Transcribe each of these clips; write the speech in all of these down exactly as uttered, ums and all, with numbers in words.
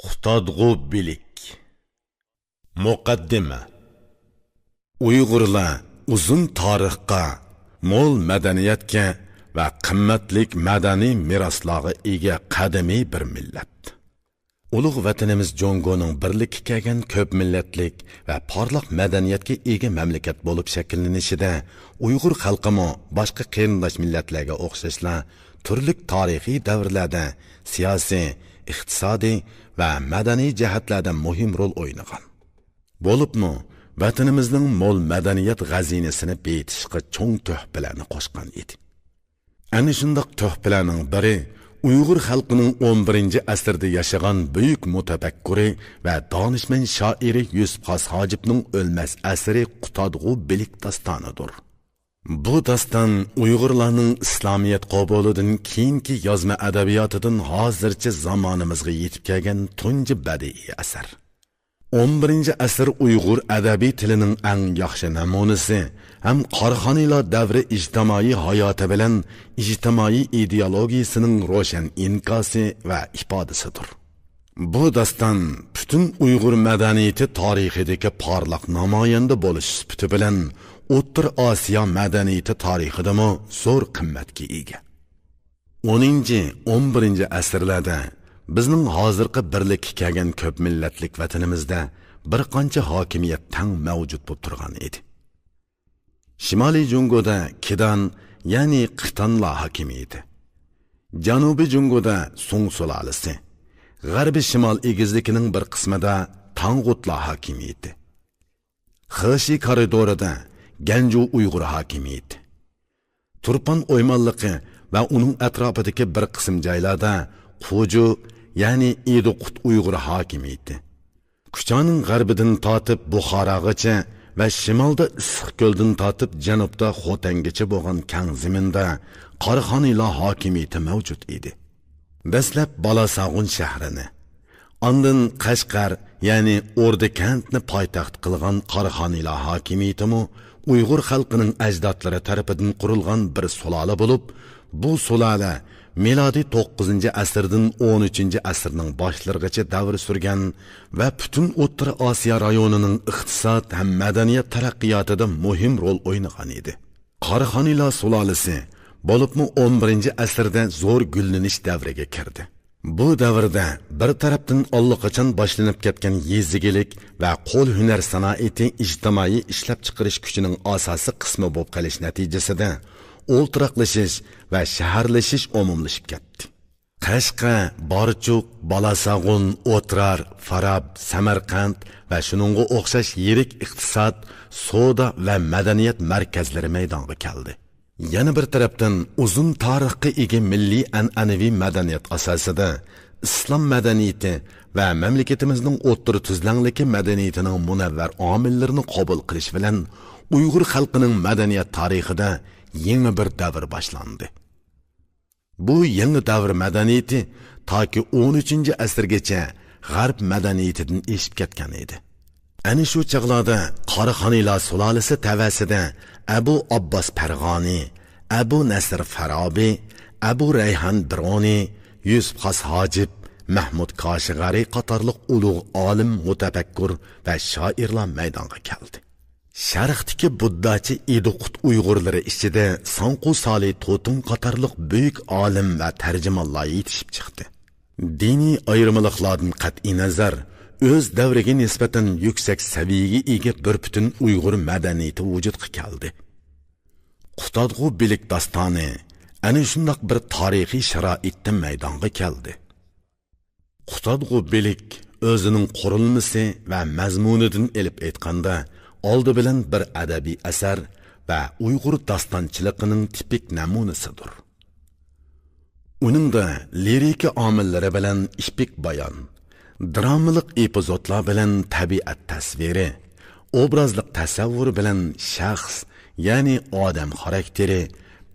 قۇتادغۇ بىلىك. مۇقەددىمە. ئۇيغۇرلار ئۇزۇن تارىخقا، مول مەدەنىيەتكە ۋە قىممەتلىك مەدەنىي مىراسلارغا ئىگە قەدىمىي بىر مىللەت. ئۇلۇغ ۋەتىنىمىز جۇڭگونىڭ بىرلىككە كەلگەن كۆپ مىللەتلىك ۋە پارلاق مەدەنىيەتكە ئىگە مەملىكەت بولۇپ شەكىللىنىشىدە ئۇيغۇر خەلقىمۇ باشقا قېرىنداش مىللەتلەرگە ئوخشاشلا تۈرلۈك تارىخىي دەۋرلەردە سىياسىي، ئىقتىسادىي ۋە مەدەنىي جەھەتلەردە مۇھىم رول ئوينىغان. بولۇپمۇ ۋەتىنىمىزنىڭ مول مەدەنىيەت غەزىنىسىنى بېيىتىشقا چوڭ تۆھپىلەرنى قوشقان ئىدى. ئەنە شۇنداق تۆھپىلەرنىڭ بىرى ئۇيغۇر خەلقىنىڭ ئون بىرىنچى ئەسىردە ياشىغان بۈيۈك مۇتەپەككۇرى ۋە دانىشمەن شائىرى يۈسۈپ خاس ھاجىپنىڭ ئۆلمەس ئەسىرى قۇتادغۇ بىلىك داستانىدۇر. بۇ داستان ئۇيغۇرلارنىڭ ئىسلامىيەت قوبۇلىدىن كېيىنكى يازما ئەدەبىياتىدىن ھازىرچە زامانىمىزغا يېتىپ كەلگەن تۇنجى بەدىئىي ئەسەر. ئون بىرىنچى ئەسىر ئۇيغۇر ئەدەبىي تىلىنىڭ ئەڭ ياخشى نەمۇنىسى ھەم قاراخانىيلار دەۋرى ئىجتىمائىي ھاياتى بىلەن ئىجتىمائىي ئىدېئولوگىيىسىنىڭ روشەن ئىنكاسى ۋە ئىپادىسىدۇر. بۇ داستان پۈتۈن ئۇيغۇر مەدەنىيىتى تارىخىدىكى پارلاق نامايەندە بولۇش سۈپىتى بىلەن ئوتتۇرا ئاسىيا مەدەنىيىتى تارىخىدىمۇ زور قىممەتكە ئىگە. ئونىنچى، ئون بىرىنچى ئەسىرلەردە بىزنىڭ ھازىرقى بىرلىككە كەلگەن كۆپ مىللەتلىك ۋەتىنىمىزدە بىر قانچە ھاكىمىيەت تەڭ مەۋجۇت بولۇپ تۇرغان ئىدى. شىمالىي جۇڭگودا كىدان، يەنى قىتانلار ھاكىمىيىتى، جەنۇبىي جۇڭگودا سۇڭ سۇلالىسى، غەربىي شىمال ئېگىزلىكىنىڭ بىر قىسمىدا تاڭغۇتلار ھاكىمىيىتى، خېشى كارىدورىدا گەنجۇ ئۇيغۇر ھاكىمىيىتى، تۇرپان ئويمانلىقى ۋە ئۇنىڭ ئەتراپىدىكى بىر قىسىم جايلاردا قۇجۇ، يەنى ئىدىقۇت ئۇيغۇر ھاكىمىيىتى، كۇچانىڭ غەربىدىن تارتىپ بۇخاراغىچە ۋە شىمالدا ئىسسىقكۆلدىن تارتىپ جەنۇبتا خوتەنگىچە بولغان كەڭ زېمىندا قاراخانىيلار ھاكىمىيىتى مەۋجۇت ئىدى. دەسلەپ بالاساغۇن شەھىرىنى، ئاندىن قەشقەر، يەنى ئوردىكەنتنى پايتەخت قىلغان قاراخانىيلار ھاكىمىيىتىمۇ ئۇيغۇر خەلقىنىڭ ئەجدادلىرى تەرىپىدىن قۇرۇلغان بىر سۇلالە بولۇپ، بۇ سۇلالە مىلادىي توققۇزىنچى ئەسىردىن ئون ئۈچىنچى ئەسىرنىڭ باشلىرىغىچە دەۋر سۈرگەن ۋە پۈتۈن ئوتتۇرا ئاسىيا رايونىنىڭ ئىقتىساد ھەم مەدەنىيەت تەرەققىياتىدا مۇھىم رول ئوينىغان ئىدى. قاراخانىيلار سۇلالىسى، بولۇپمۇ ئون بىرىنچى ئەسىردە زور گۈللىنىش دەۋرىگە كىردى. بۇ دەۋردە بىر تەرەپتىن ئاللىقاچان باشلىنىپ كەتكەن يېزا ئىگىلىك ۋە قول ھۈنەر سانائىتى ئىجتىمائىي ئىشلەپچىقىرىش كۈچىنىڭ ئاساسىي قىسمى بولۇپ قېلىش نەتىجىسىدە ئولتۇراقلىشىش ۋە شەھەرلىشىش ئومۇملىشىپ كەتتى. قەشقەر، بارچۇق، بالاساغۇن، ئوترار، فاراب، سەمەرقەنت ۋە شۇنىڭغا ئوخشاش يىرىك ئىقتىساد، سودا ۋە مەدەنىيەت مەركەزلىرى مەيدانغا كەلدى. يەنە بىر تەرەپتىن، ئۇزۇن تارىخقا ئىگە مىللىي ئەنئەنىۋى مەدەنىيەت ئاساسىدا ئىسلام مەدەنىيىتى ۋە مەملىكىتىمىزنىڭ ئوتتۇرا تۈزلەڭلىكى مەدەنىيىتىنىڭ مۇنەۋۋەر ئامىللىرىنى قوبۇل قىلىش بىلەن ئۇيغۇر خەلقىنىڭ مەدەنىيەت تارىخىدا يېڭى بىر دەۋر باشلاندى. بۇ يېڭى دەۋر مەدەنىيىتى تاكى ئون ئۈچىنچى ئەسىرگىچە غەرب مەدەنىيىتىدىن ئېشىپ كەتكەن ئىدى. ئەنە شۇ چاغلاردا قاراخانىيلار سۇلالىسى تەۋەسىدە ئەبۇ ئابباس پەرغانى، ئەبۇ نەسىر فارابى، ئەبۇ رەيھان بىرۇنى، يۈسۈپ خاس ھاجىپ، مەھمۇد كاشىغەرى قاتارلىق ئۇلۇغ ئالىم، مۇتەپەككۇر ۋە شائىرلار مەيدانغا كەلدى. شەرقتىكى بۇدداچى ئىدىقۇت ئۇيغۇرلىرى ئىچىدە ساڭقۇ سالى توتۇڭ قاتارلىق بۈيۈك ئالىم ۋە تەرجىمانلار يېتىشىپ چىقتى. دىنىي ئايرىمىلىقلاردىن قەتئىينەزەر، ئۆز دەۋرىگە نىسبەتەن يۈكسەك سەۋىيەگە ئىگە بىر پۈتۈن ئۇيغۇر مەدەنىيىتى ۋۇجۇدقا كەلدى. قۇتادغۇ بىلىك داستانى ئەنە شۇنداق بىر تارىخىي شارائىتتا مەيدانغا كەلدى. قۇتادغۇ بىلىك ئۆزىنىڭ قۇرۇلمىسى ۋە مەزمۇنىدىن ئېلىپ ئېيتقاندا، ئالدى بىلەن بىر ئەدەبىي ئەسەر ۋە ئۇيغۇر داستانچىلىقىنىڭ تىپىك نەمۇنىسىدۇر. ئۇنىڭدا لىرىكا ئامىللىرى بىلەن ئېپىك بايان، درامىلىق ئېپىزودلار بىلەن تەبىئەت تەسۋىرى، ئوبرازلىق تەسەۋۋۇر بىلەن شەخس، يەنى ئادەم خاراكتېرى،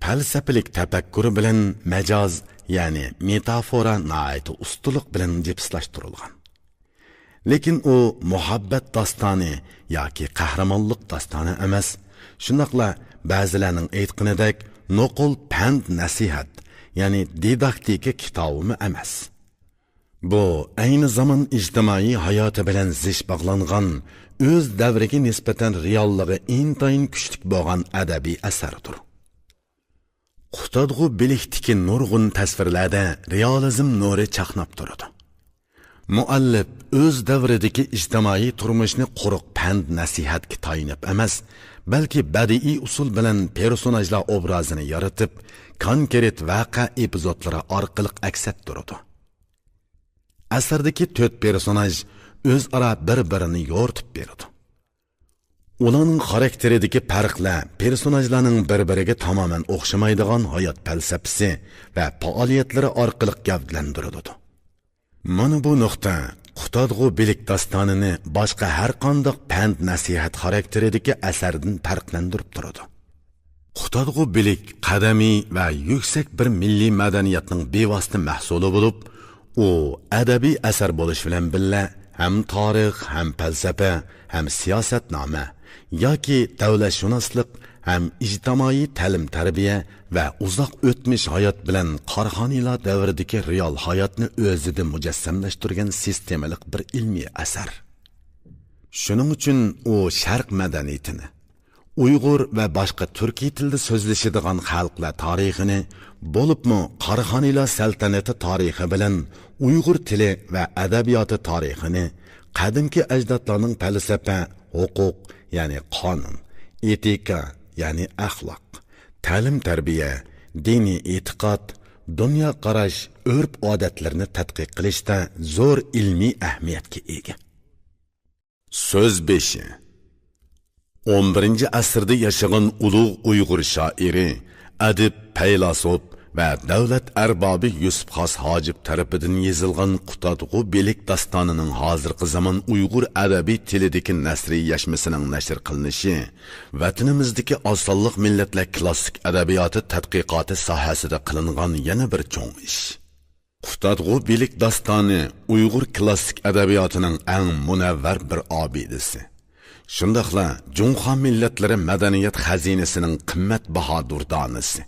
پەلسەپىلىك تەپەككۇر بىلەن مەجاز، يەنى مېتافورا ناھايىتى ئۇستىلىق بىلەن جىپسلاشتۇرۇلغان. لېكىن ئۇ مۇھەببەت داستانى ياكى قەھرىمانلىق داستانى ئەمەس، شۇنداقلا بەزىلەرنىڭ ئېيتقىنىدەك نوقۇل پەند نەسىھەت، يەنى دىداكتىكا كىتابىمۇ ئەمەس. بۇ ئەينى زامان ئىجتىمائىي ھاياتى بىلەن زىچ باغلانغان، ئۆز دەۋرىگە نىسبەتەن رېئاللىقى ئىنتايىن كۈچلۈك بولغان ئەدەبىي ئەسەردۇر. قۇتادغۇ بىلىكتىكى نۇرغۇن تەسۋىرلەردە رېئالىزم نۇرى چاقناپ تۇرىدۇ. مۇئەللىپ ئۆز دەۋرىدىكى ئىجتىمائىي تۇرمۇشنى قۇرۇق پەند نەسىھەتكە تايىنىپ ئەمەس، بەلكى بەدىئىي ئۇسۇل بىلەن پېرسوناژلار ئوبرازىنى يارىتىپ، كونكرېت ۋەقە ئېپىزودلىرى ئارقىلىق ئەكس ئەتتۈرىدۇ. ئەسەردىكى تۆت پېرسوناژ ئۆزئارا بىر-بىرىنى يورۇتۇپ بېرىدۇ. ئۇلارنىڭ خاراكتېرىدىكى پەرقلەر پېرسوناژلارنىڭ بىر-بىرىگە تامامەن ئوخشىمايدىغان ھايات پەلسەپىسى ۋە پائالىيەتلىرى ئارقىلىق گەۋدىلەندۈرۈلىدۇ. مانا بۇ نۇقتا قۇتادغۇ بىلىك داستانىنى باشقا ھەر قانداق پەند-نەسىھەت خاراكتېرىدىكى ئەسەردىن پەرقلەندۈرۈپ تۇرىدۇ. قۇتادغۇ بىلىك قەدىمىي ۋە يۈكسەك بىر مىللىي مەدەنىيەتنىڭ بىۋاسىتە مەھسۇلى بولۇپ، ئۇ ئەدەبىي ئەسەر بولۇش بىلەن بىللە، ھەم تارىخ، ھەم پەلسەپە، ھەم سىياسەتنامە ياكى دۆلەتشۇناسلىق، ھەم ئىجتىمائىي تەلىم-تەربىيە ۋە ئۇزاق ئۆتمۈش ھايات بىلەن قاراخانىيلار دەۋرىدىكى رېئال ھاياتنى ئۆزىدە مۇجەسسەملەشتۈرگەن سىستېمىلىق بىر ئىلمىي ئەسەر. شۇنىڭ ئۈچۈن ئۇ شەرق مەدەنىيىتىنى، ئۇيغۇر ۋە باشقا تۈركىي تىلدا سۆزلىشىدىغان خەلقلەر تارىخىنى، بولۇپمۇ قاراخانىيلار سەلتەنىتى تارىخى بىلەن ئۇيغۇر تىلى ۋە ئەدەبىياتى تارىخىنى، قەدىمكى ئەجدادلارنىڭ پەلسەپە، ھوقۇق، يەنى قانۇن، ئېتىكا، يەنى ئەخلاق، تەلىم-تەربىيە، دىنىي ئېتىقاد، دۇنيا قاراش، ئۆرپ-ئادەتلىرىنى تەتقىق قىلىشتا زور ئىلمىي ئەھمىيەتكە ئىگە. سۆز بېشى. ئون بىرىنچى ئەسىردە ياشىغان ئۇلۇغ ئۇيغۇر شائىرى، ئەدىب، پەيلاسوپ ۋە دۆلەت ئەربابى يۈسۈپ خاس ھاجىپ تەرىپىدىن يېزىلغان قۇتادغۇ بىلىك داستانىنىڭ ھازىرقى زامان ئۇيغۇر ئەدەبىي تىلىدىكى نەسرىيلەشمىسىنىڭ نەشر قىلىنىشى ۋەتىنىمىزدىكى ئاز سانلىق مىللەتلەر كلاسسىك ئەدەبىياتى تەتقىقاتى ساھەسىدە قىلىنغان يەنە بىر چوڭ ئىش. قۇتادغۇ بىلىك داستانى ئۇيغۇر كلاسسىك ئەدەبىياتىنىڭ ئەڭ مۇنەۋۋەر بىر ئابىدىسى. شۇنداقلا جۇڭخۇا مىللەتلىرى مەدەنىيەت خەزىنىسىنىڭ قىممەت باھا دۇردانىسى.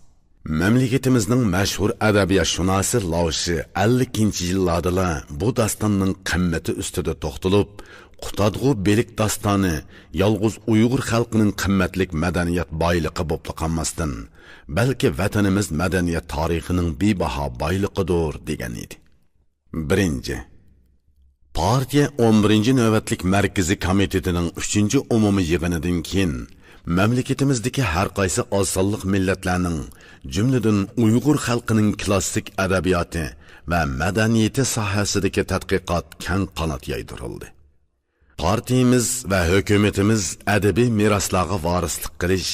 مەملىكىتىمىزنىڭ مەشھۇر ئەدەبىياتشۇناسى لاۋشى ئەللىكىنچى يىللاردىلا بۇ داستاننىڭ قىممىتى ئۈستىدە توختىلىپ، قۇتادغۇ بىلىك داستانى يالغۇز ئۇيغۇر خەلقىنىڭ قىممەتلىك مەدەنىيەت بايلىقى بولۇپلا قالماستىن، بەلكى ۋەتىنىمىز مەدەنىيەت تارىخىنىڭ بىباھا بايلىقىدۇر، دېگەن ئىدى. بىرىنچى، پارتىيە ئون بىرىنچى نۆۋەتلىك مەركىزىي كومىتېتىنىڭ ئۈچىنچى ئومۇمىي يىغىنىدىن كېيىن، مەملىكىتىمىزدىكى ھەر قايسى ئاز سانلىق مىللەتلەرنىڭ، جۈملىدىن ئۇيغۇر خەلقىنىڭ كلاسسىك ئەدەبىياتى ۋە مەدەنىيىتى ساھەسىدىكى تەتقىقات كەڭ قانات يايدۇرۇلدى. پارتىيىمىز ۋە ھۆكۈمىتىمىز ئەدەبىي مىراسلارغا ۋارىسلىق قىلىش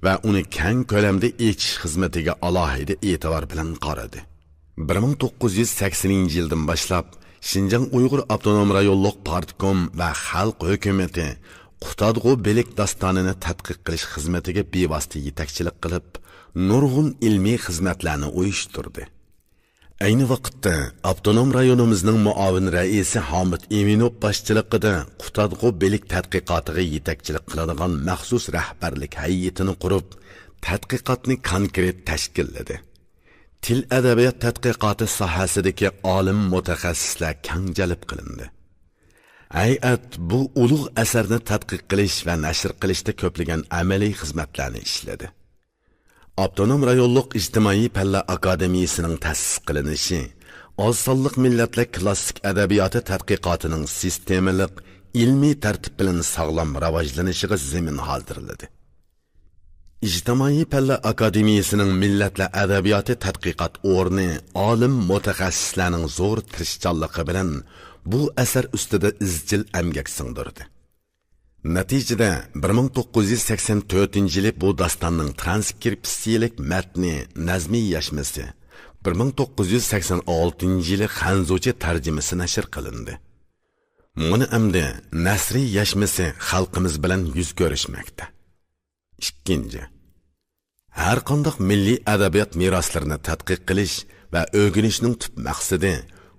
ۋە ئۇنى كەڭ كۆلەمدە ئېچىش خىزمىتىگە ئالاھىدە ئېتىبار بىلەن قارىدى. بىر مىڭ توققۇز يۈز سەكسىنىنچى يىلدىن باشلاپ، شىنجاڭ ئۇيغۇر ئاپتونوم رايونلۇق پارتكوم ۋە خەلق ھۆكۈمىتى قۇتادغۇ بىلىك داستانىنى تەتقىق قىلىش خىزمىتىگە بىۋاسىتە يېتەكچىلىك قىلىپ، نۇرغۇن ئىلمىي خىزمەتلەرنى ئۇيۇشتۇردى. ئەينى ۋاقىتتا ئاپتونوم رايونىمىزنىڭ مۇئاۋىن رەئىسى ھامىت ئىمىنوف باشچىلىقىدا قۇتادغۇ بىلىك تەتقىقاتىغا يېتەكچىلىك قىلىدىغان مەخسۇس رەھبەرلىك ھەيئىتىنى قۇرۇپ، تەتقىقاتنى كونكرېت تەشكىللىدى. تىل ئەدەبىيات تەتقىقاتى ساھەسىدىكى ئالىم مۇتەخەسسىسلەر كەڭ جەلپ قىلىندى. ھەيئەت بۇ ئۇلۇغ ئەسەرنى تەتقىق قىلىش ۋە نەشر قىلىشتا كۆپلىگەن ئەمەلىي خىزمەتلەرنى ئىشلىدى. ئاپتونوم رايونلۇق ئىجتىمائىي پەنلەر ئاكادېمىيىسىنىڭ تەسىس قىلىنىشى، ئاز سانلىق مىللەتلەر كلاسسىك ئەدەبىياتى تەتقىقاتىنىڭ سىستېمىلىق، ئىلمىي تەرتىپ بىلەن ساغلام راۋاجلىنىشىغا زېمىن ھازىرلىدى. ئىجتىمائىي پەنلەر ئاكادېمىيىسىنىڭ مىللەتلەر ئەدەبىياتى تەتقىقات ئورنى ئالىم مۇتەخەسسىسلەرنىڭ زور تىرىشچانلىقى بىلەن بۇ ئەسەر ئۈستىدە ئىزچىل ئەمگەك سىڭدۈردى. نەتىجىدە، بىر مىڭ توققۇز يۈز سەكسەن تۆتىنچى يىلى بۇ داستاننىڭ ترانسكرىپسىيەلىك مەتنى نەزمىيەشمىسى، بىر مىڭ توققۇز يۈز سەكسەن ئالتىنچى يىلى خەنزۇچە تەرجىمىسى نەشر قىلىندى. مانا ئەمدى نەسرىيەشمىسى خەلقىمىز بىلەن يۈز كۆرۈشمەكتە. ئىككىنچى، ھەر قانداق مىللىي ئەدەبىيات مىراسلىرىنى تەتقىق قىلىش ۋە ئۆگىنىشنىڭ تۈپ مەقسىتى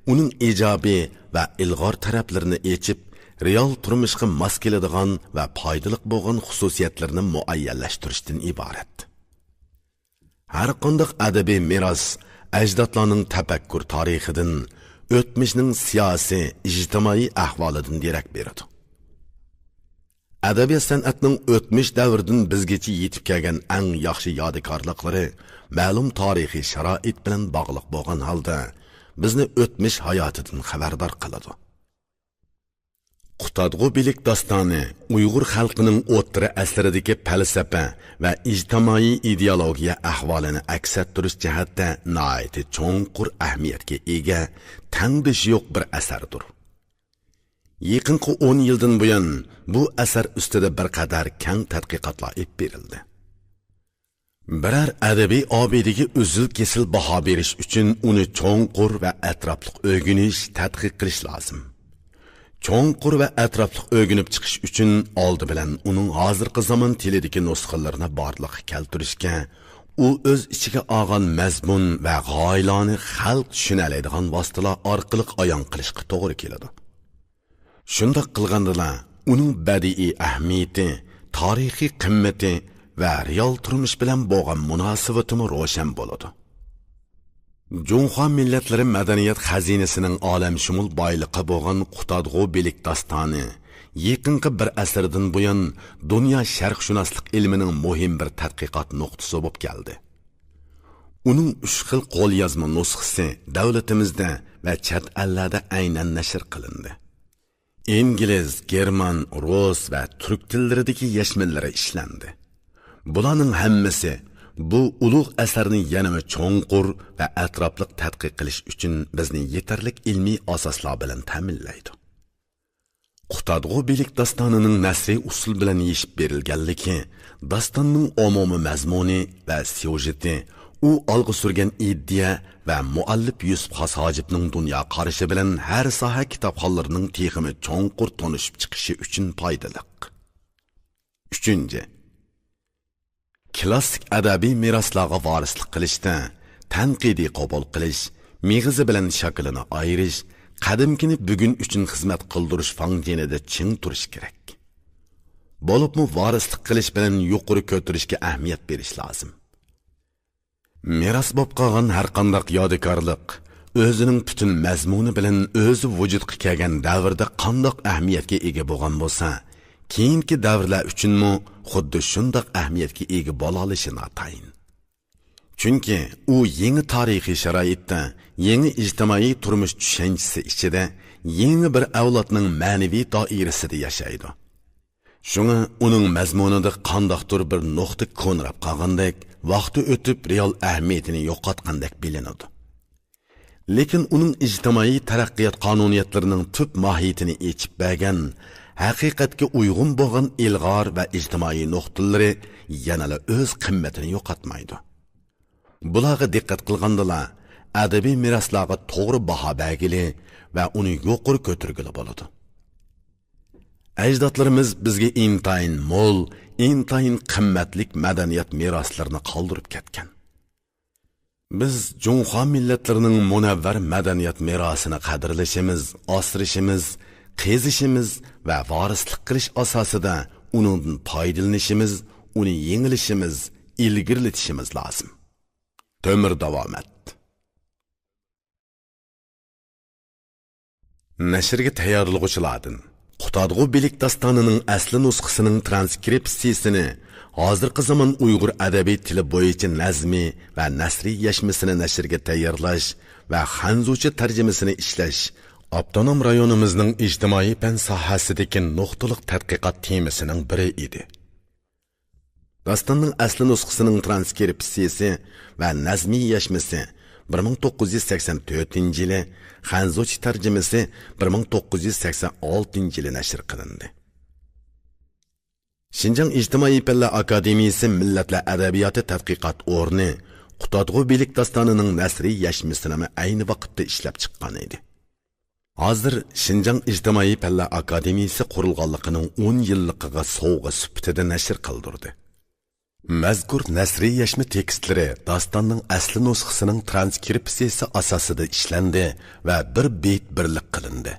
ئۇنىڭ ئىجابىي ۋە ئىلغار تەرەپلىرىنى ئېچىپ، رېئال تۇرمۇشقا ماس كېلىدىغان ۋە پايدىلىق بولغان خۇسۇسىيەتلىرىنى مۇئەييەنلەشتۈرۈشتىن ئىبارەت. ھەر قانداق ئەدەبىي مىراس ئەجدادلارنىڭ تەپەككۇر تارىخىدىن، ئۆتمۈشنىڭ سىياسىي، ئىجتىمائىي ئەھۋالىدىن دېرەك بېرىدۇ. ئەدەبىيات سەنئەتنىڭ ئۆتمۈش دەۋرىدىن بىزگىچە يېتىپ كەلگەن ئەڭ ياخشى يادىكارلىقلىرى مەلۇم تارىخىي شارائىت بىلەن باغلىق بولغان ھالدا، بىزنى ئۆتمۈش ھاياتىدىن خەۋەردار قىلىدۇ. قۇتادغۇ بىلىك داستانى ئۇيغۇر خەلقىنىڭ ئوتتۇرا ئەسىردىكى پەلسەپە ۋە ئىجتىمائىي ئىدېئولوگىيە ئەھۋالىنى ئەكس ئەتتۈرۈش جەھەتتە ناھايىتى چوڭقۇر ئەھمىيەتكە ئىگە، تەڭدىشى يوق بىر ئەسەردۇر. يېقىنقى ئون يىلدىن بۇيان، بۇ ئەسەر ئۈستىدە بىر قەدەر كەڭ تەتقىقاتلار ئېلىپ بېرىلدى. بىرەر ئەدەبىي ئابىدىگە ئۈزۈل-كېسىل باھا بېرىش ئۈچۈن، ئۇنى چوڭقۇر ۋە ئەتراپلىق ئۆگىنىش، تەتقىق قىلىش لازىم. چوڭقۇر ۋە ئەتراپلىق ئۆگىنىپ چىقىش ئۈچۈن، ئالدى بىلەن ئۇنىڭ ھازىرقى زامان تىلىدىكى نۇسخىلىرىنى بارلىققا كەلتۈرۈشكە، ئۇ ئۆز ئىچىگە ئالغان مەزمۇن ۋە غايىلارنى خەلق چۈشىنەلەيدىغان ۋاسىتىلەر ئارقىلىق ئايان قىلىشقا توغرا كېلىدۇ. شۇنداق قىلغاندىلا، ئۇنىڭ بەدىئىي ئەھمىيىتى، تارىخىي قىممىتى ۋە رېئال تۇرمۇش بىلەن بولغان مۇناسىۋىتىمۇ روشەن بولىدۇ. جۇڭخۇا مىللەتلىرى مەدەنىيەت خەزىنىسىنىڭ ئالەمشۇمۇل بايلىقى بولغان قۇتادغۇ بىلىك داستانى يېقىنقى بىر ئەسىردىن بۇيان دۇنيا شەرقشۇناسلىق ئىلمىنىڭ مۇھىم بىر تەتقىقات نۇقتىسى بولۇپ كەلدى. ئۇنىڭ ئۈچ خىل قوليازما نۇسخىسى دۆلىتىمىزدە ۋە چەت ئەللەردە ئەينەن نەشر قىلىندى. ئىنگلىز، گېرمان، رۇس ۋە تۈرك تىللىرىدىكى يەشمىلىرى ئىشلەندى. بۇلارنىڭ ھەممىسى بۇ ئۇلۇغ ئەسەرنى يەنىمۇ چوڭقۇر ۋە ئەتراپلىق تەتقىق قىلىش ئۈچۈن بىزنى يېتەرلىك ئىلمىي ئاساسلار بىلەن تەمىنلەيدۇ. قۇتادغۇ بىلىك داستانىنىڭ نەسرىي ئۇسۇل بىلەن يېشىپ بېرىلگەنلىكى، داستاننىڭ ئومۇمىي مەزمۇنى ۋە سيۇژېتى، ئۇ ئالغا سۈرگەن ئىدىيە ۋە مۇئەللىپ يۈسۈپ خاس ھاجىپنىڭ دۇنيا قارىشى بىلەن ھەر ساھە كىتابخانلىرىنىڭ تېخىمۇ چوڭقۇر تونۇشۇپ چىقىشى ئۈچۈن پايدىلىق. ئۈچىنچى، كلاسسىك ئەدەبىي مىراسلارغا ۋارىسلىق قىلىشتا تەنقىدىي قوبۇل قىلىش، مېغىزى بىلەن شاكىلىنى ئايرىش، قەدىمكىنى بۈگۈن ئۈچۈن خىزمەت قىلدۇرۇش فاڭجېنىدا چىڭ تۇرۇش كېرەك. بولۇپمۇ ۋارىسلىق قىلىش بىلەن يۇقىرى كۆتۈرۈشكە ئەھمىيەت بېرىش لازىم. مىراس بولۇپ قالغان ھەرقانداق يادىكارلىق ئۆزىنىڭ پۈتۈن مەزمۇنى بىلەن ئۆزى ۋۇجۇدقا كەلگەن دەۋردە قانداق ئەھمىيەتكە ئىگە بولغان بولسا، كېيىنكى دەۋرلەر ئۈچۈنمۇ خۇددى شۇنداق ئەھمىيەتكە ئىگە بولالىشى ناتايىن. چۈنكى ئۇ يېڭى تارىخىي شارائىتتا، يېڭى ئىجتىمائىي تۇرمۇش چۈشەنچىسى ئىچىدە، يېڭى بىر ئەۋلادنىڭ مەنىۋى دائىرىسىدە ياشايدۇ. شۇڭا ئۇنىڭ مەزمۇنىدا قانداقتۇر بىر نۇقتا كونىراپ قالغاندەك، ۋاقتى ئۆتۈپ رېئال ئەھمىيىتىنى يوقاتقاندەك بىلىنىدۇ. لېكىن ئۇنىڭ ئىجتىمائىي تەرەققىيات قانۇنىيەتلىرىنىڭ تۈپ ماھىيىتىنى ئېچىپ بەرگەن، ھەقىقەتكە ئۇيغۇن بولغان ئىلغار ۋە ئىجتىمائىي نۇقتىلىرى يەنىلا ئۆز قىممىتىنى يوقاتمايدۇ. بۇلارغا دىققەت قىلغاندىلا، ئەدەبىي مىراسلارغا توغرا باھا بەرگىلى ۋە ئۇنى يۇقىرى كۆتۈرگىلى بولىدۇ. ئەجدادلىرىمىز بىزگە ئىنتايىن مول، ئىنتايىن قىممەتلىك مەدەنىيەت مىراسلىرىنى قالدۇرۇپ كەتكەن. بىز جۇڭخۇا مىللەتلىرىنىڭ مۇنەۋۋەر مەدەنىيەت مىراسىنى قەدىرلىشىمىز، ئاسرىشىمىز، قېزىشىمىز ۋە ۋارىسلىق قىلىش ئاساسىدا ئۇنىڭدىن پايدىلىنىشىمىز، ئۇنى يېڭىلىشىمىز، ئىلگىرىلىتىشىمىز لازىم. تۆمۈر داۋامەت. نەشرگە تەييارلىغۇچىلاردىن. قۇتادغۇ بىلىك داستانىنىڭ ئەسلى نۇسخىسىنىڭ ترانسكرىپسىيىسىنى، ھازىرقى زامان ئۇيغۇر ئەدەبىي تىلى بويىچە نەزمى ۋە نەسرىي يەشمىسىنى نەشرگە تەييارلاش ۋە خەنزۇچە تەرجىمىسىنى ئىشلەش ئاپتونوم رايونىمىزنىڭ ئىجتىمائىي پەن ساھەسىدىكى نۇقتىلىق تەتقىقات تېمىسىنىڭ بىرى ئىدى. داستاننىڭ ئەسلى نۇسخىسىنىڭ ترانسكرىپسىيىسى ۋە نەزمىي يەشمىسى بىر مىڭ توققۇز يۈز سەكسەن تۆتىنچى يىلى، خەنزۇچە تەرجىمىسى بىر مىڭ توققۇز يۈز سەكسەن ئالتىنچى يىلى نەشر قىلىندى. شىنجاڭ ئىجتىمائىي پەنلەر ئاكادېمىيىسى مىللەتلەر ئەدەبىياتى تەتقىقات ئورنى قۇتادغۇ بىلىك داستانىنىڭ نەسرىي يەشمىسىنىمۇ ئەينى ۋاقىتتا ئىشلەپ چىققان ئىدى. ھازىر شىنجاڭ ئىجتىمائىي پەنلەر ئاكادېمىيىسى قۇرۇلغانلىقىنىڭ ئون يىللىقىغا سوۋغا سۈپىتىدە نەشر قىلدۇردى. مەزكۇر نەسرىي يەشمە تېكىستلىرى داستاننىڭ ئەسلى نۇسخىسىنىڭ ترانسكرىپسىيىسى ئاساسىدا ئىشلەندى ۋە بىر بېيىت بىرلىك قىلىندى.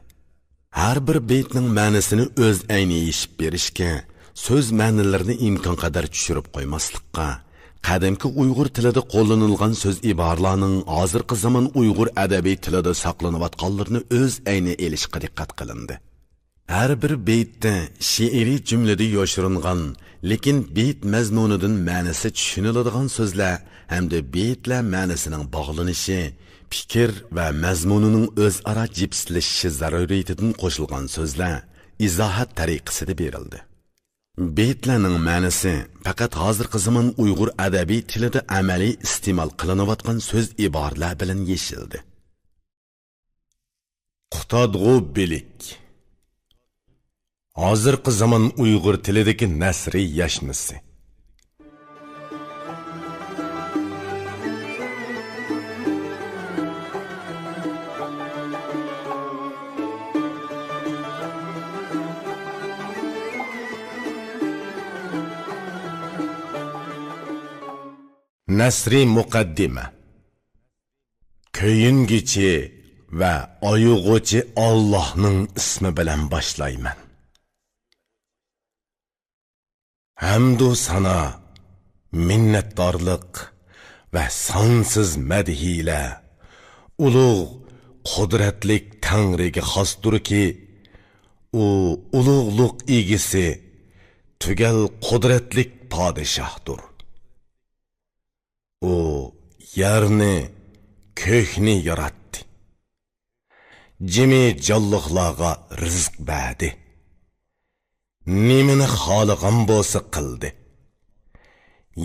ھەر بىر بېيىتنىڭ مەنىسىنى ئۆز ئەينى يېشىپ بېرىشكە، سۆز مەنىلىرىنى ئىمكانقەدەر چۈشۈرۈپ قويماسلىققا، قەدىمكى ئۇيغۇر تىلىدا قوللىنىلغان سۆز ئىبارىلەرنىڭ ھازىرقى زامان ئۇيغۇر ئەدەبىي تىلىدا ساقلىنىۋاتقانلىرىنى ئۆز ئەينى ئېلىشقا دىققەت قىلىندى. ھەر بىر بېيىتتە شېئىرىي جۈملىدە يوشۇرۇنغان، لېكىن بېيىت مەزمۇنىدىن مەنىسى چۈشىنىلىدىغان سۆزلەر ھەمدە بېيىتلەر مەنىسىنىڭ باغلىنىشى، پىكىر ۋە مەزمۇنىنىڭ ئۆزئارا جىپسلىشىشى زەرۇرىيىتىدىن قوشۇلغان سۆزلەر ئىزاھات تەرىقىسىدە بېرىلدى. بېيىتلەرنىڭ مەنىسى پەقەت ھازىرقى زامان ئۇيغۇر ئەدەبىي تىلىدا ئەمەلىي ئىستېمال قىلىنىۋاتقان سۆز ئىبارىلەر بىلەن يېشىلدى. قۇتادغۇ بىلىك. ھازىرقى زامان ئۇيغۇر تىلىدىكى نەسرىي ياشمىسى. نەسرىي مۇقەددىمە. كۆيۈنگۈچى ۋە ئايىغۇچى ئاللاھنىڭ ئىسمى بىلەن باشلايمەن. ھەمدۇ سانا، مىننەتدارلىق ۋە سانسىز مەدھىيلەر ئۇلۇغ، قۇدرەتلىك تەڭرىگە خاستۇركى، ئۇ ئۇلۇغلۇق ئىگىسى، تۈگەل قۇدرەتلىك پادىشاھدۇر. ئۇ يەرنى، كۆكنى ياراتتى. جىمى جانلىقلارغا رىزىق بەردى. نېمىنى خالىغان بولسا قىلدى.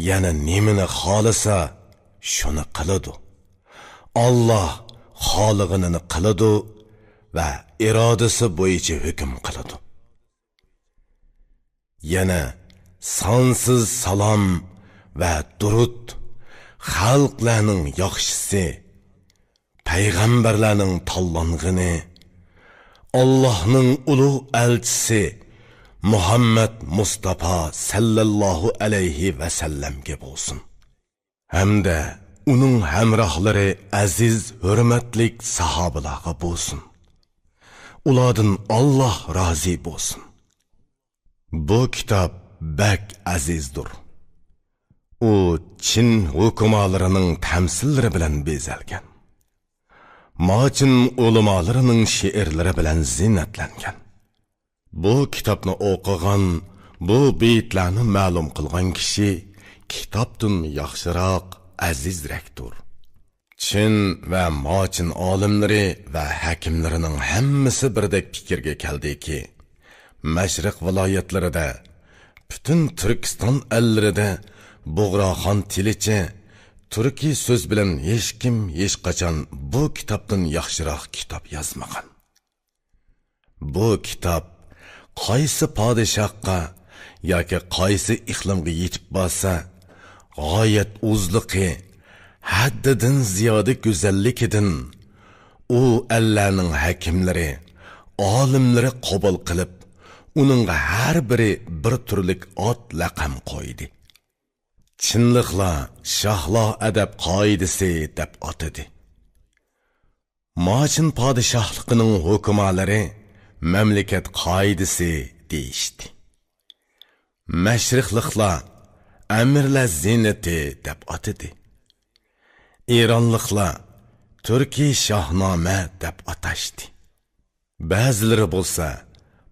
يەنە نېمىنى خالىسا، شۇنى قىلىدۇ. ئاللاھ خالىغىنىنى قىلىدۇ ۋە ئىرادىسى بويىچە ھۆكۈم قىلىدۇ. يەنە سانسىز سالام ۋە دۇرۇت، خەلقلەرنىڭ ياخشىسى، پەيغەمبەرلەرنىڭ تاللانغىنى، ئاللاھنىڭ ئۇلۇغ ئەلچىسى مۇھەممەد مۇستاپا سەللەللاھۇ ئەلەيھى ۋەسەللەمگە بولسۇن. ھەمدە ئۇنىڭ ھەمراھلىرى ئەزىز ھۆرمەتلىك ساھابىلارغا بولسۇن. ئۇلاردىن ئاللاھ رازى بولسۇن. بۇ كىتاب بەك ئەزىزدۇر. ئۇ چىن ھۆكۈمالىرىنىڭ تەمسىللىرى بىلەن بېزەلگەن. ماچىن ئۆلىمالىرىنىڭ شېئىرلىرى بىلەن زىننەتلەنگەن. بۇ كىتابنى ئوقۇغان، بۇ بېيىتلەرنى مەلۇم قىلغان كىشى كىتابتىن ياخشىراق، ئەزىزرەكتۇر. چىن ۋە ماچىن ئالىملىرى ۋە ھەكىملىرىنىڭ ھەممىسى بىردەك پىكىرگە كەلدىكى، مەشرىق ۋىلايەتلىرىدە، پۈتۈن تۈركىستان ئەللىرىدە بۇغراخان تىلىچە تۈركىي سۆز بىلەن ھېچكىم ھېچقاچان بۇ كىتابتىن ياخشىراق كىتاب يازمىغان. بۇ كىتاب قايسى پادىشاھقا ياكى قايسى ئىقلىمغا يېتىپ بارسا، غايەت ئۇزلۇقى، ھەددىدىن زىيادە گۈزەللىكىدىن ئۇ ئەللەرنىڭ ھەكىملىرى، ئالىملىرى قوبۇل قىلىپ، ئۇنىڭغا ھەر بىرى بىر تۈرلۈك ئات لەقەم قويدى. چىنلىقلار شاھلار ئەدەپ قائىدىسى دەپ ئاتىدى. ماچىن پادىشاھلىقىنىڭ ھۆكۈمالىرى مەملىكەت قائىدىسى دېيىشتى. مەشرىقلىقلار ئەمىرلەر زىننىتى دەپ ئاتىدى. ئىرانلىقلار تۈركىي شاھنامە دەپ ئاتاشتى. بەزىلىرى بولسا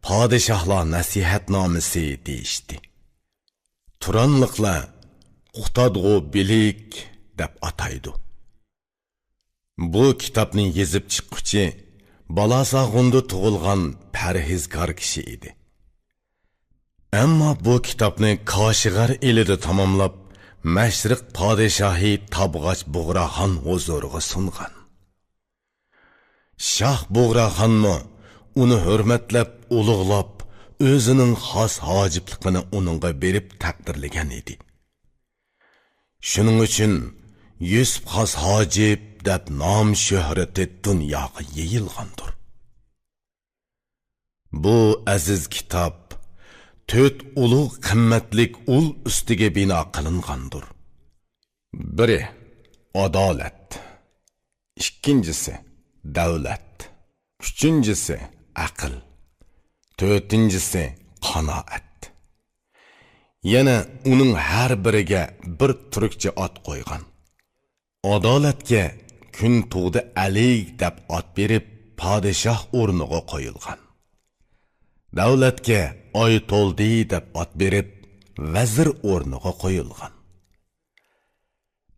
پادىشاھلار نەسىھەتنامىسى دېيىشتى. تۇرانلىقلار قۇتادغۇ بىلىك دەپ ئاتايدۇ. بۇ كىتابنى يېزىپ چىققۇچى بالاساغۇندا تۇغۇلغان پەرھىزكار كىشى ئىدى. ئەمما بۇ كىتابنى كاشىغەر ئېلىدا تاماملاپ، مەشرىق پادىشاھى تابغاچ بۇغراخان ھۇزۇرىغا سۇنغان. شاھ بۇغراخانمۇ ئۇنى ھۆرمەتلەپ، ئۇلۇغلاپ، ئۆزىنىڭ خاس ھاجىپلىقىنى ئۇنىڭغا بېرىپ تەقدىرلىگەن ئىدى. شۇنىڭ ئۈچۈن يۈسۈپ خاس ھاجىپ دەپ نام شۆھرىتى دۇنياغا يېيىلغاندۇر. بۇ ئەزىز كىتاب تۆت ئۇلۇغ قىممەتلىك ئۇل ئۈستىگە بىنا قىلىنغاندۇر. بىرى، ئادالەت. ئىككىنچىسى، دەۋلەت. ئۈچىنچىسى، ئەقىل. تۆتىنچىسى، قانائەت. يەنە ئۇنىڭ ھەر بىرىگە بىر تۈركچە ئات قويغان. ئادالەتكە كۈنتۇغدا ئەلى دەپ ئات بېرىپ، پادىشاھ ئورنىغا قويۇلغان. دەۋلەتكە ئايتولدى دەپ ئات بېرىپ، ۋەزىر ئورنىغا قويۇلغان.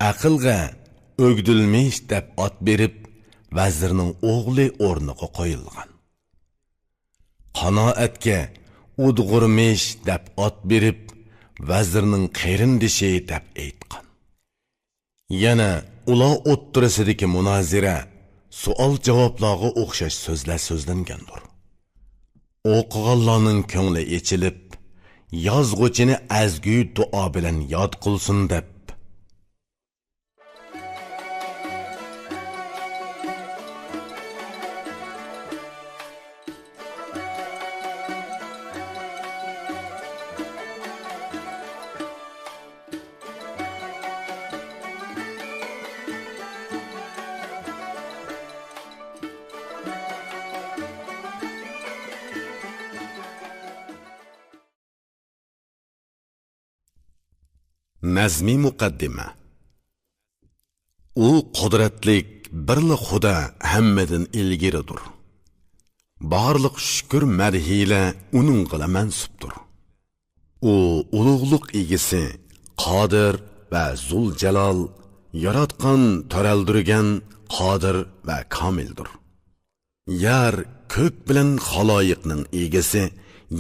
ئەقىلگە ئۆگدۈلمىش دەپ ئات بېرىپ، ۋەزىرنىڭ ئوغلى ئورنىغا قويۇلغان. قانائەتكە ئۇدغۇرمىش دەپ ئات بېرىپ، ۋەزىرنىڭ قېرىندىشى دەپ ئېيتقان. يەنە ئۇلار ئوتتۇرىسىدىكى مۇنازىرە، سوئال-جاۋابلارغا ئوخشاش سۆزلەر سۆزلەنگەندۇر. ئوقۇغانلارنىڭ كۆڭلى ئېچىلىپ، يازغۇچىنى ئەزگۈ دۇئا بىلەن ياد قىلسۇن دەپ. نەزمىي مۇقەددىمە. ئۇ قۇدرەتلىك بىرلا خۇدا ھەممىدىن ئىلگىرىدۇر. بارلىق شۈكۈر، مەدھىيلەر ئۇنىڭغىلا مەنسۇپتۇر. ئۇ ئۇلۇغلۇق ئىگىسى، قادىر ۋە زۇلجالال، ياراتقان، تۆرەلدۈرگەن، قادىر ۋە كامىلدۇر. يەر، كۆك بىلەن خالايىقنىڭ ئىگىسى،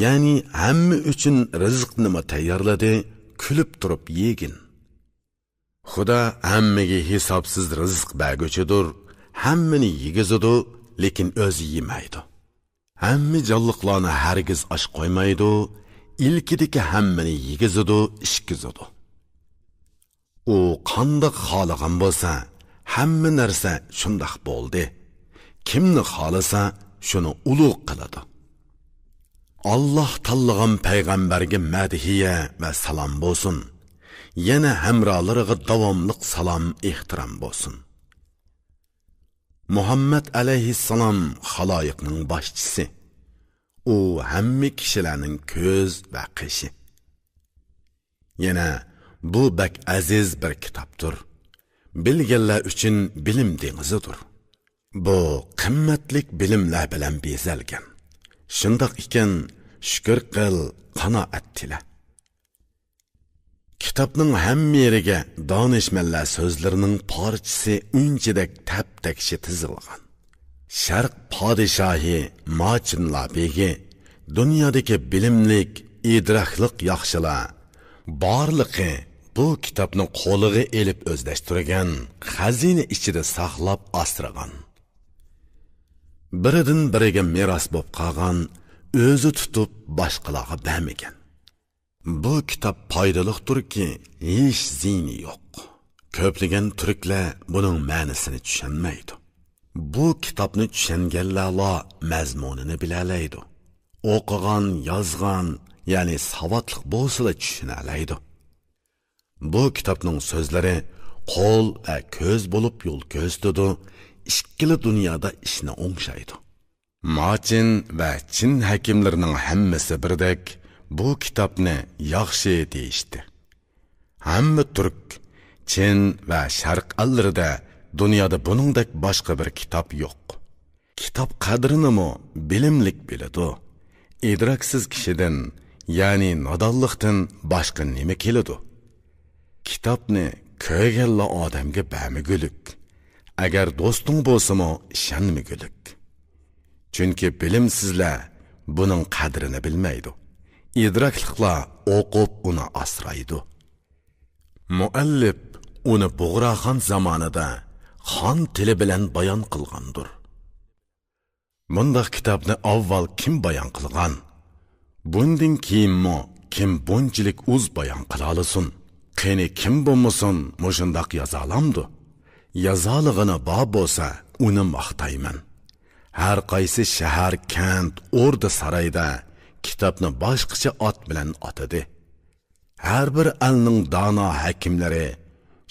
يەنى ھەممە ئۈچۈن رىزىقنىمۇ تەييارلىدى، كۈلۈپ تۇرۇپ يېگىن. خۇدا ھەممىگە ھېسابسىز رىزىق بەرگۈچىدۇر، ھەممىنى يېگۈزىدۇ، لېكىن ئۆزى يېمەيدۇ. ھەممە جانلىقلارنى ھەرگىز ئاچ قويمايدۇ، ئىلكىدىكى ھەممىنى يېگۈزىدۇ، ئىچكۈزىدۇ. ئۇ قانداق خالىغان بولسا، ھەممە نەرسە شۇنداق بولدى. كىمنى خالىسا، شۇنى ئۇلۇغ قىلىدۇ. ئاللاھ تاللىغان پەيغەمبەرگە مەدھىيە ۋە سالام بولسۇن. يەنە ھەمراھلىرىغا داۋاملىق سالام، ئېھتىرام بولسۇن. مۇھەممەد ئەلەيھىسسالام خالايىقنىڭ باشچىسى. ئۇ ھەممە كىشىلەرنىڭ كۆز ۋە قېشى. يەنە بۇ بەك ئەزىز بىر كىتابتۇر. بىلگەنلەر ئۈچۈن بىلىم دېڭىزىدۇر. بۇ قىممەتلىك بىلىملەر بىلەن بېزەلگەن. شۇنداق ئىكەن، شۈكۈر قىل، قانائەت تىلە. كىتابنىڭ ھەممە يېرىگە دانىشمەنلەر سۆزلىرىنىڭ پارچىسى ئۈنچىدەك تەپتەكشى تىزىلغان. شەرق پادىشاھى ماچىنلا بېگى، دۇنيادىكى بىلىملىك، ئىدراكلىق ياخشىلار بارلىقى بۇ كىتابنى قولىغا ئېلىپ ئۆزلەشتۈرگەن، خەزىنە ئىچىدە ساقلاپ ئاسرىغان. بىرىدىن بىرىگە مىراس بولۇپ قالغان، ئۆزى تۇتۇپ باشقىلارغا بەرمىگەن. بۇ كىتاب پايدىلىقتۇركى، ھېچ زىيىنى يوق. كۆپلىگەن تۈركلەر بۇنىڭ مەنىسىنى چۈشەنمەيدۇ. بۇ كىتابنى چۈشەنگەنلەرلا مەزمۇنىنى بىلەلەيدۇ. ئوقۇغان، يازغان، يەنى ساۋاتلىق بولسىلا چۈشىنەلەيدۇ. بۇ كىتابنىڭ سۆزلىرى قول ۋە كۆز بولۇپ يول كۆرسىتىدۇ، ئىككىلا دۇنيادا ئىشنى ئوڭشايدۇ. ماچىن ۋە چىن ھەكىملىرىنىڭ ھەممىسى بىردەك بۇ كىتابنى ياخشى دېيىشتى. ھەممە تۈرك، چىن ۋە شەرق ئەللىرىدە دۇنيادا بۇنىڭدەك باشقا بىر كىتاب يوق. كىتاب قەدرىنىمۇ بىلىملىك بىلىدۇ. ئىدراكسىز كىشىدىن، يەنى نادانلىقتىن باشقا نېمە كېلىدۇ؟ كىتابنى كۆرگەنلا ئادەمگە بەرمىگۈلۈك. ئەگەر دوستۇڭ بولسىمۇ ئىشەنمىگۈلۈك. چۈنكى بىلىمسىزلەر بۇنىڭ قەدرىنى بىلمەيدۇ. ئىدراكلىقلار ئوقۇپ ئۇنى ئاسرايدۇ. مۇئەللىپ ئۇنى بۇغراخان زامانىدا خان تىلى بىلەن بايان قىلغاندۇر. بۇنداق كىتابنى ئاۋۋال كىم بايان قىلغان؟ بۇندىن كېيىنمۇ كىم بۇنچىلىك ئۇز بايان قىلالىسۇن؟ قېنى كىم بولمىسۇن مۇشۇنداق يازالامدۇ؟ يازالىغىنى بار بولسا، ئۇنى ماختايمەن. ھەر قايسى شەھەر، كەنت، ئوردا، سارايدا كىتابنى باشقىچە ئات بىلەن ئاتىدى. ھەر بىر ئەلنىڭ دانا ھەكىملىرى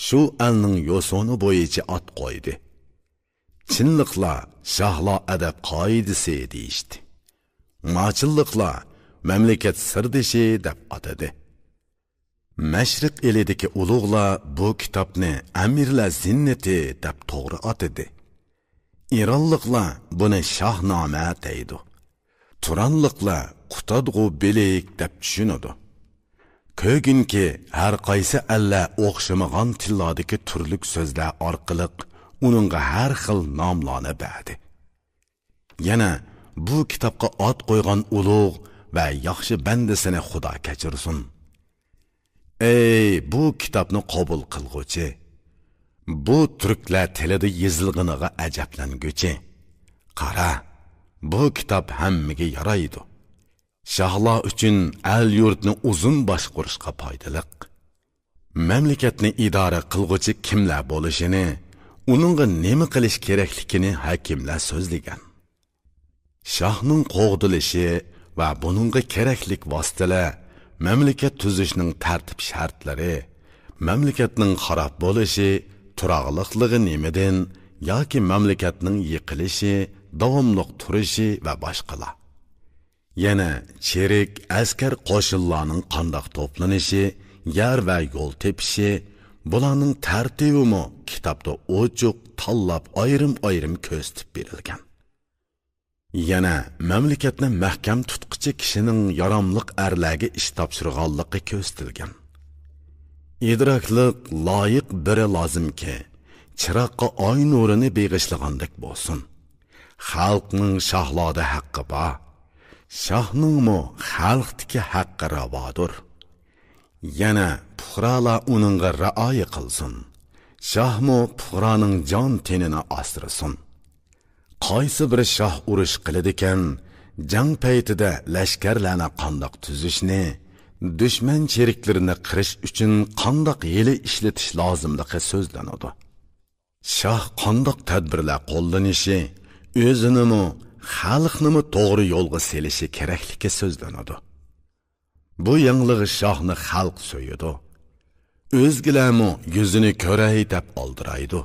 شۇ ئەلنىڭ يوسۇنى بويىچە ئات قويدى. چىنلىقلار شاھلار ئەدەپ قائىدىسى دېيىشتى. ماچىنلىقلار مەملىكەت سىردىشى دەپ ئاتىدى. مەشرىق ئېلىدىكى ئۇلۇغلار بۇ كىتابنى ئەمىرلەر زىننىتى دەپ توغرا ئاتىدى. ئىرانلىقلار بۇنى شاھنامە دەيدۇ. تۇرانلىقلار قۇتادغۇ بىلىك دەپ چۈشىنىدۇ. كۆرگىنكى، ھەر قايسى ئەللەر ئوخشىمىغان تىللاردىكى تۈرلۈك سۆزلەر ئارقىلىق ئۇنىڭغا ھەر خىل ناملارنى بەردى. يەنە بۇ كىتابقا ئات قويغان ئۇلۇغ ۋە ياخشى بەندىسىنى خۇدا كەچۈرسۇن. ئەي بۇ كىتابنى قوبۇل قىلغۇچى! بۇ تۈركلەر تىلىدا يېزىلغىنىغا ئەجەبلەنگۈچى! قارا، بۇ كىتاب ھەممىگە يارايدۇ. شاھلار ئۈچۈن ئەل-يۇرتنى ئۇزۇن باشقۇرۇشقا پايدىلىق. مەملىكەتنى ئىدارە قىلغۇچى كىملەر بولۇشىنى، ئۇنىڭغا نېمە قىلىش كېرەكلىكىنى ھەكىملەر سۆزلىگەن. شاھنىڭ قوغدىلىشى ۋە بۇنىڭغا كېرەكلىك ۋاسىتىلەر، مەملىكەت تۈزۈشنىڭ تەرتىپ شەرتلىرى، مەملىكەتنىڭ خاراب بولۇشى، تۇراقلىقلىقى نېمىدىن ياكى مەملىكەتنىڭ يىقىلىشى، داۋاملىق تۇرۇشى ۋە باشقىلار. يەنە چېرىك ئەسكەر قوشۇنلارنىڭ قانداق توپلىنىشى، يەر ۋە يول تېپىشى، بۇلارنىڭ تەرتىبىمۇ كىتابتا ئوچۇق تاللاپ ئايرىم-ئايرىم كۆرسىتىپ بېرىلگەن. يەنە مەملىكەتنى مەھكەم تۇتقۇچى كىشىنىڭ ياراملىق ئەرلەرگە ئىش تاپشۇرغانلىقى كۆرسىتىلگەن. ئىدراكلىق لايىق بىرى لازىمكى، چىراغقا ئاي نۇرىنى بېغىشلىغاندەك بولسۇن. خەلقنىڭ شاھلاردا ھەققى بار. شاھنىڭمۇ خەلقتىكى ھەققى راۋادۇر. يەنە پۇقرالار ئۇنىڭغا رىئايە قىلسۇن. شاھمۇ پۇقرانىڭ جان تېنىنى ئاسرىسۇن. قايسى بىر شاھ ئۇرۇش قىلىدىكەن، جەڭ پەيتىدە لەشكەرلەرنى قانداق تۈزۈشنى، دۈشمەن چېرىكلىرىنى قىرىش ئۈچۈن قانداق ھىيلە ئىشلىتىش لازىملىقى سۆزلىنىدۇ. شاھ قانداق تەدبىرلەر قوللىنىشى، ئۆزىنىمۇ، خەلقنىمۇ توغرا يولغا سېلىشى كېرەكلىكى سۆزلىنىدۇ. بۇ يېڭىلىق شاھنى خەلق سۆيىدۇ. ئۆزگىلەرمۇ يۈزىنى كۆرەي دەپ ئالدىرايدۇ.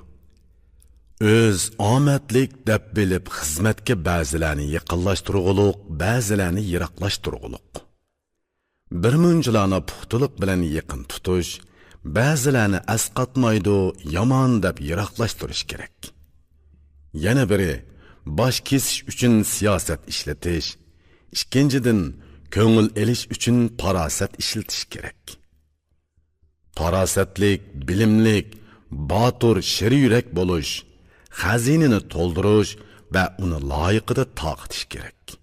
ئۆز ئامەتلىك دەپ بىلىپ خىزمەتكە بەزىلەرنى يېقىنلاشتۇرغۇلۇق، بەزىلەرنى يىراقلاشتۇرغۇلۇق. بىرمۇنچىلارنى پۇختىلىق بىلەن يېقىن تۇتۇش، بەزىلەرنى ئەسقاتمايدۇ، يامان دەپ يىراقلاشتۇرۇش كېرەك. يەنە بىرى، باش كېسىش ئۈچۈن سىياسەت ئىشلىتىش، ئىككىنچىدىن، كۆڭۈل ئېلىش ئۈچۈن پاراسەت ئىشلىتىش كېرەك. پاراسەتلىك، بىلىملىك، باتۇر، شىر يۈرەك بولۇش، خەزىنىنى تولدۇرۇش ۋە ئۇنى لايىقىدا تارقىتىش كېرەك.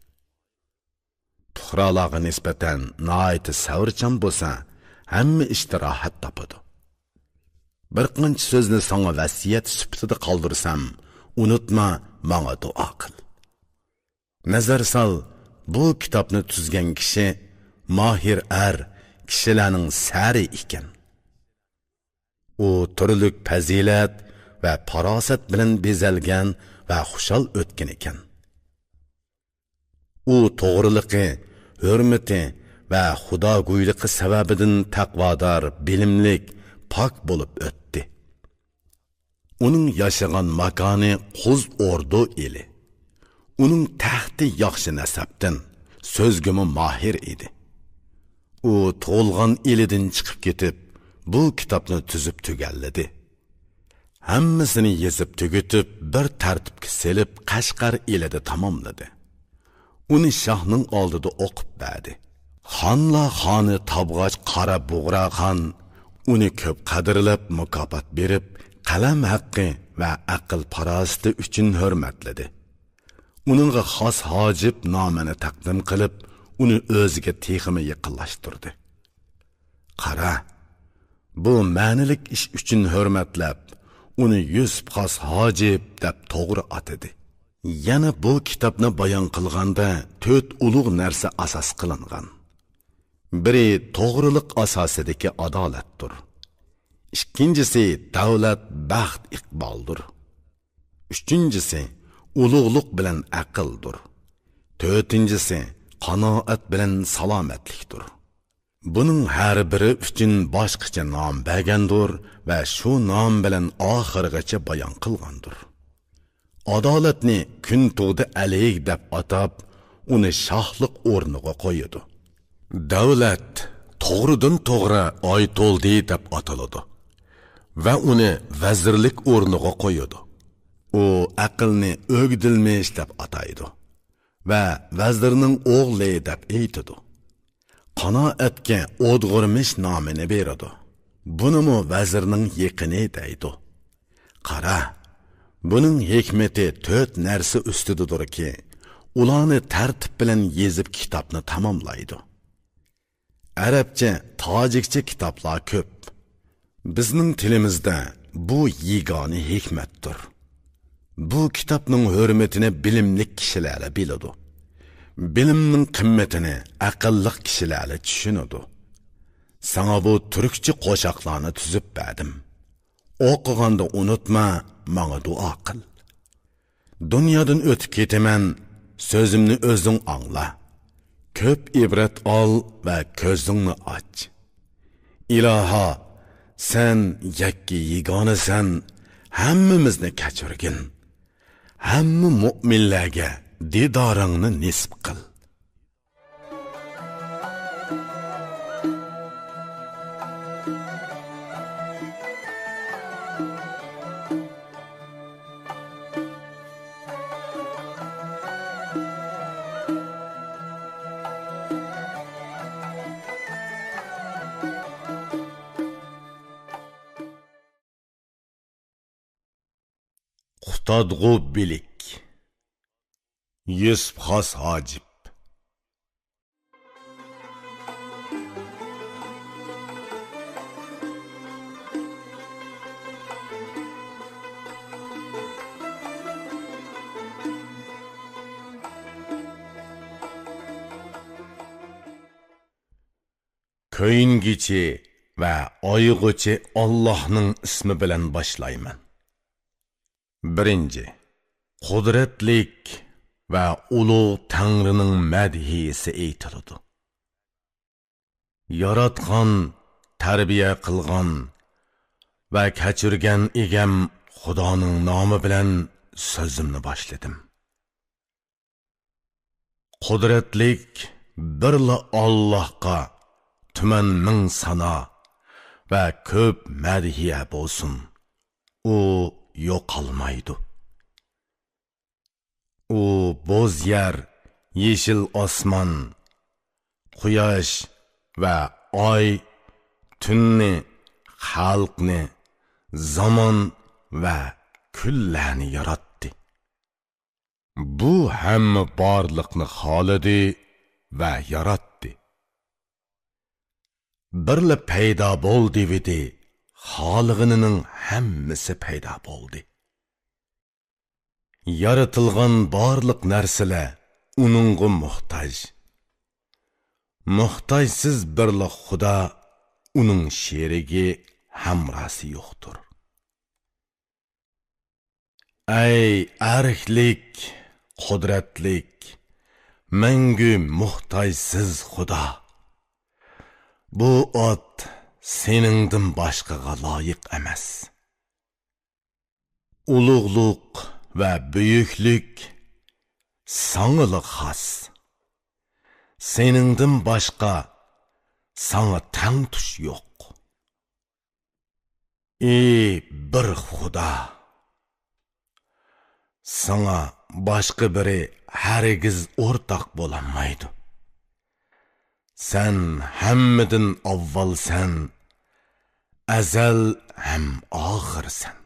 پۇقرالارغا نىسبەتەن ناھايىتى سەۋرچان بولسا، ھەممە ئىشتا راھەت تاپىدۇ. بىر قانچە سۆزنى ساڭا ۋەسىيەت سۈپىتىدە قالدۇرسام، ئۇنتۇما، ماڭا دۇئا قىل. نەزەر سال، بۇ كىتابنى تۈزگەن كىشى ماھىر ئەر، كىشىلەرنىڭ سەرى ئىكەن. ئۇ تۈرلۈك پەزىلەت ۋە پاراسەت بىلەن بېزەلگەن ۋە خۇشال ئۆتكەن ئىكەن. ئۇ توغرىلىقى، ھۆرمىتى ۋە خۇداگويلۇقى سەۋەبىدىن تەقۋادار، بىلىملىك، پاك بولۇپ ئۆتتى. ئۇنىڭ ياشىغان ماكانى قۇز ئوردۇ ئېلى. ئۇنىڭ تەختى ياخشى نەسەبتىن، سۆزگىمۇ ماھىر ئىدى. ئۇ تۇغۇلغان ئېلىدىن چىقىپ كېتىپ، بۇ كىتابنى تۈزۈپ تۈگەللىدى. ھەممىسىنى يېزىپ تۈگىتىپ، بىر تەرتىپكە سېلىپ، قەشقەر ئېلىدە تاماملىدى. ئۇنى شاھنىڭ ئالدىدا ئوقۇپ بەردى. خانلار خانى تابغاچ قارا بۇغراخان ئۇنى كۆپ قەدىرلەپ، مۇكاپات بېرىپ، قەلەم ھەققى ۋە ئەقىل-پاراسىتى ئۈچۈن ھۆرمەتلىدى. ئۇنىڭغا خاس ھاجىپ نامىنى تەقدىم قىلىپ، ئۇنى ئۆزىگە تېخىمۇ يېقىنلاشتۇردى. قارا، بۇ مەنىلىك ئىش ئۈچۈن ھۆرمەتلەپ، ئۇنى يۈسۈپ خاس ھاجىپ دەپ توغرا ئاتىدى. يەنە بۇ كىتابنى بايان قىلغاندا تۆت ئۇلۇغ نەرسە ئاساس قىلىنغان. بىرى، توغرىلىق ئاساسىدىكى ئادالەتتۇر. ئىككىنچىسى، دەۋلەت، بەخت، ئىقبالدۇر. ئۈچىنچىسى، ئۇلۇغلۇق بىلەن ئەقىلدۇر. تۆتىنچىسى، قانائەت بىلەن سالامەتلىكتۇر. بۇنىڭ ھەر بىرى ئۈچۈن باشقىچە نام بەرگەندۇر ۋە شۇ نام بىلەن ئاخىرغىچە بايان قىلغاندۇر. ئادالەتنى كۈن تۇغدى ئەلىگ دەپ ئاتاپ، ئۇنى شاھلىق ئورنىغا قويىدۇ. دەۋلەت، توغرىدىن توغرا ئايتولدى دەپ ئاتىلىدۇ ۋە ئۇنى ۋەزىرلىك ئورنىغا قويىدۇ. ئۇ ئەقىلنى ئۆگدۈلمىش دەپ ئاتايدۇ ۋە ۋەزىرنىڭ ئوغلى دەپ ئېيتىدۇ. قانائەتكە ئودغۇرمىش نامىنى بېرىدۇ. بۇنىمۇ ۋەزىرنىڭ يېقىنى دەيدۇ. قارا، بۇنىڭ ھېكمىتى تۆت نەرسە ئۈستىدىدۇركى، ئۇلارنى تەرتىپ بىلەن يېزىپ كىتابنى تاماملايدۇ. ئەرەبچە، تاجىكچە كىتابلار كۆپ. بىزنىڭ تىلىمىزدا بۇ يېگانە ھېكمەتتۇر. بۇ كىتابنىڭ ھۆرمىتىنى بىلىملىك كىشىلەرلا بىلىدۇ. بىلىمنىڭ قىممىتىنى ئەقىللىق كىشىلەرلا چۈشىنىدۇ. ساڭا بۇ تۈركچە قوشاقلارنى تۈزۈپ بەردىم. ئوقۇغاندا ئۇنتۇما، ماڭا دۇئا قىل. دۇنيادىن ئۆتۈپ كېتىمەن، سۆزۈمنى ئۆزۈڭ ئاڭلا. كۆپ ئىبرەت ئال ۋە كۆزۈڭنى ئاچ. ئىلاھا، سەن يەككە يېگانىسەن، ھەممىمىزنى كەچۈرگىن. ھەممە مۆمىنلەرگە دىدارىڭنى نېسىپ قىل. قۇتادغۇ بىلىك. يۈسۈپ خاس ھاجىپ. كۆيۈنگۈچى ۋە ئايىغۇچى ئاللاھنىڭ ئىسمى بىلەن باشلايمەن. بىرىنچى، قۇدرەتلىك ۋە ئۇلۇغ تەڭرىنىڭ مەدھىيىسى ئېيتىلىدۇ. ياراتقان، تەربىيە قىلغان ۋە كەچۈرگەن ئىگەم خۇدانىڭ نامى بىلەن سۆزۈمنى باشلىدىم. قۇدرەتلىك بىرلا ئاللاھقا تۈمەن مىڭ سانا ۋە كۆپ مەدھىيە بولسۇن. ئۇ يوقالمايدۇ. ئۇ بوز يەر، يېشىل ئاسمان، قۇياش ۋە ئاي، تۈننى، خەلقنى، زامان ۋە كۈنلەرنى ياراتتى. بۇ ھەممە بارلىقنى خالىدى ۋە ياراتتى. بىرلا پەيدا بول دېۋىدى، خالىغىنىنىڭ ھەممىسى پەيدا بولدى. يارىتىلغان بارلىق نەرسىلەر ئۇنىڭغا موھتاج. موھتاجسىز بىرلا خۇدا، ئۇنىڭ شېرىكى، ھەمراھسى يوقتۇر. ئەي ئەركلىك، قۇدرەتلىك، مەڭگۈ موھتاجسىز خۇدا! بۇ ئات سېنىڭدىن باشقىغا لايىق ئەمەس. ئۇلۇغلۇق ۋە بۈيۈكلۈك ساڭىلا خاس. سېنىڭدىن باشقا ساڭا تەڭتۇش يوق. ئى بىر خۇدا! ساڭا باشقا بىرى ھەرگىز ئورتاق بولالمايدۇ. سەن ھەممىدىن ئاۋۋالسەن، ئەزەل ھەم ئاخىرسەن.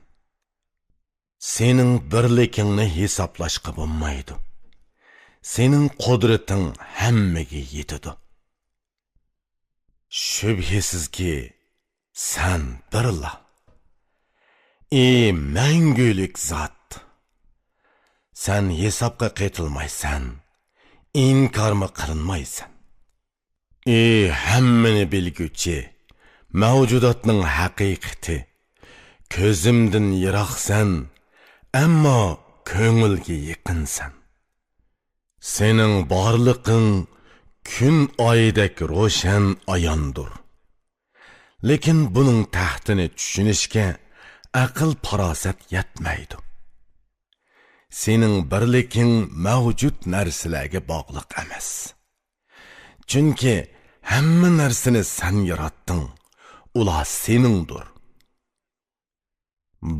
سېنىڭ بىرلىكىڭنى ھېسابلاشقا بولمايدۇ. سېنىڭ قۇدرىتىڭ ھەممىگە يېتىدۇ. شۈبھىسىزكى، سەن بىرلا. ئى مەڭگۈلۈك زات! سەن ھېسابقا قېتىلمايسەن، ئىنكارمۇ قىلىنمايسەن. ئى ھەممىنى بىلگۈچى، مەۋجۇداتنىڭ ھەقىقىتى! كۆزۈمدىن يىراقسەن، ئەمما كۆڭۈلگە يېقىنسەن. سېنىڭ بارلىقىڭ كۈن ئايدەك روشەن ئاياندۇر. لېكىن بۇنىڭ تەھتىنى چۈشىنىشكە ئەقىل-پاراسەت يەتمەيدۇ. سېنىڭ بىرلىكىڭ مەۋجۇت نەرسىلەرگە باغلىق ئەمەس. چۈنكى ھەممە نەرسىنى سەن ياراتتىڭ، ئۇلار سېنىڭدۇر.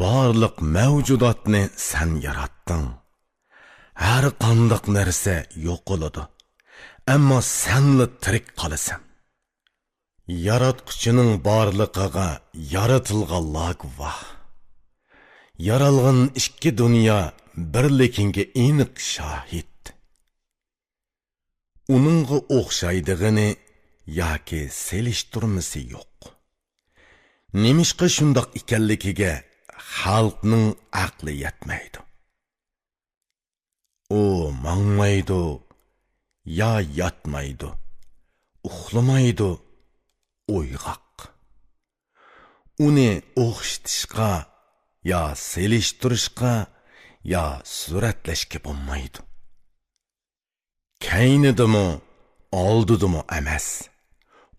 بارلىق مەۋجۇداتنى سەن ياراتتىڭ. ھەر قانداق نەرسە يوقىلىدۇ، ئەمما سەنلا تىرىك قالىسەن. ياراتقۇچىنىڭ بارلىقىغا يارىتىلغانلار گۇۋاھ. يارالغان ئىككى دۇنيا بىرلىكىڭگە ئېنىق شاھىت. ئۇنىڭغا ئوخشايدىغىنى ياكى سېلىشتۇرمىسى يوق. نېمىشقا شۇنداق ئىكەنلىكىگە خەلقنىڭ ئەقلى يەتمەيدۇ. ئۇ ماڭمايدۇ، يا ياتمايدۇ، ئۇخلىمايدۇ، ئويغاق. ئۇنى ئوخشىتىشقا، يا سېلىشتۇرۇشقا، يا سۈرەتلەشكە بولمايدۇ. كەينىدىمۇ، ئالدىدىمۇ ئەمەس،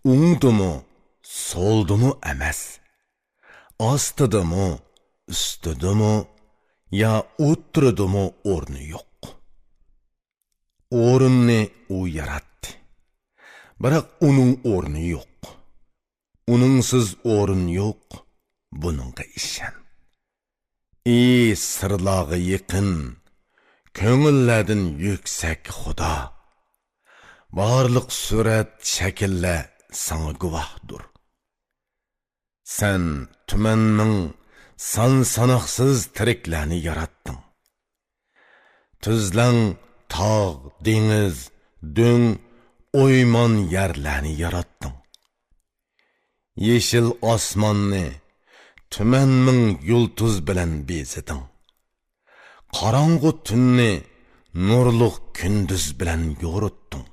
ئوڭدىمۇ، سولدىمۇ ئەمەس، ئاستىدىمۇ، ئۈستىدىمۇ يا ئوتتۇرىدىمۇ ئورنى يوق. ئورۇننى ئۇ ياراتتى. بىراق ئۇنىڭ ئورنى يوق. ئۇنىڭسىز ئورۇن يوق، بۇنىڭغا ئىشەن. ئى سىرلارغا يېقىن، كۆڭۈللەردىن يۈكسەك خۇدا! بارلىق سۈرەت، شەكىللەر ساڭا گۇۋاھدۇر. سەن تۈمەن مىڭ سان-ساناقسىز تىرىكلەرنى ياراتتىڭ. تۈزلەڭ، تاغ، دېڭىز، دۆڭ، ئويمان يەرلەرنى ياراتتىڭ. يېشىل ئاسماننى تۈمەن مىڭ يۇلتۇز بىلەن بېزىدىڭ. قاراڭغۇ تۈننى نۇرلۇق كۈندۈز بىلەن يورۇتتۇڭ.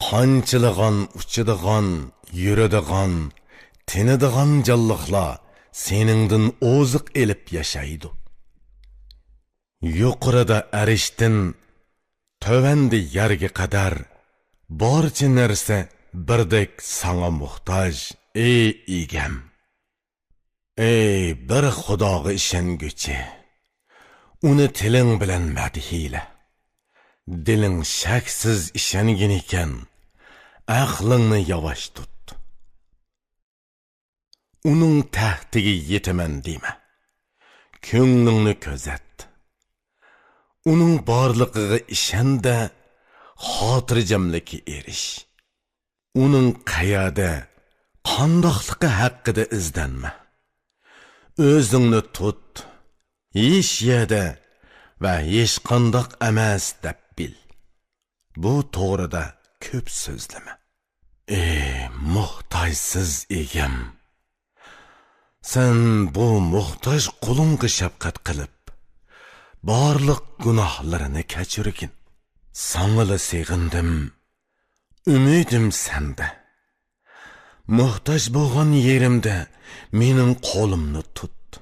قانچىلىغان، ئۇچىدىغان، يۈرىدىغان، تىنىدىغان جانلىقلار سېنىڭدىن ئوزۇق ئېلىپ ياشايدۇ. يۇقىرىدا ئەرشتىن تۆۋەندە يەرگە قەدەر بارچە نەرسە بىردەك ساڭا موھتاج، ئەي ئىگەم! ئەي بىر خۇداغا ئىشەنگۈچى، ئۇنى تىلىڭ بىلەن مەدھىيلە. دىلىڭ شەكسىز ئىشەنگىنىكەن، ئەقلىڭنى ياۋاش تۇت. ئۇنىڭ تەختىگە يېتىمەن دېمە. كۆڭلۈڭنى كۆزەت. ئۇنىڭ بارلىقىغا ئىشەن-دە، خاتىرجەملىككە ئېرىش. ئۇنىڭ قەيەردە، قانداقلىقى ھەققىدە ئىزدەنمە. ئۆزۈڭنى تۇت، ھېچ يەردە ۋە ھېچقانداق ئەمەس دەپ بىل. بۇ توغرىدا كۆپ سۆزلىمە. ئى موھتاجسىز ئىگەم! سەن بۇ موھتاج قۇلۇڭغا شەپقەت قىلىپ، بارلىق گۇناھلىرىنى كەچۈرگىن. ساڭىلا سېغىندىم، ئۈمىدىم سەندە. موھتاج بولغان يېرىمدە مېنىڭ قولۇمنى تۇت.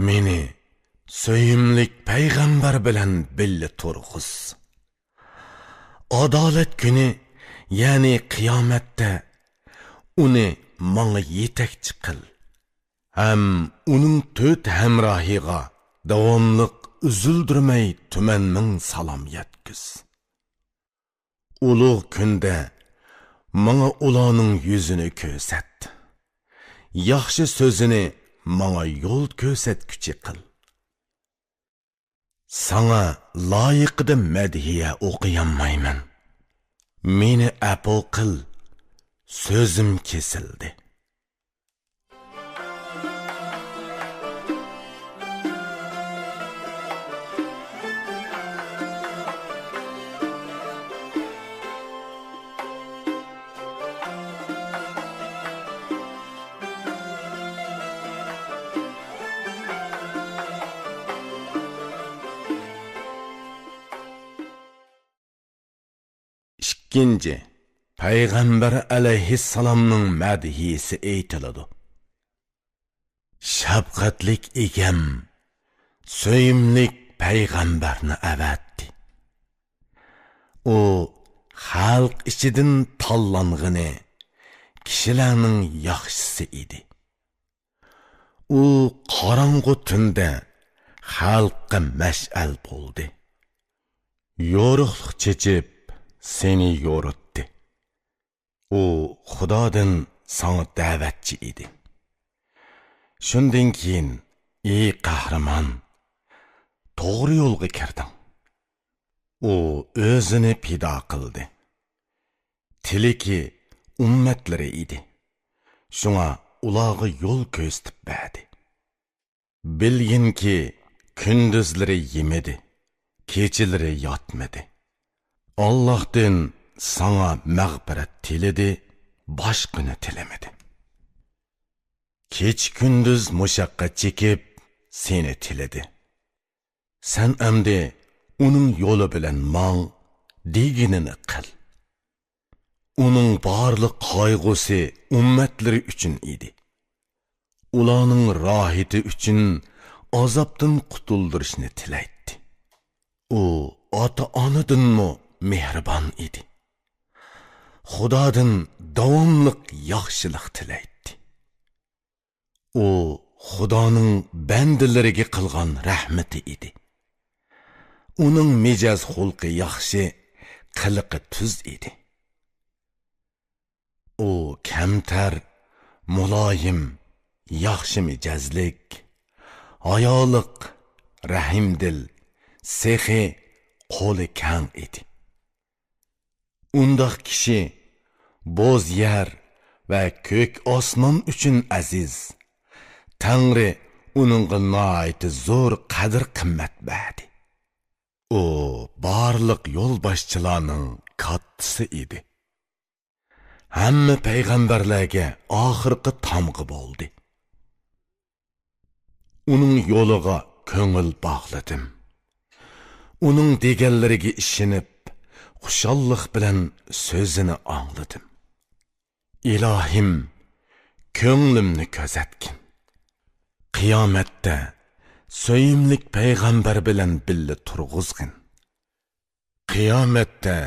مېنى سۆيۈملۈك پەيغەمبەر بىلەن بىللە تۇرغۇز. ئادالەت كۈنى، يەنى قىيامەتتە ئۇنى ماڭا يېتەكچى قىل. ھەم ئۇنىڭ تۆت ھەمراھىغا داۋاملىق ئۈزۈلدۈرمەي تۈمەن مىڭ سالام يەتكۈز. ئۇلۇغ كۈندە ماڭا ئۇلارنىڭ يۈزىنى كۆرسەت. ياخشى سۆزىنى ماڭا يول كۆرسەتكۈچى قىل. ساڭا لايىقىدا مەدھىيە ئوقۇيالمايمەن. مېنى ئەپۇ قىل، سۆزۈم كېسىلدى. ئىككىنچى، پەيغەمبەر ئەلەيھىسسالامنىڭ مەدھىيىسى ئېيتىلىدۇ. شەپقەتلىك ئىگەم سۆيۈملۈك پەيغەمبەرنى ئەۋەتتى. ئۇ خەلق ئىچىدىن تاللانغىنى، كىشىلەرنىڭ ياخشىسى ئىدى. ئۇ قاراڭغۇ تۈندە خەلققە مەشئەل بولدى. يورۇقلۇق چېچىپ، سېنى يورۇتتى. ئۇ خۇدادىن ساڭا دەۋەتچى ئىدى. شۇندىن كېيىن، ئى قەھرىمان، توغرا يولغا كىردىڭ. ئۇ ئۆزىنى پىدا قىلدى. تىلىكى ئۈممەتلىرى ئىدى. شۇڭا ئۇلارغا يول كۆرسىتىپ بەردى. بىلگىنكى، كۈندۈزلىرى يېمىدى، كېچىلىرى ياتمىدى. ئاللاھتىن ساڭا مەغپىرەت تىلىدى، باشقىنى تىلىمىدى. كېچە-كۈندۈز مۇشەققەت چېكىپ، سېنى تىلىدى. سەن ئەمدى ئۇنىڭ يولى بىلەن ماڭ، دېگىنىنى قىل. ئۇنىڭ بارلىق قايغۇسى ئۈممەتلىرى ئۈچۈن ئىدى. ئۇلارنىڭ راھىتى ئۈچۈن ئازابتىن قۇتۇلدۇرۇشنى تىلەيتتى. ئۇ ئاتا-ئانىدىنمۇ مېھرىبان ئىدى. خۇدادىن داۋاملىق ياخشىلىق تىلەيتتى. ئۇ خۇدانىڭ بەندىلىرىگە قىلغان رەھمىتى ئىدى. ئۇنىڭ مىجەز-خۇلقى ياخشى، قىلىقى تۈز ئىدى. ئۇ كەمتەر، مۇلايىم، ياخشى مىجەزلىك، ھايالىق، رەھىمدىل، سېخىي، قولى كەڭ ئىدى. ئۇنداق كىشى بوز يەر ۋە كۆك ئاسمان ئۈچۈن ئەزىز. تەڭرى ئۇنىڭغا ناھايىتى زور قەدىر-قىممەت بەردى. ئۇ بارلىق يولباشچىلارنىڭ كاتتىسى ئىدى. ھەممە پەيغەمبەرلەرگە ئاخىرقى تامغا بولدى. ئۇنىڭ يولىغا كۆڭۈل باغلىدىم. ئۇنىڭ دېگەنلىرىگە ئىشىنىپ، خۇشاللىق بىلەن سۆزىنى ئاڭلىدىم. ئىلاھىم، كۆڭلۈمنى كۆزەتكىن. قىيامەتتە سۆيۈملۈك پەيغەمبەر بىلەن بىللە تۇرغۇزغىن. قىيامەتتە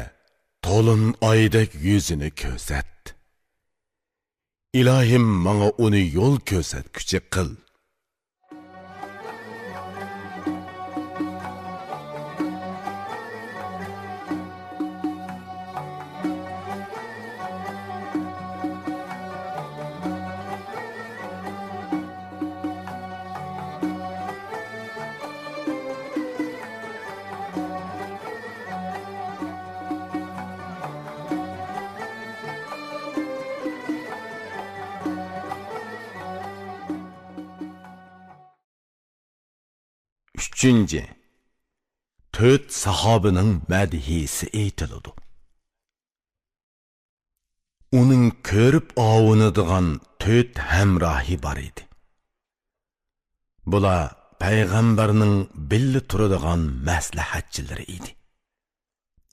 تولۇن ئايدەك يۈزىنى كۆرسەت. ئىلاھىم، ماڭا ئۇنى يول كۆرسەتكۈچى قىل. ئۈچىنچى، تۆت ساھابىنىڭ مەدھىيىسى ئېيتىلىدۇ. ئۇنىڭ كۆرۈپ ئاۋۇنىدىغان تۆت ھەمراھى بار ئىدى. بۇلار پەيغەمبەرنىڭ بىللە تۇرىدىغان مەسلىھەتچىلىرى ئىدى.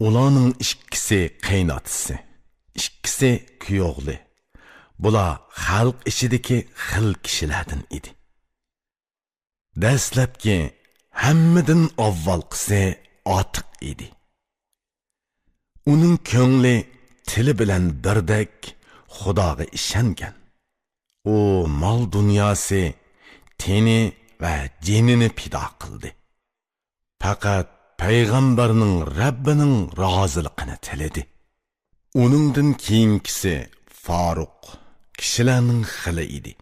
ئۇلارنىڭ ئىككىسى قېيىنئاتىسى، ئىككىسى كۈيئوغلى. بۇلار خەلق ئىچىدىكى خىل كىشىلەردىن ئىدى. دەسلەپكى، ھەممىدىن ئاۋۋالقىسى ئاتىق ئىدى. ئۇنىڭ كۆڭلى تىلى بىلەن بىردەك خۇداغا ئىشەنگەن. ئۇ مال-دۇنياسى، تېنى ۋە جېنىنى پىدا قىلدى. پەقەت پەيغەمبەرنىڭ رەببىنىڭ رازىلىقىنى تىلىدى. ئۇنىڭدىن كېيىنكىسى فاروق، كىشىلەرنىڭ خىلى ئىدى.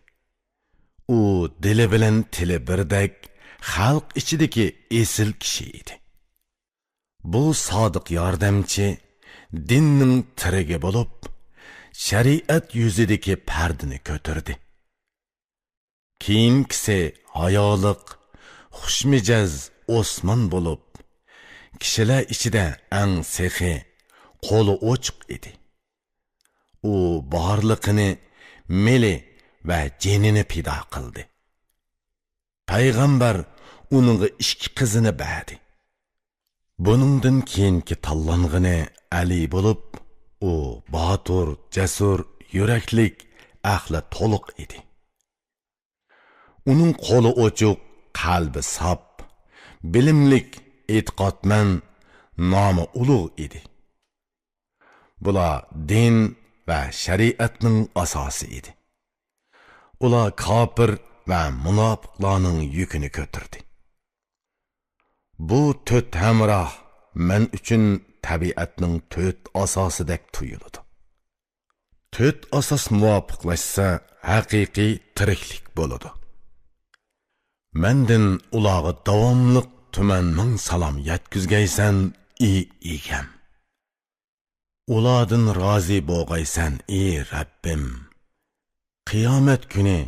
ئۇ دىلى بىلەن تىلى بىردەك خەلق ئىچىدىكى ئېسىل كىشى ئىدى. بۇ سادىق ياردەمچى دىننىڭ تىرىگى بولۇپ، شەرىئەت يۈزىدىكى پەردىنى كۆتۈردى. كېيىنكىسى ھايالىق، خۇشمىجەز ئوسمان بولۇپ، كىشىلەر ئىچىدە ئەڭ سېخىي، قولى ئوچۇق ئىدى. ئۇ بارلىقىنى، مېلى ۋە جېنىنى پىدا قىلدى. پەيغەمبەر ئۇنىڭغا ئىككى قىزىنى بەردى. بۇنىڭدىن كېيىنكى تاللانغىنى ئەلى بولۇپ، ئۇ باتۇر، جەسۇر، يۈرەكلىك، ئەقلى تولۇق ئىدى. ئۇنىڭ قولى ئوچۇق، قەلبى ساپ، بىلىملىك، ئېتىقادمەن، نامى ئۇلۇغ ئىدى. بۇلار دىن ۋە شەرىئەتنىڭ ئاساسى ئىدى. ئۇلار كاپىر ۋە مۇناپىقلارنىڭ يۈكىنى كۆتۈردى. بۇ تۆت ھەمراھ مەن ئۈچۈن تەبىئەتنىڭ تۆت ئاساسىدەك تۇيۇلىدۇ. تۆت ئاساس مۇۋاپىقلاشسا، ھەقىقىي تىرىكلىك بولىدۇ. مەندىن ئۇلارغا داۋاملىق تۈمەن مىڭ سالام يەتكۈزگەيسەن، ئى ئىگەم. ئۇلاردىن رازى بولغايسەن، ئى رەببىم. قىيامەت كۈنى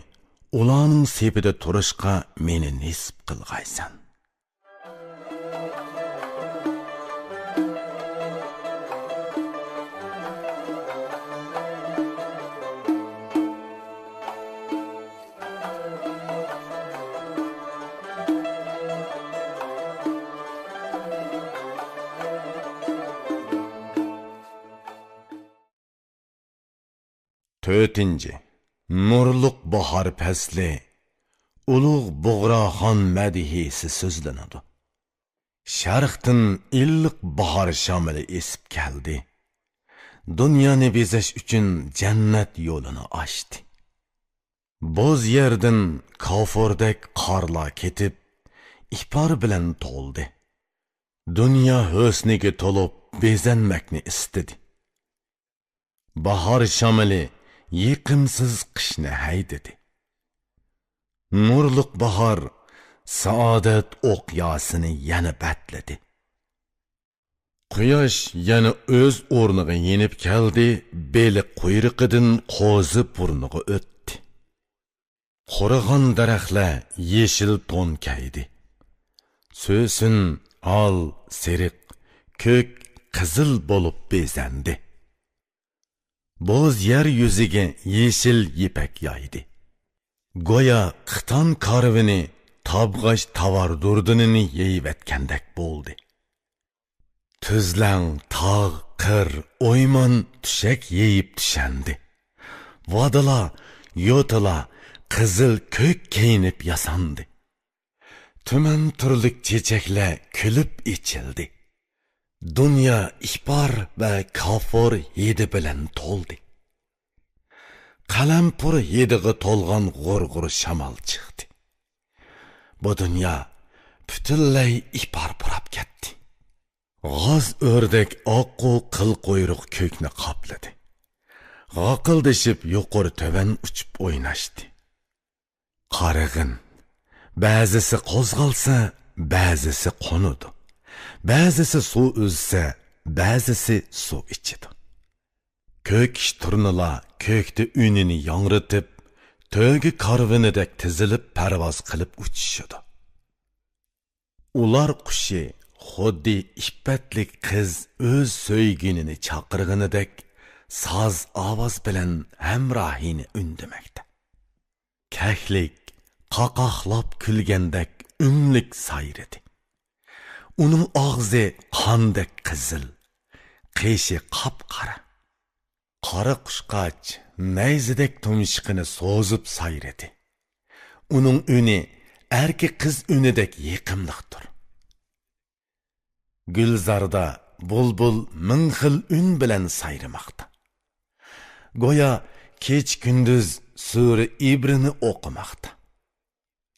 ئۇلارنىڭ سېپىدە تۇرۇشقا مېنى نېسىپ قىلغايسەن. تۆتىنچى، نۇرلۇق باھار پەسلى ئۇلۇغ بۇغراخان مەدھىيسى سۆزلىنىدۇ. شەرقتىن ئىللىق باھار شامىلى ئېسىپ كەلدى. دۇنيانى بېزەش ئۈچۈن جەننەت يولىنى ئاچتى. بوز يەردىن كافۇردەك قارلار كېتىپ، ئىپار بىلەن تولدى. دۇنيا ھۆسنىگە تولۇپ بېزەنمەكنى ئىستىدى. باھار شامىلى يېقىمسىز قىشنى ھەيدىدى. نۇرلۇق باھار سائادەت ئوقياسىنى يەنە بەتلىدى. قۇياش يەنە ئۆز ئورنىغا يېنىپ كەلدى، بېلىق قۇيرۇقىدىن قوزا بۇرنىغا ئۆتتى. قۇرۇغان دەرەخلەر يېشىل تون كەيدى. سۆسۈن، ئال، سېرىق، كۆك، قىزىل بولۇپ بېزەندى. بوز يەر يۈزىگە يېشىل يىپەك يايدى. گويا خىتان كارۋىنى تابغاچ تاۋار دۇردىنىنى يېيىۋەتكەندەك بولدى. تۈزلەڭ، تاغ، قىر، ئويمان تۈشەك يېيىپ تۈشەندى. ۋادىلار، يوتىلار قىزىل كۆك كىيىنىپ ياساندى. تۈمەن تۈرلۈك چېچەكلەر كۈلۈپ ئېچىلدى. دۇنيا ئىپار ۋە كافۇر ھىدى بىلەن تولدى. قەلەمپۇر ھىدىغا تولغان غۇر-غۇر شامال چىقتى. بۇ دۇنيا پۈتۈنلەي ئىپار پۇراپ كەتتى. غاز ئۆردەك ئاققۇ قىل قۇيرۇق كۆكنى قاپلىدى. غاقىلدىشىپ يۇقىرى تۆۋەن ئۇچۇپ ئويناشتى. قارىغىن، بەزىسى قوزغالسا، بەزىسى قونىدۇ. بەزىسى سۇ ئۈزسە، بەزىسى سۇ ئىچىدۇ. كۆكۈش تۇرنىلار كۆكتە ئۈنىنى ياڭرىتىپ، تۆگە كارۋىنىدەك تىزىلىپ پەرۋاز قىلىپ ئۇچۇشىدۇ. ئۇلار قۇشى خۇددى ئىپپەتلىك قىز ئۆز سۆيگىنىنى چاقىرغىنىدەك ساز ئاۋاز بىلەن ھەمراھىنى ئۈندىمەكتە. كەكلىك قاقاقلاپ كۈلگەندەك ئۈنلۈك سايرىدى. ئۇنىڭ ئاغزى قاندەك قىزىل، قېشى قاپقارا. قارا قۇشقاچ نەيزىدەك تۇمشۇقىنى سوزۇپ سايرىدى. ئۇنىڭ ئۈنى ئەركە قىز ئۈنىدەك يېقىملىقتۇر. گۈلزاردا بۇلبۇل مىڭ خىل ئۈن بىلەن سايرىماقتا. گويا كېچە-كۈندۈز سۈرە ئىبرىنى ئوقۇماقتا.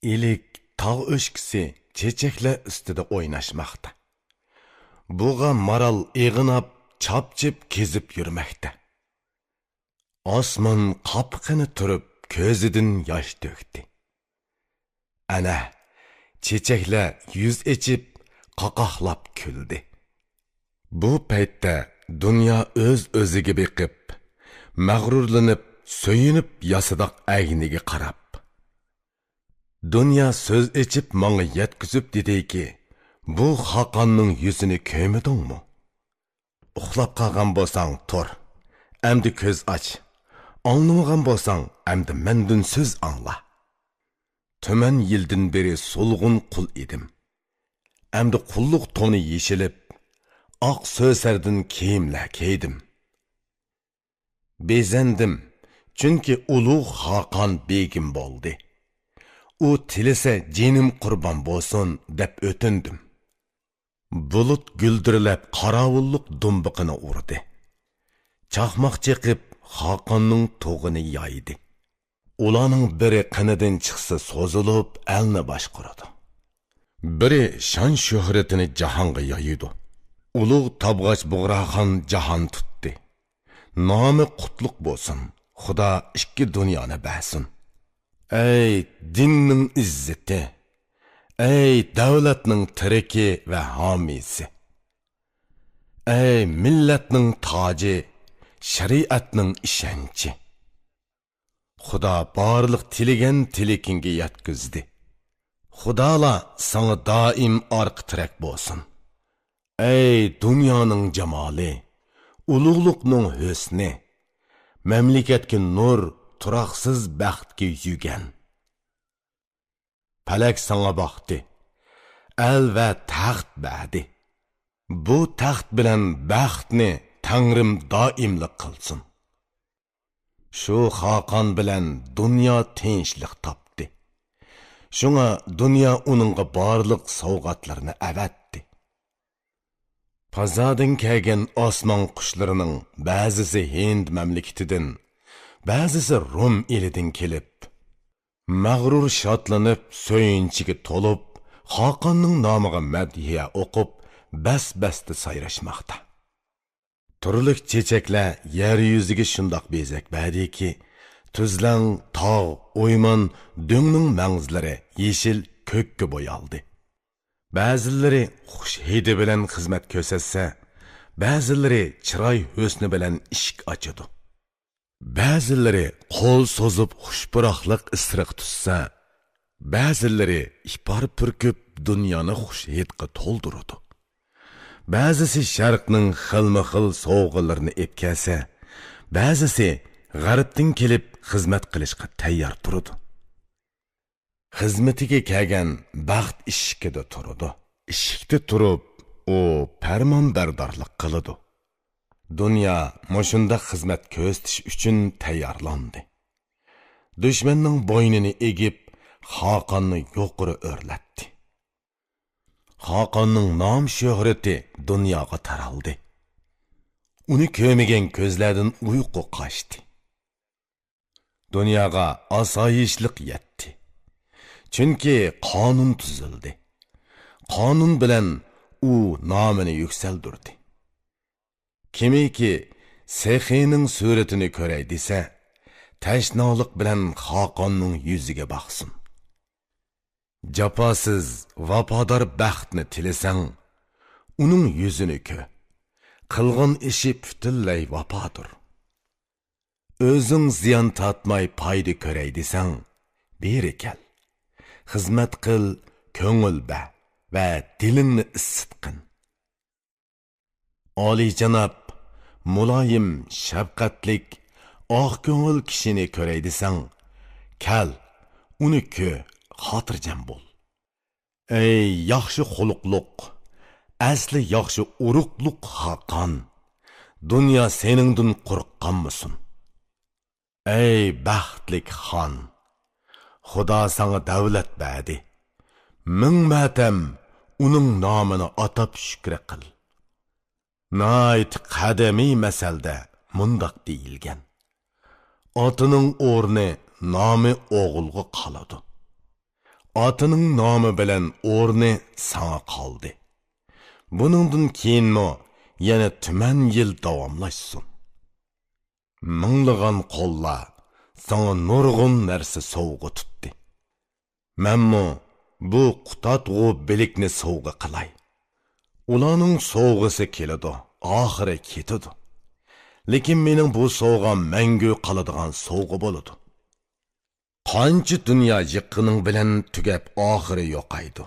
ئىلىك تاغ ئۆشكىسى چېچەكلەر ئۈستىدە ئويناشماقتا. بۇغا مارال ئېغىناپ، چاپچىپ كېزىپ يۈرمەكتە. ئاسمان قاپىقىنى تۈرۈپ، كۆزىدىن ياش تۆكتى. ئەنە، چېچەكلەر يۈز ئېچىپ، قاقاقلاپ كۈلدى. بۇ پەيتتە دۇنيا ئۆز-ئۆزىگە بېقىپ، مەغرۇرلىنىپ، سۆيۈنۈپ ياسىداق ئەگنىگە قاراپ. دۇنيا سۆز ئېچىپ ماڭا يەتكۈزۈپ دېدىكى، بۇ خاقاننىڭ يۈزىنى كۆرمىدىڭمۇ؟ ئۇخلاپ قالغان بولساڭ تۇر، ئەمدى كۆز ئاچ. ئاڭلىمىغان بولساڭ ئەمدى مەندىن سۆز ئاڭلا. تۈمەن يىلدىن بېرى سولغۇن قۇل ئىدىم. ئەمدى قۇللۇق تونى يېشىلىپ، ئاق سۆسەردىن كىيىملەر كىيدىم. بېزەندىم، چۈنكى ئۇلۇغ خاقان بېگىم بولدى. ئۇ تىلىسە جېنىم قۇربان بولسۇن دەپ ئۆتۈندۈم. بۇلۇت گۈلدۈرلەپ قاراۋۇللۇق دۇمبىقىنى ئۇردى. چاقماق چېقىپ خاقاننىڭ تۇغىنى يايدى. ئۇلارنىڭ بىرى قېنىدىن چىقسا سوزۇلۇپ ئەلنى باشقۇرىدۇ. بىرى شان شۆھرىتىنى جاھانغا يايىدۇ. ئۇلۇغ تابغاچ بۇغراخان جاھان تۇتتى. نامى قۇتلۇق بولسۇن، خۇدا ئىككى دۇنيانى بەرسۇن. ئەي دىننىڭ ئىززىتى، ئەي دۆلەتنىڭ تىرىكى ۋە ھامىيسى، ئەي مىللەتنىڭ تاجى، شەرىئەتنىڭ ئىشەنچى. خۇدا بارلىق تىلىگەن تىلىكىڭگە يەتكۈزدى. خۇدالا ساڭا دائىم ئارقا تىرەك بولسۇن. ئەي دۇنيانىڭ جامالى، ئۇلۇغلۇقنىڭ ھۆسنى، مەملىكەتكە نۇر، تۇراقسىز بەختكە يۈگەن. پەلەك ساڭا باقتى، ئەل ۋە تەخت بەردى. بۇ تەخت بىلەن بەختنى تەڭرىم دائىملىق قىلسۇن. شۇ خاقان بىلەن دۇنيا تىنچلىق تاپتى. شۇڭا دۇنيا ئۇنىڭغا بارلىق سوۋغاتلىرىنى ئەۋەتتى. پازادىن كەلگەن ئاسمان قۇشلىرىنىڭ بەزىسى ھىند مەملىكىتىدىن، بەزىسى رۇم ئېلىدىن كېلىپ، مەغرۇر شادلىنىپ، سۆيۈنچىگە تولۇپ، خاقاننىڭ نامىغا مەدھىيە ئوقۇپ، بەس-بەستە سايراشماقتا. تۈرلۈك چېچەكلەر يەر يۈزىگە شۇنداق بېزەك بەردىكى، تۈزلەڭ، تاغ، ئويمان، دۆڭنىڭ مەڭزىلىرى يېشىل كۆككە بويالدى. بەزىلىرى خۇش ھىدى بىلەن خىزمەت كۆرسەتسە، بەزىلىرى چىراي ھۆسنى بىلەن ئىشىك ئاچىدۇ. بەزىلىرى قول سوزۇپ خۇش پۇراقلىق ئىسرىق تۇتسا، بەزىلىرى ئىپار پۈركۈپ دۇنيانى خۇش ھىدقا تولدۇرىدۇ. بەزىسى شەرقنىڭ خىلمۇ خىل سوۋغىلىرىنى ئېلىپ كەلسە، بەزىسى غەربتىن كېلىپ خىزمەت قىلىشقا تەييار تۇرىدۇ. خىزمىتىگە كەلگەن بەخت ئىشىكىدە تۇرىدۇ. ئىشىكتە تۇرۇپ، ئۇ پەرمانبەردارلىق قىلىدۇ. دۇنيا مۇشۇنداق خىزمەت كۆرسىتىش ئۈچۈن تەييارلاندى. دۈشمەننىڭ بوينىنى ئېگىپ، خاقاننى يۇقىرى ئۆرلەتتى. خاقاننىڭ نام-شۆھرىتى دۇنياغا تارالدى. ئۇنى كۆرمىگەن كۆزلەردىن ئۇيقۇ قاچتى. دۇنياغا ئاسايىشلىق يەتتى. چۈنكى قانۇن تۈزۈلدى. قانۇن بىلەن ئۇ نامىنى يۈكسەلدۈردى. كىمكى سېخىنىڭ سۈرىتىنى كۆرەي دېسە، تەشنالىق بىلەن خاقاننىڭ يۈزىگە باقسۇن. جاپاسىز، ۋاپادار بەختنى تىلىسەڭ، ئۇنىڭ يۈزىنى كۆر. قىلغان ئىشى پۈتۈنلەي ۋاپادۇر. ئۆزۈڭ زىيان تارتماي پايدا كۆرەي دېسەڭ، بېرى كەل. خىزمەت قىل، كۆڭۈل بەر ۋە دىلىڭنى ئىسسىتقىن. ئالىيجاناب، مۇلايىم، شەپقەتلىك، ئاق كۆڭۈل كىشىنى كۆرەي دېسەڭ، كەل، ئۇنى كۆر، خاتىرجەم بول. ئەي ياخشى خۇلقلۇق، ئەسلى ياخشى ئۇرۇقلۇق خاقان، دۇنيا سېنىڭدىن قورققانمىسۇن؟ ئەي بەختلىك خان، خۇدا ساڭا دەۋلەت بەردى. مىڭ مەتەم ئۇنىڭ نامىنى ئاتاپ شۈكرى قىل. ناھايىتى قەدىمىي مەسەلدە مۇنداق دېيىلگەن: ئاتىنىڭ ئورنى، نامى ئوغۇلغا قالىدۇ. ئاتىنىڭ نامى بىلەن ئورنى ساڭا قالدى. بۇنىڭدىن كېيىنمۇ يەنە تۈمەن يىل داۋاملاشسۇن. مىڭلىغان قوللار ساڭا نۇرغۇن نەرسە سوۋغا تۇتتى. مەنمۇ بۇ قۇتادغۇ بىلىكنى سوۋغا قىلاي. ئۇلارنىڭ سوۋغىسى كېلىدۇ، ئاخىرى كېتىدۇ. لېكىن مېنىڭ بۇ سوۋغام مەڭگۈ قالىدىغان سوۋغا بولىدۇ. قانچە دۇنيا يىغقىنىڭ بىلەن تۈگەپ ئاخىرى يوقايدۇ.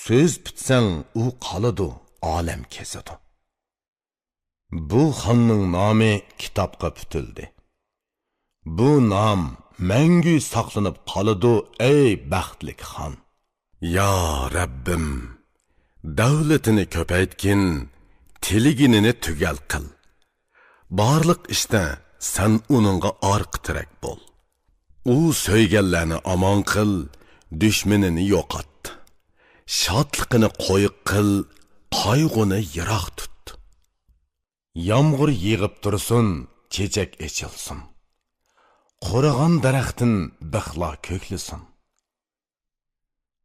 سۆز پۈتسەڭ ئۇ قالىدۇ، ئالەم كېزىدۇ. بۇ خاننىڭ نامى كىتابقا پۈتۈلدى. بۇ نام مەڭگۈ ساقلىنىپ قالىدۇ، ئەي بەختلىك خان! يا رەببىم، دەۋلىتىنى كۆپەيتكىن، تىلىگىنىنى تۈگەل قىل. بارلىق ئىشتا سەن ئۇنىڭغا ئارقا تىرەك بول. ئۇ سۆيگەنلەرنى ئامان قىل، دۈشمىنىنى يوقات. شادلىقىنى قويۇق قىل، قايغۇنى يىراق تۇت. يامغۇر يېغىپ تۇرسۇن، چېچەك ئېچىلسۇن. قۇرۇغان دەرەختىن بىخلار كۆكلىسۇن.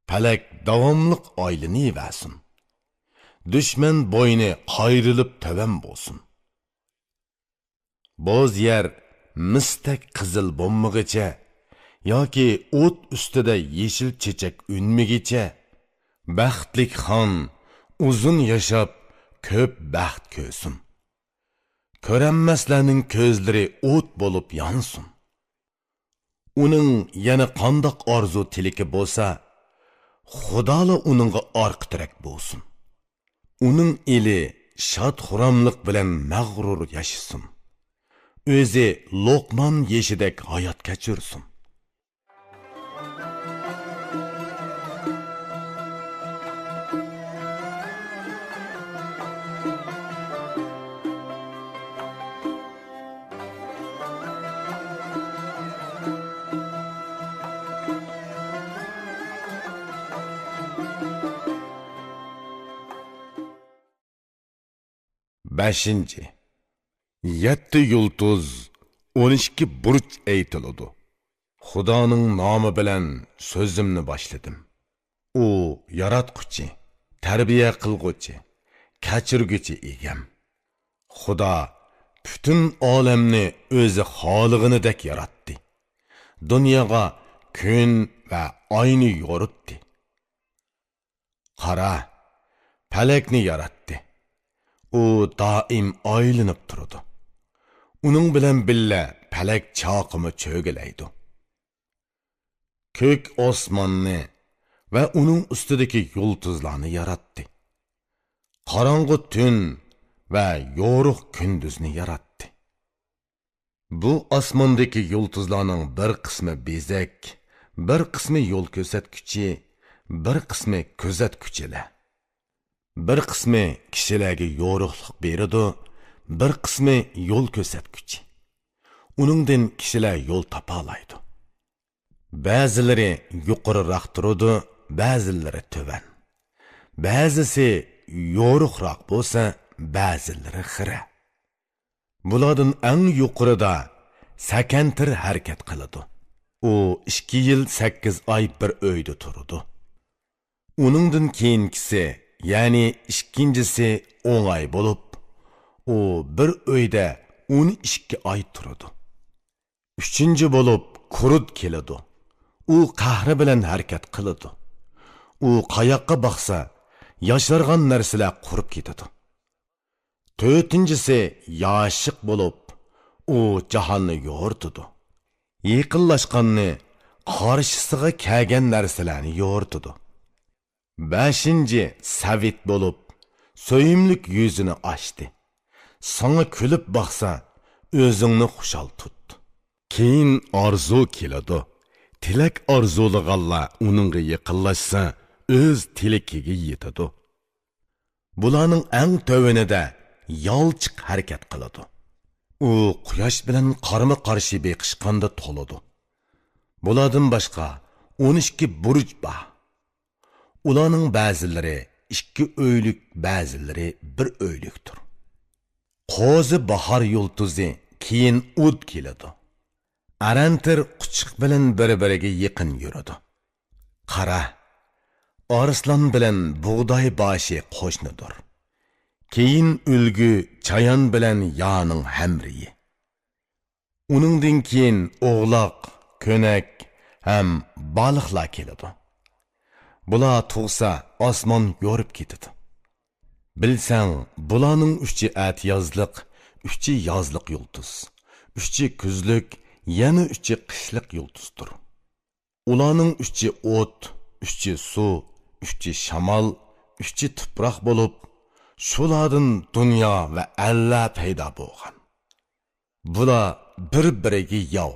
پەلەك داۋاملىق ئايلىنىۋەرسۇن. دۈشمەن بوينى قايرىلىپ تۆۋەن بولسۇن. بوز يەر مىستەك قىزىل بولمىغىچە ياكى ئوت ئۈستىدە يېشىل چېچەك ئۈنمىگىچە، بەختلىك خان ئۇزۇن ياشاپ، كۆپ بەخت كۆرسۇن. كۆرەلمەسلەرنىڭ كۆزلىرى ئوت بولۇپ يانسۇن. ئۇنىڭ يەنە قانداق ئارزۇ-تىلىكى بولسا، خۇدالا ئۇنىڭغا ئارقا تىرەك بولسۇن. ئۇنىڭ ئېلى شاد-خۇراملىق بىلەن مەغرۇر ياشىسۇن. ئۆزى لوقمان يېشىدەك ھايات كەچۈرسۇن. بەشىنچى. يەتتە يۇلتۇز، ئون ئىككى بۇرج ئېيتىلىدۇ. خۇدانىڭ نامى بىلەن سۆزۈمنى باشلىدىم. ئۇ ياراتقۇچى، تەربىيە قىلغۇچى، كەچۈرگۈچى ئىگەم. خۇدا پۈتۈن ئالەمنى ئۆزى خالىغىنىدەك ياراتتى. دۇنياغا كۈن ۋە ئاينى يورۇتتى. قارا، پەلەكنى ياراتتى. ئۇ دائىم ئايلىنىپ تۇرىدۇ. ئۇنىڭ بىلەن بىللە پەلەك چاقىمۇ چۆگىلەيدۇ. كۆك ئاسماننى ۋە ئۇنىڭ ئۈستىدىكى يۇلتۇزلارنى ياراتتى. قاراڭغۇ تۈن ۋە يورۇق كۈندۈزنى ياراتتى. بۇ ئاسماندىكى يۇلتۇزلارنىڭ بىر قىسمى بېزەك، بىر قىسمى يول كۆرسەتكۈچى، بىر قىسمى كۆزەتكۈچىلەر. بىر قىسمى كىشىلەرگە يورۇقلۇق بېرىدۇ، بىر قىسمى يول كۆرسەتكۈچى. ئۇنىڭدىن كىشىلەر يول تاپالايدۇ. بەزىلىرى يۇقىرىراق تۇرىدۇ، بەزىلىرى تۆۋەن. بەزىسى يورۇقراق بولسا، بەزىلىرى خىرە. بۇلاردىن ئەڭ يۇقىرىدا سەكەنتىر ھەرىكەت قىلىدۇ. ئۇ ئىككى يىل سەككىز ئاي بىر ئۆيدە تۇرىدۇ. ئۇنىڭدىن كېيىنكىسى، يەنى ئىككىنچىسى ئوڭاي بولۇپ، ئۇ بىر ئۆيدە ئون ئىككى ئاي تۇرىدۇ. ئۈچىنچى بولۇپ كۇرد كېلىدۇ. ئۇ قەھرى بىلەن ھەرىكەت قىلىدۇ. ئۇ قاياققا باقسا، ياشارغان نەرسىلەر قۇرۇپ كېتىدۇ. تۆتىنچىسى ياشىق بولۇپ، ئۇ جاھاننى يورۇتىدۇ. يېقىنلاشقاننى، قارشىسىغا كەلگەن نەرسىلەرنى يورۇتىدۇ. بەشىنچى سەۋىت بولۇپ، سۆيۈملۈك يۈزىنى ئاچتى. ساڭا كۈلۈپ باقسا، ئۆزۈڭنى خۇشال تۇت. كېيىن ئارزۇ كېلىدۇ. تىلەك ئارزۇلىغانلار ئۇنىڭغا يېقىنلاشسا، ئۆز تىلىكىگە يېتىدۇ. بۇلارنىڭ ئەڭ تۆۋىنىدە يالچۇق ھەرىكەت قىلىدۇ. ئۇ قۇياش بىلەن قارمۇ-قارشى بېقىشقاندا تولىدۇ. بۇلاردىن باشقا ئون ئىككى بۇرج بار. ئۇلارنىڭ بەزىلىرى ئىككى ئۆيلۈك، بەزىلىرى بىر ئۆيلۈكتۇر. قوزى باھار يۇلتۇزى، كېيىن ئۇد كېلىدۇ. ئەرەنتىر قۇچىقى بىلەن بىر-بىرىگە يېقىن يۈرىدۇ. قارا، ئارسلان بىلەن بۇغداي باشى قوشنىدۇر. كېيىن ئۈلگە، چايان بىلەن يانىڭ ھەمرىيى. ئۇنىڭدىن كېيىن ئوغلاق، كۆنەك ھەم بالىقلار كېلىدۇ. بۇلار تۇغسا، ئاسمان يورۇپ كېتىدۇ. بىلسەڭ، بۇلارنىڭ ئۈچى ئەتىيازلىق، ئۈچى يازلىق يۇلتۇز، ئۈچى كۈزلۈك، يەنە ئۈچى قىشلىق يۇلتۇزدۇر. ئۇلارنىڭ ئۈچى ئوت، ئۈچى سۇ، ئۈچى شامال، ئۈچى تۇپراق بولۇپ، شۇلاردىن دۇنيا ۋە ئەللەر پەيدا بولغان. بۇلار بىر-بىرىگە ياۋ.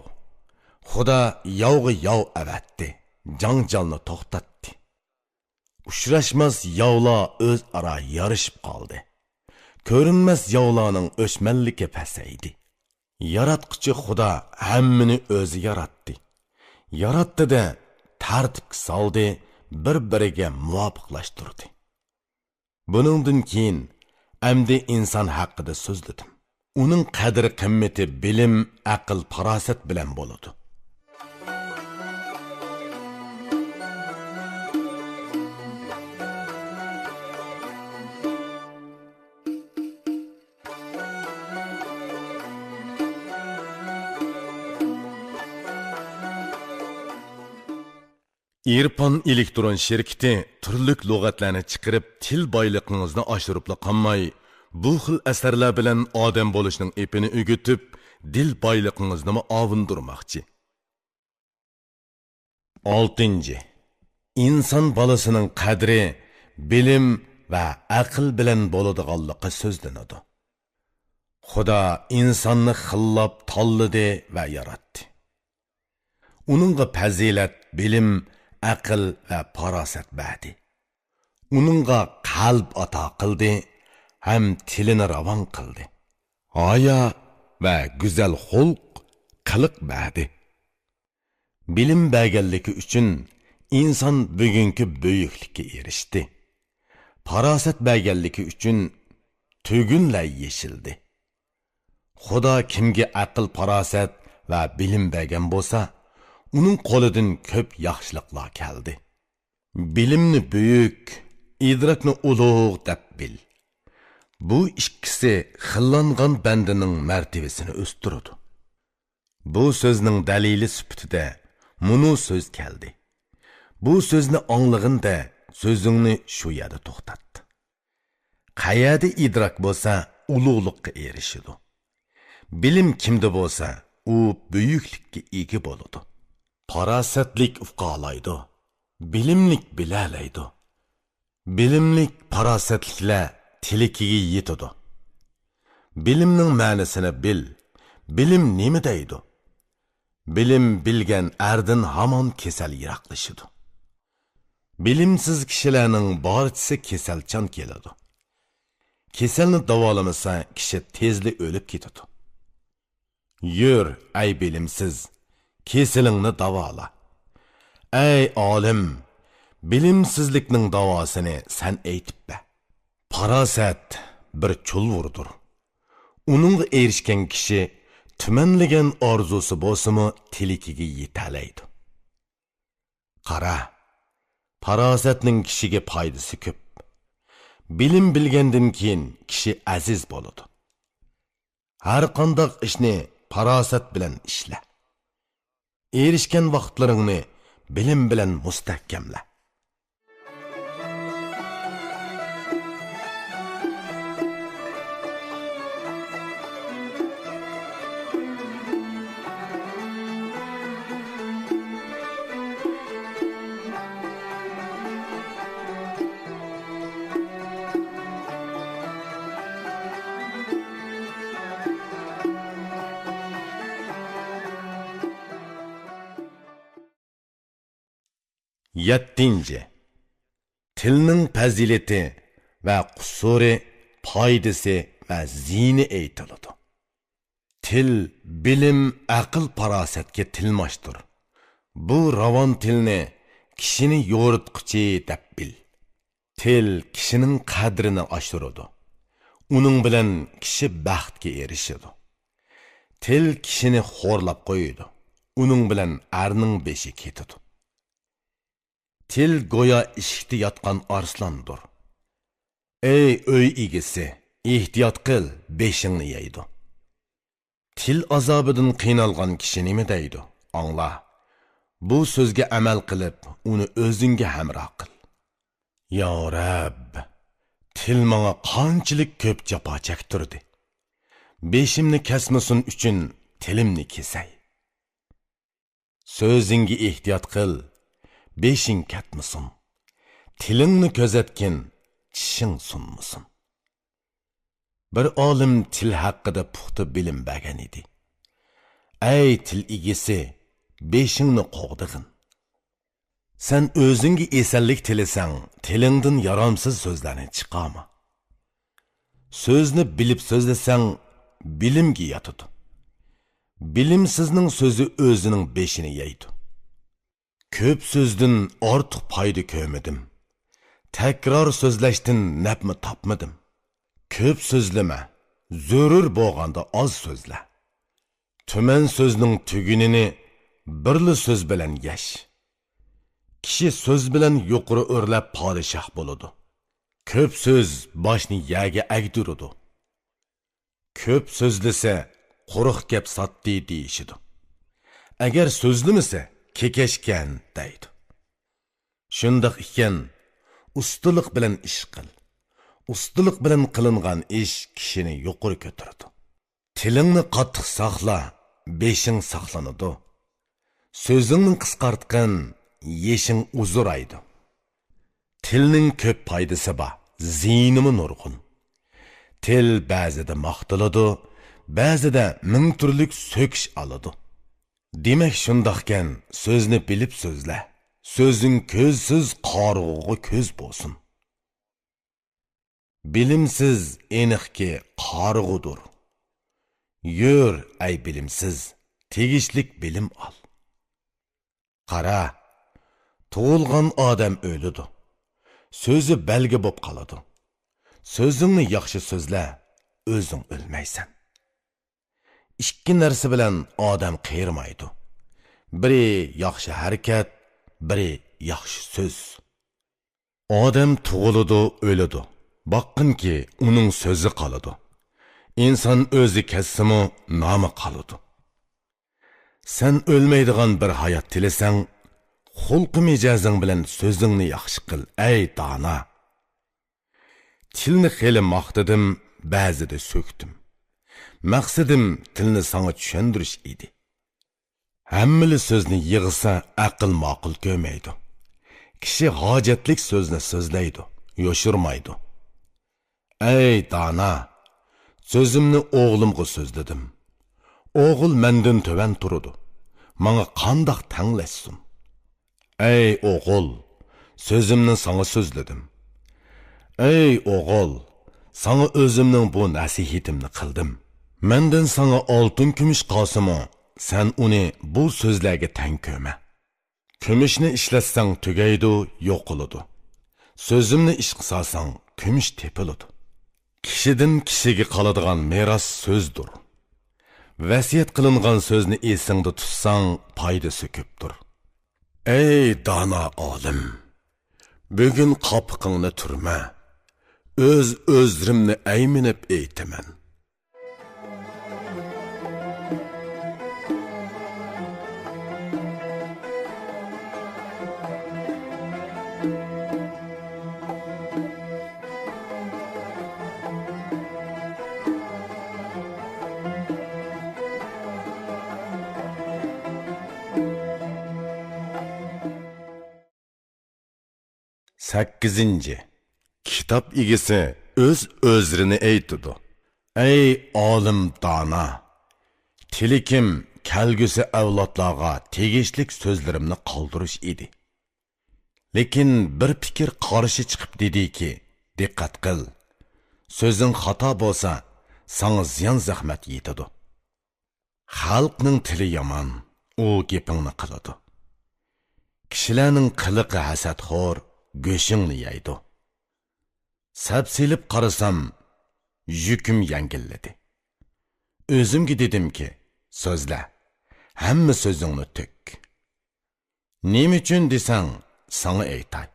خۇدا ياۋغا ياۋ ئەۋەتتى، جاڭجالنى توختاتتى. ئۇچراشماس ياۋلار ئۆزئارا يارىشىپ قالدى. كۆرۈنمەس ياۋلارنىڭ ئۆچمەنلىكى پەسەيدى. ياراتقۇچى خۇدا ھەممىنى ئۆزى ياراتتى. ياراتتى-دە، تەرتىپكە سالدى، بىر-بىرىگە مۇۋاپىقلاشتۇردى. بۇنىڭدىن كېيىن ئەمدى ئىنسان ھەققىدە سۆزلىدىم. ئۇنىڭ قەدىر-قىممىتى بىلىم، ئەقىل-پاراسەت بىلەن بولىدۇ. ئىرپان ئېلېكترون شىركىتى تۈرلۈك لۇغەتلەرنى چىقىرىپ، تىل بايلىقىڭىزنى ئاشۇرۇپلا قالماي، بۇ خىل ئەسەرلەر بىلەن ئادەم بولۇشنىڭ ئېپىنى ئۆگىتىپ، دىل بايلىقىڭىزنىمۇ ئاۋۇندۇرماقچى. ئالتىنچى، ئىنسان بالىسىنىڭ قەدرى بىلىم ۋە ئەقىل بىلەن بولىدىغانلىقى سۆزلىنىدۇ. خۇدا ئىنساننى خىللاپ تاللىدى ۋە ياراتتى. ئۇنىڭغا پەزىلەت، بىلىم، ئەقىل ۋە پاراسەت بەردى. ئۇنىڭغا قەلب ئاتا قىلدى ھەم تىلىنى راۋان قىلدى. ھايا ۋە گۈزەل خۇلق، قىلىق بەردى. بىلىم بەرگەنلىكى ئۈچۈن ئىنسان بۈگۈنكى بۈيۈكلۈككە ئېرىشتى. پاراسەت بەرگەنلىكى ئۈچۈن تۈگۈنلەر يېشىلدى. خۇدا كىمگە ئەقىل-پاراسەت ۋە بىلىم بەرگەن بولسا، ئۇنىڭ قولىدىن كۆپ ياخشىلىقلار كەلدى. بىلىمنى بۈيۈك، ئىدراكنى ئۇلۇغ دەپ بىل. بۇ ئىككىسى خىللانغان بەندىنىڭ مەرتىۋىسىنى ئۆستۈرىدۇ. بۇ سۆزنىڭ دەلىلى سۈپىتىدە مۇنۇ سۆز كەلدى. بۇ سۆزنى ئاڭلىغىندا سۆزۈڭنى شۇ يەردە توختات. قەيەردە ئىدراك بولسا، ئۇلۇغلۇققا ئېرىشىدۇ. بىلىم كىمدە بولسا، ئۇ بۈيۈكلۈككە ئىگە بولىدۇ. پاراسەتلىك ئۇقالايدۇ، بىلىملىك بىلەلەيدۇ. بىلىملىك، پاراسەتلىكلەر تىلىكىگە يېتىدۇ. بىلىمنىڭ مەنىسىنى بىل. بىلىم نېمە دەيدۇ؟ بىلىم بىلگەن ئەردىن ھامان كېسەل يىراقلىشىدۇ. بىلىمسىز كىشىلەرنىڭ بارچىسى كېسەلچان كېلىدۇ. كېسەلنى داۋالىمىسا، كىشى تېزلا ئۆلۈپ كېتىدۇ. يۈر، ئەي بىلىمسىز، كېسىلىڭنى داۋالا. ئەي ئالىم، بىلىمسىزلىكنىڭ داۋاسىنى سەن ئېيتىپ بەر. پاراسەت بىر چۇلۋۇردۇر. ئۇنىڭغا ئېرىشكەن كىشى تۈمەنلىگەن ئارزۇسى بولسىمۇ تىلىكىگە يېتەلەيدۇ. قارا، پاراسەتنىڭ كىشىگە پايدىسى كۆپ. بىلىم بىلگەندىن كېيىن كىشى ئەزىز بولىدۇ. ھەر قانداق ئىشنى پاراسەت بىلەن ئىشلە. ئېرىشكەن ۋاقىتلىرىڭنى بىلىم بىلەن مۇستەھكەملە. يەتتىنچى، تىلنىڭ پەزىلىتى ۋە قۇسۇرى، پايدىسى ۋە زىيىنى ئېيتىلىدۇ. تىل بىلىم، ئەقىل-پاراسەتكە تىلماشتۇر. بۇ راۋان تىلنى كىشىنى يورۇتقۇچى دەپ بىل. تىل كىشىنىڭ قەدرىنى ئاشۇرىدۇ. ئۇنىڭ بىلەن كىشى بەختكە ئېرىشىدۇ. تىل كىشىنى خورلاپ قويىدۇ. ئۇنىڭ بىلەن ئەرنىڭ بېشى كېتىدۇ. تىل گويا ئىشىكتە ياتقان ئارسلاندۇر. ئەي ئۆي ئىگىسى، ئېھتىيات قىل، بېشىڭنى يەيدۇ. تىل ئازابىدىن قىينالغان كىشى نېمە دەيدۇ؟ ئاڭلا. بۇ سۆزگە ئەمەل قىلىپ، ئۇنى ئۆزۈڭگە ھەمراھ قىل. يا رەب، تىل ماڭا قانچىلىك كۆپ جاپا چەكتۈردى. بېشىمنى كەسمىسۇن ئۈچۈن تىلىمنى كېسەي. سۆزۈڭگە ئېھتىيات قىل، بېشىڭ كەتمىسۇن. تىلىڭنى كۆزەتكىن، چىشىڭ سۇنمىسۇن. بىر ئالىم تىل ھەققىدە پۇختا بىلىم بەرگەن ئىدى. ئەي تىل ئىگىسى، بېشىڭنى قوغدىغىن. سەن ئۆزۈڭگە ئېسەنلىك تىلىسەڭ، تىلىڭدىن يارامسىز سۆزلەرنى چىقارما. سۆزنى بىلىپ سۆزلىسەڭ، بىلىمگە ياتىدۇ. بىلىمسىزنىڭ سۆزى ئۆزىنىڭ بېشىنى يەيدۇ. كۆپ سۆزدىن ئارتۇق پايدا كۆرمىدىم. تەكرار سۆزلەشتىن نەپمۇ تاپمىدىم. كۆپ سۆزلىمە، زۆرۈر بولغاندا ئاز سۆزلە. تۈمەن سۆزنىڭ تۈگۈنىنى بىرلا سۆز بىلەن يەش. كىشى سۆز بىلەن يۇقىرى ئۆرلەپ پادىشاھ بولىدۇ. كۆپ سۆز باشنى يەرگە ئەگدۈرىدۇ. كۆپ سۆزلىسە، قۇرۇق گەپ ساتتى دېيىشىدۇ. ئەگەر سۆزلىمىسە، كېكەشكەن دەيدۇ. شۇنداق ئىكەن، ئۇستىلىق بىلەن ئىش قىل. ئۇستىلىق بىلەن قىلىنغان ئىش كىشىنى يۇقىرى كۆتۈرىدۇ. تىلىڭنى قاتتىق ساقلا، بېشىڭ ساقلىنىدۇ. سۆزۈڭنى قىسقارتقىن، يېشىڭ ئۇزىرايدۇ. تىلنىڭ كۆپ پايدىسى بار، زىيىنىمۇ نۇرغۇن. تىل بەزىدە ماختىلىدۇ، بەزىدە مىڭ تۈرلۈك سۆكۈش ئالىدۇ. دېمەك، شۇنداقكەن، سۆزنى بىلىپ سۆزلە. سۆزۈڭ كۆزسىز قارىغۇغا كۆز بولسۇن. بىلىمسىز ئېنىقكى قارىغۇدۇر. يۈر، ئەي بىلىمسىز، تېگىشلىك بىلىم ئال. قارا، تۇغۇلغان ئادەم ئۆلىدۇ. سۆزى بەلگە بوپ قالىدۇ. سۆزۈڭنى ياخشى سۆزلە، ئۆزۈڭ ئۆلمەيسەن. ئىككى نەرسە بىلەن ئادەم قېرىمايدۇ. بىرى ياخشى ھەرىكەت، بىرى ياخشى سۆز. ئادەم تۇغۇلىدۇ، ئۆلىدۇ. باققىنكى، ئۇنىڭ سۆزى قالىدۇ. ئىنسان ئۆزى كەتسىمۇ، نامى قالىدۇ. سەن ئۆلمەيدىغان بىر ھايات تىلىسەڭ، خۇلقى مىجەزىڭ بىلەن سۆزۈڭنى ياخشى قىل، ئەي دانا! تىلنى خېلى ماختىدىم، بەزىدە سۆكتۈم. مەقسىتىم تىلنى ساڭا چۈشەندۈرۈش ئىدى. ھەممىلا سۆزنى يىغسا، ئەقىل ماقۇل كۆرمەيدۇ. كىشى ھاجەتلىك سۆزنى سۆزلەيدۇ، يوشۇرمايدۇ. ئەي دانا، سۆزۈمنى ئوغلۇمغا سۆزلىدىم. ئوغۇل مەندىن تۆۋەن تۇرىدۇ. ماڭا قانداق تەڭلەشسۇن؟ ئەي ئوغۇل، سۆزۈمنى ساڭا سۆزلىدىم. ئەي ئوغۇل، ساڭا ئۆزۈمنىڭ بۇ نەسىھىتىمنى قىلدىم. مەندىن ساڭا ئالتۇن كۈمۈش قالسىمۇ، سەن ئۇنى بۇ سۆزلەرگە تەڭ كۆرمە. كۈمۈشنى ئىشلەتسەڭ تۈگەيدۇ، يوقىلىدۇ. سۆزۈمنى ئىشقا سالساڭ، كۈمۈش تېپىلىدۇ. كىشىدىن كىشىگە قالىدىغان مىراس سۆزدۇر. ۋەسىيەت قىلىنغان سۆزنى ئېسىڭدە تۇتساڭ، پايدىسى كۆپتۇر. ئەي دانا ئالىم! بۈگۈن قاپىقىڭنى تۈرمە. ئۆز ئۆزرۈمنى ئەيمىنىپ ئېيتىمەن. سەككىزىنچى. كىتاب ئىگىسى ئۆز-ئۆزرىنى ئېيتىدۇ. ئەي ئالىم دانا! تىلىكىم كەلگۈسى ئەۋلادلارغا تېگىشلىك سۆزلىرىمنى قالدۇرۇش ئىدى. لېكىن بىر پىكىر قارشى چىقىپ دېدىكى، دىققەت قىل! سۆزۈڭ خاتا بولسا، ساڭا زىيان-زەخمەت يېتىدۇ. خەلقنىڭ تىلى يامان، ئۇ گېپىڭنى قىلىدۇ. كىشىلەرنىڭ قىلىقى ھەسەتخور، گۆشۈڭنى يەيدۇ. سەپسېلىپ قارىسام، يۈكۈم يەڭگىللىدى. ئۆزۈمگە دېدىمكى، سۆزلە، ھەممە سۆزۈڭنى تۆك. نېمە ئۈچۈن دېسەڭ، ساڭا ئېيتاي.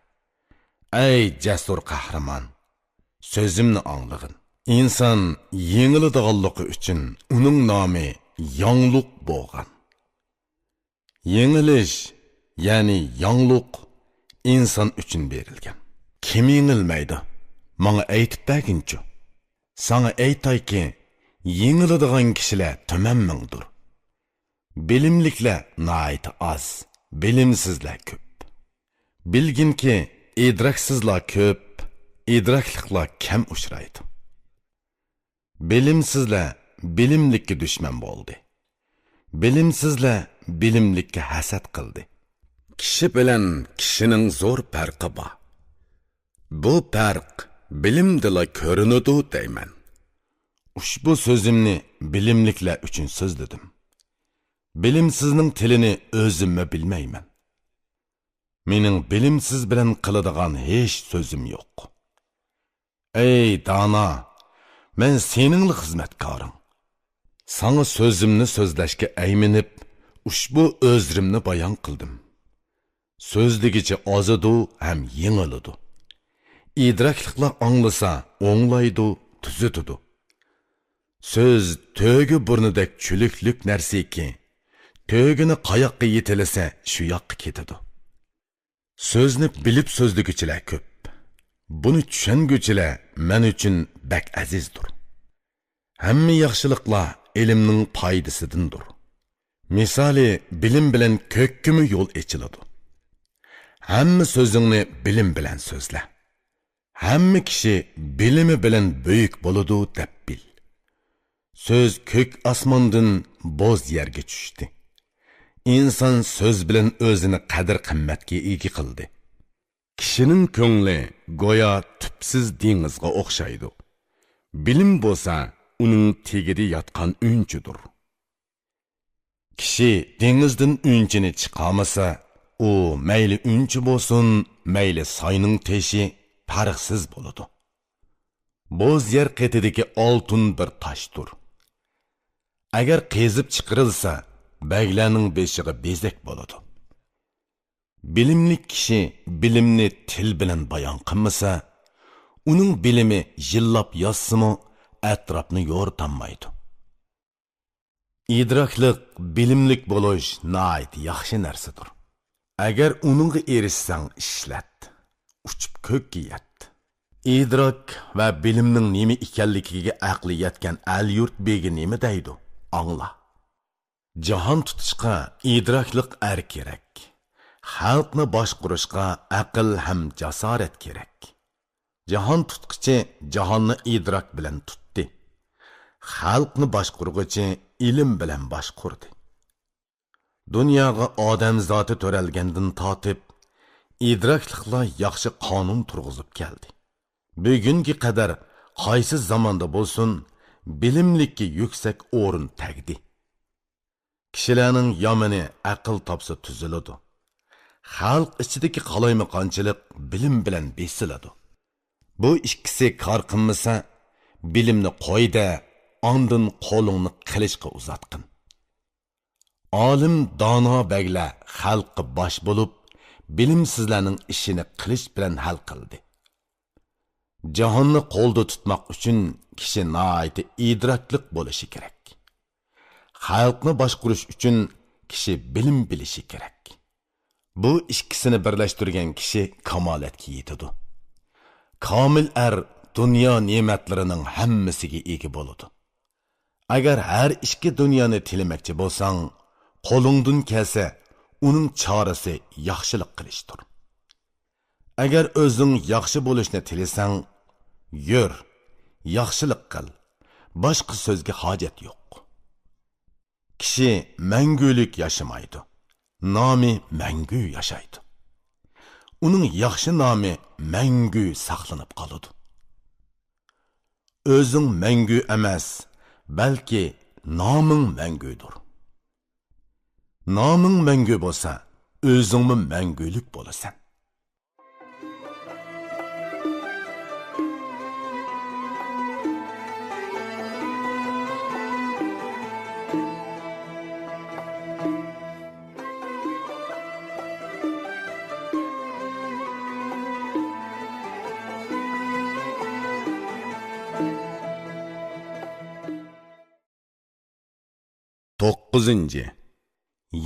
ئەي جەسۇر قەھرىمان، سۆزۈمنى ئاڭلىغىن. ئىنسان يېڭىلىدىغانلىقى ئۈچۈن ئۇنىڭ نامى ياڭلۇق بولغان. يېڭىلىش، يەنى ياڭلۇق ئىنسان ئۈچۈن بېرىلگەن. كىم يېڭىلمەيدۇ؟ ماڭا ئېيتىپ بەرگىنچۇ؟ ساڭا ئېيتايكى، يېڭىلىدىغان كىشىلەر تۈمەن مىڭدۇر. بىلىملىكلەر ناھايىتى ئاز، بىلىمسىزلەر كۆپ. بىلگىنكى، ئىدراكسىزلار كۆپ، ئىدراكلىقلار كەم ئۇچرايدۇ. بىلىمسىزلەر بىلىملىككە دۈشمەن بولدى. بىلىمسىزلەر بىلىملىككە ھەسەت قىلدى. كىشى بىلەن كىشىنىڭ زور پەرقى بار. بۇ پەرق بىلىمدىلا كۆرۈنىدۇ دەيمەن. ئۇشبۇ سۆزۈمنى بىلىملىكلەر ئۈچۈن سۆزلىدىم. بىلىمسىزنىڭ تىلىنى ئۆزۈممۇ بىلمەيمەن. مېنىڭ بىلىمسىز بىلەن قىلىدىغان ھېچ سۆزۈم يوق. ئەي دانا، مەن سېنىڭلا خىزمەتكارىڭ. ساڭا سۆزۈمنى سۆزلەشكە ئەيمىنىپ، ئۇشبۇ ئۆزرىمنى بايان قىلدىم. سۆزلىگۈچى ئازىدۇ ھەم يېڭىلىدۇ. ئىدراكلىقلار ئاڭلىسا، ئوڭلايدۇ، تۈزىتىدۇ. سۆز تۆگە بۇرنىدەك چۈلۈكلۈك نەرسىكى، تۆگىنى قاياققا يېتىلىسە، شۇ ياققا كېتىدۇ. سۆزنى بىلىپ سۆزلىگۈچىلەر كۆپ. بۇنى چۈشەنگۈچىلەر مەن ئۈچۈن بەك ئەزىزدۇر. ھەممە ياخشىلىقلار ئىلىمنىڭ پايدىسىدىندۇر. مىسالى، بىلىم بىلەن كۆككىمۇ يول ئېچىلىدۇ. ھەممە سۆزۈڭنى بىلىم بىلەن سۆزلە. ھەممە كىشى بىلىمى بىلەن بۈيۈك بولىدۇ دەپ بىل. سۆز كۆك ئاسماندىن بوز يەرگە چۈشتى. ئىنسان سۆز بىلەن ئۆزىنى قەدىر-قىممەتكە ئىگە قىلدى. كىشىنىڭ كۆڭلى گويا تۈپسىز دېڭىزغا ئوخشايدۇ. بىلىم بولسا ئۇنىڭ تېگىدە ياتقان ئۈنچىدۇر. كىشى دېڭىزدىن ئۈنچىنى چىقارمىسا، ئۇ مەيلى ئۈنچە بولسۇن، مەيلى ساينىڭ تېشى پەرقسىز بولىدۇ. بوز يەر قېتىدىكى ئالتۇن بىر تاشتۇر. ئەگەر قېزىپ چىقىرىلسا، بەگلەرنىڭ بېشىغا بېزەك بولىدۇ. بىلىملىك كىشى بىلىمنى تىل بىلەن بايان قىلمىسا، ئۇنىڭ بىلىمى يىللاپ يازسىمۇ، ئەتراپنى يورۇتالمايدۇ. ئىدراكلىق، بىلىملىك بولۇش ناھايىتى ياخشى نەرسىدۇر. ئەگەر ئۇنىڭغا ئېرىشسەڭ، ئىشلەت، ئۇچۇپ كۆككە يەت. ئىدراك ۋە بىلىمنىڭ نېمە ئىكەنلىكىگە ئەقلى يەتكەن ئەل-يۇرت بېگى نېمە دەيدۇ؟ ئاڭلا. جاھان تۇتۇشقا ئىدراكلىق ئەر كېرەك. خەلقنى باشقۇرۇشقا ئەقىل ھەم جاسارەت كېرەك. جاھان تۇتقۇچى جاھاننى ئىدراك بىلەن تۇتتى. خەلقنى باشقۇرغۇچى ئىلىم بىلەن باشقۇردى. دۇنياغا ئادەم زاتى تۆرەلگەندىن تارتىپ، ئىدراكلىقلار ياخشى قانۇن تۇرغۇزۇپ كەلدى. بۈگۈنگە قەدەر قايسى زاماندا بولسۇن، بىلىملىككە يۈكسەك ئورۇن تەگدى. كىشىلەرنىڭ يامىنى ئەقىل تاپسا تۈزۈلىدۇ. خەلق ئىچىدىكى قالايمىقانچىلىق بىلىم بىلەن بېسىلىدۇ. بۇ ئىككىسى كار قىلمىسا، بىلىمنى قوي-دە، ئاندىن قولۇڭنى قىلىچقا ئۇزاتقىن. ئالىم، دانا بەگلەر خەلققە باش بولۇپ، بىلىمسىزلەرنىڭ ئىشىنى قىلىچ بىلەن ھەل قىلدى. جاھاننى قولدا تۇتماق ئۈچۈن كىشى ناھايىتى ئىدراكلىق بولۇشى كېرەك. خەلقنى باشقۇرۇش ئۈچۈن كىشى بىلىم بىلىشى كېرەك. بۇ ئىككىسىنى بىرلەشتۈرگەن كىشى كامالەتكە يېتىدۇ. كامىل ئەر دۇنيا نېمەتلىرىنىڭ ھەممىسىگە ئىگە بولىدۇ. ئەگەر ھەر ئىككى دۇنيانى تىلىمەكچى بولساڭ، قولۇڭدىن كەلسە، ئۇنىڭ چارىسى ياخشىلىق قىلىشتۇر. ئەگەر ئۆزۈڭ ياخشى بولۇشنى تىلىسەڭ، يۈر، ياخشىلىق قىل، باشقا سۆزگە ھاجەت يوق. كىشى مەڭگۈلۈك ياشىمايدۇ، نامى مەڭگۈ ياشايدۇ. ئۇنىڭ ياخشى نامى مەڭگۈ ساقلىنىپ قالىدۇ. ئۆزۈڭ مەڭگۈ ئەمەس، بەلكى نامىڭ مەڭگۈدۇر. نامىڭ مەڭگۈ بولسا، ئۆزۈڭمۇ مەڭگۈلۈك بولىسەن. توققۇزىنچى،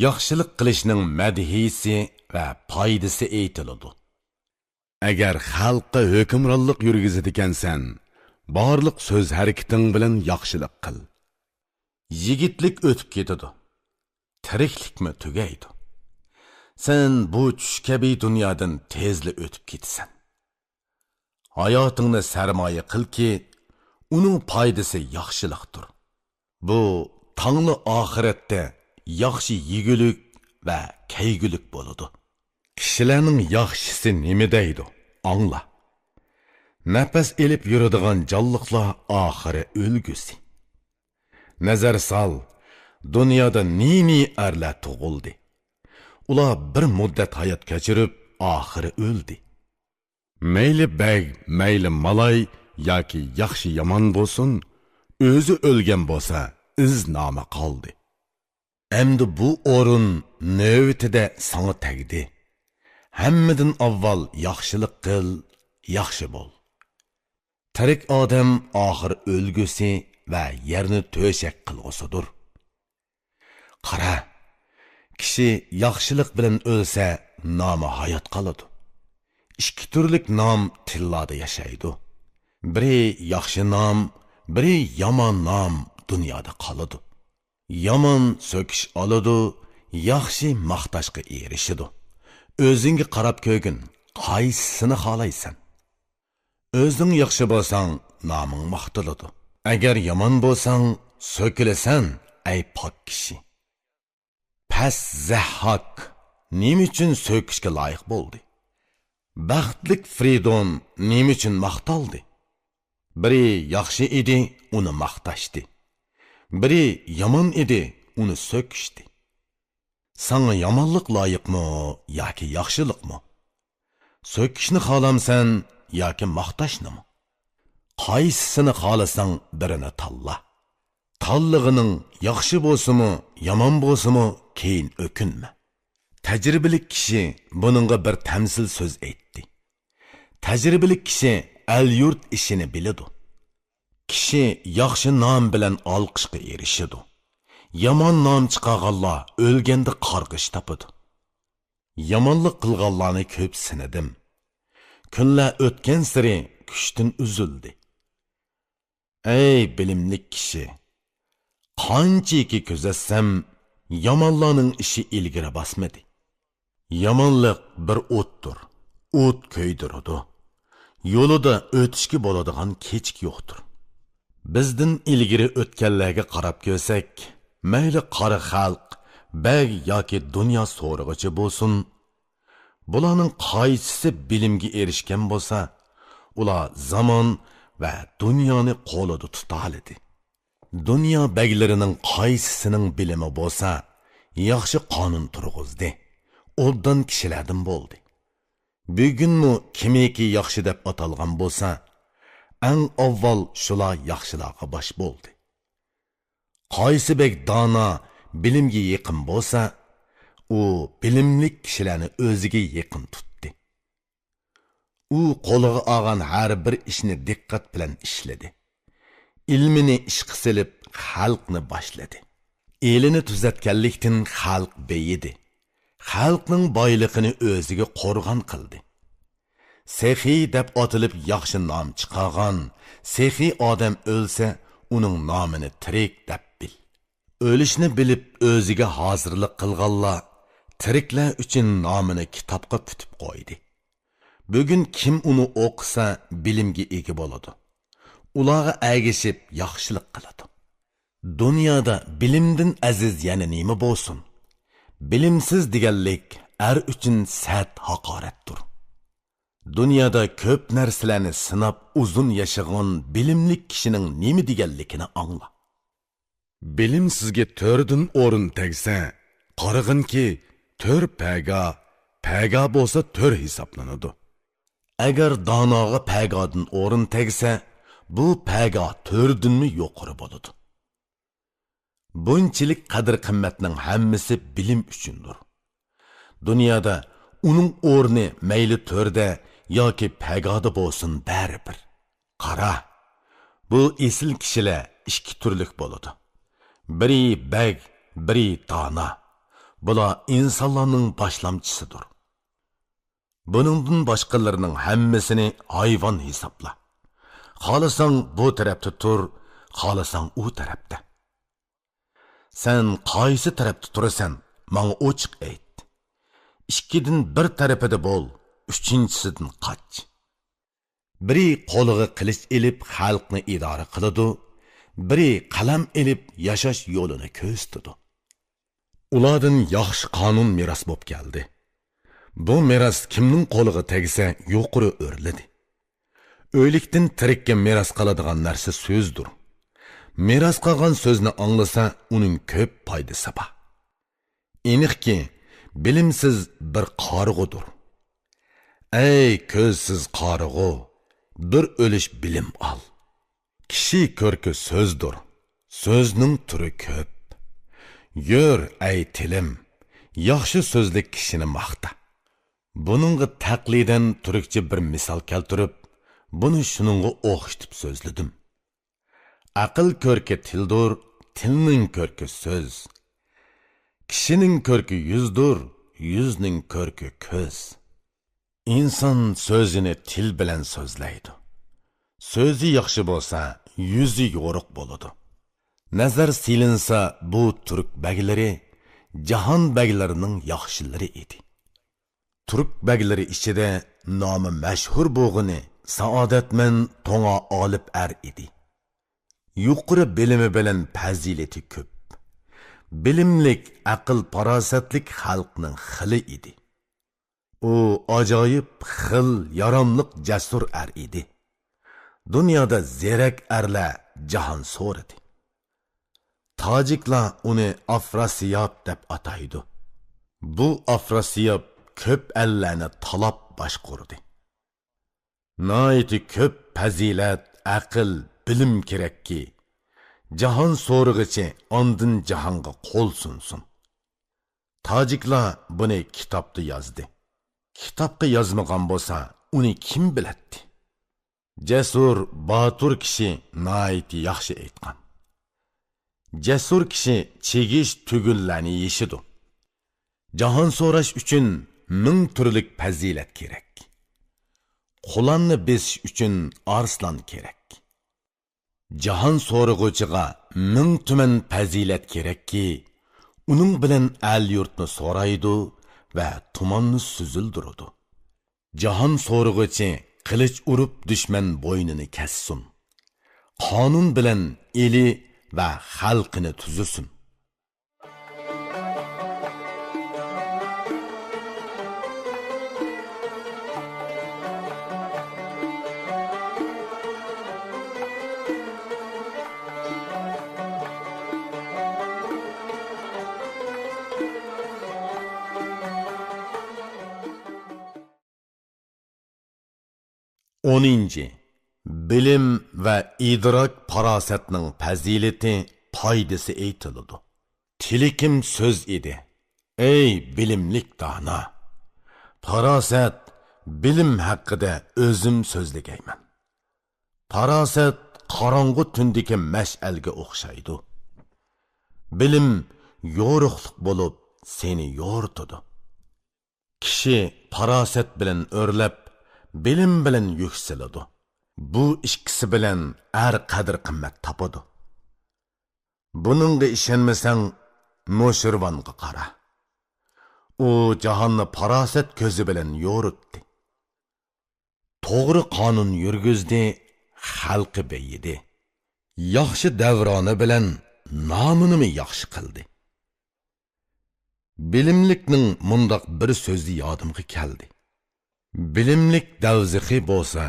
ياخشىلىق قىلىشنىڭ مەدھىيىسى ۋە پايدىسى ئېيتىلىدۇ. ئەگەر خەلققە ھۆكۈمرانلىق يۈرگۈزىدىكەنسەن، بارلىق سۆز ھەرىكىتىڭ بىلەن ياخشىلىق قىل. يىگىتلىك ئۆتۈپ كېتىدۇ، تىرىكلىكمۇ تۈگەيدۇ. سەن بۇ چۈش كەبى دۇنيادىن تېزلا ئۆتۈپ كېتىسەن. ھاياتىڭنى سەرمايە قىلكى، ئۇنىڭ پايدىسى ياخشىلىقتۇر. بۇ تاڭلا ئاخىرەتتە ياخشى يېگۈلۈك ۋە كەيگۈلۈك بولىدۇ. كىشىلەرنىڭ ياخشىسى نېمە دەيدۇ؟ ئاڭلا. نەپەس ئېلىپ يۈرىدىغان جانلىقلار ئاخىرى ئۆلگۈسى. نەزەر سال، دۇنيادا نى-نى ئەرلەر تۇغۇلدى. ئۇلار بىر مۇددەت ھايات كەچۈرۈپ، ئاخىرى ئۆلدى. مەيلى بەگ، مەيلى مالاي ياكى ياخشى-يامان بولسۇن، ئۆزى ئۆلگەن بولسا، ئىز-نامى قالدى. ئەمدى بۇ ئورۇن نۆۋىتىدە ساڭا تەگدى. ھەممىدىن ئاۋۋال ياخشىلىق قىل، ياخشى بول. تىرىك ئادەم ئاخىر ئۆلگۈسى ۋە يەرنى تۆشەك قىلغۇسىدۇر. قارا، كىشى ياخشىلىق بىلەن ئۆلسە، نامى ھايات قالىدۇ. ئىككى تۈرلۈك نام تىللاردا ياشايدۇ. بىرى ياخشى نام، بىرى يامان نام دۇنيادا قالىدۇ. يامان سۆكۈش ئالىدۇ، ياخشى ماختاشقا ئېرىشىدۇ. ئۆزۈڭگە قاراپ كۆرگىن، قايسىسىنى خالايسەن؟ ئۆزۈڭ ياخشى بولساڭ، نامىڭ ماختىلىدۇ. ئەگەر يامان بولساڭ، سۆكۈلىسەن، ئەي پاك كىشى. پەس زەھھاك نېمە ئۈچۈن سۆكۈشكە لايىق بولدى؟ بەختلىك فرىدون نېمە ئۈچۈن ماختالدى؟ بىرى ياخشى ئىدى، ئۇنى ماختاشتى. بىرى يامان ئىدى، ئۇنى سۆكۈشتى. ساڭا يامانلىق لايىقمۇ ياكى ياخشىلىقمۇ؟ سۆكۈشنى خالامسەن ياكى ماختاشنىمۇ؟ قايسىسىنى خالىساڭ، بىرىنى تاللا. تاللىغىنىڭ ياخشى بولسىمۇ، يامان بولسىمۇ، كېيىن ئۆكۈنمە. تەجرىبىلىك كىشى بۇنىڭغا بىر تەمسىل سۆز ئېيتتى. تەجرىبىلىك كىشى ئەل-يۇرت ئىشىنى بىلىدۇ. كىشى ياخشى نام بىلەن ئالقىشقا ئېرىشىدۇ. يامان نام چىقارغانلار ئۆلگەندە قارغىش تاپىدۇ. يامانلىق قىلغانلارنى كۆپ سىنىدىم. كۈنلەر ئۆتكەنسېرى كۈچتىن ئۈزۈلدى. ئەي بىلىملىك كىشى! قانچىكى كۆزەتسەم، يامانلارنىڭ ئىشى ئىلگىرى باسمىدى. يامانلىق بىر ئوتتۇر، ئوت كۆيدۈرىدۇ. يولىدا ئۆتۈشكە بولىدىغان كېچىك يوقتۇر. بىزدىن ئىلگىرى ئۆتكەنلەرگە قاراپ كۆرسەك، مەيلى قارا خەلق، بەگ ياكى دۇنيا سورىغۇچى بولسۇن، بۇلارنىڭ قايسىسى بىلىمگە ئېرىشكەن بولسا، ئۇلار زامان ۋە دۇنيانى قولىدا تۇتالىدى. دۇنيا بەگلىرىنىڭ قايسىسىنىڭ بىلىمى بولسا، ياخشى قانۇن تۇرغۇزدى، ئوبدان كىشىلەردىن بولدى. بۈگۈنمۇ كىمكى ياخشى دەپ ئاتالغان بولسا، ئەڭ ئاۋۋال شۇلار ياخشىلارغا باش بولدى. قايسى بەگ دانا، بىلىمگە يېقىن بولسا، ئۇ بىلىملىك كىشىلەرنى ئۆزىگە يېقىن تۇتتى. ئۇ قولىغا ئالغان ھەر بىر ئىشنى دىققەت بىلەن ئىشلىدى. ئىلمىنى ئىشقا سېلىپ، خەلقنى باشلىدى. ئېلىنى تۈزەتكەنلىكتىن خەلق بېيىدى. خەلقنىڭ بايلىقىنى ئۆزىگە قورغان قىلدى. سېخىي دەپ ئاتىلىپ ياخشى نام چىقارغان، سېخىي ئادەم ئۆلسە، ئۇنىڭ نامىنى تىرىك دەپ بىل. ئۆلۈشنى بىلىپ ئۆزىگە ھازىرلىق قىلغانلار تىرىكلەر ئۈچۈن نامىنى كىتابقا پۈتۈپ قويدى. بۈگۈن كىم ئۇنى ئوقۇسا، بىلىمگە ئىگە بولىدۇ. ئۇلارغا ئەگىشىپ ياخشىلىق قىلىدۇ. دۇنيادا بىلىمدىن ئەزىز يەنە نېمە بولسۇن؟ بىلىمسىز دېگەنلىك ئەر ئۈچۈن سەت ھاقارەتتۇر. دۇنيادا كۆپ نەرسىلەرنى سىناپ ئۇزۇن ياشىغان بىلىملىك كىشىنىڭ نېمە دېگەنلىكىنى ئاڭلا. بىلىمسىزگە تۆردىن ئورۇن تەگسە، قارىغىنكى، تۆر پەگا، پەگا بولسا تۆر ھېسابلىنىدۇ. ئەگەر داناغا پەگادىن ئورۇن تەگسە، بۇ پەگا تۆردىنمۇ يۇقىرى بولىدۇ. بۇنچىلىك قەدىر-قىممەتنىڭ ھەممىسى بىلىم ئۈچۈندۇر. دۇنيادا ئۇنىڭ ئورنى مەيلى تۆردە ياكى پەگادا بولسۇن، بەرىبىر. قارا، بۇ ئېسىل كىشىلەر ئىككى تۈرلۈك بولىدۇ. بىرى بەگ، بىرى دانا. بۇلار ئىنسانلارنىڭ باشلامچىسىدۇر. بۇنىڭدىن باشقىلىرىنىڭ ھەممىسىنى ھايۋان ھېسابلا. خالىساڭ بۇ تەرەپتە تۇر، خالىساڭ ئۇ تەرەپتە. سەن قايسى تەرەپتە تۇرىسەن، ماڭا ئوچۇق ئېيت. ئىككىدىن بىر تەرىپىدە بول، ئۈچىنچىسىدىن قاچ. بىرى قولىغا قىلىچ ئېلىپ خەلقنى ئىدارە قىلىدۇ، بىرى قەلەم ئېلىپ ياشاش يولىنى كۆرسىتىدۇ. ئۇلاردىن ياخشى قانۇن مىراس بولۇپ كەلدى. بۇ مىراس كىمنىڭ قولىغا تەگسە يۇقىرى ئۆرلىدى. ئۆلۈكتىن تىرىككە مىراس قالىدىغان نەرسە سۆزدۇر. مىراس قالغان سۆزنى ئاڭلىسا، ئۇنىڭ كۆپ پايدىسى بار. ئېنىقكى، بىلىمسىز بىر قارىغۇدۇر. ئەي كۆزسىز قارىغۇ، بىر ئۆلۈش بىلىم ئال. كىشى كۆركى سۆزدۇر، سۆزنىڭ تۈرى كۆپ. يۈر، ئەي تىلىم، ياخشى سۆزلۈك كىشىنى ماختا. بۇنىڭغا تەقلىدەن تۈركچە بىر مىسال كەلتۈرۈپ، بۇنى شۇنىڭغا ئوخشىتىپ سۆزلىدىم. ئەقىل كۆركى تىلدۇر، تىلنىڭ كۆركى سۆز. كىشىنىڭ كۆركى يۈزدۇر، يۈزنىڭ كۆركى كۆز. ئىنسان سۆزىنى تىل بىلەن سۆزلەيدۇ. سۆزى ياخشى بولسا، يۈزى يورۇق بولىدۇ. نەزەر سېلىنسا، بۇ تۈرك بەگلىرى جاھان بەگلىرىنىڭ ياخشىلىرى ئىدى. تۈرك بەگلىرى ئىچىدە نامى مەشھۇر بولغىنى سائادەتمەن توڭا ئالىپ ئەر ئىدى. يۇقىرى بىلىمى بىلەن پەزىلىتى كۆپ. بىلىملىك، ئەقىل-پاراسەتلىك خەلقنىڭ خىلى ئىدى. ئۇ ئاجايىپ خىل، ياراملىق، جەسۇر ئەر ئىدى. دۇنيادا زېرەك ئەرلەر جاھان سورىدى. تاجىكلار ئۇنى ئافراسىياب دەپ ئاتايدۇ. بۇ ئافراسىياب كۆپ ئەللەرنى تالاپ باشقۇردى. ناھايىتى كۆپ پەزىلەت، ئەقىل، بىلىم كېرەككى، جاھان سورىغۇچى ئاندىن جاھانغا قول سۇنسۇن. تاجىكلار بۇنى كىتابتا يازدى. كىتابقا يازمىغان بولسا، ئۇنى كىم بىلەتتى؟ جەسۇر، باتۇر كىشى ناھايىتى ياخشى ئېيتقان. جەسۇر كىشى چىگىش تۈگۈنلەرنى يېشىدۇ. جاھان سوراش ئۈچۈن مىڭ تۈرلۈك پەزىلەت كېرەك. قۇلاننى بېسىش ئۈچۈن ئارسلان كېرەك. جاھان سورىغۇچىغا مىڭ تۈمەن پەزىلەت كېرەككى، ئۇنىڭ بىلەن ئەل-يۇرتنى سورايدۇ ۋە تۇماننى سۈزۈلدۈرىدۇ. جاھان سورىغۇچى قىلىچ ئۇرۇپ دۈشمەن بوينىنى كەسسۇن. قانۇن بىلەن ئېلى ۋە خەلقىنى تۈزىسۇن. ئونىنچى، بىلىم ۋە ئىدراك پاراسەتنىڭ پەزىلىتى، پايدىسى ئېيتىلىدۇ. تىلىكىم سۆز ئىدى، ئەي بىلىملىك دانا! پاراسەت، بىلىم ھەققىدە ئۆزۈم سۆزلىگەيمەن. پاراسەت قاراڭغۇ تۈندىكى مەشئەلگە ئوخشايدۇ. بىلىم يورۇقلۇق بولۇپ، سېنى يورۇتىدۇ. كىشى پاراسەت بىلەن ئۆرلەپ، بىلىم بىلەن يۈكسىلىدۇ. بۇ ئىككىسى بىلەن ئەر قەدىر-قىممەت تاپىدۇ. بۇنىڭغا ئىشەنمىسەڭ، نوشىرۋانغا قارا. ئۇ جاھاننى پاراسەت كۆزى بىلەن يورۇتتى. توغرا قانۇن يۈرگۈزدى، خەلقى بېيىدى. ياخشى دەۋرانى بىلەن نامىنىمۇ ياخشى قىلدى. بىلىملىكنىڭ مۇنداق بىر سۆزى يادىمغا كەلدى. بىلىملىك دەۋزىخى بولسا،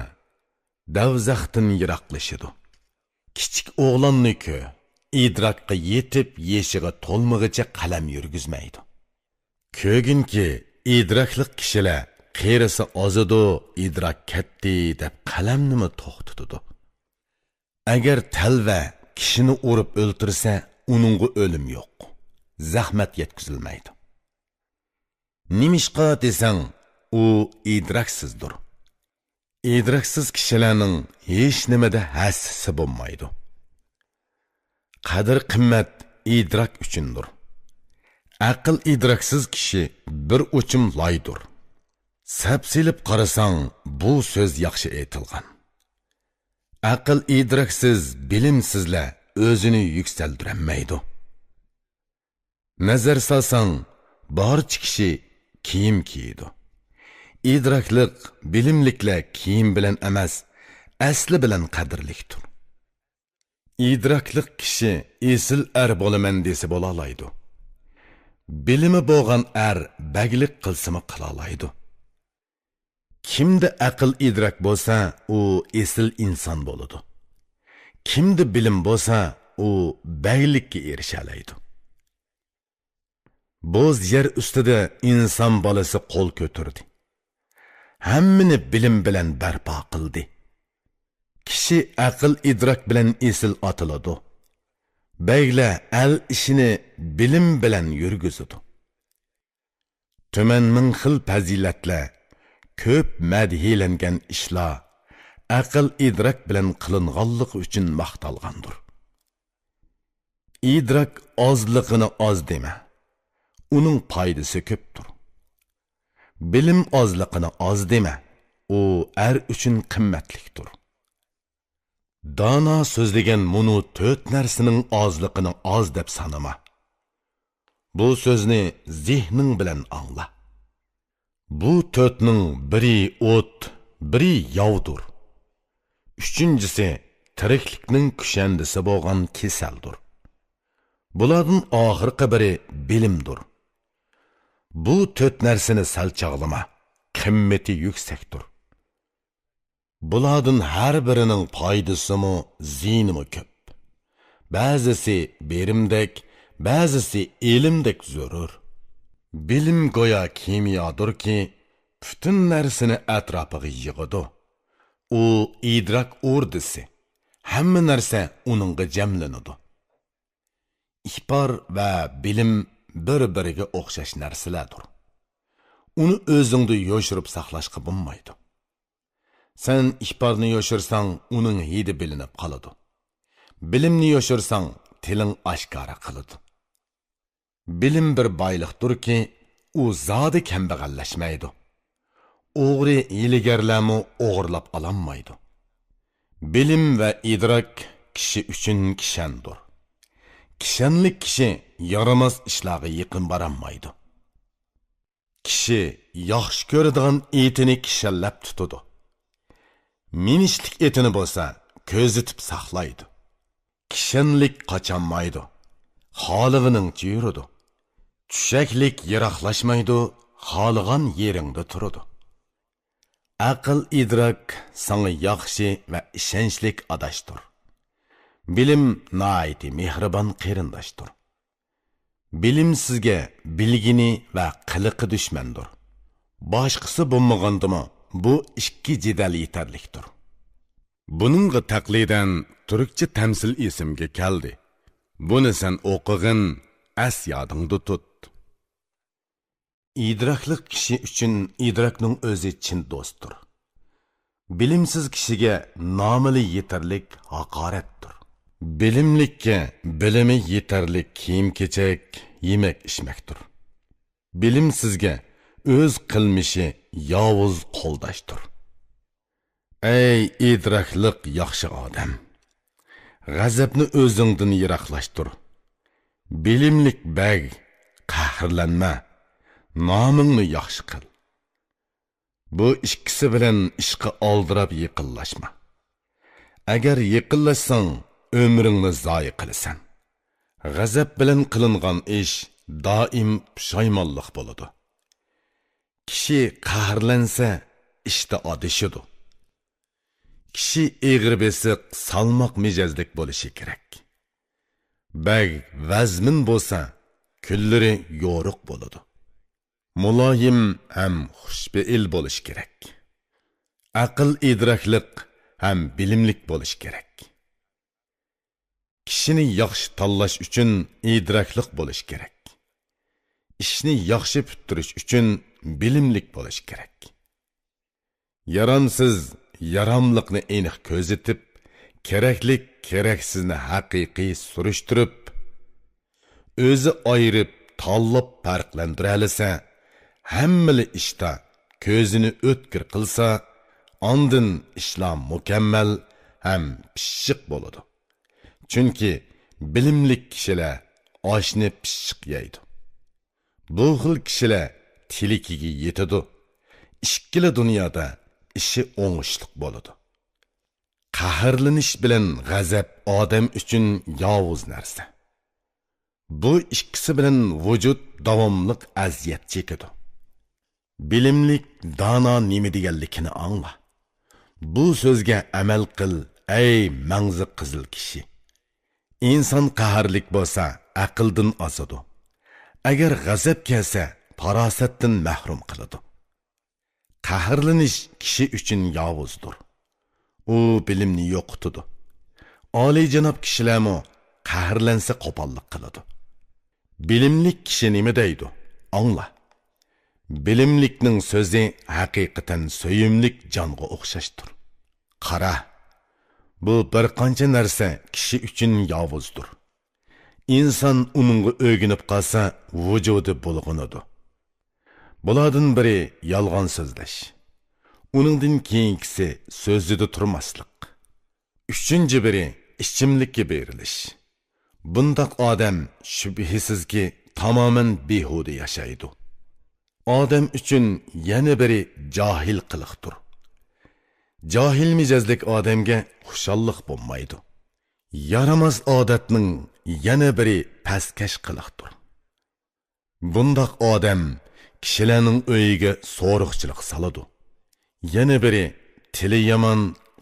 دەۋزەختىن يىراقلىشىدۇ. كىچىك ئوغلاننى كۆر، ئىدراكقا يېتىپ، يېشىغا تولمىغىچە قەلەم يۈرگۈزمەيدۇ. كۆرگىنكى، ئىدراكلىق كىشىلەر قېرىسا ئازىدۇ، ئىدراك كەتتى دەپ قەلەمنىمۇ توختىتىدۇ. ئەگەر تەلۋە كىشىنى ئۇرۇپ ئۆلتۈرسە، ئۇنىڭغا ئۆلۈم يوق، زەخمەت يەتكۈزۈلمەيدۇ. نېمىشقا دېسەڭ، ئۇ ئىدراكسىزدۇر. ئىدراكسىز كىشىلەرنىڭ ھېچنېمىدە ھەسسىسى بولمايدۇ. قەدىر-قىممەت ئىدراك ئۈچۈندۇر. ئەقىل ئىدراكسىز كىشى بىر ئوچۇم لايدۇر. سەپ سېلىپ قارىساڭ، بۇ سۆز ياخشى ئېيتىلغان. ئەقىل ئىدراكسىز، بىلىمسىزلەر ئۆزىنى يۈكسەلدۈرەلمەيدۇ. نەزەر سالساڭ، بارچە كىشى كىيىم كىيىدۇ. ئىدراكلىق، بىلىملىكلەر كىيىم بىلەن ئەمەس، ئەسلى بىلەن قەدىرلىكتۇر. ئىدراكلىق كىشى ئېسىل ئەر بولىمەن دېسە بولالايدۇ. بىلىمى بولغان ئەر بەگلىك قىلسىمۇ قىلالايدۇ. كىمدە ئەقىل ئىدراك بولسا، ئۇ ئېسىل ئىنسان بولىدۇ. كىمدە بىلىم بولسا، ئۇ بەگلىككە ئېرىشەلەيدۇ. بوز يەر ئۈستىدە ئىنسان بالىسى قول كۆتۈردى. ھەممىنى بىلىم بىلەن بەرپا قىلدى. كىشى ئەقىل ئىدراك بىلەن ئېسىل ئاتىلىدۇ. بەگلەر ئەل ئىشىنى بىلىم بىلەن يۈرگۈزىدۇ. تۈمەن مىڭ خىل پەزىلەتلەر، كۆپ مەدھىيلەنگەن ئىشلار ئەقىل ئىدراك بىلەن قىلىنغانلىقى ئۈچۈن ماختالغاندۇر. ئىدراك ئازلىقىنى ئاز دېمە، ئۇنىڭ پايدىسى كۆپتۇر. بىلىم ئازلىقىنى ئاز دېمە، ئۇ ئەر ئۈچۈن قىممەتلىكتۇر. دانا سۆزلىگەن مۇنۇ تۆت نەرسىنىڭ ئازلىقىنى ئاز دەپ سانىما. بۇ سۆزنى زېھنىڭ بىلەن ئاڭلا. بۇ تۆتنىڭ بىرى ئوت، بىرى ياۋدۇر. ئۈچىنچىسى تىرىكلىكنىڭ كۈشەندىسى بولغان كېسەلدۇر. بۇلاردىن ئاخىرقى بىرى بىلىمدۇر. بۇ تۆت نەرسىنى سەل چاغلىما، قىممىتى يۈكسەكتۇر. بۇلاردىن ھەر بىرىنىڭ پايدىسىمۇ، زىيىنىمۇ كۆپ. بەزىسى بېرىمدەك، بەزىسى ئېلىمدەك زۆرۈر. بىلىم گويا كىميادۇركى، پۈتۈن نەرسىنى ئەتراپىغا يىغىدۇ. ئۇ ئىدراك ئوردىسى، ھەممە نەرسە ئۇنىڭغا جەملىنىدۇ. ئىپار ۋە بىلىم بىر-بىرىگە ئوخشاش نەرسىلەردۇر. ئۇنى ئۆزۈڭدە يوشۇرۇپ ساقلاشقا بولمايدۇ. سەن ئىپارنى يوشۇرساڭ، ئۇنىڭ ھىدى بىلىنىپ قالىدۇ. بىلىمنى يوشۇرساڭ، تىلىڭ ئاشكارا قىلىدۇ. بىلىم بىر بايلىقتۇركى، ئۇ زادى كەمبەغەللەشمەيدۇ. ئوغرى، ھىيلىگەرلەرمۇ ئوغرىلاپ ئالالمايدۇ. بىلىم ۋە ئىدراك كىشى ئۈچۈن كىشەندۇر. كىشەنلىك كىشى يارىماس ئىشلارغا يېقىن بارالمايدۇ. كىشى ياخشى كۆرىدىغان ئېتىنى كىشەنلەپ تۇتىدۇ. مىنىشلىك ئېتىنى بولسا كۆزىتىپ ساقلايدۇ. كىشەنلىك قاچالمايدۇ، خالىغىنىڭچە يۈرىدۇ. چۈشەكلىك يىراقلاشمايدۇ، خالىغان يېرىڭدە تۇرىدۇ. ئەقىل ئىدراك ساڭا ياخشى ۋە ئىشەنچلىك ئاداشتۇر. بىلىم ناھايىتى مېھرىبان قېرىنداشتۇر. بىلىمسىزگە بىلگىنى ۋە قىلىقى دۈشمەندۇر. باشقىسى بولمىغاندىمۇ بۇ ئىككى جېدەل يېتەرلىكتۇر. بۇنىڭغا تەقلىدەن تۈركچە تەمسىل ئېسىمگە كەلدى. بۇنى سەن ئوقۇغىن، ئەس يادىڭدا تۇت. ئىدراكلىق كىشى ئۈچۈن ئىدراكنىڭ ئۆزى چىن دوستتۇر. بىلىمسىز كىشىگە نامىلا يېتەرلىك ھاقارەتتۇر. بىلىملىككە بىلىمى يېتەرلىك كىيىم-كېچەك، يېمەك-ئىچمەكتۇر. بىلىمسىزگە ئۆز قىلمىشى ياۋۇز قولداشتۇر. ئەي ئىدراكلىق ياخشى ئادەم! غەزەپنى ئۆزۈڭدىن يىراقلاشتۇر. بىلىملىك بەگ، قەھرلەنمە، نامىڭنى ياخشى قىل. بۇ ئىككىسى بىلەن ئىشقا ئالدىراپ يېقىنلاشما. ئەگەر يېقىنلاشساڭ، ئۆمرۈڭنى زايە قىلىسەن. غەزەپ بىلەن قىلىنغان ئىش دائىم پۇشايمانلىق بولىدۇ. كىشى قەھرلەنسە، ئىشتا ئادىشىدۇ. كىشى ئېغىر بېسىق، سالماق مىجەزلىك بولۇشى كېرەك. بەگ ۋەزمىن بولسا، كۈنلىرى يورۇق بولىدۇ. مۇلايىم ھەم خۇشپېئىل بولۇشى كېرەك. ئەقىل ئىدراكلىق ھەم بىلىملىك بولۇشى كېرەك. كىشىنى ياخشى تاللاش ئۈچۈن ئىدراكلىق بولۇش كېرەك. ئىشنى ياخشى پۈتتۈرۈش ئۈچۈن بىلىملىك بولۇش كېرەك. يارامسىز، ياراملىقنى ئېنىق كۆزىتىپ، كېرەكلىك، كېرەكسىزنى ھەقىقىي سۈرۈشتۈرۈپ، ئۆزى ئايرىپ، تاللاپ پەرقلەندۈرەلىسە، ھەممىلا ئىشتا كۆزىنى ئۆتكۈر قىلسا، ئاندىن ئىشلار مۇكەممەل ھەم پىششىق بولىدۇ. چۈنكى بىلىملىك كىشىلەر ئاشنى پىششىق يەيدۇ. بۇ خىل كىشىلەر تىلىكىگە يېتىدۇ. ئىككىلا دۇنيادا ئىشى ئوڭۇشلۇق بولىدۇ. قەھەرلىنىش بىلەن غەزەپ ئادەم ئۈچۈن ياۋۇز نەرسە. بۇ ئىككىسى بىلەن ۋۇجۇد داۋاملىق ئەزىيەت چېكىدۇ. بىلىملىك، دانا نېمە دېگەنلىكىنى ئاڭلا. بۇ سۆزگە ئەمەل قىل، ئەي مەڭزى قىزىل كىشى. ئىنسان قەھەرلىك بولسا، ئەقىلدىن ئازىدۇ. ئەگەر غەزەپ كەلسە، پاراسەتتىن مەھرۇم قىلىدۇ. قەھەرلىنىش كىشى ئۈچۈن ياۋۇزدۇر. ئۇ بىلىمنى يوقىتىدۇ. ئالىيجاناب كىشىلەرمۇ قەھەرلەنسە قوپاللىق قىلىدۇ. بىلىملىك كىشى نېمە دەيدۇ؟ ئاڭلا. بىلىملىكنىڭ سۆزى ھەقىقەتەن سۆيۈملۈك جانغا ئوخشاشتۇر. قارا، بۇ بىر قانچە نەرسە كىشى ئۈچۈن ياۋۇزدۇر. ئىنسان ئۇنىڭغا ئۆگىنىپ قالسا، ۋۇجۇدى بۇلغىنىدۇ. بۇلاردىن بىرى يالغان سۆزلەش. ئۇنىڭدىن كېيىنكىسى سۆزىدە تۇرماسلىق. ئۈچىنچى بىرى ئىچىملىككە بېرىلىش. بۇنداق ئادەم شۈبھىسىزكى تامامەن بىھۇدە ياشايدۇ. ئادەم ئۈچۈن يەنە بىرى جاھىل قىلىقتۇر. جاھىل مىجەزلىك ئادەمگە خۇشاللىق بولمايدۇ. يارىماس ئادەتنىڭ يەنە بىرى پەسكەش قىلىقتۇر. بۇنداق ئادەم كىشىلەرنىڭ ئۆيىگە سورۇقچىلىق سالىدۇ. يەنە بىرى تىلى يامان،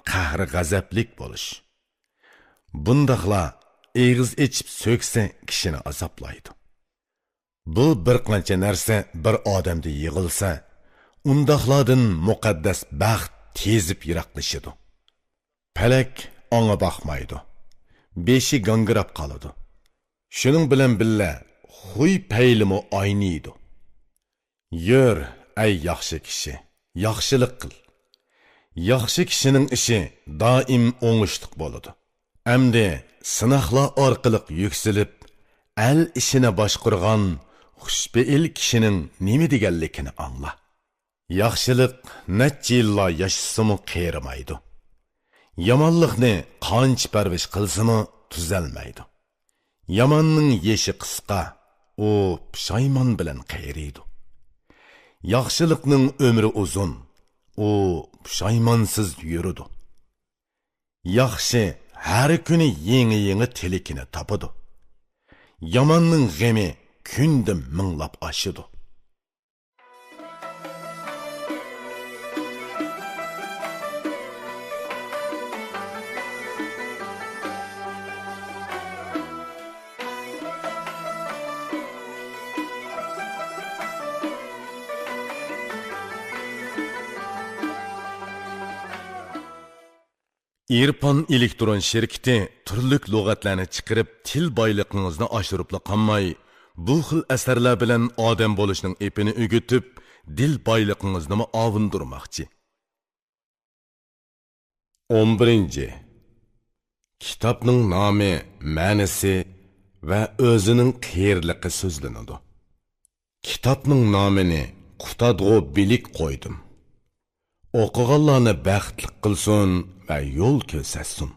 قەھرى غەزەپلىك بولۇش. بۇنداقلار ئېغىز ئېچىپ سۆكسە كىشىنى ئازابلايدۇ. بۇ بىر قانچە نەرسە بىر ئادەمدە يىغىلسا، ئۇنداقلاردىن مۇقەددەس بەخت تېزىپ يىراقلىشىدۇ. پەلەك ئاڭا باقمايدۇ. بېشى گاڭگىراپ قالىدۇ. شۇنىڭ بىلەن بىللە، خۇي پەيلىمۇ ئاينىيدۇ. يۈر، ئەي ياخشى كىشى، ياخشىلىق قىل. ياخشى كىشىنىڭ ئىشى دائىم ئوڭۇشلۇق بولىدۇ. ئەمدى سىناقلار ئارقىلىق يۈكسىلىپ، ئەل ئىشىنى باشقۇرغان خۇشپېئىل كىشىنىڭ نېمە دېگەنلىكىنى ئاڭلا. ياخشىلىق نەچچە يىللار ياشىسىمۇ قېرىمايدۇ. يامانلىقنى قانچە پەرۋىش قىلسىمۇ تۈزەلمەيدۇ. ياماننىڭ يېشى قىسقا، ئۇ پۇشايمان بىلەن قېرىيدۇ. ياخشىلىقنىڭ ئۆمرى ئۇزۇن، ئۇ پۇشايمانسىز يۈرىدۇ. ياخشى ھەر كۈنى يېڭى-يېڭى تىلىكىنى تاپىدۇ. ياماننىڭ غېمى كۈندە مىڭلاپ ئاشىدۇ. ئېرپان ئېلېكترون شىركىتى تۈرلۈك لۇغەتلەرنى چىقىرىپ، تىل بايلىقىڭىزنى ئاشۇرۇپلا قالماي، بۇ خىل ئەسەرلەر بىلەن ئادەم بولۇشنىڭ ئېپىنى ئۆگىتىپ، دىل بايلىقىڭىزنىمۇ ئاۋۇندۇرماقچى. ئون بىرىنچى. كىتابنىڭ نامى، مەنىسى ۋە ئۆزىنىڭ قېرىلىقى سۆزلىنىدۇ. كىتابنىڭ نامىنى قۇتادغۇ بىلىك قويدۇم. ئوقۇغانلارنى بەختلىك قىلسۇن ۋە يول كۆرسەتسۇن.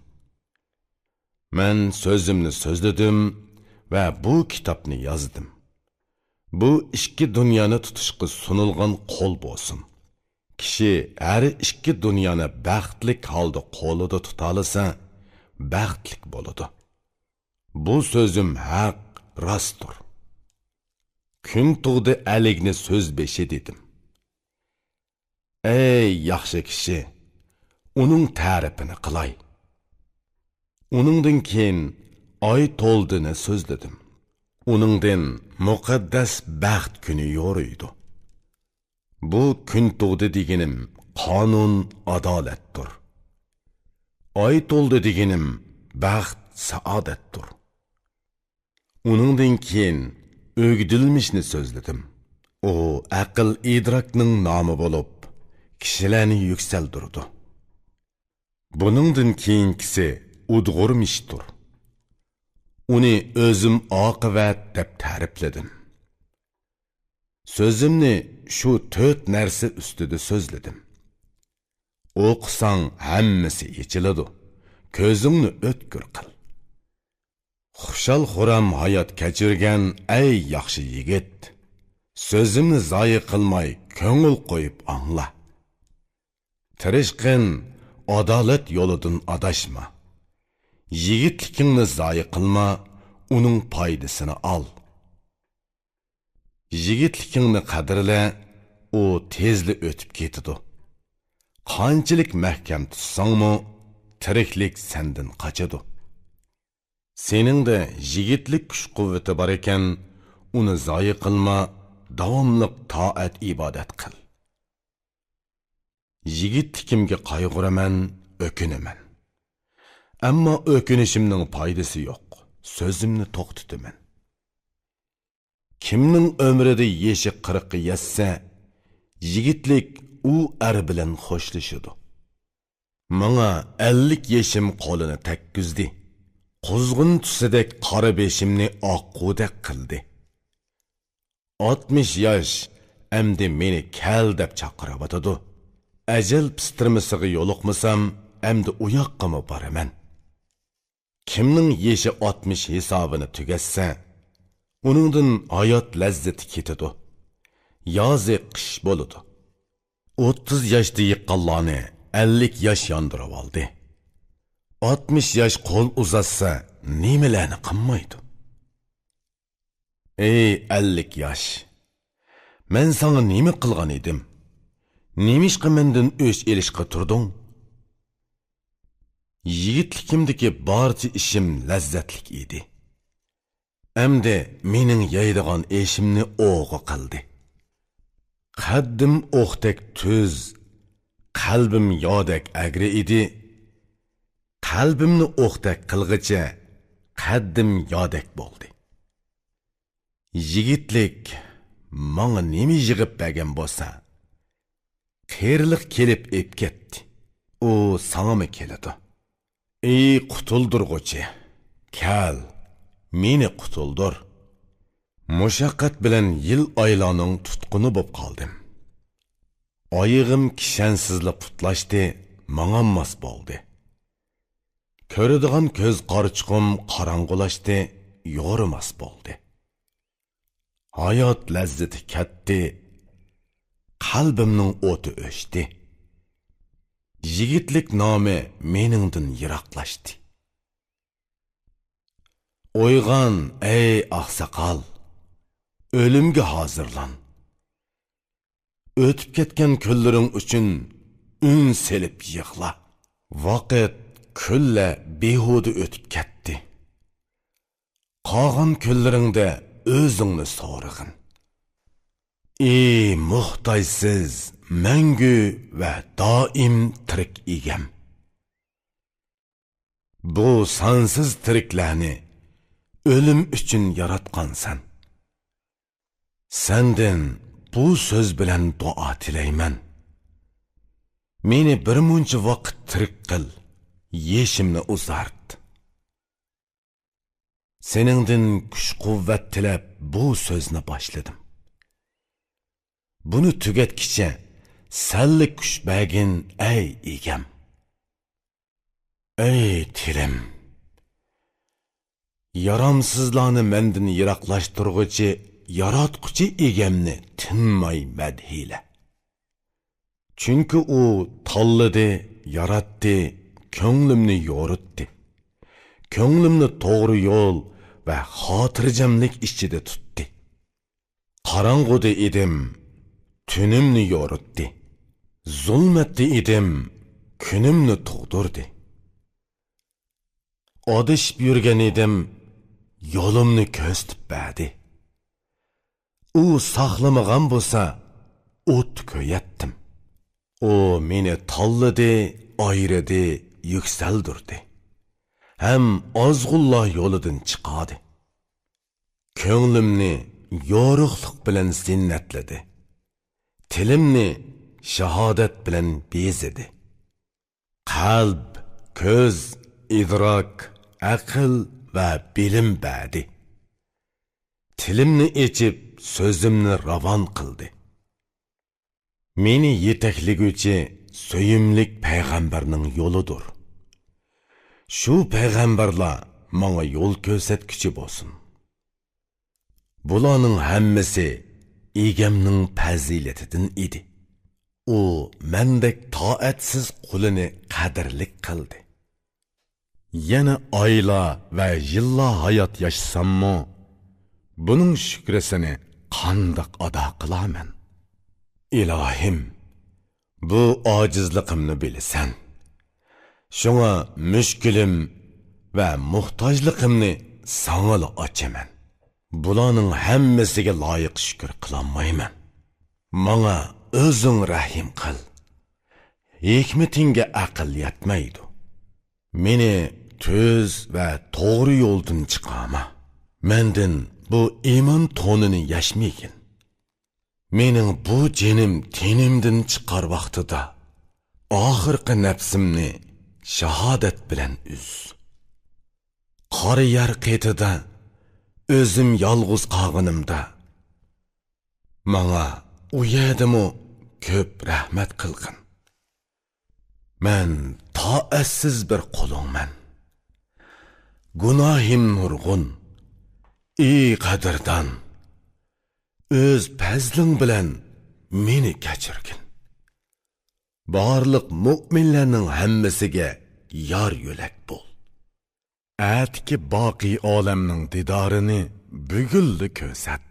مەن سۆزۈمنى سۆزلىدىم ۋە بۇ كىتابنى يازدىم. بۇ ئىككى دۇنيانى تۇتۇشقا سۇنۇلغان قول بولسۇن. كىشى ھەر ئىككى دۇنيانى بەختلىك ھالدا قولىدا تۇتالىسا، بەختلىك بولىدۇ. بۇ سۆزۈم ھەق، راستتۇر. كۈن تۇغدى ئەلىگنى سۆز بېشى دېدىم. ئەي ياخشى كىشى، ئۇنىڭ تەرىپىنى قىلاي. ئۇنىڭدىن كېيىن ئاي تولدىنى سۆزلىدىم. ئۇنىڭدىن مۇقەددەس بەخت كۈنى يورۇيدۇ. بۇ كۈن تۇغدى دېگىنىم قانۇن، ئادالەتتۇر. ئاي تولدى دېگىنىم بەخت، سائادەتتۇر. ئۇنىڭدىن كېيىن ئۆگدۈلمىشنى سۆزلىدىم. ئۇ ئەقىل ئىدراكنىڭ نامى بولۇپ، كىشىلەرنى يۈكسەلدۈرىدۇ. بۇنىڭدىن كېيىنكىسى ئۇدغۇرمىشتۇر. ئۇنى ئۆزۈم ئاقىۋەت دەپ تەرىپلىدىم. سۆزۈمنى شۇ تۆت نەرسە ئۈستىدە سۆزلىدىم. ئوقۇساڭ ھەممىسى ئېچىلىدۇ. كۆزۈڭنى ئۆتكۈر قىل. خۇشال-خۇرام ھايات كەچۈرگەن ئەي ياخشى يىگىت! سۆزۈمنى زايە قىلماي كۆڭۈل قويۇپ ئاڭلا. تىرىشقىن، ئادالەت يولىدىن ئاداشما. يىگىتلىكىڭنى زايە قىلما، ئۇنىڭ پايدىسىنى ئال. يىگىتلىكىڭنى قەدىرلە، ئۇ تېزلا ئۆتۈپ كېتىدۇ. قانچىلىك مەھكەم تۇتساڭمۇ، تىرىكلىك سەندىن قاچىدۇ. سېنىڭدە يىگىتلىك كۈچ-قۇۋۋىتى بار ئىكەن، ئۇنى زايە قىلما، داۋاملىق تائەت-ئىبادەت قىل. يىگىتلىكىمگە قايغۇرىمەن، ئۆكۈنىمەن. ئەمما ئۆكۈنۈشۈمنىڭ پايدىسى يوق، سۆزۈمنى توختىتىمەن. كىمنىڭ ئۆمرىدە يېشى قىرىققا يەتسە، يىگىتلىك ئۇ ئەر بىلەن خوشلىشىدۇ. ماڭا ئەللىك يېشىم قولىنى تەگكۈزدى. قۇزغۇن تۈسىدەك قارا بېشىمنى ئاققۇدەك قىلدى. ئاتمىش ياش ئەمدى مېنى كەل دەپ چاقىرىۋاتىدۇ. ئەجەل پىستىرمىسىغا يولۇقمىسام، ئەمدى ئۇ ياققىمۇ بارىمەن. كىمنىڭ يېشى ئاتمىش ھېسابىنى تۈگەتسە، ئۇنىڭدىن ھايات لەززىتى كېتىدۇ. يازى قىش بولىدۇ. ئوتتۇز ياشتا يىققانلارنى ئەللىك ياش ياندۇرۇۋالدى. ئاتمىش ياش قول ئۇزاتسا، نېمىلەرنى قىلمايدۇ؟ ئەي ئەللىك ياش! مەن ساڭا نېمە قىلغان ئىدىم؟ نېمىشقا مەندىن ئۆچ ئېلىشقا تۇردۇڭ؟ يىگىتلىكىمدىكى بارچە ئىشىم لەززەتلىك ئىدى. ئەمدى مېنىڭ يەيدىغان ئېشىمنى ئوغۇ قىلدى. قەددىم ئوقتەك تۈز، قەلبىم يادەك ئەگرى ئىدى. قەلبىمنى ئوقتەك قىلغىچە، قەددىم يادەك بولدى. يىگىتلىك ماڭا نېمە يىغىپ بەرگەن بولسا، قېرىلىق كېلىپ ئېپ كەتتى. ئۇ ساڭىمۇ كېلىدۇ. ئەي قۇتۇلدۇرغۇچى، كەل، مېنى قۇتۇلدۇر. مۇشەققەت بىلەن يىل ئايلارنىڭ تۇتقۇنى بوپ قالدىم. ئايىغىم كىشەنسىزلا پۇتلاشتى، ماڭالماس بولدى. كۆرىدىغان كۆز قارىچۇقۇم قاراڭغۇلاشتى، يورۇماس بولدى. ھايات لەززىتى كەتتى، قەلبىمنىڭ ئوتى ئۆچتى. يىگىتلىك نامى مېنىڭدىن يىراقلاشتى. ئويغان، ئەي ئاقساقال! ئۆلۈمگە ھازىرلان! ئۆتۈپ كەتكەن كۈنلىرىڭ ئۈچۈن ئۈن سېلىپ يىغلا. ۋاقىت، كۈنلەر بىھۇدە ئۆتۈپ كەتتى. قالغان كۈنلىرىڭدە ئۆزۈڭنى سورىغىن. ئى موھتاجسىز، مەڭگۈ ۋە دائىم تىرىك ئىگەم! بۇ سانسىز تىرىكلەرنى ئۆلۈم ئۈچۈن ياراتقانسەن. سەندىن بۇ سۆز بىلەن دۇئا تىلەيمەن. مېنى بىر مۇنچە ۋاقىت تىرىك قىل، يېشىمنى ئۇزارت. سېنىڭدىن كۈچ-قۇۋۋەت تىلەپ بۇ سۆزنى باشلىدىم. بۇنى تۈگەتكىچە سەنلا كۈچ بەرگىن، ئەي ئىگەم! ئەي تىلىم! يارامسىزلارنى مەندىن يىراقلاشتۇرغۇچى ياراتقۇچى ئىگەمنى تىنماي مەدھىيلە. چۈنكى ئۇ تاللىدى، ياراتتى، كۆڭلۈمنى يورۇتتى. كۆڭلۈمنى توغرا يول ۋە خاتىرجەملىك ئىچىدە تۇتتى. قاراڭغۇدا ئىدىم، تۈنۈمنى يورۇتتى. زۇلمەتتە ئىدىم، كۈنۈمنى تۇغدۇردى. ئادىشىپ يۈرگەن ئىدىم، يولۇمنى كۆرسىتىپ بەردى. ئۇ ساقلىمىغان بولسا، ئوتتا كۆيەتتىم. ئۇ مېنى تاللىدى، ئايرىدى، يۈكسەلدۈردى. ھەم ئازغۇنلار يولىدىن چىقاردى. كۆڭلۈمنى يورۇقلۇق بىلەن زىننەتلىدى. تىلىمنى شاھادەت بىلەن بېزىدى. قەلب، كۆز، ئىدراك، ئەقىل ۋە بىلىم بەردى. تىلىمنى ئېچىپ، سۆزۈمنى راۋان قىلدى. مېنى يېتەكلىگۈچى سۆيۈملۈك پەيغەمبەرنىڭ يولىدۇر. شۇ پەيغەمبەرلەر ماڭا يول كۆرسەتكۈچى بولسۇن. بۇلارنىڭ ھەممىسى ئىگەمنىڭ پەزىلىتىدىن ئىدى. ئۇ مەندەك تائەتسىز قۇلىنى قەدىرلىك قىلدى. يەنە ئايلار ۋە يىللار ھايات ياشىساممۇ، بۇنىڭ شۈكرىسىنى قانداق ئادا قىلارمەن؟ ئىلاھىم، بۇ ئاجىزلىقىمنى بىلىسەن. شۇڭا مۈشكۈلۈم ۋە موھتاجلىقىمنى ساڭىلا ئاچىمەن. بۇلارنىڭ ھەممىسىگە لايىق شۈكۈر قىلالمايمەن. ماڭا ئۆزۈڭ رەھىم قىل. ھېكمىتىڭگە ئەقىل يەتمەيدۇ. مېنى تۈز ۋە توغرا يولدىن چىقارما. مەندىن بۇ ئىمان تونىنى يەشمىگىن. مېنىڭ بۇ جېنىم تېنىمدىن چىقار ۋاقتىدا، ئاخىرقى نەپسىمنى شاھادەت بىلەن ئۈز. قارا يەر قېتىدا ئۆزۈم يالغۇز قالغىنىمدا، ماڭا ئۇ يەردىمۇ كۆپ رەھمەت قىلغىن. مەن تائەتسىز بىر قۇلۇڭمەن. گۇناھىم نۇرغۇن. ئى قەدىردان، ئۆز پەزلىڭ بىلەن مېنى كەچۈرگىن. بارلىق مۆمىنلەرنىڭ ھەممىسىگە يار يۆلەك بول. ئەتىكى باقىي ئالەمنىڭ دىدارىنى بۈگۈنلا كۆرسەت.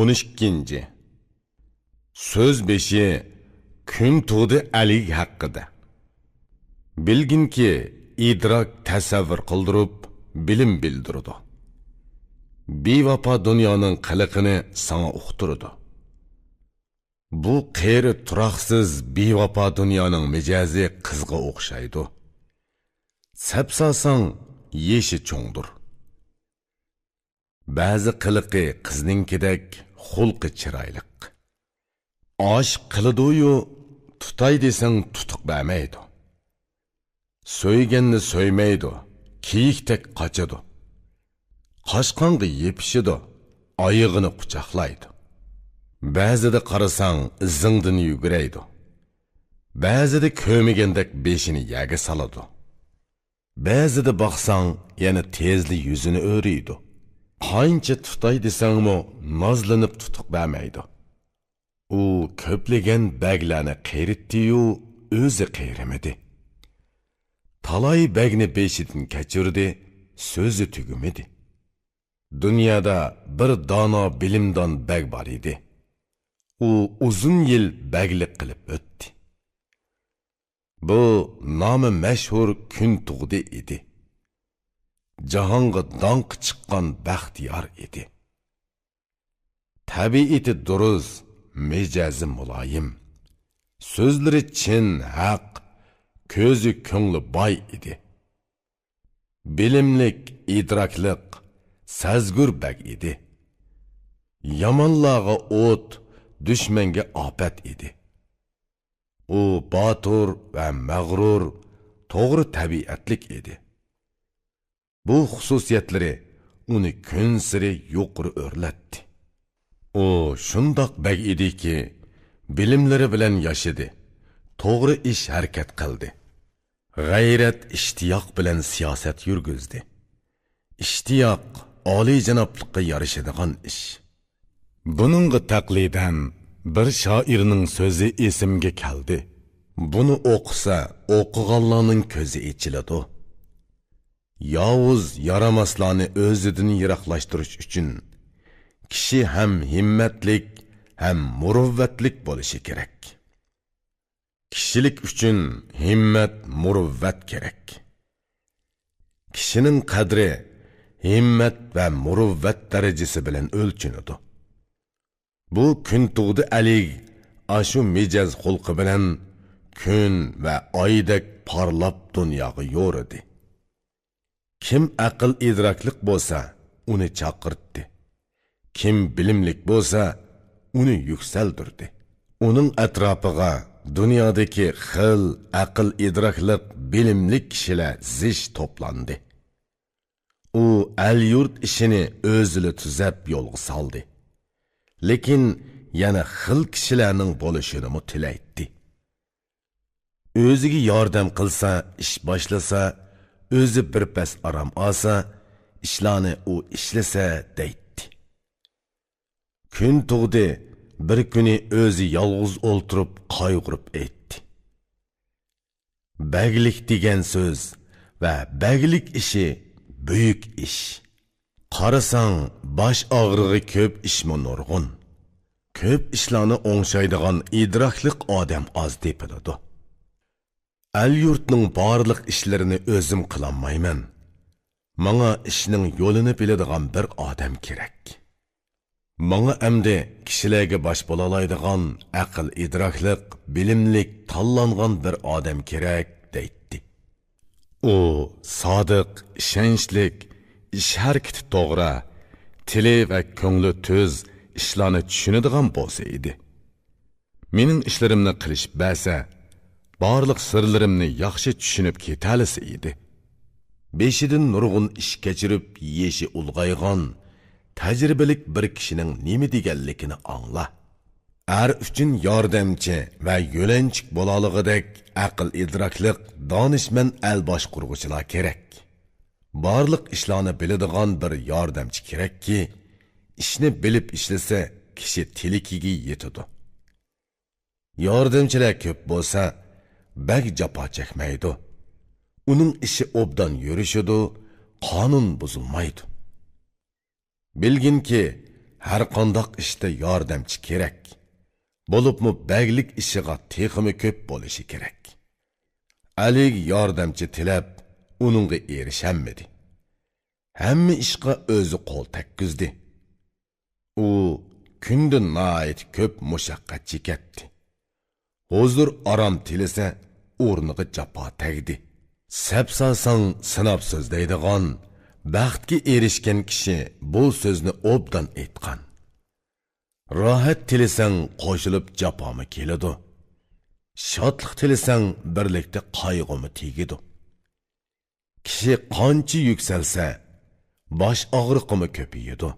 ئون ئىككىنچى. سۆز بېشى: كۈن تۇغدى ئەلىگ ھەققىدە. بىلگىنكى، ئىدراك تەسەۋۋۇر قىلدۇرۇپ، بىلىم بىلدۈرىدۇ. بىۋاپا دۇنيانىڭ قىلىقىنى ساڭا ئۇقتۇرىدۇ. بۇ قېرى تۇراقسىز بىۋاپا دۇنيانىڭ مىجەزى قىزغا ئوخشايدۇ. سەپساساڭ، يېشى چوڭدۇر. بەزى قىلىقى قىزنىڭكىدەك، خۇلقى چىرايلىق. ئاشىق قىلىدۇيۇ، تۇتاي دېسەڭ تۇتۇق بەرمەيدۇ. سۆيگەننى سۆيمەيدۇ، كېيىكتەك قاچىدۇ. قاچقانغا يېپىشىدۇ، ئايىغىنى قۇچاقلايدۇ. بەزىدە قارىساڭ ئىزىڭدىن يۈگۈرەيدۇ. بەزىدە كۆرمىگەندەك بېشىنى يەرگە سالىدۇ. بەزىدە باقساڭ يەنە تېزلا يۈزىنى ئۆرۈيدۇ. قانچە تۇتاي دېسەڭمۇ نازلىنىپ تۇتۇق بەرمەيدۇ. ئۇ كۆپلىگەن بەگلەرنى قېرىتتى-يۇ، ئۆزى قېرىمىدى. تالاي بەگنى بېشىدىن كەچۈردى، سۆزى تۈگىمىدى. دۇنيادا بىر دانا بىلىمدان بەگ بار ئىدى. ئۇ ئۇزۇن يىل بەگلىك قىلىپ ئۆتتى. بۇ نامى مەشھۇر كۈن تۇغدى ئىدى. جاھانغا داڭقى چىققان بەختىيار ئىدى. تەبىئىتى دۇرۇس، مىجەزى مۇلايىم. سۆزلىرى چىن، ھەق، كۆزى، كۆڭلى باي ئىدى. بىلىملىك، ئىدراكلىق، سەزگۈر بەگ ئىدى. يامانلارغا ئوت، دۈشمەنگە ئاپەت ئىدى. ئۇ باتۇر ۋە مەغرۇر، توغرا تەبىئەتلىك ئىدى. بۇ خۇسۇسىيەتلىرى ئۇنى كۈنسېرى يۇقىرى ئۆرلەتتى. ئۇ شۇنداق بەگ ئىدىكى، بىلىملىرى بىلەن ياشىدى، توغرا ئىش ھەرىكەت قىلدى. غەيرەت، ئىشتىياق بىلەن سىياسەت يۈرگۈزدى. ئىشتىياق، ئالىيجانابلىققا يارىشىدىغان ئىش. بۇنىڭغا تەقلىدەن بىر شائىرنىڭ سۆزى ئېسىمگە كەلدى. بۇنى ئوقۇسا، ئوقۇغانلارنىڭ كۆزى ئېچىلىدۇ. ياۋۇز، يارىماسلارنى ئۆزىدىن يىراقلاشتۇرۇش ئۈچۈن كىشى ھەم ھىممەتلىك، ھەم مۇرۇۋۋەتلىك بولۇشى كېرەك. كىشىلىك ئۈچۈن ھىممەت، مۇرۇۋۋەت كېرەك. كىشىنىڭ قەدرى ھىممەت ۋە مۇرۇۋۋەت دەرىجىسى بىلەن ئۆلچىنىدۇ. بۇ كۈن تۇغدى ئەلىگ ئاشۇ مىجەز خۇلقى بىلەن كۈن ۋە ئايدەك پارلاپ دۇنياغا يورۇدى. كىم ئەقىل ئىدراكلىق بولسا، ئۇنى چاقىرتتى. كىم بىلىملىك بولسا، ئۇنى يۈكسەلدۈردى. ئۇنىڭ ئەتراپىغا دۇنيادىكى خىل ئەقىل ئىدراكلىق، بىلىملىك كىشىلەر زىچ توپلاندى. ئۇ ئەل-يۇرت ئىشىنى ئۆزىلا تۈزەپ يولغا سالدى. لېكىن يەنە خىل كىشىلەرنىڭ بولۇشىنىمۇ تىلەيتتى. ئۆزىگە ياردەم قىلسا، ئىش باشلىسا، ئۆزى بىر پەس ئارام ئالسا، ئىشلارنى ئۇ ئىشلىسە دەيتتى. كۈن تۇغدى بىر كۈنى ئۆزى يالغۇز ئولتۇرۇپ قايغۇرۇپ ئېيتتى: بەگلىك دېگەن سۆز ۋە بەگلىك ئىشى بۈيۈك ئىش. قارىساڭ، باش ئاغرىغى كۆپ ئىشمۇ نۇرغۇن. كۆپ ئىشلارنى ئوڭشايدىغان ئىدراكلىق ئادەم ئاز تېپىلىدۇ. ئەل-يۇرتنىڭ بارلىق ئىشلىرىنى ئۆزۈم قىلالمايمەن. ماڭا ئىشنىڭ يولىنى بىلىدىغان بىر ئادەم كېرەك. ماڭا ئەمدى كىشىلەرگە باش بولالايدىغان ئەقىل-ئىدراكلىق، بىلىملىك، تاللانغان بىر ئادەم كېرەك، دەيتتى. ئۇ سادىق، ئىشەنچلىك، ئىش ھەرىكىتى توغرا، تىلى ۋە كۆڭلى تۈز، ئىشلارنى چۈشىنىدىغان بولسا ئىدى. مېنىڭ ئىشلىرىمنى قىلىشىپ بەرسە، بارلىق سىرلىرىمنى ياخشى چۈشىنىپ كېتەلىسە ئىدى. بېشىدىن نۇرغۇن ئىش كەچۈرۈپ، يېشى ئۇلغايغان، تەجرىبىلىك بىر كىشىنىڭ نېمە دېگەنلىكىنى ئاڭلا. ئەر ئۈچۈن ياردەمچى ۋە يۆلەنچۈك بولالىغۇدەك ئەقىل-ئىدراكلىق، دانىشمەن ئەل باشقۇرغۇچىلار كېرەك. بارلىق ئىشلارنى بىلىدىغان بىر ياردەمچى كېرەككى، ئىشنى بىلىپ ئىشلىسە، كىشى تىلىكىگە يېتىدۇ. ياردەمچىلەر كۆپ بولسا، بەگ جاپا چەكمەيدۇ. ئۇنىڭ ئىشى ئوبدان يۈرۈشىدۇ، قانۇن بۇزۇلمايدۇ. بىلگىنكى، ھەرقانداق ئىشتا ياردەمچى كېرەك. بولۇپمۇ بەگلىك ئىشىغا تېخىمۇ كۆپ بولۇشى كېرەك. ئەلىگ ياردەمچى تىلەپ، ئۇنىڭغا ئېرىشەلمىدى. ھەممە ئىشقا ئۆزى قول تەگكۈزدى. ئۇ كۈندە ناھايىتى كۆپ مۇشەققەت چېكەتتى. ھۇزۇر-ئارام تىلىسە، ئورنىغا جاپا تەگدى. سەپسالساڭ سىناپ سۆزلەيدىغان، بەختكە ئېرىشكەن كىشى بۇ سۆزنى ئوبدان ئېيتقان. راھەت تىلىسەڭ، قوشۇلۇپ جاپامۇ كېلىدۇ. شادلىق تىلىسەڭ، بىرلىكتە قايغۇمۇ تېگىدۇ. كىشى قانچە يۈكسەلسە، باش ئاغرىقىمۇ كۆپىيىدۇ.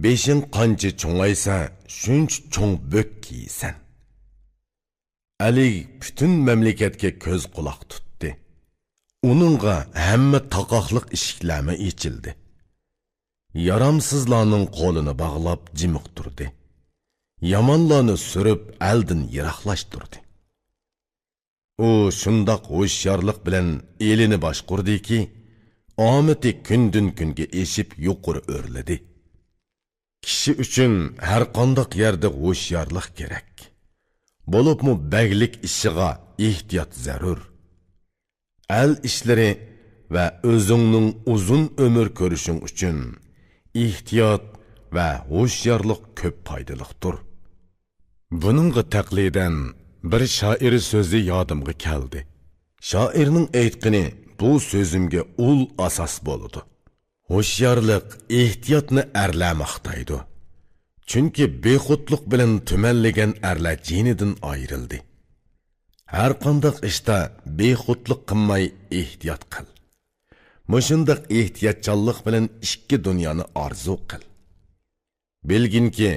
بېشىڭ قانچە چوڭايسا، شۇنچە چوڭ بۆك كىيىسەن. ئەلى پۈتۈن مەملىكەتكە كۆز-قۇلاق تۇتتى. ئۇنىڭغا ھەممە تاقاقلىق ئىشىكلەرمۇ ئېچىلدى. يارامسىزلارنىڭ قولىنى باغلاپ جىمىق تۇردى. يامانلارنى سۈرۈپ ئەلدىن يىراقلاشتۇردى. ئۇ شۇنداق ھوشيارلىق بىلەن ئېلىنى باشقۇردىكى، ئامىتى كۈندىن-كۈنگە ئېشىپ يۇقىرى ئۆرلىدى. كىشى ئۈچۈن ھەرقانداق يەردە ھوشيارلىق كېرەك. بولۇپمۇ بەگلىك ئىشىغا ئېھتىيات زەرۇر. ئەل ئىشلىرى ۋە ئۆزۈڭنىڭ ئۇزۇن ئۆمۈر كۆرۈشۈڭ ئۈچۈن ئېھتىيات ۋە ھوشيارلىق كۆپ پايدىلىقتۇر. بۇنىڭغا تەقلىدەن بىر شائىر سۆزى يادىمغا كەلدى. شائىرنىڭ ئېيتقىنى بۇ سۆزۈمگە ئۇل ئاساس بولىدۇ. ھوشيارلىق، ئېھتىياتنى ئەرلەر ماختايدۇ. چۈنكى بىخۇدلۇق بىلەن تۈمەنلىگەن ئەرلەر جېنىدىن ئايرىلدى. ھەرقانداق ئىشتا بىخۇدلۇق قىلماي ئېھتىيات قىل. مۇشۇنداق ئېھتىياتچانلىق بىلەن ئىككى دۇنيانى ئارزۇ قىل. بىلگىنكى،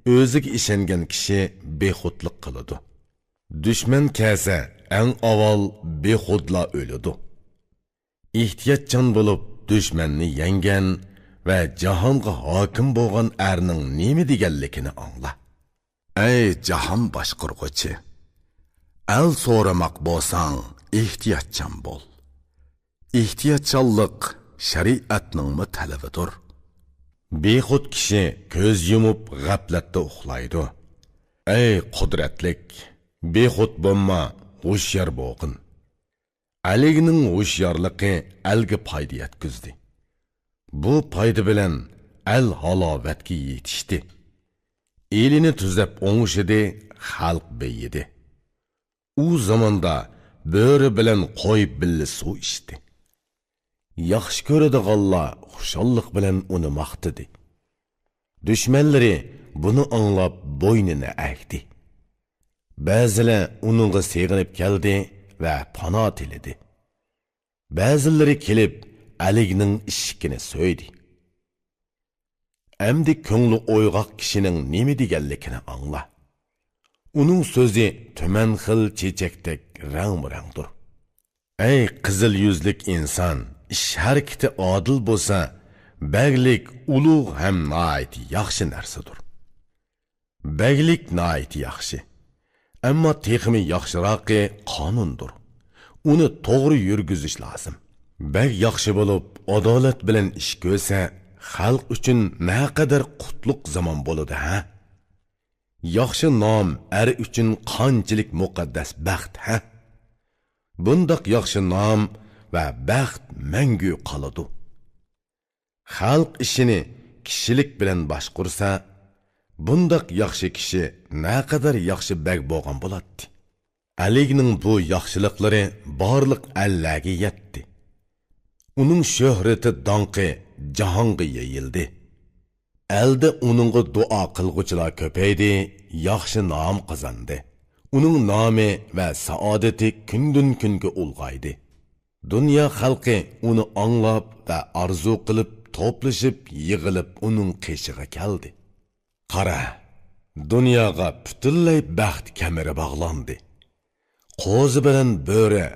ئۆزىگە ئىشەنگەن كىشى بىخۇدلۇق قىلىدۇ. دۈشمەن كەلسە، ئەڭ ئاۋۋال بىخۇدلا ئۆلىدۇ. ئېھتىياتچان بولۇپ، دۈشمەننى يەڭگەن ۋە جاھانغا ھاكىم بولغان ئەرنىڭ نېمە دېگەنلىكىنى ئاڭلا. ئەي جاھان باشقۇرغۇچى! ئەل سورىماق بولساڭ، ئېھتىياتچان بول. ئېھتىياتچانلىق شەرىئەتنىڭمۇ تەلىپىدۇر. بىخۇد كىشى كۆز يۇمۇپ غەپلەتتە ئۇخلايدۇ. ئەي قۇدرەتلىك، بىخۇد بولما، ھوشيار بولغىن. ئەلىگنىڭ ھوشيارلىقى ئەلگە پايدا يەتكۈزدى. بۇ پايدا بىلەن ئەل ھالاۋەتكە يېتىشتى. ئېلىنى تۈزەپ ئوڭشىدى، خەلق بېيىدى. ئۇ زاماندا بۆرە بىلەن قوي بىللە سۇ ئىچتى. ياخشى كۆرىدىغانلار خۇشاللىق بىلەن ئۇنى ماختىدى. دۈشمەنلىرى بۇنى ئاڭلاپ بوينىنى ئەگدى. بەزىلەر ئۇنىڭغا سېغىنىپ كەلدى ۋە پانا تىلىدى. بەزىلىرى كېلىپ ئەلىگنىڭ ئىشىكىنى سۆيدى. ئەمدى كۆڭلى ئويغاق كىشىنىڭ نېمە دېگەنلىكىنى ئاڭلا. ئۇنىڭ سۆزى تۈمەن خىل چېچەكتەك رەڭمۇرەڭدۇر. ئەي قىزىل يۈزلۈك ئىنسان، ئىش ھەرىكىتى ئادىل بولسا، بەگلىك ئۇلۇغ ھەم ناھايىتى ياخشى نەرسىدۇر. بەگلىك ناھايىتى ياخشى. ئەمما تېخىمۇ ياخشىراقى قانۇندۇر. ئۇنى توغرا يۈرگۈزۈش لازىم. بەگ ياخشى بولۇپ، ئادالەت بىلەن ئىش كۆرسە، خەلق ئۈچۈن نەقەدەر قۇتلۇق زامان بولىدۇ، ھە؟ ياخشى نام ئەر ئۈچۈن قانچىلىك مۇقەددەس بەخت، ھە؟ بۇنداق ياخشى نام ۋە بەخت مەڭگۈ قالىدۇ. خەلق ئىشىنى كىشىلىك بىلەن باشقۇرسا، بۇنداق ياخشى كىشى نەقەدەر ياخشى بەگ بولغان بولاتتى. ئەلىگنىڭ بۇ ياخشىلىقلىرى بارلىق ئەللەرگە يەتتى. ئۇنىڭ شۆھرىتى، داڭقى جاھانغا يېيىلدى. ئەلدە ئۇنىڭغا دۇئا قىلغۇچىلار كۆپەيدى، ياخشى نام قازاندى. ئۇنىڭ نامى ۋە سائادىتى كۈندىن-كۈنگە ئۇلغايدى. دۇنيا خەلقى ئۇنى ئاڭلاپ ۋە ئارزۇ قىلىپ، توپلىشىپ، يىغىلىپ ئۇنىڭ قېشىغا كەلدى. قارا، دۇنياغا پۈتۈنلەي بەخت كەمىرى باغلاندى. قوزا بىلەن بۆرە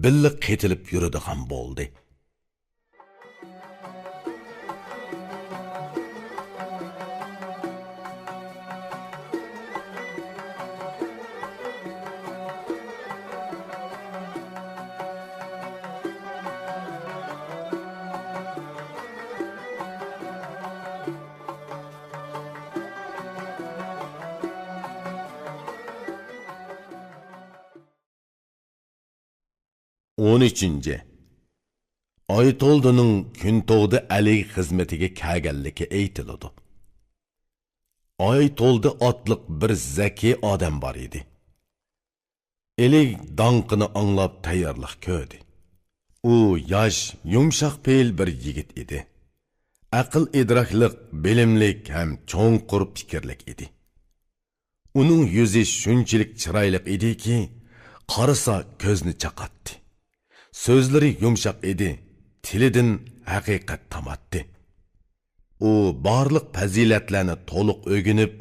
بىللە قېتىلىپ يۈرىدىغان بولدى. ئون ئۈچىنچى. ئايتولدىنىڭ كۈنتۇغدا ئەلىگ خىزمىتىگە كەلگەنلىكى ئېيتىلىدۇ. ئايتولدى ئاتلىق بىر زەكىي ئادەم بار ئىدى. ئېلىگ داڭقىنى ئاڭلاپ تەييارلىق كۆردى. ئۇ ياش، يۇمشاق پېئىل بىر يىگىت ئىدى. ئەقىل ئىدراكلىق، بىلىملىك ھەم چوڭقۇر پىكىرلىك ئىدى. ئۇنىڭ يۈزى شۇنچىلىك چىرايلىق ئىدىكى، قارىسا كۆزنى چاقاتتى. سۆزلىرى يۇمشاق ئىدى، تىلىدىن ھەقىقەت تاماتتى. ئۇ بارلىق پەزىلەتلەرنى تولۇق ئۆگىنىپ،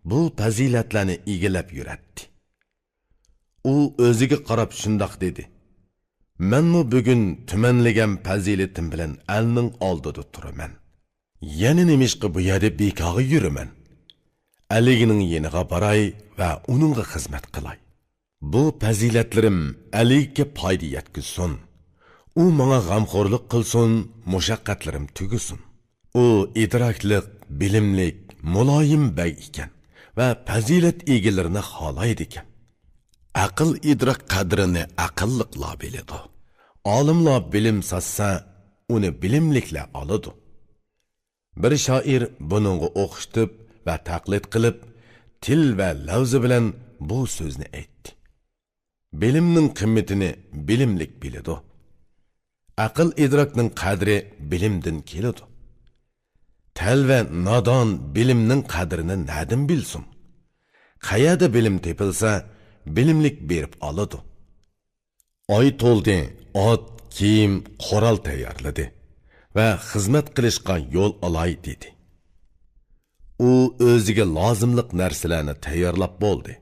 بۇ پەزىلەتلەرنى ئىگىلەپ يۈرەتتى. ئۇ ئۆزىگە قاراپ شۇنداق دېدى: مەنمۇ بۈگۈن تۈمەنلىگەن پەزىلىتىم بىلەن ئەلنىڭ ئالدىدا تۇرىمەن. يەنە نېمىشقا بۇ يەردە بىكارغا يۈرىمەن؟ ئەلىگنىڭ يېنىغا باراي ۋە ئۇنىڭغا خىزمەت قىلاي. بۇ پەزىلەتلىرىم ئەلىگە پايدا يەتكۈزسۇن. ئۇ ماڭا غەمخورلۇق قىلسۇن، مۇشەققەتلىرىم تۈگىسۇن. ئۇ ئىدراكلىق، بىلىملىك، مۇلايىم بەگ ئىكەن ۋە پەزىلەت ئىگىلىرىنى خالايدىكەن. ئەقىل ئىدراك قەدرىنى ئەقىللىقلار بىلىدۇ. ئالىملار بىلىم ساتسا، ئۇنى بىلىملىكلەر ئالىدۇ. بىر شائىر بۇنىڭغا ئوخشىتىپ ۋە تەقلىد قىلىپ، تىل ۋە لەۋزى بىلەن بۇ سۆزنى ئېيتتى: بىلىمنىڭ قىممىتىنى بىلىملىك بىلىدۇ. ئەقىل ئىدراكنىڭ قەدرى بىلىمدىن كېلىدۇ. تەلۋە نادان بىلىمنىڭ قەدرىنى نەدىن بىلسۇن؟ قەيەردە بىلىم تېپىلسا، بىلىملىك بېرىپ ئالىدۇ. ئايتولدى ئات، كىيىم، قورال تەييارلىدى ۋە خىزمەت قىلىشقا يول ئالاي دېدى. ئۇ ئۆزىگە لازىملىق نەرسىلەرنى تەييارلاپ بولدى.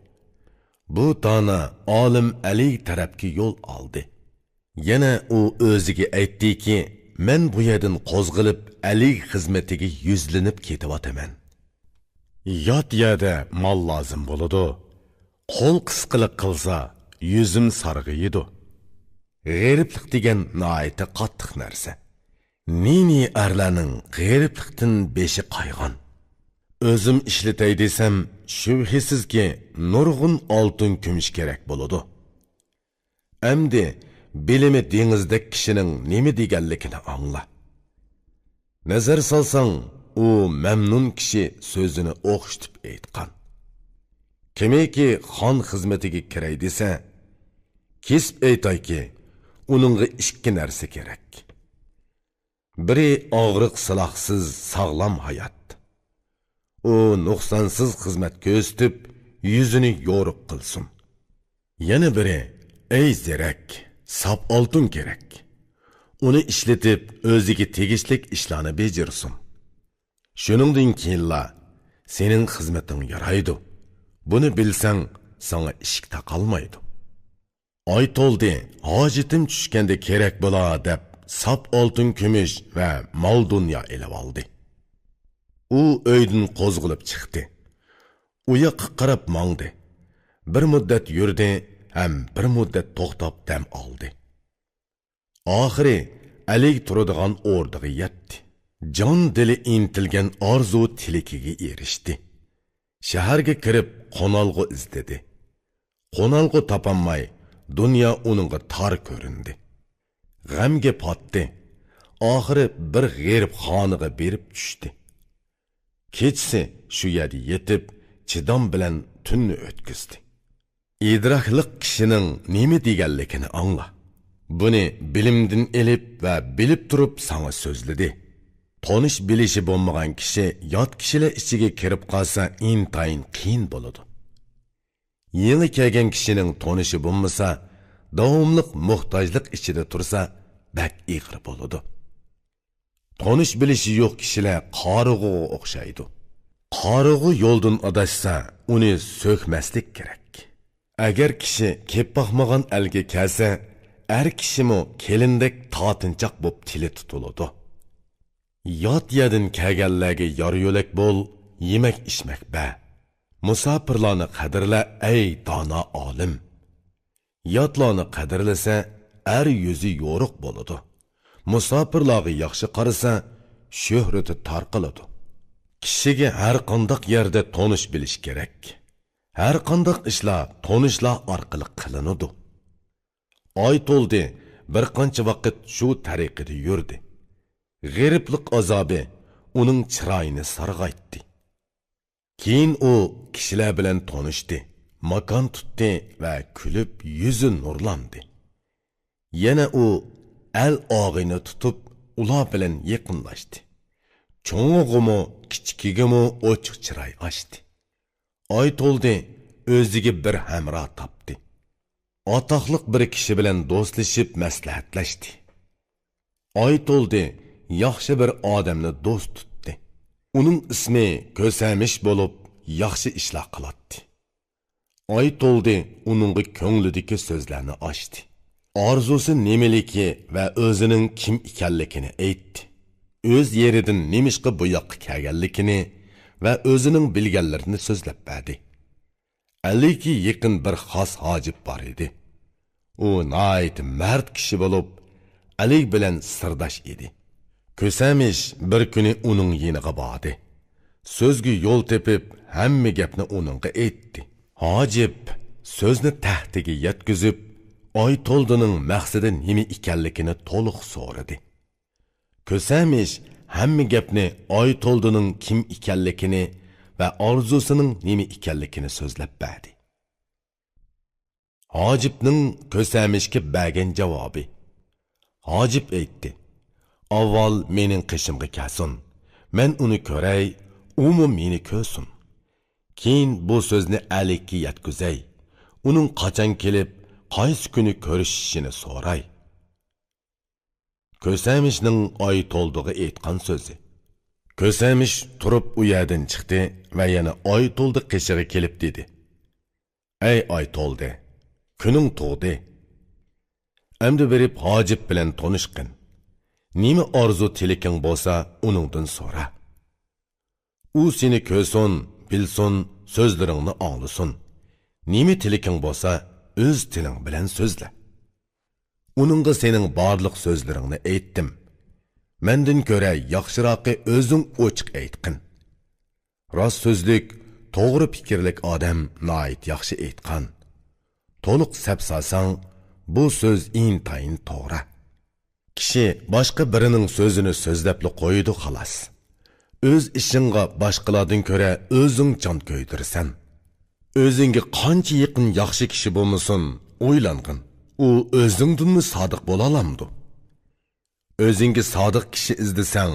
بۇ دانا ئالىم ئەلى تەرەپكە يول ئالدى. يەنە ئۇ ئۆزىگە ئېيتتىكى، مەن بۇ يەردىن قوزغىلىپ ئەلى خىزمىتىگە يۈزلىنىپ كېتىۋاتىمەن. يات يەردە مال لازىم بولىدۇ. قول قىسقىلىق قىلسا، يۈزۈم سارغىيىدۇ. غېرىبلىق دېگەن ناھايىتى قاتتىق نەرسە. نى-نى ئەرلەرنىڭ غېرىبلىقتىن بېشى قايغان. ئۆزۈم ئىشلىتەي دېسەم، شۈبھىسىزكى، نۇرغۇن ئالتۇن كۈمۈش كېرەك بولىدۇ. ئەمدى بىلىمى دېڭىزدەك كىشىنىڭ نېمە دېگەنلىكىنى ئاڭلا. نەزەر سالساڭ، ئۇ مەمنۇن كىشى سۆزىنى ئوخشىتىپ ئېيتقان. كىمكى خان خىزمىتىگە كىرەي دېسە، كېسىپ ئېيتايكى، ئۇنىڭغا ئىككى نەرسە كېرەك. بىرى ئاغرىق-سىلاقسىز ساغلام ھايات. ئۇ نۇقسانسىز خىزمەت كۆرسىتىپ، يۈزىنى يورۇق قىلسۇن. يەنە بىرى، ئەي زېرەك، ساپ ئالتۇن كېرەك. ئۇنى ئىشلىتىپ، ئۆزىگە تېگىشلىك ئىشلارنى بېجىرسۇن. شۇنىڭدىن كېيىنلا سېنىڭ خىزمىتىڭ يارايدۇ. بۇنى بىلسەڭ، ساڭا ئىشىك تاقالمايدۇ. ئايتولدى، ھاجىتىم چۈشكەندە كېرەك بولا، دەپ، ساپ ئالتۇن-كۈمۈش ۋە مال-دۇنيا ئېلىۋالدى. ئۇ ئۆيدىن قوزغىلىپ چىقتى. ئۇ ياققا قاراپ ماڭدى. بىر مۇددەت يۈردى ھەم بىر مۇددەت توختاپ دەم ئالدى. ئاخىرى ئەلىگ تۇرىدىغان ئوردىغا يەتتى. جان-دىلى ئىنتىلگەن ئارزۇ-تىلىكىگە ئېرىشتى. شەھەرگە كىرىپ، قونالغۇ ئىزدىدى. قونالغۇ تاپالماي، دۇنيا ئۇنىڭغا تار كۆرۈندى. غەمگە پاتتى. ئاخىرى بىر غېرىبخانىغا بېرىپ چۈشتى. كېچىسى شۇ يەردە يېتىپ، چىدام بىلەن تۈننى ئۆتكۈزدى. ئىدراكلىق كىشىنىڭ نېمە دېگەنلىكىنى ئاڭلا. بۇنى بىلىمدىن ئېلىپ ۋە بىلىپ تۇرۇپ ساڭا سۆزلىدى. تونۇش بىلىشى بولمىغان كىشى يات كىشىلەر ئىچىگە كىرىپ قالسا ئىنتايىن قىيىن بولىدۇ. يېڭى كەلگەن كىشىنىڭ تونۇشى بولمىسا، داۋاملىق موھتاجلىق ئىچىدە تۇرسا، بەك ئېغىر بولىدۇ. تونۇش بىلىشى يوق كىشىلەر قارىغۇغا ئوخشايدۇ. قارىغۇ يولدىن ئاداشسا، ئۇنى سۆكمەسلىك كېرەك. ئەگەر كىشى كېلىپ باقمىغان ئەلگە كەلسە، ئەر كىشىمۇ كېلىندەك تارتىنچاق بولۇپ تىلى تۇتۇلىدۇ. يات يەردىن كەلگەنلەرگە يار يۆلەك بول، يېمەك ئىچمەك بەر. مۇساپىرلارنى قەدىرلە، ئەي دانا ئالىم! ياتلارنى قەدىرلىسە، ئەر يۈزى يورۇق بولىدۇ. مۇساپىرلارغا ياخشى قارىسا، شۆھرىتى تارقىلىدۇ. كىشىگە ھەر قانداق يەردە تونۇش بىلىش كېرەك. ھەر قانداق ئىشلار تونۇشلار ئارقىلىق قىلىنىدۇ. ئايتولدى بىر قانچە ۋاقىت شۇ تەرىقىدە يۈردى. غېرىبلىق ئازابى ئۇنىڭ چىرايىنى سارغايتتى. كېيىن ئۇ كىشىلەر بىلەن تونۇشتى، ماكان تۇتتى ۋە كۈلۈپ يۈزى نۇرلاندى. يەنە ئۇ ئەل ئاغىنە تۇتۇپ، ئۇلار بىلەن يېقىنلاشتى. چوڭىغىمۇ، كىچىكىگىمۇ ئوچۇق چىراي ئاچتى. ئايتولدى ئۆزىگە بىر ھەمراھ تاپتى. ئاتاقلىق بىر كىشى بىلەن دوستلىشىپ مەسلىھەتلەشتى. ئايتولدى ياخشى بىر ئادەمنى دوست تۇتتى. ئۇنىڭ ئىسمى كۆسەمىش بولۇپ، ياخشى ئىشلار قىلاتتى. ئايتولدى ئۇنىڭغا كۆڭلىدىكى سۆزلەرنى ئاچتى. ئارزۇسى نېمىلىكى ۋە ئۆزىنىڭ كىم ئىكەنلىكىنى ئېيتتى. ئۆز يېرىدىن نېمىشقا بۇ ياققا كەلگەنلىكىنى ۋە ئۆزىنىڭ بىلگەنلىرىنى سۆزلەپ بەردى. ئەللىككە يېقىن بىر خاس ھاجىپ بار ئىدى. ئۇ ناھايىتى مەرد كىشى بولۇپ، ئەلى بىلەن سىرداش ئىدى. كۆسەمىش بىر كۈنى ئۇنىڭ يېنىغا باردى. سۆزگە يول تېپىپ، ھەممە گەپنى ئۇنىڭغا ئېيتتى. ھاجىپ سۆزنى تەھتىگە يەتكۈزۈپ، ئايتولدىنىڭ مەقسىتى نېمە ئىكەنلىكىنى تولۇق سورىدى. كۆسەمىش ھەممە گەپنى ئايتولدىنىڭ كىم ئىكەنلىكىنى ۋە ئارزۇسىنىڭ نېمە ئىكەنلىكىنى سۆزلەپ بەردى. ھاجىپنىڭ كۆسەمىشكە بەرگەن جاۋابى. ھاجىپ ئېيتتى: «ئاۋۋال مېنىڭ قېشىمغا كەلسۇن، مەن ئۇنى كۆرەي، ئۇمۇ مېنى كۆرسۇن. كېيىن بۇ سۆزنى ئەلىگە يەتكۈزەي، ئۇنىڭ قاچان كېلىپ، قايسى كۈنى كۆرۈشۈشىنى سوراي.» كۆسەمىشنىڭ ئايتولدىغا ئېيتقان سۆزى. كۆسەمىش تۇرۇپ ئۇ يەردىن چىقتى ۋە يەنە ئايتولدى قېشىغا كېلىپ دېدى: «ئەي ئايتولدى، كۈنۈڭ تۇغدى. ئەمدى بېرىپ ھاجىپ بىلەن تونۇشقىن. نېمە ئارزۇ تىلىكىڭ بولسا، ئۇنىڭدىن سورا. ئۇ سېنى كۆرسۇن، بىلسۇن، سۆزلىرىڭنى ئاڭلىسۇن. نېمە تىلىكىڭ بولسا، ئۆز تىلىڭ بىلەن سۆزلە. ئۇنىڭغا سېنىڭ بارلىق سۆزلىرىڭنى ئېيتتىم. مەندىن كۆرە ياخشىراقى ئۆزۈڭ ئوچۇق ئېيتقىن. راست سۆزلۈك، توغرا پىكىرلىك ئادەم ناھايىتى ياخشى ئېيتقان. تولۇق سەپ سالساڭ، بۇ سۆز ئىنتايىن توغرا. كىشى باشقا بىرىنىڭ سۆزىنى سۆزلەپلا قويىدۇ، خالاس. ئۆز ئىشىڭغا باشقىلاردىن كۆرە ئۆزۈڭ جان كۆيدۈرىسەن. ئۆزۈڭگە قانچە يېقىن ياخشى كىشى بولمىسۇن، ئويلانغىن، ئۇ ئۆزۈڭدىنمۇ سادىق بولالامدۇ؟ ئۆزۈڭگە سادىق كىشى ئىزدىسەڭ،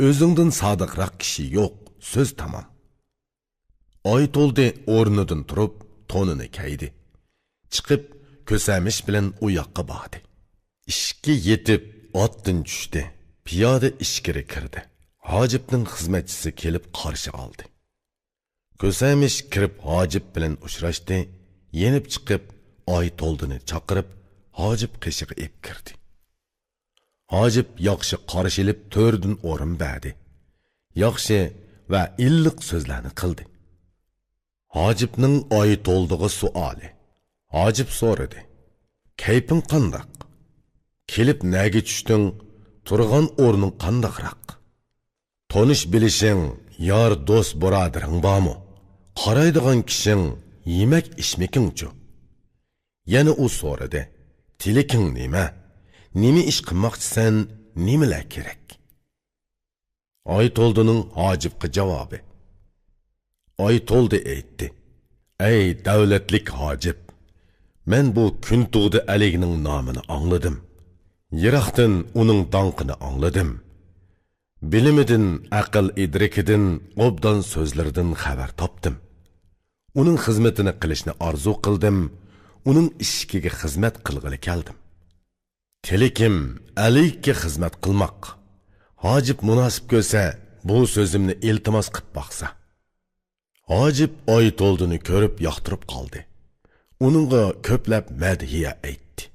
ئۆزۈڭدىن سادىقراق كىشى يوق، سۆز تامام. ئايتولدى ئورنىدىن تۇرۇپ، تونىنى كەيدى. چىقىپ، كۆسەمىش بىلەن ئۇ ياققا باردى. ئىشىككە يېتىپ، ئاتتىن چۈشتى. پىيادە ئىچكىرى كىردى. ھاجىپنىڭ خىزمەتچىسى كېلىپ قارشى ئالدى. كۆسەمىش كىرىپ ھاجىپ بىلەن ئۇچراشتى، يېنىپ چىقىپ، ئايتولدىنى چاقىرىپ، ھاجىپ قېشىغا ئېلىپ كىردى. ھاجىپ ياخشى قارشى ئېلىپ، تۆردىن ئورۇن بەردى. ياخشى ۋە ئىللىق سۆزلەرنى قىلدى. ھاجىپنىڭ ئايتولدىغا سوئالى. ھاجىپ سورىدى: «كەيپىڭ قانداق؟ كېلىپ نەگە چۈشتۈڭ؟ تۇرغان ئورنۇڭ قانداقراق؟ تونۇش بىلىشىڭ، يار دوست بۇرادىرىڭ بارمۇ؟ قارايدىغان كىشىڭ، يېمەك ئىچمىكىڭچۇ؟» يەنە ئۇ سورىدى: «تىلىكىڭ نېمە؟ نېمە ئىش قىلماقچىسەن؟ نېمىلەر كېرەك؟» ئايتولدىنىڭ ھاجىپقا جاۋابى. ئايتولدى ئېيتتى: «ئەي دەۋلەتلىك ھاجىپ! مەن بۇ كۈنتۇغدا ئەلىگنىڭ نامىنى ئاڭلىدىم. يىراقتىن ئۇنىڭ داڭقىنى ئاڭلىدىم. بىلىمىدىن، ئەقىل ئىدرىكىدىن، ئوبدان سۆزلىرىدىن خەۋەر تاپتىم. ئۇنىڭ خىزمىتىنى قىلىشنى ئارزۇ قىلدىم، ئۇنىڭ ئىشىكىگە خىزمەت قىلغىلى كەلدىم. تىلىكىم ئەلىگكە خىزمەت قىلماق. ھاجىپ مۇناسىپ كۆرسە، بۇ سۆزۈمنى ئىلتىماس قىپ باقسا.» ھاجىپ ئايتولدىنى كۆرۈپ ياقتۇرۇپ قالدى. ئۇنىڭغا كۆپلەپ مەدھىيە ئېيتتى.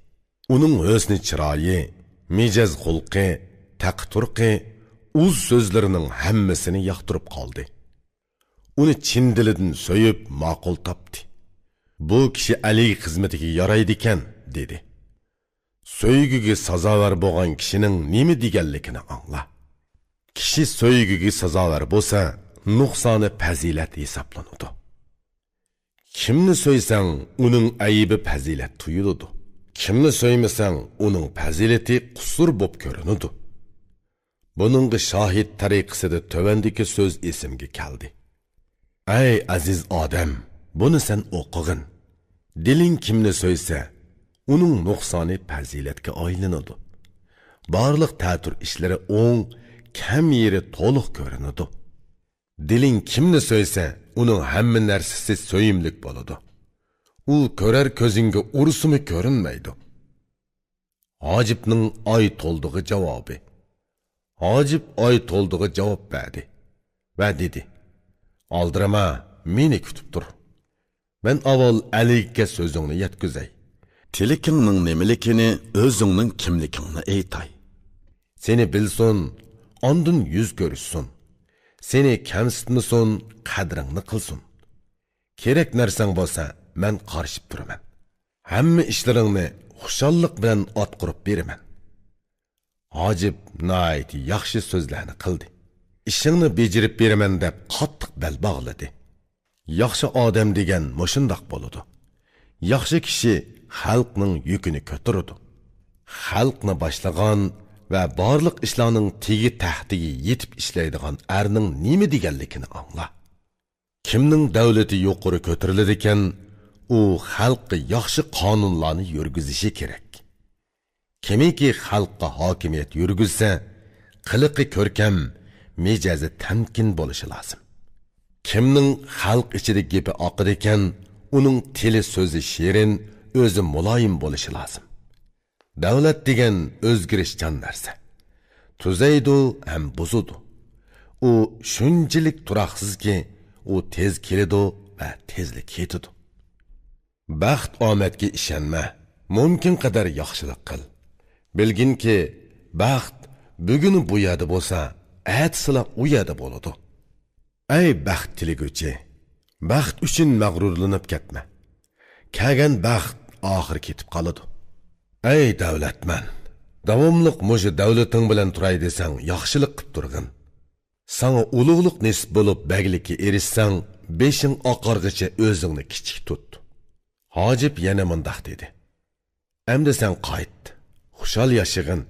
ئۇنىڭ ھۆسنى چىرايى، مىجەز خۇلقى، تەقى تۇرقى، ئۇز سۆزلىرىنىڭ ھەممىسىنى ياقتۇرۇپ قالدى. ئۇنى چىن دىلىدىن سۆيۈپ ماقۇل تاپتى. «بۇ كىشى ئەلى خىزمىتىگە يارايدىكەن» دېدى. سۆيگۈگە سازاۋەر بولغان كىشىنىڭ نېمە دېگەنلىكىنى ئاڭلا. كىشى سۆيگۈگە سازاۋەر بولسا، نۇقسانى پەزىلەت ھېسابلىنىدۇ. كىمنى سۆيسەڭ، ئۇنىڭ ئەيىبى پەزىلەت تۇيۇلىدۇ. كىمنى سۆيمىسەڭ، ئۇنىڭ پەزىلىتى قۇسۇر بولۇپ كۆرۈنىدۇ. بۇنىڭغا شاھىت تەرىقىسىدە تۆۋەندىكى سۆز ئېسىمگە كەلدى: «ئەي ئەزىز ئادەم، بۇنى سەن ئوقۇغىن. دىلىڭ كىمنى سۆيسە، ئۇنىڭ نۇقسانى پەزىلەتكە ئايلىنىدۇ. بارلىق تەتۈر ئىشلىرى ئوڭ، كەم يېرى تولۇق كۆرۈنىدۇ. دىلىڭ كىمنى سۆيسە، ئۇنىڭ ھەممە نەرسىسى سۆيۈملۈك بولىدۇ. ئۇ كۆرەر كۆزۈڭگە ئۇرسىمۇ كۆرۈنمەيدۇ.» ھاجىپنىڭ ئايتولدىغا جاۋابى. ھاجىپ ئايتولدىغا جاۋاب بەردى ۋە دېدى: «ئالدىرىما، مېنى كۈتۈپ تۇر. مەن ئاۋۋال ئەلىگە سۆزۈڭنى يەتكۈزەي. تىلىكىڭنىڭ نېمىلىكىنى، ئۆزۈڭنىڭ كىملىكىڭنى ئېيتاي. سېنى بىلسۇن، ئاندىن يۈز كۆرۈشسۇن. سېنى كەمسىتمىسۇن، قەدرىڭنى قىلسۇن. كېرەك نەرسەڭ بولسا، مەن قارىشىپ تۇرىمەن. ھەممە ئىشلىرىڭنى خۇشاللىق بىلەن ئاتقۇرۇپ بېرىمەن.» ھاجىپ ناھايىتى ياخشى سۆزلەرنى قىلدى. «ئىشىڭنى بېجىرىپ بېرىمەن» دەپ قاتتىق بەل باغلىدى. ياخشى ئادەم دېگەن مۇشۇنداق بولىدۇ. ياخشى كىشى خەلقنىڭ يۈكىنى كۆتۈرىدۇ. خەلقنى باشلىغان ۋە بارلىق ئىشلارنىڭ تېگى تەختىگە يېتىپ ئىشلەيدىغان ئەرنىڭ نېمە دېگەنلىكىنى ئاڭلا. كىمنىڭ دەۋلىتى يۇقىرى كۆتۈرۈلىدىكەن، ئۇ خەلققە ياخشى قانۇنلارنى يۈرگۈزۈشى كېرەك. كىمكى خەلققە ھاكىمىيەت يۈرگۈزسە، قىلىقى كۆركەم، مىجەزى تەمكىن بولۇشى لازىم. كىمنىڭ خەلق ئىچىدە گېپى ئاقىدىكەن، ئۇنىڭ تىلى سۆزى شېرىن، ئۆزى مۇلايىم بولۇشى لازىم. دەۋلەت دېگەن ئۆزگىرىشچان نەرسە. تۈزەيدۇ ھەم بۇزىدۇ. ئۇ شۇنچىلىك تۇراقسىزكى، ئۇ تېز كېلىدۇ ۋە تېزلا كېتىدۇ. بەخت ئامەتكە ئىشەنمە، مۇمكىن قەدەر ياخشىلىق قىل. بىلگىنكى، بەخت بۈگۈنى بۇ يەردە بولسا، ئەتىسىلا ئۇ يەردە بولىدۇ. ئەي بەخت تىلىگۈچى، بەخت ئۈچۈن مەغرۇرلىنىپ كەتمە. كەلگەن بەخت ئاخىرى كېتىپ قالىدۇ. ئەي دەۋلەتمەن، داۋاملىق مۇشۇ دەۋلىتىڭ بىلەن تۇراي دېسەڭ، ياخشىلىق قىپ تۇرغىن. ساڭا ئۇلۇغلۇق نېسىپ بولۇپ، بەگلىككە ئېرىشسەڭ، بېشىڭ ئاقارغىچە ئۆزۈڭنى كىچىك تۇت. ھاجىپ يەنە مۇنداق دېدى: ئەمدى سەن قايت، خۇشال ياشىغىن،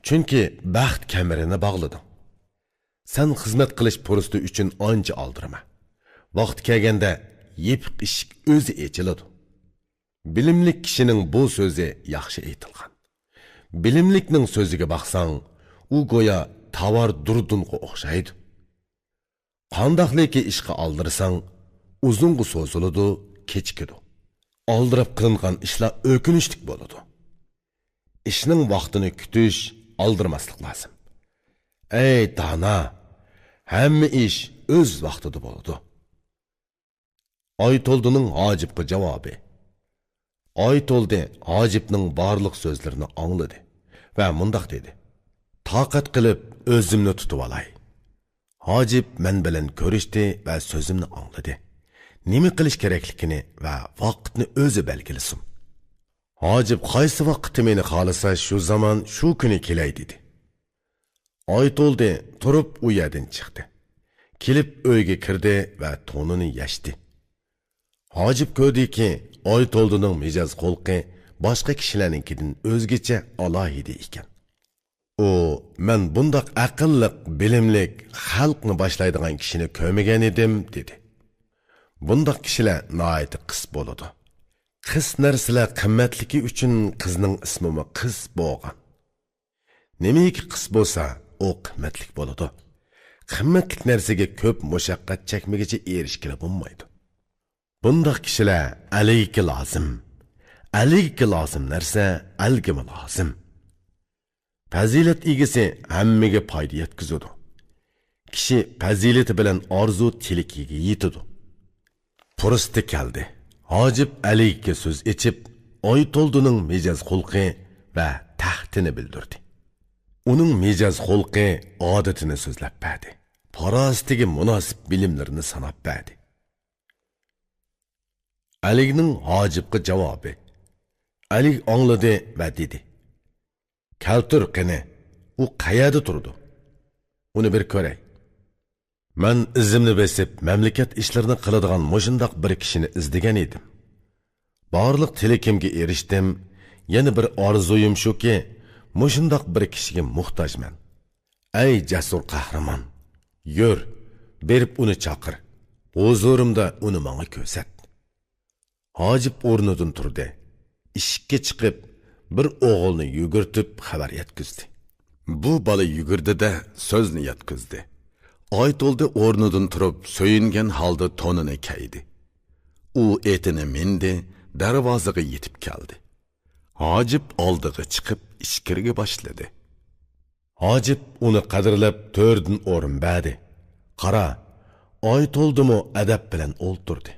چۈنكى بەخت كەمىرىنى باغلىدىڭ. سەن خىزمەت قىلىش پۇرسىتى ئۈچۈن ئانچە ئالدىرىما. ۋاقتى كەلگەندە يېپىق ئىشىك ئۆزى ئېچىلىدۇ. بىلىملىك كىشىنىڭ بۇ سۆزى ياخشى ئېيتىلغان. بىلىملىكنىڭ سۆزىگە باقساڭ، ئۇ گويا تاۋار دۇردۇنغا ئوخشايدۇ. قانداقلىكى ئىشقا ئالدىرىساڭ، ئۇزۇنغا سوزۇلىدۇ، كېچىكىدۇ. ئالدىراپ قىلىنغان ئىشلار ئۆكۈنۈشلۈك بولىدۇ. ئىشنىڭ ۋاقتىنى كۈتۈش، ئالدىرىماسلىق لازىم. ئەي دانا، ھەممە ئىش ئۆز ۋاقتىدا بولىدۇ. ئايتولدىنىڭ ھاجىپقا جاۋابى. ئايتولدى ھاجىپنىڭ بارلىق سۆزلىرىنى ئاڭلىدى ۋە مۇنداق دېدى: تاقەت قىلىپ ئۆزۈمنى تۇتۇۋالاي. ھاجىپ مەن بىلەن كۆرۈشتى ۋە سۆزۈمنى ئاڭلىدى. نېمە قىلىش كېرەكلىكىنى ۋە ۋاقىتنى ئۆزى بەلگىلىسۇن. ھاجىپ قايسى ۋاقىتتا مېنى خالىسا، شۇ زامان، شۇ كۈنى كېلەي دېدى. ئايتولدى تۇرۇپ ئۇ يەردىن چىقتى. كېلىپ ئۆيگە كىردى ۋە تونىنى يەشتى. ھاجىپ كۆردىكى، ئايتولدىنىڭ مىجەز خۇلقى باشقا كىشىلەرنىڭكىدىن ئۆزگىچە، ئالاھىدە ئىكەن. ئۇ، مەن بۇنداق ئەقىللىق، بىلىملىك، خەلقنى باشلايدىغان كىشىنى كۆرمىگەنىدىم، دېدى. بۇنداق كىشىلەر ناھايىتى قىس بولىدۇ. قىس نەرسىلەر قىممەتلىكى ئۈچۈن قىزنىڭ ئىسمىمۇ قىس بولغان. نېمىكى قىس بولسا، ئۇ قىممەتلىك بولىدۇ. قىممەتلىك نەرسىگە كۆپ مۇشەققەت چەكمىگۈچە ئېرىشكىلى بولمايدۇ. بۇنداق كىشىلەر ئەلىگىكى لازىم. ئەلىگىكى لازىم نەرسە ئەلگىمۇ لازىم. پەزىلەت ئىگىسى ھەممىگە پايدا يەتكۈزىدۇ. كىشى پەزىلىتى بىلەن ئارزۇ تىلىكىگە يېتىدۇ. پۇرسىتى كەلدى. ھاجىپ ئەلىگە سۆز ئېچىپ، ئايتولدىنىڭ مىجەز خۇلقى ۋە تەختىنى بىلدۈردى. ئۇنىڭ مىجەز خۇلقى ئادىتىنى سۆزلەپ بەردى. پاراسىتىگە مۇناسىپ بىلىملىرىنى ساناپ بەردى. ئەلىگنىڭ ھاجىپقا جاۋابى. ئەلىگ ئاڭلىدى ۋە دېدى: كەلتۈر قېنى، ئۇ قەيەردە تۇرىدۇ؟ ئۇنى بىر كۆرەي. مەن ئىزىمنى بېسىپ، مەملىكەت ئىشلىرىنى قىلىدىغان مۇشۇنداق بىر كىشىنى ئىزدىگەن ئىدىم. بارلىق تىلىكىمگە ئېرىشتىم. يەنە بىر ئارزۇيۇم شۇكى، مۇشۇنداق بىر كىشىگە موھتاجمەن. ئەي جەسۇر قەھرىمان، يۈر، بېرىپ ئۇنى چاقىر، ھۇزۇرۇمدا ئۇنى ماڭا كۆرسەت. ھاجىپ ئورنىدىن تۇردى. ئىشىككە چىقىپ، بىر ئوغۇلنى يۈگۈرتۈپ خەۋەر يەتكۈزدى. بۇ بالا يۈگۈردى-دە، سۆزنى يەتكۈزدى. ئايتولدى ئورنىدىن تۇرۇپ، سۆيۈنگەن ھالدا تونىنى كەيدى. ئۇ ئېتىنى مىندى، دەرۋازىغا يېتىپ كەلدى. ھاجىپ ئالدىغا چىقىپ، ئىچكىرىگە باشلىدى. ھاجىپ ئۇنى قەدىرلەپ، تۆردىن ئورۇن بەردى. قارا، ئايتولدىمۇ ئەدەپ بىلەن ئولتۇردى.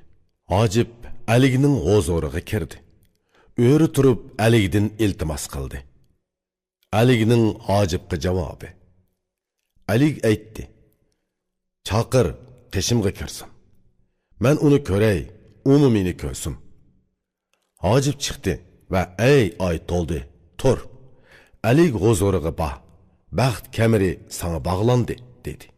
ھاجىپ ئەلىگنىڭ ھۇزۇرىغا كىردى. ئۆرە تۇرۇپ، ئەلىگدىن ئىلتىماس قىلدى. ئەلىگنىڭ ھاجىپقا جاۋابى. ئەلىگ ئېيتتى: چاقىر، قېشىمغا كىرسۇن. مەن ئۇنى كۆرەي، ئۇمۇ مېنى كۆرسۇن. ھاجىپ چىقتى ۋە: ئەي ئايتولدى، تۇر! ئەلىگ ھۇزۇرىغا بار، بەخت كەمىرى ساڭا باغلاندى، دېدى.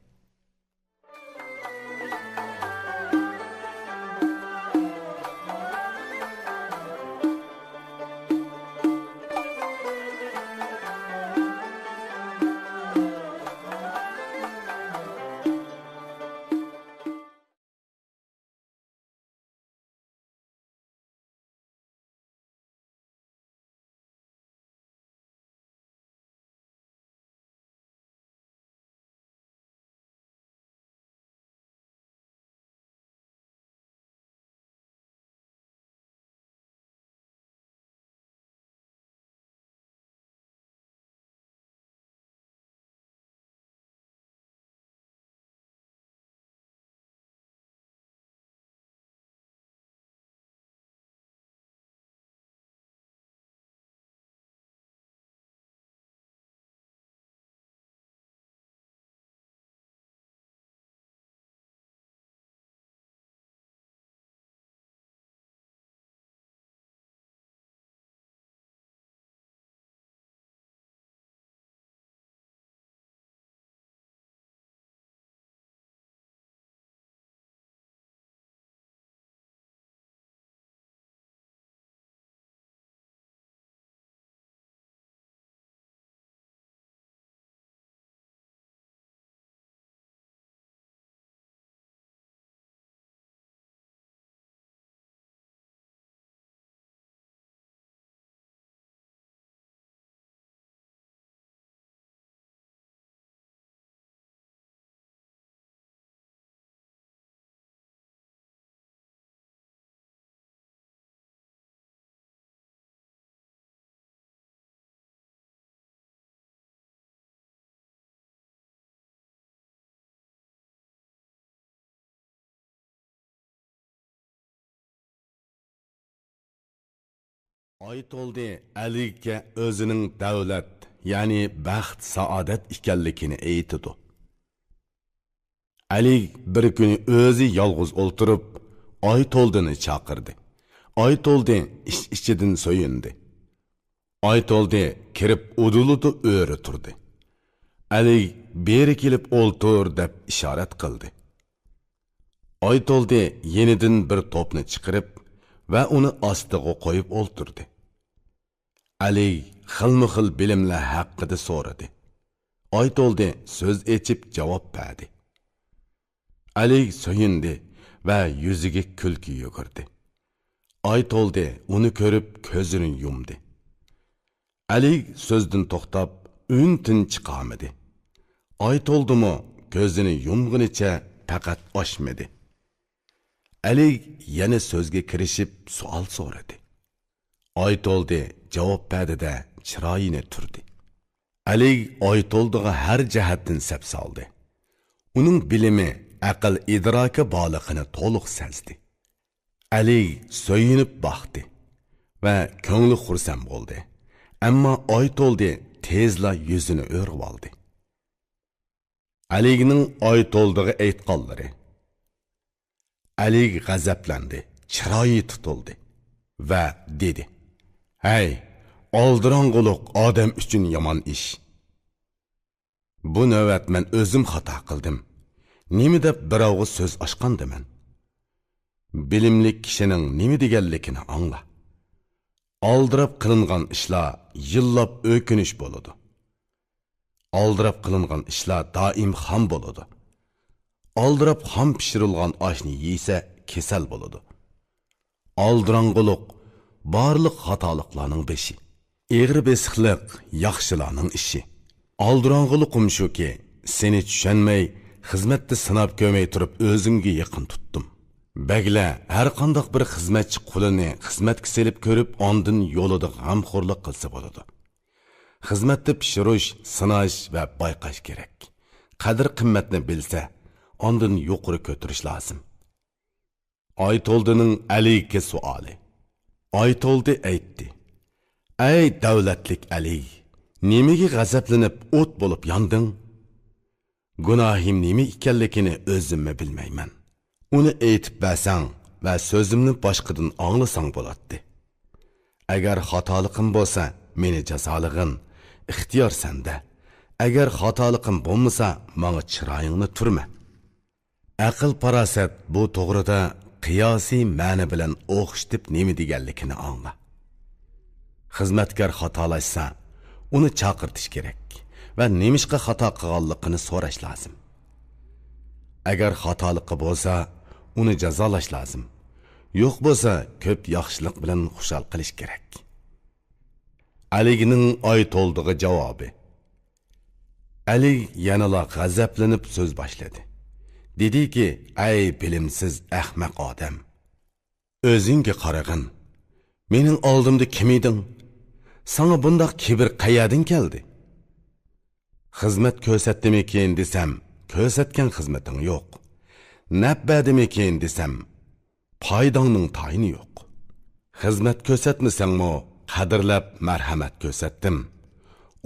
ئايتولدى ئەلىگكە ئۆزىنىڭ دەۋلەت، يەنى بەخت-سائادەت ئىكەنلىكىنى ئېيتىدۇ. ئەلىگ بىر كۈنى ئۆزى يالغۇز ئولتۇرۇپ، ئايتولدىنى چاقىردى. ئايتولدى ئىچ-ئىچىدىن سۆيۈندى. ئايتولدى كىرىپ ئۇدۇلىدا ئۆرە تۇردى. ئەلىگ بېرى كېلىپ ئولتۇر دەپ ئىشارەت قىلدى. ئايتولدى يېنىدىن بىر توپنى چىقىرىپ ۋە ئۇنى ئاستىغا قويۇپ ئولتۇردى. ئەلىگ خىلمۇ خىل بىلىملەر ھەققىدە سورىدى. ئايتولدى سۆز ئېچىپ جاۋاب بەردى. ئەلىگ سۆيۈندى ۋە يۈزىگە كۈلكە يۈگۈردى. ئايتولدى ئۇنى كۆرۈپ كۆزىنى يۇمدى. ئەلىگ سۆزدىن توختاپ، ئۈن-تىن چىقارمىدى. ئايتولدىمۇ كۆزىنى يۇمغىنىچە پەقەت ئاچمىدى. ئەلىگ يەنە سۆزگە كىرىشىپ سوئال سورىدى. ئايتولدى جاۋاب بەردى-دە، چىرايىنى تۈردى. ئەلىگ ئايتولدىغا ھەر جەھەتتىن سەپسالدى. ئۇنىڭ بىلىمى، ئەقىل ئىدراكى بارلىقىنى تولۇق سەزدى. ئەلىگ سۆيۈنۈپ باقتى ۋە كۆڭلى خۇرسەن بولدى. ئەمما ئايتولدى تېزلا يۈزىنى ئۆرۈۋالدى. ئەلىگنىڭ ئايتولدىغا ئېيتقانلىرى. ئەلىگ غەزەپلەندى، چىرايى تۇتۇلدى ۋە دېدى: «ھەي، ئالدىراڭغۇلۇق ئادەم ئۈچۈن يامان ئىش. بۇ نۆۋەت مەن ئۆزۈم خاتا قىلدىم. نېمە دەپ بىراۋغا سۆز ئاچقاندىمەن؟ بىلىملىك كىشىنىڭ نېمە دېگەنلىكىنى ئاڭلا. ئالدىراپ قىلىنغان ئىشلار يىللاپ ئۆكۈنۈش بولىدۇ. ئالدىراپ قىلىنغان ئىشلار دائىم خام بولىدۇ. ئالدىراپ خام پىشۇرۇلغان ئاشنى يېسە، كېسەل بولىدۇ. ئالدىراڭغۇلۇق بارلىق خاتالىقلارنىڭ بېشى. ئېغىر بېسىقلىق ياخشىلارنىڭ ئىشى. ئالدىراڭغۇلۇقۇم شۇكى، سېنى چۈشەنمەي، خىزمەتتە سىناپ كۆرمەي تۇرۇپ ئۆزۈڭگە يېقىن تۇتتۇم. بەگلەر ھەرقانداق بىر خىزمەتچى قۇلىنى خىزمەتكە سېلىپ كۆرۈپ، ئاندىن يولىدا غەمخورلۇق قىلسا بولىدۇ. خىزمەتتە پىشۇرۇش، سىناش ۋە بايقاش كېرەك. قەدىر-قىممەتنى بىلسە، ئاندىن يۇقىرى كۆتۈرۈش لازىم.» ئايتولدىنىڭ ئەلىگكە سوئالى. ئايتولدى ئېيتتى: «ئەي دەۋلەتلىك ئەلىگ، نېمىگە غەزەپلىنىپ ئوت بولۇپ ياندىڭ؟ گۇناھىم نېمە ئىكەنلىكىنى ئۆزۈممۇ بىلمەيمەن. ئۇنى ئېيتىپ بەرسەڭ ۋە سۆزۈمنى باشقىدىن ئاڭلىساڭ بولاتتى. ئەگەر خاتالىقىم بولسا، مېنى جازالىغىن، ئىختىيار سەندە. ئەگەر خاتالىقىم بولمىسا، ماڭا چىرايىڭنى تۈرمە. ئەقىل-پاراسەت بۇ توغرىدا قىياسىي مەنە بىلەن ئوخشىتىپ نېمە دېگەنلىكىنى ئاڭلا. خىزمەتكار خاتالاشسا، ئۇنى چاقىرتىش كېرەك ۋە نېمىشقا خاتا قىلغانلىقىنى سوراش لازىم. ئەگەر خاتالىقى بولسا، ئۇنى جازالاش لازىم. يوق بولسا، كۆپ ياخشىلىق بىلەن خۇشال قىلىش كېرەك.» ئەلىگنىڭ ئايتولدىغا جاۋابى. ئەلىگ يەنىلا غەزەپلىنىپ سۆز باشلىدى. دېدىكى: «ئەي بىلىمسىز ئەخمەق ئادەم! ئۆزۈڭگە قارىغىن. مېنىڭ ئالدىمدا كىم ئىدىڭ؟ ساڭا بۇنداق كىبىر قەيەردىن كەلدى؟ خىزمەت كۆرسەتتىمىكىن دېسەم، كۆرسەتكەن خىزمىتىڭ يوق. نەپ بەردىمىكىن دېسەم، پايداڭنىڭ تايىنى يوق. خىزمەت كۆرسەتمىسەڭمۇ، قەدىرلەپ مەرھەمەت كۆرسەتتىم.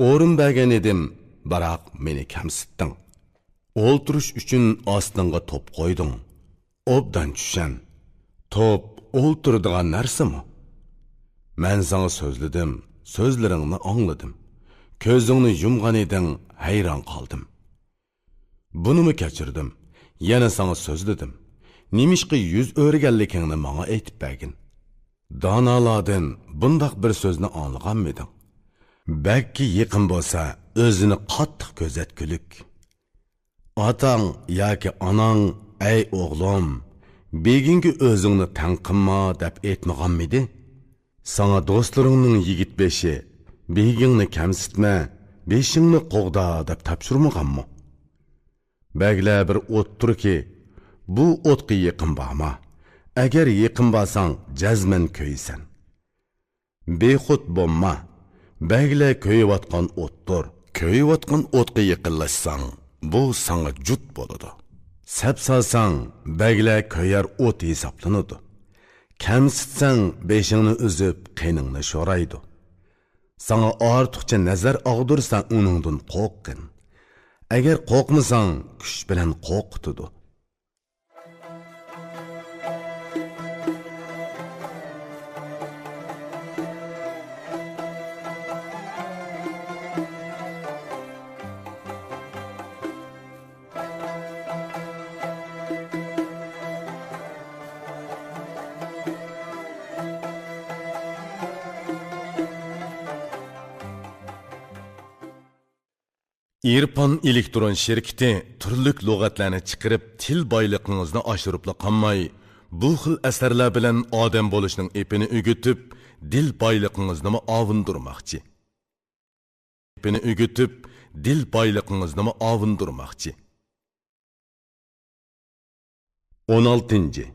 ئورۇن بەرگەن ئىدىم، بىراق مېنى كەمسىتتىڭ. ئولتۇرۇش ئۈچۈن ئاستىڭغا توپ قويدۇڭ. ئوبدان چۈشەن، توپ ئولتۇرىدىغان نەرسىمۇ؟ مەن ساڭا سۆزلىدىم، سۆزلىرىڭنى ئاڭلىدىم. كۆزۈڭنى يۇمغان ئىدىڭ، ھەيران قالدىم. بۇنىمۇ كەچۈردۈم، يەنە ساڭا سۆزلىدىم. نېمىشقا يۈز ئۆرۈگەنلىكىڭنى ماڭا ئېيتىپ بەرگىن. دانالاردىن بۇنداق بىر سۆزنى ئاڭلىغانمىدىڭ؟ بەگكە يېقىن بولسا، ئۆزىنى قاتتىق كۆزەتكۈلۈك. ئاتاڭ ياكى ئاناڭ: ئەي ئوغلۇم، بېگىڭگە ئۆزۈڭنى تەڭ قىلما، دەپ ئېيتمىغانمىدى؟ ساڭا دوستلىرىڭنىڭ يىگىت بېشى، بېگىڭنى كەمسىتمە، بېشىڭنى قوغدا، دەپ تاپشۇرمىغانمۇ؟ بەگلەر بىر ئوتتۇركى، بۇ ئوتقا يېقىن بارما. ئەگەر يېقىن بارساڭ، جەزمەن كۆيىسەن. بىخۇد بولما، بەگلەر كۆيۈۋاتقان ئوتتۇر. كۆيۈۋاتقان ئوتقا يېقىنلاشساڭ، بۇ ساڭا جۇت بولىدۇ. سەپسالساڭ، بەگلەر كۆيەر ئوت ھېسابلىنىدۇ. كەمسىتسەڭ، بېشىڭنى ئۈزۈپ، قېنىڭنى شورايدۇ. ساڭا ئارتۇقچە نەزەر ئاغدۇرسا، ئۇنىڭدىن قورققىن. ئەگەر قورقمىساڭ، كۈچ بىلەن قورقۇتىدۇ. ئىرپان ئېلېكترون شىركىتى تۈرلۈك لۇغەتلەرنى چىقىرىپ، تىل بايلىقىڭىزنى ئاشۇرۇپلا قالماي، بۇ خىل ئەسەرلەر بىلەن ئادەم بولۇشنىڭ ئېپىنى ئۆگىتىپ، دىل بايلىقىڭىزنىمۇ ئاۋۇندۇرماقچى. ئېپىنى ئۆگىتىپ، دىل بايلىقىڭىزنىمۇ ئاۋۇندۇرماقچى. ئون ئالتىنچى.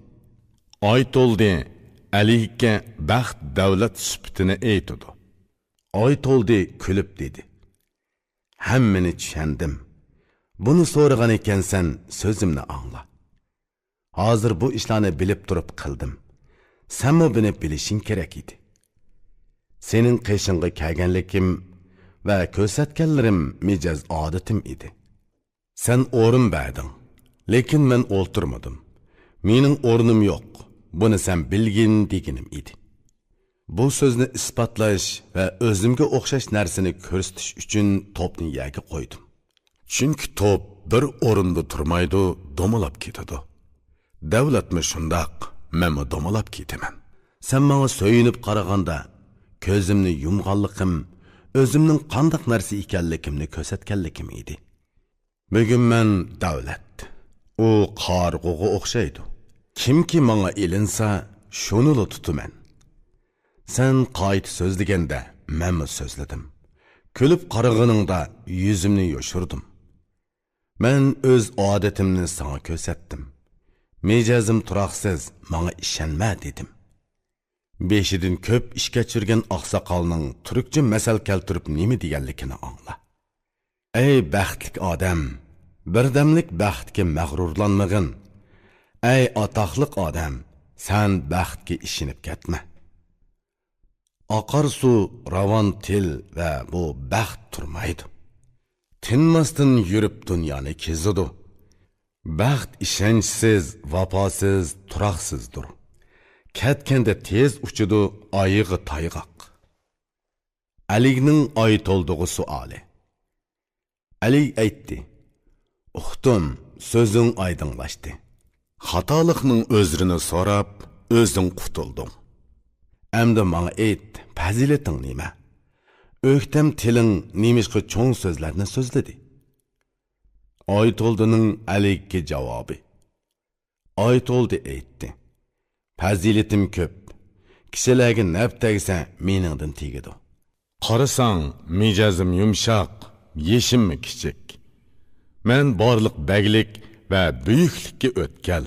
ئايتولدى ئەلىگە بەخت دەۋلەت سۈپىتىنى ئېيتىدۇ. ئايتولدى كۈلۈپ دېدى: «ھەممىنى چۈشەندىم. بۇنى سورىغان ئىكەنسەن، سۆزۈمنى ئاڭلا. ھازىر بۇ ئىشلارنى بىلىپ تۇرۇپ قىلدىم. سەنمۇ بۇنى بىلىشىڭ كېرەك ئىدى. سېنىڭ قېشىڭغا كەلگەنلىكىم ۋە كۆرسەتكەنلىرىم مىجەز ئادىتىم ئىدى. سەن ئورۇن بەردىڭ، لېكىن مەن ئولتۇرمىدىم. مېنىڭ ئورنۇم يوق، بۇنى سەن بىلگىن» دېگىنىم ئىدى. بۇ سۆزنى ئىسپاتلاش ۋە ئۆزۈمگە ئوخشاش نەرسىنى كۆرسىتىش ئۈچۈن توپنى يەرگە قويدۇم. چۈنكى توپ بىر ئورۇندا تۇرمايدۇ، دومىلاپ كېتىدۇ. دەۋلەتمۇ شۇنداق، مەنمۇ دومىلاپ كېتىمەن. سەن ماڭا سۆيۈنۈپ قارىغاندا، كۆزۈمنى يۇمغانلىقىم، ئۆزۈمنىڭ قانداق نەرسە ئىكەنلىكىمنى كۆرسەتكەنلىكىم ئىدى. بۈگۈن مەن دەۋلەت. ئۇ قارىغۇغا ئوخشايدۇ. كىمكى ماڭا ئېلىنسا، شۇنىلا تۇتىمەن. سەن قايتا سۆزلىگەندە، مەنمۇ سۆزلىدىم. كۈلۈپ قارىغىنىڭدا يۈزۈمنى يوشۇردۇم. مەن ئۆز ئادىتىمنى ساڭا كۆرسەتتىم. مىجەزىم تۇراقسىز، ماڭا ئىشەنمە دېدىم. بېشىدىن كۆپ ئىش كەچۈرگەن ئاقساقالنىڭ تۈركچە مەسەل كەلتۈرۈپ نېمە دېگەنلىكىنى ئاڭلا. ئەي بەختلىك ئادەم، بىردەملىك بەختكە مەغرۇرلانمىغىن. ئەي ئاتاقلىق ئادەم، سەن بەختكە ئىشىنىپ كەتمە. ئاقار سۇ، راۋان تىل ۋە بۇ بەخت تۇرمايدۇ. تىنماستىن يۈرۈپ دۇنيانى كېزىدۇ. بەخت ئىشەنچسىز، ۋاپاسىز، تۇراقسىزدۇر. كەتكەندە تېز ئۇچىدۇ، ئايىغى تايغاق. ئەلىگنىڭ ئايتولدىغا سوئالى. ئەلىگ ئېيتتى: «ئۇقتۇم، سۆزۈڭ ئايدىڭلاشتى. خاتالىقنىڭ ئۆزرىنى سوراپ، ئۆزۈڭ قۇتۇلدۇڭ. ئەمدى ماڭا ئېيت، پەزىلىتىڭ نېمە؟ ئۆكتەم تىلىڭ نېمىشقا چوڭ سۆزلەرنى سۆزلىدى؟» ئايتولدىنىڭ ئەلىگكە جاۋابى. ئايتولدى ئېيتتى: «پەزىلىتىم كۆپ. كىشىلەرگە نەپ تەگسە، مېنىڭدىن تېگىدۇ. قارىساڭ، مىجەزىم يۇمشاق، يېشىممۇ كىچىك. مەن بارلىق بەگلىك ۋە بۈيۈكلۈككە ئۆتكەل.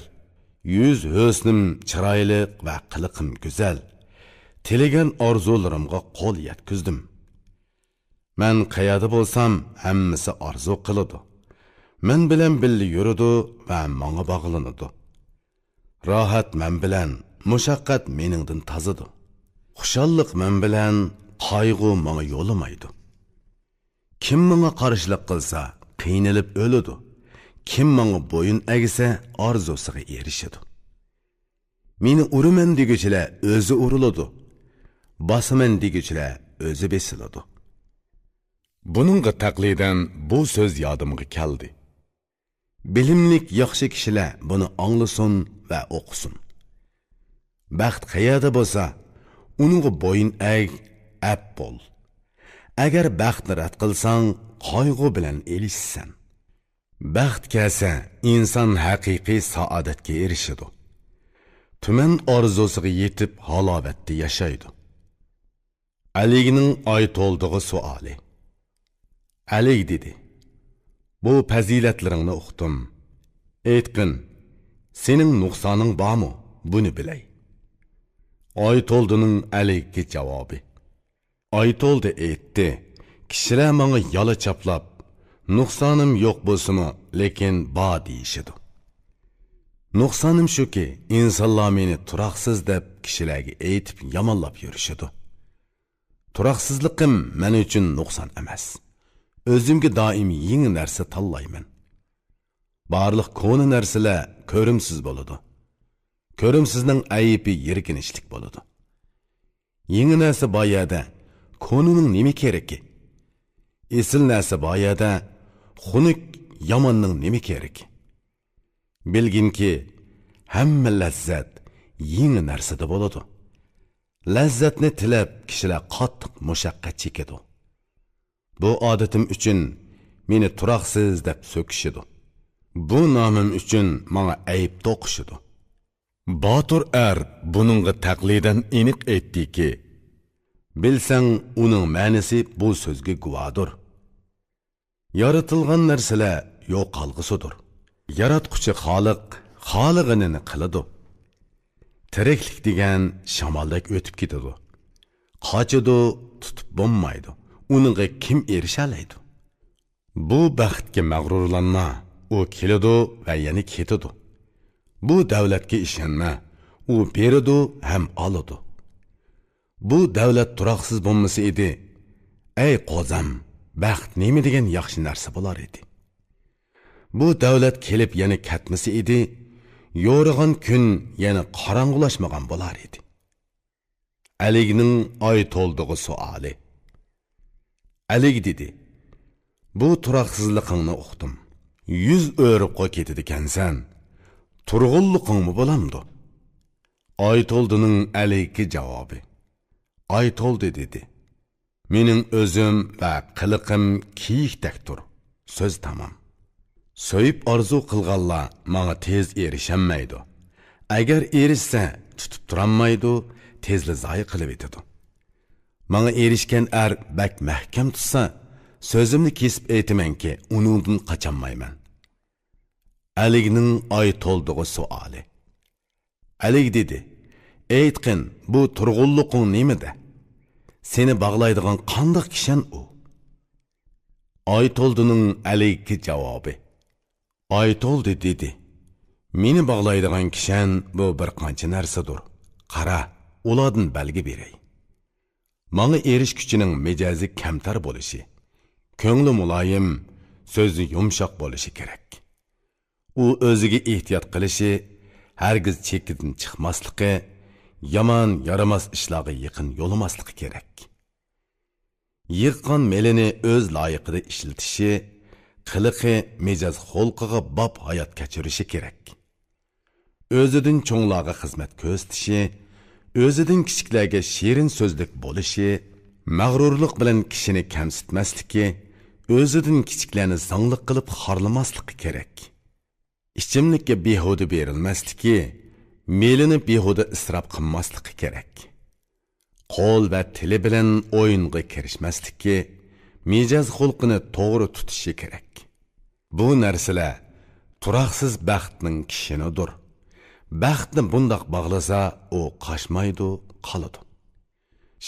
يۈز ھۆسنۈم چىرايلىق ۋە قىلىقىم گۈزەل. تىلىگەن ئارزۇلىرىمغا قول يەتكۈزدۈم. مەن قەيەردە بولسام، ھەممىسى ئارزۇ قىلىدۇ. مەن بىلەن بىللە يۈرىدۇ ۋە ماڭا باغلىنىدۇ. راھەت مەن بىلەن، مۇشەققەت مېنىڭدىن تازىدۇ. خۇشاللىق مەن بىلەن، قايغۇ ماڭا يولىمايدۇ. كىم ماڭا قارشىلىق قىلسا، قىينىلىپ ئۆلىدۇ. كىم ماڭا بويۇن ئەگسە، ئارزۇسىغا ئېرىشىدۇ. مېنى ئۇرىمەن دېگۈچىلەر ئۆزى ئۇرۇلىدۇ. باسىمەن دېگۈچىلەر ئۆزى بېسىلىدۇ.» بۇنىڭغا تەقلىدەن بۇ سۆز يادىمغا كەلدى. بىلىملىك ياخشى كىشىلەر بۇنى ئاڭلىسۇن ۋە ئوقۇسۇن. بەخت قەيەردە بولسا، ئۇنىڭغا بويۇن ئەگ، ئەپ بول. ئەگەر بەختنى رەت قىلساڭ، قايغۇ بىلەن ئېلىشىسەن. بەخت كەلسە، ئىنسان ھەقىقىي سائادەتكە ئېرىشىدۇ. تۈمەن ئارزۇسىغا يېتىپ، ھالاۋەتتە ياشايدۇ. ئەلىگنىڭ ئايتولدىغا سوئالى. ئەلىگ دېدى: «بۇ پەزىلەتلىرىڭنى ئۇقتۇم. ئېيتقىن، سېنىڭ نۇقسانىڭ بارمۇ؟ بۇنى بىلەي.» ئايتولدىنىڭ ئەلىگكە جاۋابى. ئايتولدى ئېيتتى: «كىشىلەر ماڭا يالا چاپلاپ، نۇقسانىم يوق بولسىمۇ، لېكىن بار دېيىشىدۇ. نۇقسانىم شۇكى، ئىنسانلار مېنى تۇراقسىز دەپ، كىشىلەرگە ئېيتىپ يامانلاپ يۈرۈشىدۇ. تۇراقسىزلىقىم مەن ئۈچۈن نۇقسان ئەمەس. ئۆزۈمگە دائىم يېڭى نەرسە تاللايمەن. بارلىق كونا نەرسىلەر كۆرۈمسىز بولىدۇ. كۆرۈمسىزنىڭ ئەيىبى يىرگىنچلىك بولىدۇ. يېڭى نەرسە بار يەردە كونىنىڭ نېمە كېرىكى؟ ئېسىل نەرسە بار يەردە خۇنۈك ياماننىڭ نېمە كېرىكى؟ بىلگىنكى، ھەممە لەززەت يېڭى نەرسىدە بولىدۇ. لەززەتنى تىلەپ، كىشىلەر قاتتىق مۇشەققەت چېكىدۇ. بۇ ئادىتىم ئۈچۈن مېنى تۇراقسىز دەپ سۆكۈشىدۇ. بۇ نامىم ئۈچۈن ماڭا ئەيىب توقۇشىدۇ. باتۇر ئەر بۇنىڭغا تەقلىدەن ئېنىق ئېيتتىكى، بىلسەڭ، ئۇنىڭ مەنىسى بۇ سۆزگە گۇۋاھدۇر. يارىتىلغان نەرسىلەر يوقالغۇسىدۇر. ياراتقۇچى خالىق خالىغىنىنى قىلىدۇ. تىرىكلىك دېگەن شامالدەك ئۆتۈپ كېتىدۇ. قاچىدۇ، تۇتۇپ بولمايدۇ. ئۇنىڭغا كىم ئېرىشەلەيدۇ؟ بۇ بەختكە مەغرۇرلانما، ئۇ كېلىدۇ ۋە يەنە كېتىدۇ. بۇ دەۋلەتكە ئىشەنمە، ئۇ بېرىدۇ ھەم ئالىدۇ. بۇ دەۋلەت تۇراقسىز بولمىسا ئىدى، ئەي قوزام، بەخت نېمە دېگەن ياخشى نەرسە بولار ئىدى. بۇ دەۋلەت كېلىپ يەنە كەتمىسە ئىدى، يورۇغان كۈن يەنە قاراڭغۇلاشمىغان بولار ئىدى. ئەلىگنىڭ ئايتولدىغا سوئالى. ئەلىگ دېدى: «بۇ تۇراقسىزلىقىڭنى ئۇقتۇم. يۈز ئۆرۈپقۇ كېتىدىكەنسەن. تۇرغۇنلۇقۇڭمۇ بولامدۇ؟» ئايتولدىنىڭ ئەلىگكە جاۋابى. ئايتولدى دېدى: «مېنىڭ ئۆزۈم ۋە قىلىقىم كېيىكتەكتۇر. سۆز تامام. سۆيۈپ ئارزۇ قىلغانلار ماڭا تېز ئېرىشەلمەيدۇ. ئەگەر ئېرىشسە، تۇتۇپ تۇرالمايدۇ، تېزلا زايە قىلىۋېتىدۇ. ماڭا ئېرىشكەن ئەر بەك مەھكەم تۇتسا، سۆزۈمنى كېسىپ ئېيتىمەنكى، ئۇنىڭدىن قاچالمايمەن.» ئەلىگنىڭ ئايتولدىغا سوئالى. ئەلىگ دېدى: «ئېيتقىن، بۇ تۇرغۇنلۇقۇڭ نېمىدە؟ سېنى باغلايدىغان قانداق كىشەن ئۇ؟» ئايتولدىنىڭ ئەلىگكە جاۋابى. ئايتولدى دېدى: «مېنى باغلايدىغان كىشەن بۇ بىر قانچە نەرسىدۇر. قارا، ئۇلاردىن بەلگە بېرەي. ماڭا ئېرىشكۈچىنىڭ مىجەزى كەمتەر بولۇشى، كۆڭلى مۇلايىم، سۆزى يۇمشاق بولۇشى كېرەك. ئۇ ئۆزىگە ئېھتىيات قىلىشى، ھەرگىز چېكىدىن چىقماسلىقى، يامان، يارىماس ئىشلارغا يېقىن يولىماسلىقى كېرەك. يىغقان مېلىنى ئۆز لايىقىدا ئىشلىتىشى، قىلىقى، مىجەز خۇلقىغا باب ھايات كەچۈرۈشى كېرەك. ئۆزىدىن چوڭلارغا خىزمەت كۆرسىتىشى، ئۆزىدىن كىچىكلەرگە شېرىن سۆزلۈك بولۇشى، مەغرۇرلۇق بىلەن كىشىنى كەمسىتمەسلىكى، ئۆزىدىن كىچىكلەرنى زاڭلىق قىلىپ خارلىماسلىقى كېرەك. ئىچىملىككە بىھۇدە بېرىلمەسلىكى، مېلىنى بىھۇدە ئىسراپ قىلماسلىقى كېرەك. قول ۋە تىلى بىلەن ئويۇنغا كىرىشمەسلىكى، مىجەز خۇلقىنى توغرا تۇتۇشى كېرەك. بۇ نەرسىلەر تۇراقسىز بەختنىڭ كىشىنىدۇر. بەختنى بۇنداق باغلىسا، ئۇ قاچمايدۇ، قالىدۇ.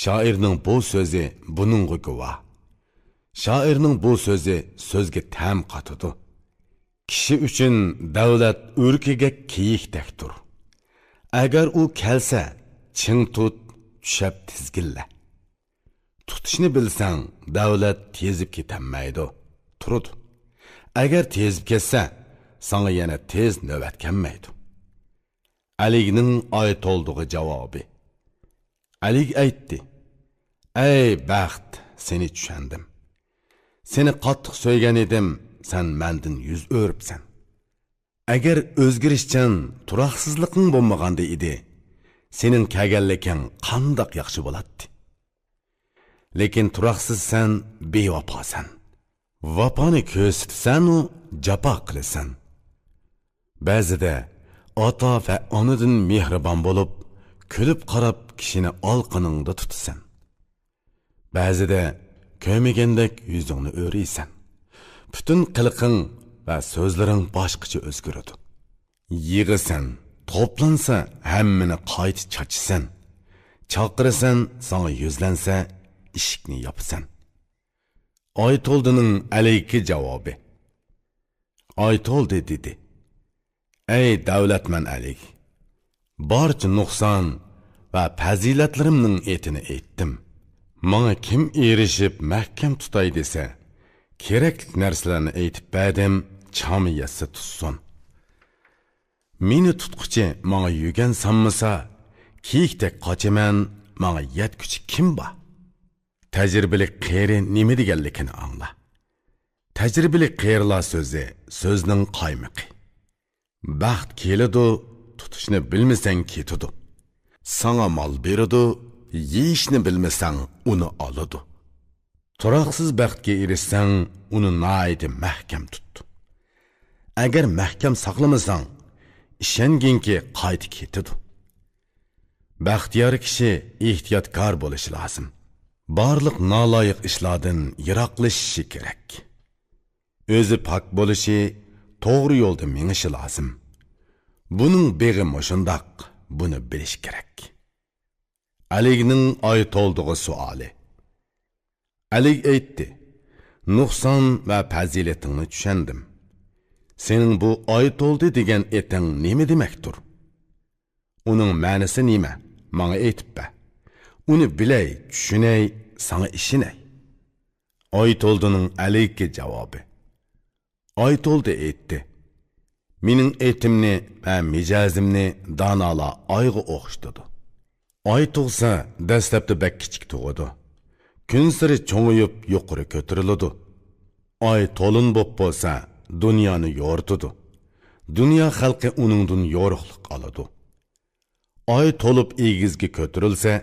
شائىرنىڭ بۇ سۆزى بۇنىڭغا گۇۋاھ. شائىرنىڭ بۇ سۆزى سۆزگە تەم قاتىدۇ. كىشى ئۈچۈن دەۋلەت ئۆركىگەك كېيىكتەكتۇر. ئەگەر ئۇ كەلسە، چىڭ تۇت، چۈشەپ تىزگىنلە. تۇتۇشنى بىلسەڭ، دەۋلەت تېزىپ كېتەلمەيدۇ، تۇرىدۇ. ئەگەر تېزىپ كەتسە، ساڭا يەنە تېز نۆۋەت كەلمەيدۇ. ئەلىگنىڭ ئايتولدىغا جاۋابى. ئەلىگ ئېيتتى: «ئەي بەخت، سېنى چۈشەندىم. سېنى قاتتىق سۆيگەن ئىدىم، سەن مەندىن يۈز ئۆرۈپسەن. ئەگەر ئۆزگىرىشچان تۇراقسىزلىقىڭ بولمىغاندا ئىدى، سېنىڭ كەلگەنلىكىڭ قانداق ياخشى بولاتتى. لېكىن تۇراقسىزسەن، بىۋاپاسەن. ۋاپانى كۆرسىتىسەنۇ، جاپا قىلىسەن. بەزىدە ئاتا ۋە ئانىدىن مېھرىبان بولۇپ، كۈلۈپ قاراپ كىشىنى ئالىقىنىڭدا تۇتىسەن. بەزىدە كۆرمىگەندەك يۈزۈڭنى ئۆرۈيسەن. پۈتۈن قىلىقىڭ ۋە سۆزلىرىڭ باشقىچە ئۆزگىرىدۇ. يىغىسەن، توپلانسا ھەممىنى قايتا چاچىسەن. چاقىرىسەن، ساڭا يۈزلەنسە، ئىشىكنى ياپىسەن.» ئايتولدىنىڭ ئەلىگكە جاۋابى. ئايتولدى دېدى: «ئەي دەۋلەتمەن ئەلىگ، بارچە نۇقسان ۋە پەزىلەتلىرىمنىڭ ئېتىنى ئېيتتىم. ماڭا كىم ئېرىشىپ مەھكەم تۇتاي دېسە، كېرەكلىك نەرسىلەرنى ئېيتىپ بەردىم، چامى يەتسە تۇتسۇن. مېنى تۇتقۇچى ماڭا يۈگەن سانمىسا، كېيىكتەك قاچىمەن، ماڭا يەتكۈچى كىم بار؟ تەجرىبىلىك قېرى نېمە دېگەنلىكىنى ئاڭلا. تەجرىبىلىك قېرىلار سۆزى، سۆزنىڭ قايمىقى. بەخت كېلىدۇ، تۇتۇشنى بىلمىسەڭ كېتىدۇ. ساڭا مال بېرىدۇ، يېيىشنى بىلمىسەڭ ئۇنى ئالىدۇ. تۇراقسىز بەختكە ئېرىشسەڭ، ئۇنى ناھايىتى مەھكەم تۇت. ئەگەر مەھكەم ساقلىمىساڭ، ئىشەنگىنكى، قايتا كېتىدۇ. بەختىيار كىشى ئېھتىياتكار بولۇشى لازىم. بارلىق نالايىق ئىشلاردىن يىراقلىشىشى كېرەك. ئۆزى پاك بولۇشى، توغرا يولدا مېڭىشى لازىم. بۇنىڭ بېغى مۇشۇنداق، بۇنى بىلىش كېرەك. ئەلىگنىڭ ئاي تولدىغۇ سوئالى. ئەلىگ ئېيتتى: «نۇقسان ۋە پەزىلىتىڭنى چۈشەندىم. سېنىڭ بۇ ئاي تولدى دېگەن ئېتىڭ نېمە دېمەكتۇر؟ ئۇنىڭ مەنىسى نېمە؟ ماڭا ئېيتىپ بەر. ئۇنى بىلەي، چۈشىنەي، ساڭا ئىشىنەي.» ئاي تولدىنىڭ ئەلىگكە جاۋابى. ئاي تولدى ئېيتتى: «مېنىڭ ئېتىمنى ۋە مىجەزىمنى دانالار ئايغا ئوخشىتىدۇ. ئاي تۇغسا، دەسلەپتە بەك كىچىك تۇغىدۇ. كۈنسېرى چوڭىيىپ يۇقىرى كۆتۈرۈلىدۇ. ئاي تولۇن بوپ بولسا، دۇنيانى يورۇتىدۇ. دۇنيا خەلقى ئۇنىڭدىن يورۇقلۇق ئالىدۇ. ئاي تولۇپ ئېگىزگە كۆتۈرۈلسە،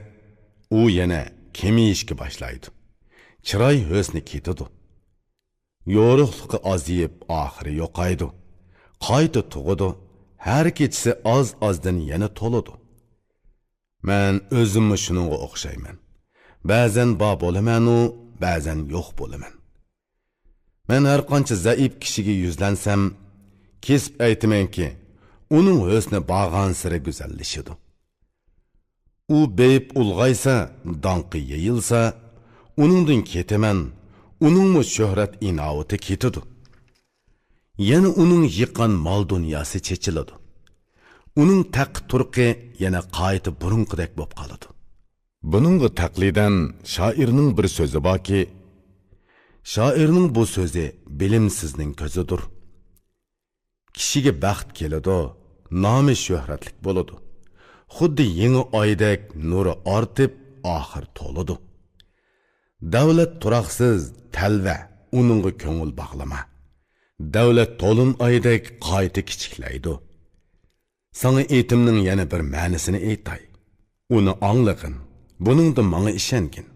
ئۇ يەنە كېمىيىشكە باشلايدۇ. چىراي ھۆسنى كېتىدۇ. يورۇقلۇقى ئازىيىپ، ئاخىرى يوقايدۇ. قايتا تۇغىدۇ. ھەر كېچىسى ئاز-ئازدىن يەنە تولىدۇ. مەن ئۆزۈممۇ شۇنىڭغا ئوخشايمەن. بەزەن بار بولىمەنۇ، بەزەن يوق بولىمەن. مەن ھەر قانچە زەئىپ كىشىگە يۈزلەنسەم، كېسىپ ئېيتىمەنكى، ئۇنىڭ ھۆسنى بارغانسېرى گۈزەللىشىدۇ. ئۇ بېيىپ ئۇلغايسا، داڭقى يېيىلسا، ئۇنىڭدىن كېتىمەن، ئۇنىڭمۇ شۆھرەت ئىناۋىتى كېتىدۇ. يەنە ئۇنىڭ يىغقان مال-دۇنياسى چېچىلىدۇ. ئۇنىڭ تەخت-تۇرقى يەنە قايتا بۇرۇنقىدەك بولۇپ قالىدۇ. بۇنىڭغا تەقلىدەن شائىرنىڭ بىر سۆزى باركى، شائىرنىڭ بۇ سۆزى بىلىمسىزنىڭ كۆزىدۇر. كىشىگە بەخت كېلىدۇ، نامى شۆھرەتلىك بولىدۇ. خۇددى يېڭى ئايدەك نۇرى ئارتىپ، ئاخىر تولىدۇ. دەۋلەت تۇراقسىز، تەلۋە، ئۇنىڭغا كۆڭۈل باغلىما. دەۋلەت تولۇن ئايدەك قايتا كىچىكلەيدۇ. ساڭا ئېتىمنىڭ يەنە بىر مەنىسىنى ئېيتاي. ئۇنى ئاڭلىغىن، بۇنىڭدا ماڭا ئىشەنگىن.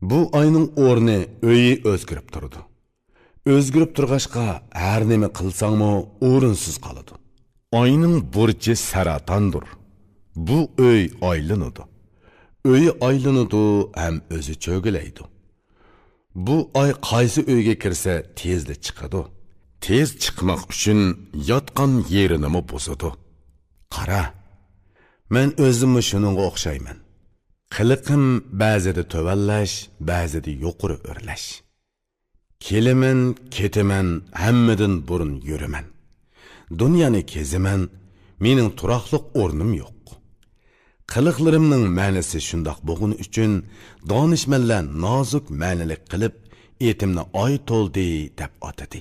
بۇ ئاينىڭ ئورنى، ئۆيى ئۆزگىرىپ تۇرىدۇ. ئۆزگىرىپ تۇرغاچقا، ھەر نېمە قىلساڭمۇ ئورۇنسىز قالىدۇ. ئاينىڭ بۇرچى سەرەتاندۇر. بۇ ئۆي ئايلىنىدۇ. ئۆيى ئايلىنىدۇ ھەم ئۆزى چۆگىلەيدۇ. بۇ ئاي قايسى ئۆيگە كىرسە تېزلا چىقىدۇ. تېز چىقماق ئۈچۈن ياتقان يېرىنىمۇ بۇزىدۇ. قارا، مەن ئۆزۈممۇ شۇنىڭغا ئوخشايمەن. قىلىقىم بەزىدە تۆۋەنلەش، بەزىدە يۇقىرى ئۆرلەش. كېلىمەن، كېتىمەن، ھەممىدىن بۇرۇن يۈرىمەن. دۇنيانى كېزىمەن، مېنىڭ تۇراقلىق ئورنۇم يوق. قىلىقلىرىمنىڭ مەنىسى شۇنداق بولغىنى ئۈچۈن، دانىشمەنلەر نازۇك مەنىلىك قىلىپ، ئېتىمنى ئاي تولدى دەپ ئاتىدى.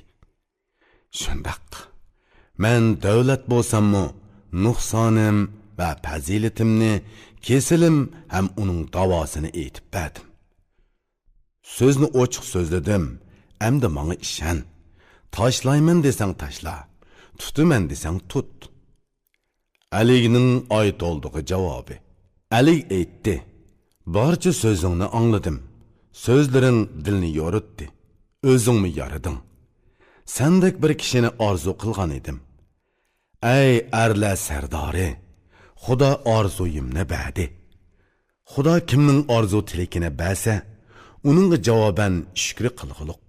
شۇنداق. مەن دەۋلەت بولساممۇ، نۇقسانىم ۋە پەزىلىتىمنى، كېسىلىم ھەم ئۇنىڭ داۋاسىنى ئېيتىپ بەردىم. سۆزنى ئوچۇق سۆزلىدىم، ئەمدى ماڭا ئىشەن. تاشلايمەن دېسەڭ تاشلا، تۇتىمەن دېسەڭ تۇت. ئەلىگنىڭ ئاي تولدىغا جاۋابى. ئەلىگ ئېيتتى: «بارچە سۆزۈڭنى ئاڭلىدىم. سۆزلىرىڭ دىلنى يورۇتتى. ئۆزۈڭمۇ يارىدىڭ. سەندەك بىر كىشىنى ئارزۇ قىلغان ئىدىم. ئەي ئەرلەر سەردارى، خۇدا ئارزۇيۇمنى بەردى.» خۇدا كىمنىڭ ئارزۇ تىلىكىنى بەرسە، ئۇنىڭغا جاۋابەن شۈكرى قىلغۇلۇق.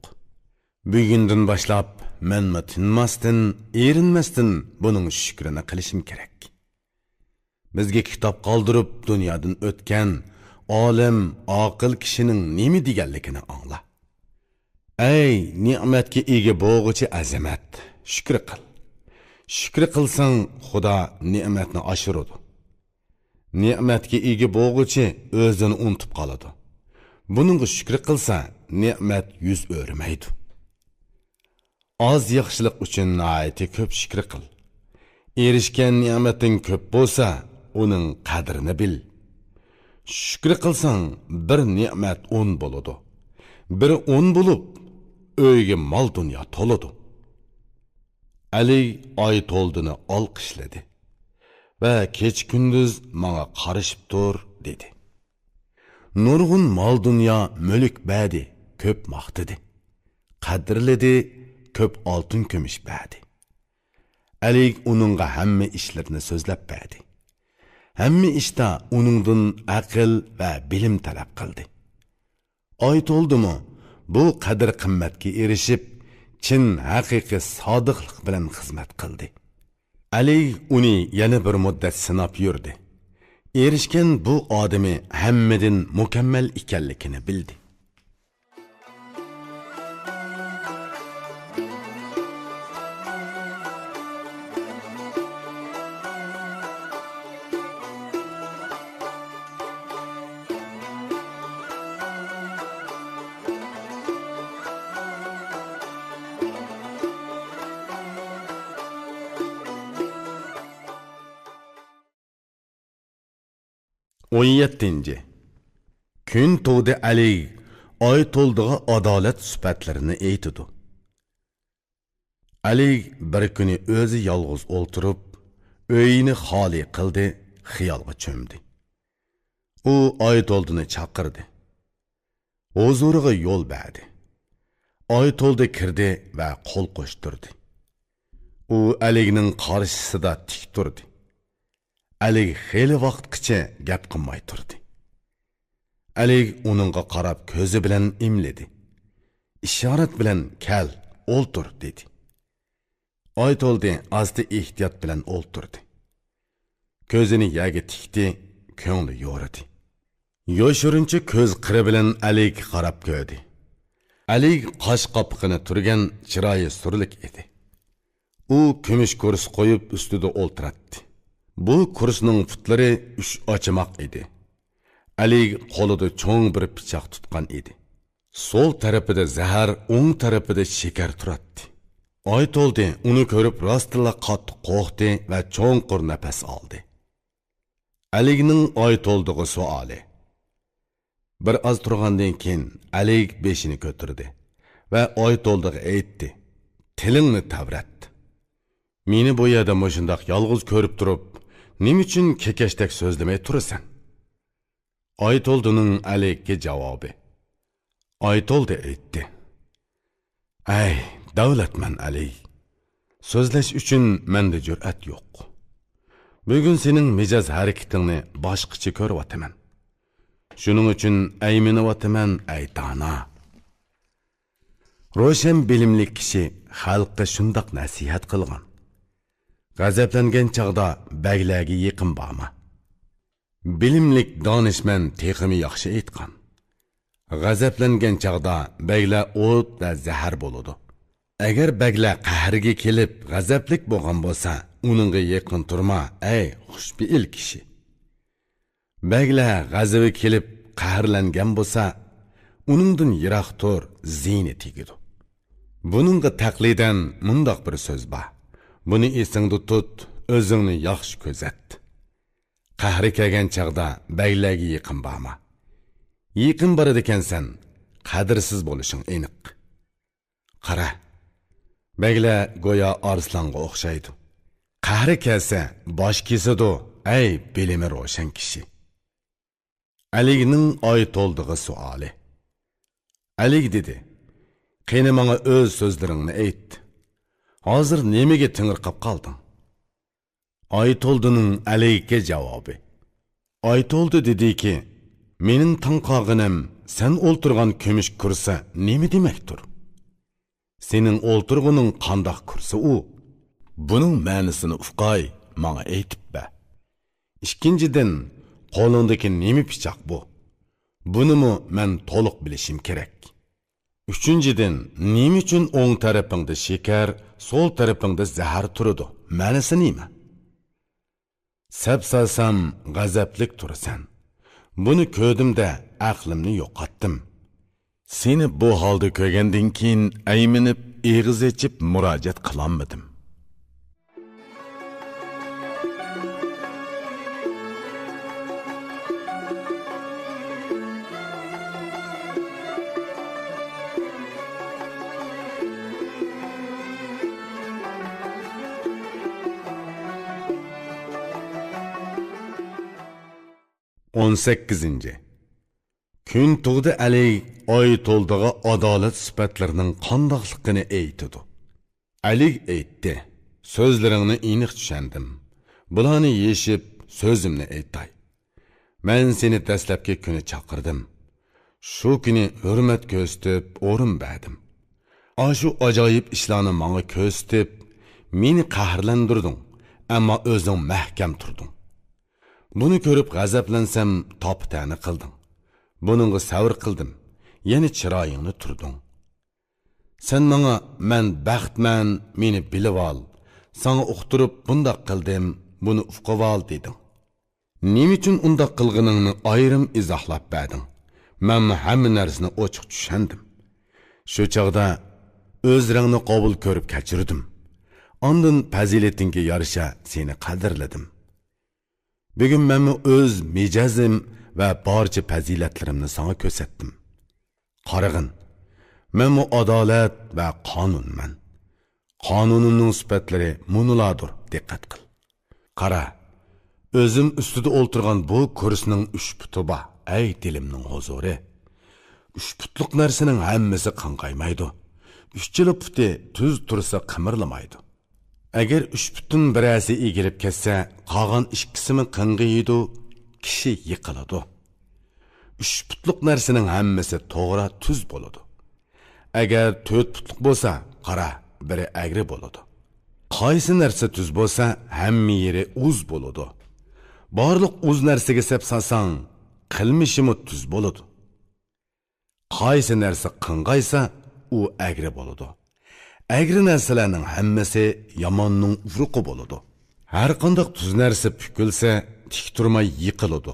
بۈگۈندىن باشلاپ مەنمۇ تىنماستىن، ئېرىنمەستىن بۇنىڭ شۈكرىنى قىلىشىم كېرەك. بىزگە كىتاب قالدۇرۇپ دۇنيادىن ئۆتكەن ئالىم، ئاقىل كىشىنىڭ نېمە دېگەنلىكىنى ئاڭلا. ئەي نېمەتكە ئىگە بولغۇچى ئەزىمەت، شۈكرى قىل. شۈكرى قىلساڭ، خۇدا نېمەتنى ئاشۇرىدۇ. نېمەتكە ئىگە بولغۇچى ئۆزىنى ئۇنتۇپ قالىدۇ. بۇنىڭغا شۈكرى قىلسا، نېمەت يۈز ئۆرۈمەيدۇ. ئاز ياخشىلىق ئۈچۈن ناھايىتى كۆپ شۈكرى قىل. ئېرىشكەن نېمەتىڭ كۆپ بولسا، ئۇنىڭ قەدرىنى بىل. شۈكرى قىلساڭ، بىر نېمەت ئون بولىدۇ. بىر ئون بولۇپ، ئۆيگە مال-دۇنيا تولىدۇ. ئەلى ئايتولدىنى ئالقىشلىدى ۋە كېچە-كۈندۈز ماڭا قارىشىپ تۇر، دېدى. نۇرغۇن مال-دۇنيا، مۈلۈك بەردى، كۆپ ماختىدى. قەدىرلىدى، كۆپ ئالتۇن-كۈمۈش بەردى. ئەلىگ ئۇنىڭغا ھەممە ئىشلىرىنى سۆزلەپ بەردى. ھەممە ئىشتا ئۇنىڭدىن ئەقىل ۋە بىلىم تەلەپ قىلدى. ئايتولدىمۇ بۇ قەدىر-قىممەتكە ئېرىشىپ، چىن ھەقىقىي سادىقلىق بىلەن خىزمەت قىلدى. ئەلىگ ئۇنى يەنە بىر مۇددەت سىناپ يۈردى. ئېرىشكەن بۇ ئادىمى ھەممىدىن مۇكەممەل ئىكەنلىكىنى بىلدى. ئون يەتتىنچى. كۈن تۇغدى ئەلىگ ئايتولدىغا ئادالەت سۈپەتلىرىنى ئېيتىدۇ. ئەلىگ بىر كۈنى ئۆزى يالغۇز ئولتۇرۇپ، ئۆيىنى خالىي قىلدى، خىيالغا چۆمدى. ئۇ ئايتولدىنى چاقىردى. ھۇزۇرىغا يول بەردى. ئايتولدى كىردى ۋە قول قوشتۇردى. ئۇ ئەلىگنىڭ قارشىسىدا تىك تۇردى. ئەلىگ خېلى ۋاقىتقىچە گەپ قىلماي تۇردى. ئەلىگ ئۇنىڭغا قاراپ كۆزى بىلەن ئىملىدى. ئىشارەت بىلەن «كەل، ئولتۇر» دېدى. ئايتولدى ئاستا ئېھتىيات بىلەن ئولتۇردى. كۆزىنى يەرگە تىكتى، كۆڭلى يورۇدى. يوشۇرۇنچە كۆز قىرى بىلەن ئەلىگكە قاراپ كۆردى. ئەلىگ قاش قاپىقىنى تۈرگەن، چىرايى سۈرلۈك ئىدى. ئۇ كۈمۈش كۇرسا قويۇپ ئۈستىدە ئولتۇراتتى. بۇ كۇرسىنىڭ پۇتلىرى ئۈچ ئاچىماق ئىدى. ئەلىگ قولىدا چوڭ بىر پىچاق تۇتقان ئىدى. سول تەرىپىدە زەھەر، ئوڭ تەرىپىدە شېكەر تۇراتتى. ئايتولدى ئۇنى كۆرۈپ راستتىنلا قاتتىق قورقتى ۋە چوڭقۇر نەپەس ئالدى. ئەلىگنىڭ ئايتولدىغا سوئالى. بىر ئاز تۇرغاندىن كېيىن ئەلىگ بېشىنى كۆتۈردى ۋە ئايتولدىغا ئېيتتى: «تىلىڭنى تەۋرەت. مېنى بۇ يەردە مۇشۇنداق يالغۇز كۆرۈپ تۇرۇپ، نېمە ئۈچۈن كېكەچتەك سۆزلىمەي تۇرىسەن؟» ئايتولدىنىڭ ئەلىگكە جاۋابى. ئايتولدى ئېيتتى: «ئەي، دەۋلەتمەن ئەلىگ، سۆزلەش ئۈچۈن مەندە جۈرئەت يوق. بۈگۈن سېنىڭ مىجەز ھەرىكىتىڭنى باشقىچە كۆرۈۋاتىمەن. شۇنىڭ ئۈچۈن ئەيمىنىۋاتىمەن، ئەي دانا. روشەن بىلىملىك كىشى خەلققە شۇنداق نەسىھەت قىلغان: غەزەپلەنگەن چاغدا بەگلەرگە يېقىن بارما.» بىلىملىك دانىشمەن تېخىمۇ ياخشى ئېيتقان: «غەزەپلەنگەن چاغدا بەگلەر ئوت ۋە زەھەر بولىدۇ. ئەگەر بەگلەر قەھرىگە كېلىپ غەزەپلىك بولغان بولسا، ئۇنىڭغا يېقىن تۇرما، ئەي خۇشپېئىل كىشى. بەگلەر غەزىپى كېلىپ قەھرلەنگەن بولسا، ئۇنىڭدىن يىراق تۇر، زىيىنى تېگىدۇ.» بۇنىڭغا تەقلىدەن مۇنداق بىر سۆز بار: «بۇنى ئېسىڭدە تۇت، ئۆزۈڭنى ياخشى كۆزەت. قەھرى كەلگەن چاغدا بەگلەرگە يېقىن بارما. يېقىن بارىدىكەنسەن، قەدىرسىز بولۇشۇڭ ئېنىق. قارا، بەگلەر گويا ئارسلانغا ئوخشايدۇ. قەھرى كەلسە، باش كېسىدۇ، ئەي بىلىمى روشەن كىشى.» ئەلىگنىڭ ئايتولدىغا سوئالى. ئەلىگ دېدى: «قېنى، ماڭا ئۆز سۆزلىرىڭنى ئېيت. ھازىر نېمىگە تېڭىرقاپ قالدىڭ؟» ئايتولدىنىڭ ئەلىگكە جاۋابى. ئايتولدى دېدىكى: «مېنىڭ تاڭ قالغىنىم، سەن ئولتۇرغان كۈمۈش كۇرسا نېمە دېمەكتۇر؟ سېنىڭ ئولتۇرغىنىڭ قانداق كۇرسا ئۇ؟ بۇنىڭ مەنىسىنى ئۇقاي، ماڭا ئېيتىپ بەر. ئىككىنچىدىن، قولۇڭدىكى نېمە پىچاق بۇ؟ بۇنىمۇ مەن تولۇق بىلىشىم كېرەك. ئۈچىنچىدىن، نېمە ئۈچۈن ئوڭ تەرىپىڭدە شېكەر، سول تەرىپىڭدە زەھەر تۇرىدۇ؟ مەنىسى نېمە؟» سەپسالسام، غەزەپلىك تۇرىسەن. بۇنى كۆردۈم-دە، ئەقلىمنى يوقاتتىم. سېنى بۇ ھالدا كۆرگەندىن كېيىن، ئەيمىنىپ، ئېغىز ئېچىپ مۇراجىئەت قىلالمىدىم. ئون سەككىزىنچى. كۈن تۇغدى ئەلىگ ئاي تولدىغا ئادالەت سۈپەتلىرىنىڭ قانداقلىقىنى ئېيتىدۇ. ئەلىگ ئېيتتى: سۆزلىرىڭنى ئېنىق چۈشەندىم. بۇلارنى يېشىپ سۆزۈمنى ئېيتاي. مەن سېنى دەسلەپكى كۈنى چاقىردىم. شۇ كۈنى ھۆرمەت كۆرسىتىپ ئورۇن بەردىم. ئاشۇ ئاجايىپ ئىشلارنى ماڭا كۆرسىتىپ، مېنى قەھرلەندۈردۈڭ، ئەمما ئۆزۈڭ مەھكەم تۇردۇڭ. بۇنى كۆرۈپ غەزەپلەنسەم، تاپا-تەنە قىلدىڭ. بۇنىڭغا سەۋر قىلدىم، يەنە چىرايىڭنى تۈردۈڭ. سەن ماڭا: «مەن بەختمەن، مېنى بىلىۋال، ساڭا ئۇقتۇرۇپ بۇنداق قىلدىم، بۇنى ئۇقۇۋال» دېدىڭ. نېمە ئۈچۈن ئۇنداق قىلغىنىڭنى ئايرىم ئىزاھلاپ بەردىڭ. مەنمۇ ھەممە نەرسىنى ئوچۇق چۈشەندىم. شۇ چاغدا ئۆزرەڭنى قوبۇل كۆرۈپ كەچۈردۈم. ئاندىن پەزىلىتىڭگە يارىشا سېنى قەدىرلىدىم. بۈگۈن مەنمۇ ئۆز مىجەزىم ۋە بارچە پەزىلەتلىرىمنى ساڭا كۆرسەتتىم. قارىغىن، مەنمۇ ئادالەت ۋە قانۇنمەن. قانۇنۇمنىڭ سۈپەتلىرى مۇنۇلاردۇر، دىققەت قىل. قارا، ئۆزۈم ئۈستىدە ئولتۇرغان بۇ كۇرسىنىڭ ئۈچ پۇتى بار، ئەي دىلىمنىڭ ھۇزۇرى. ئۈچ پۇتلۇق نەرسىنىڭ ھەممىسى قاڭقايمايدۇ. ئۈچىلا پۇتى تۈز تۇرسا قىمىرلىمايدۇ. ئەگەر ئۈچ پۇتتىن بىرەرسى ئېگىلىپ كەتسە، قالغان ئىككىسىمۇ قىڭغىيىدۇ، كىشى يىقىلىدۇ. ئۈچ پۇتلۇق نەرسىنىڭ ھەممىسى توغرا، تۈز بولىدۇ. ئەگەر تۆت پۇتلۇق بولسا، قارا، بىرى ئەگرى بولىدۇ. قايسى نەرسە تۈز بولسا، ھەممە يېرى ئۇز بولىدۇ. بارلىق ئۇز نەرسىگە سەپ سالساڭ، قىلمىشىمۇ تۈز بولىدۇ. قايسى نەرسە قىڭغايسا، ئۇ ئەگرى بولىدۇ. ئەگرى نەرسىلەرنىڭ ھەممىسى ياماننىڭ ئۇرۇقى بولىدۇ. ھەرقانداق تۈز نەرسە پۈكۈلسە، تىك تۇرماي يىقىلىدۇ.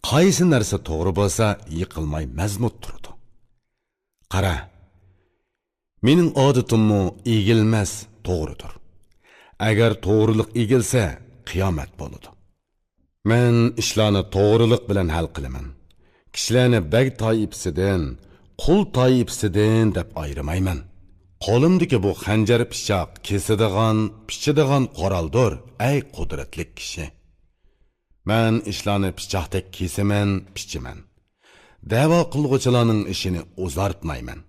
قايسى نەرسە توغرا بولسا، يىقىلماي مەزمۇت تۇرىدۇ. قارا، مېنىڭ ئادىتىممۇ ئېگىلمەس توغرىدۇر. ئەگەر توغرىلىق ئېگىلسە، قىيامەت بولىدۇ. مەن ئىشلارنى توغرىلىق بىلەن ھەل قىلىمەن. كىشىلەرنى بەگ تائىپىسىدىن، قۇل تائىپىسىدىن دەپ ئايرىمايمەن. قولۇمدىكى بۇ خەنجەر پىچاق كېسىدىغان، پىچىدىغان قورالدۇر، ئەي قۇدرەتلىك كىشى. مەن ئىشلارنى پىچاقتەك كېسىمەن، پىچىمەن. دەۋا قىلغۇچىلارنىڭ ئىشىنى ئۇزارتمايمەن.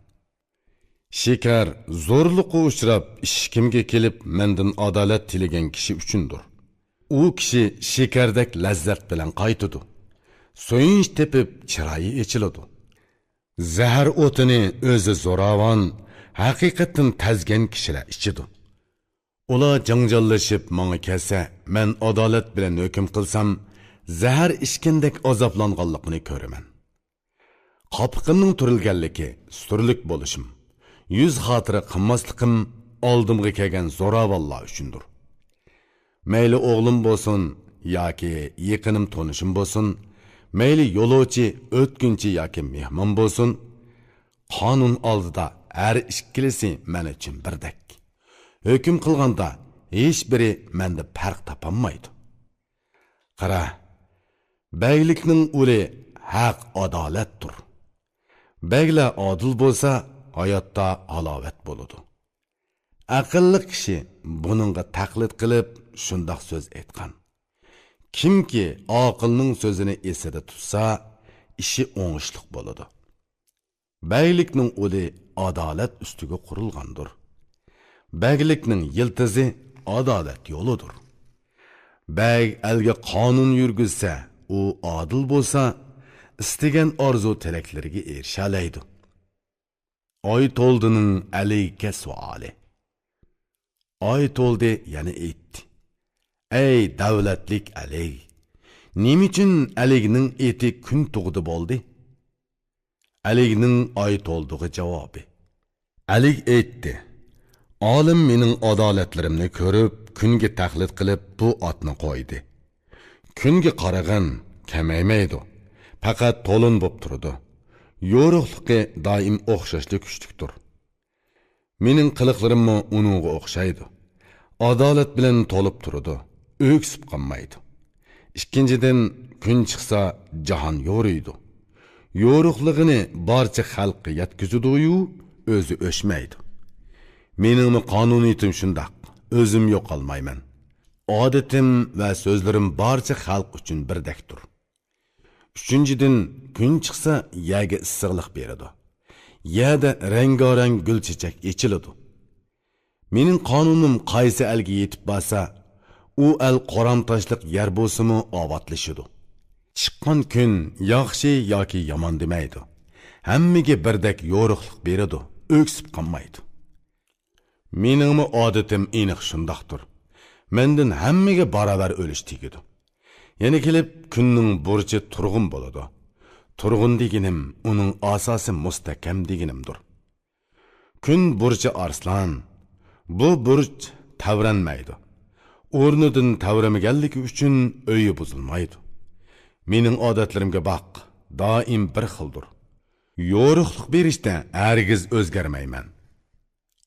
شېكەر زورلۇققا ئۇچراپ، ئىشىكىمگە كېلىپ، مەندىن ئادالەت تىلىگەن كىشى ئۈچۈندۇر. ئۇ كىشى شېكەردەك لەززەت بىلەن قايتىدۇ. سۆيۈنچ تېپىپ، چىرايى ئېچىلىدۇ. زەھەر ئوتىنى ئۆزى زوراۋان، ھەقىقەتتىن تەزگەن كىشىلەر ئىچىدۇ. ئۇلار جاڭجاللىشىپ ماڭا كەلسە، مەن ئادالەت بىلەن ھۆكۈم قىلسام، زەھەر ئىچكەندەك ئازابلانغانلىقىنى كۆرىمەن. قاپىقىمنىڭ تۈرۈلگەنلىكى، سۈرلۈك بولۇشۇم، يۈز خاتىرە قىلماسلىقىم ئالدىمغا كەلگەن زوراۋانلار ئۈچۈندۇر. مەيلى ئوغلۇم بولسۇن ياكى يېقىنىم تونۇشۇم بولسۇن، مەيلى يولۇچى، ئۆتكۈنچى ياكى مېھمان بولسۇن، قانۇن ئالدىدا ھەر ئىككىلىسى مەن ئۈچۈن بىردەك. ھۆكۈم قىلغاندا ھېچبىرى مەندە پەرق تاپالمايدۇ. قارا، بەگلىكنىڭ ئۇلى ھەق، ئادالەتتۇر. بەگلەر ئادىل بولسا، ھاياتتا ھالاۋەت بولىدۇ. ئەقىللىق كىشى بۇنىڭغا تەقلىد قىلىپ شۇنداق سۆز ئېيتقان: «كىمكى ئاقىلنىڭ سۆزىنى ئېسىدە تۇتسا، ئىشى ئوڭۇشلۇق بولىدۇ.» بەگلىكنىڭ ئۇلى ئادالەت ئۈستىگە قۇرۇلغاندۇر. بەگلىكنىڭ يىلتىزى ئادالەت يولىدۇر. بەگ ئەلگە قانۇن يۈرگۈزسە، ئۇ ئادىل بولسا، ئىستىگەن ئارزۇ تىلەكلىرىگە ئېرىشەلەيدۇ. ئايتولدىنىڭ ئەلىگە سوئالى. ئايتولدى يەنە ئېيتتى: «ئەي دەۋلەتلىك ئەلىگ! نېمە ئۈچۈن ئەلىگنىڭ ئېتى كۈن تۇغدى بولدى؟» ئەلىگنىڭ ئايتولدىغا جاۋابى. ئەلىگ ئېيتتى: «ئالىم مېنىڭ ئادالەتلىرىمنى كۆرۈپ، كۈنگە تەقلىد قىلىپ، بۇ ئاتنى قويدى. كۈنگە قارىغىن، كېمەيمەيدۇ، پەقەت تولۇن بوپ تۇرىدۇ. يورۇقلۇقى دائىم ئوخشاشلا كۈچلۈكتۇر. مېنىڭ قىلىقلىرىممۇ ئۇنىڭغا ئوخشايدۇ. ئادالەت بىلەن تولۇپ تۇرىدۇ، ئۆكسۈپ قالمايدۇ. ئىككىنچىدىن، كۈن چىقسا، جاھان يورۇيدۇ. يورۇقلۇقىنى بارچە خەلققە يەتكۈزىدۇ-يۇ، ئۆزى ئۆچمەيدۇ. مېنىڭمۇ قانۇنىيىتىم شۇنداق، ئۆزۈم يوقالمايمەن. ئادىتىم ۋە سۆزلىرىم بارچە خەلق ئۈچۈن بىردەكتۇر. ئۈچىنچىدىن، كۈن چىقسا، يەرگە ئىسسىقلىق بېرىدۇ. يەردە رەڭگارەڭ گۈل چېچەك ئېچىلىدۇ. مېنىڭ قانۇنۇم قايسى ئەلگە يېتىپ بارسا، ئۇ ئەل قورام تاشلىق يەر بولسىمۇ ئاۋاتلىشىدۇ. چىققان كۈن ياخشى ياكى يامان دېمەيدۇ. ھەممىگە بىردەك يورۇقلۇق بېرىدۇ، ئۆكسۈپ قالمايدۇ. مېنىڭمۇ ئادىتىم ئېنىق شۇنداقتۇر. مەندىن ھەممىگە باراۋەر ئۆلۈش تېگىدۇ. يەنە كېلىپ، كۈننىڭ بۇرچى تۇرغۇن بولىدۇ. تۇرغۇن دېگىنىم ئۇنىڭ ئاساسى مۇستەھكەم دېگىنىمدۇر. كۈن بۇرچى ئارسلان. بۇ بۇرچ تەۋرەنمەيدۇ. ئورنىدىن تەۋرىمىگەنلىكى ئۈچۈن ئۆيى بۇزۇلمايدۇ. مېنىڭ ئادەتلىرىمگە باق، دائىم بىر خىلدۇر. يورۇقلۇق بېرىشتە ھەرگىز ئۆزگەرمەيمەن.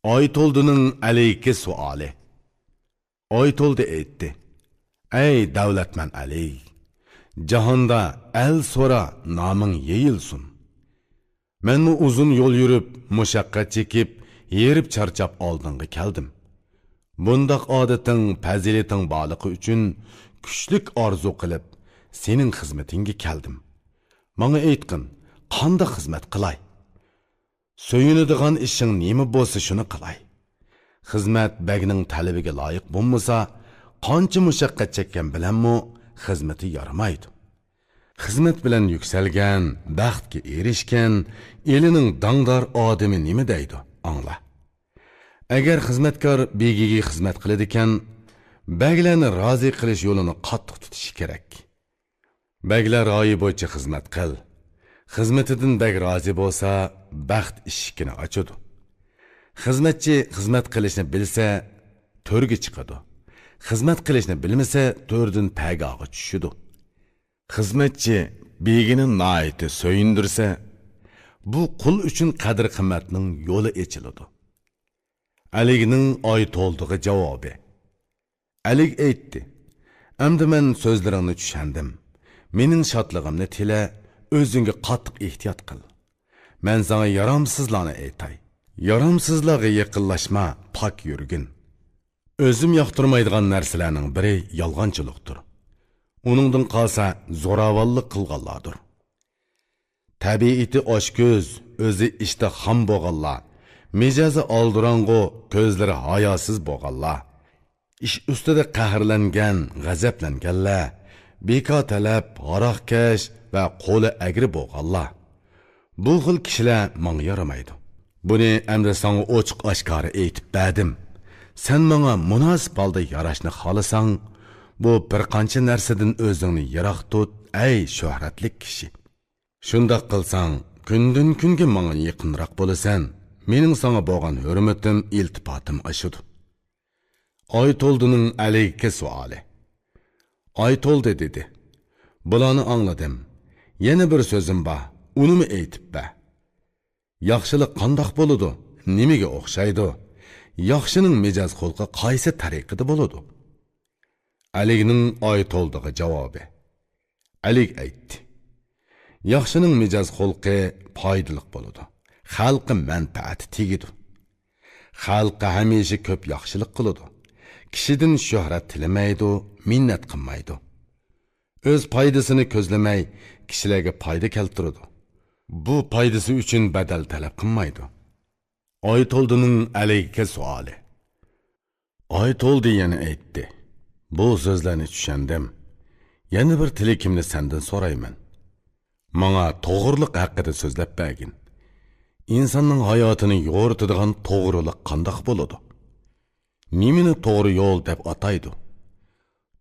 ئايتولدىنىڭ ئەلىكى سوئالى. ئايتولدى ئېيتتى: «ئەي دەۋلەتمەن ئەلىك! جاھاندا ئەل سورا، نامىڭ يېيىلسۇن. مەنمۇ ئۇزۇن يول يۈرۈپ، مۇشەققەت چېكىپ، ھېرىپ چارچاپ ئالدىڭغا كەلدىم. بۇنداق ئادىتىڭ، پەزىلىتىڭ بارلىقى ئۈچۈن كۈچلۈك ئارزۇ قىلىپ، سېنىڭ خىزمىتىڭگە كەلدىم. ماڭا ئېيتقىن، قانداق خىزمەت قىلاي؟ سۆيۈنىدىغان ئىشىڭ نېمە بولسا، شۇنى قىلاي. خىزمەت بەگنىڭ تەلىپىگە لايىق بولمىسا، قانچە مۇشەققەت چەككەن بىلەنمۇ خىزمىتى يارىمايدۇ. خىزمەت بىلەن يۈكسەلگەن، بەختكە ئېرىشكەن، ئېلىنىڭ داڭدار ئادىمى نېمە دەيدۇ، ئاڭلا. ئەگەر خىزمەتكار بېگىگە خىزمەت قىلىدىكەن، بەگلەرنى رازى قىلىش يولىنى قاتتىق تۇتۇشى كېرەك. بەگلەر رايى بويىچە خىزمەت قىل. خىزمىتىدىن بەگ رازى بولسا، بەخت ئىشىكىنى ئاچىدۇ. خىزمەتچى خىزمەت قىلىشنى بىلسە، تۆرگە چىقىدۇ. خىزمەت قىلىشنى بىلمىسە، تۆردىن پەگاغا چۈشىدۇ. خىزمەتچى بېگىنى ناھايىتى سۆيۈندۈرسە، بۇ قۇل ئۈچۈن قەدىر-قىممەتنىڭ يولى ئېچىلىدۇ.» ئەلىگنىڭ ئايتولدىغا جاۋابى. ئەلىگ ئېيتتى: «ئەمدى مەن سۆزلىرىڭنى چۈشەندىم. مېنىڭ شادلىقىمنى تىلە، ئۆزۈڭگە قاتتىق ئېھتىيات قىل. مەن ساڭا يارامسىزلارنى ئېيتاي. يارامسىزلارغا يېقىنلاشما، پاك يۈرگىن. ئۆزۈم ياقتۇرمايدىغان نەرسىلەرنىڭ بىرى يالغانچىلىقتۇر. ئۇنىڭدىن قالسا، زوراۋانلىق قىلغانلاردۇر. تەبىئىتى ئاچكۆز، ئۆزى ئىشتىھام بولغانلار، مىجەزى ئالدىراڭغۇ، كۆزلىرى ھاياسىز بولغانلار، ئىش ئۈستىدە قەھەرلەنگەن، غەزەپلەنگەنلەر، بىكار تەلەپ، ھاراقكەش ۋە قولى ئەگرى بولغانلار. بۇ خىل كىشىلەر ماڭا يارىمايدۇ. بۇنى ئەمدى ساڭا ئوچۇق-ئاشكارا ئېيتىپ بەردىم. سەن ماڭا مۇناسىپ ھالدا ياراشنى خالىساڭ، بۇ بىر قانچە نەرسىدىن ئۆزۈڭنى يىراق تۇت، ئەي شۆھرەتلىك كىشى. شۇنداق قىلساڭ، كۈندىن-كۈنگە ماڭا يېقىنراق بولىسەن. مېنىڭ ساڭا بولغان ھۆرمىتىم، ئىلتىپاتىم ئاشىدۇ.» ئايتولدىنىڭ ئەلىگكە سوئالى. ئايتولدى دېدى: «بۇلارنى ئاڭلىدىم. يەنە بىر سۆزۈم بار، ئۇنىمۇ ئېيتىپ بەر. ياخشىلىق قانداق بولىدۇ؟ نېمىگە ئوخشايدۇ؟ ياخشىنىڭ مىجەز-خۇلقى قايسى تەرىقىدە بولىدۇ؟» ئەلىگنىڭ ئايتولدىغا جاۋابى. ئەلىگ ئېيتتى: «ياخشىنىڭ مىجەز-خۇلقى پايدىلىق بولىدۇ، خەلققە مەنپەئەتى تېگىدۇ. خەلققە ھەمىشە كۆپ ياخشىلىق قىلىدۇ، كىشىدىن شۆھرەت تىلىمەيدۇ، مىننەت قىلمايدۇ. ئۆز پايدىسىنى كۆزلىمەي، كىشىلەرگە پايدا كەلتۈرىدۇ. بۇ پايدىسى ئۈچۈن بەدەل تەلەپ قىلمايدۇ.» ئايتولدىنىڭ ئەلىگكە سوئالى. ئايتولدى يەنە ئېيتتى: «بۇ سۆزلەرنى چۈشەندىم. يەنە بىر تىلىكىمنى سەندىن سورايمەن. ماڭا توغرىلىق ھەققىدە سۆزلەپ بەرگىن. ئىنساننىڭ ھاياتىنى يورۇتىدىغان توغرىلىق قانداق بولىدۇ؟ نېمىنى توغرا يول دەپ ئاتايدۇ؟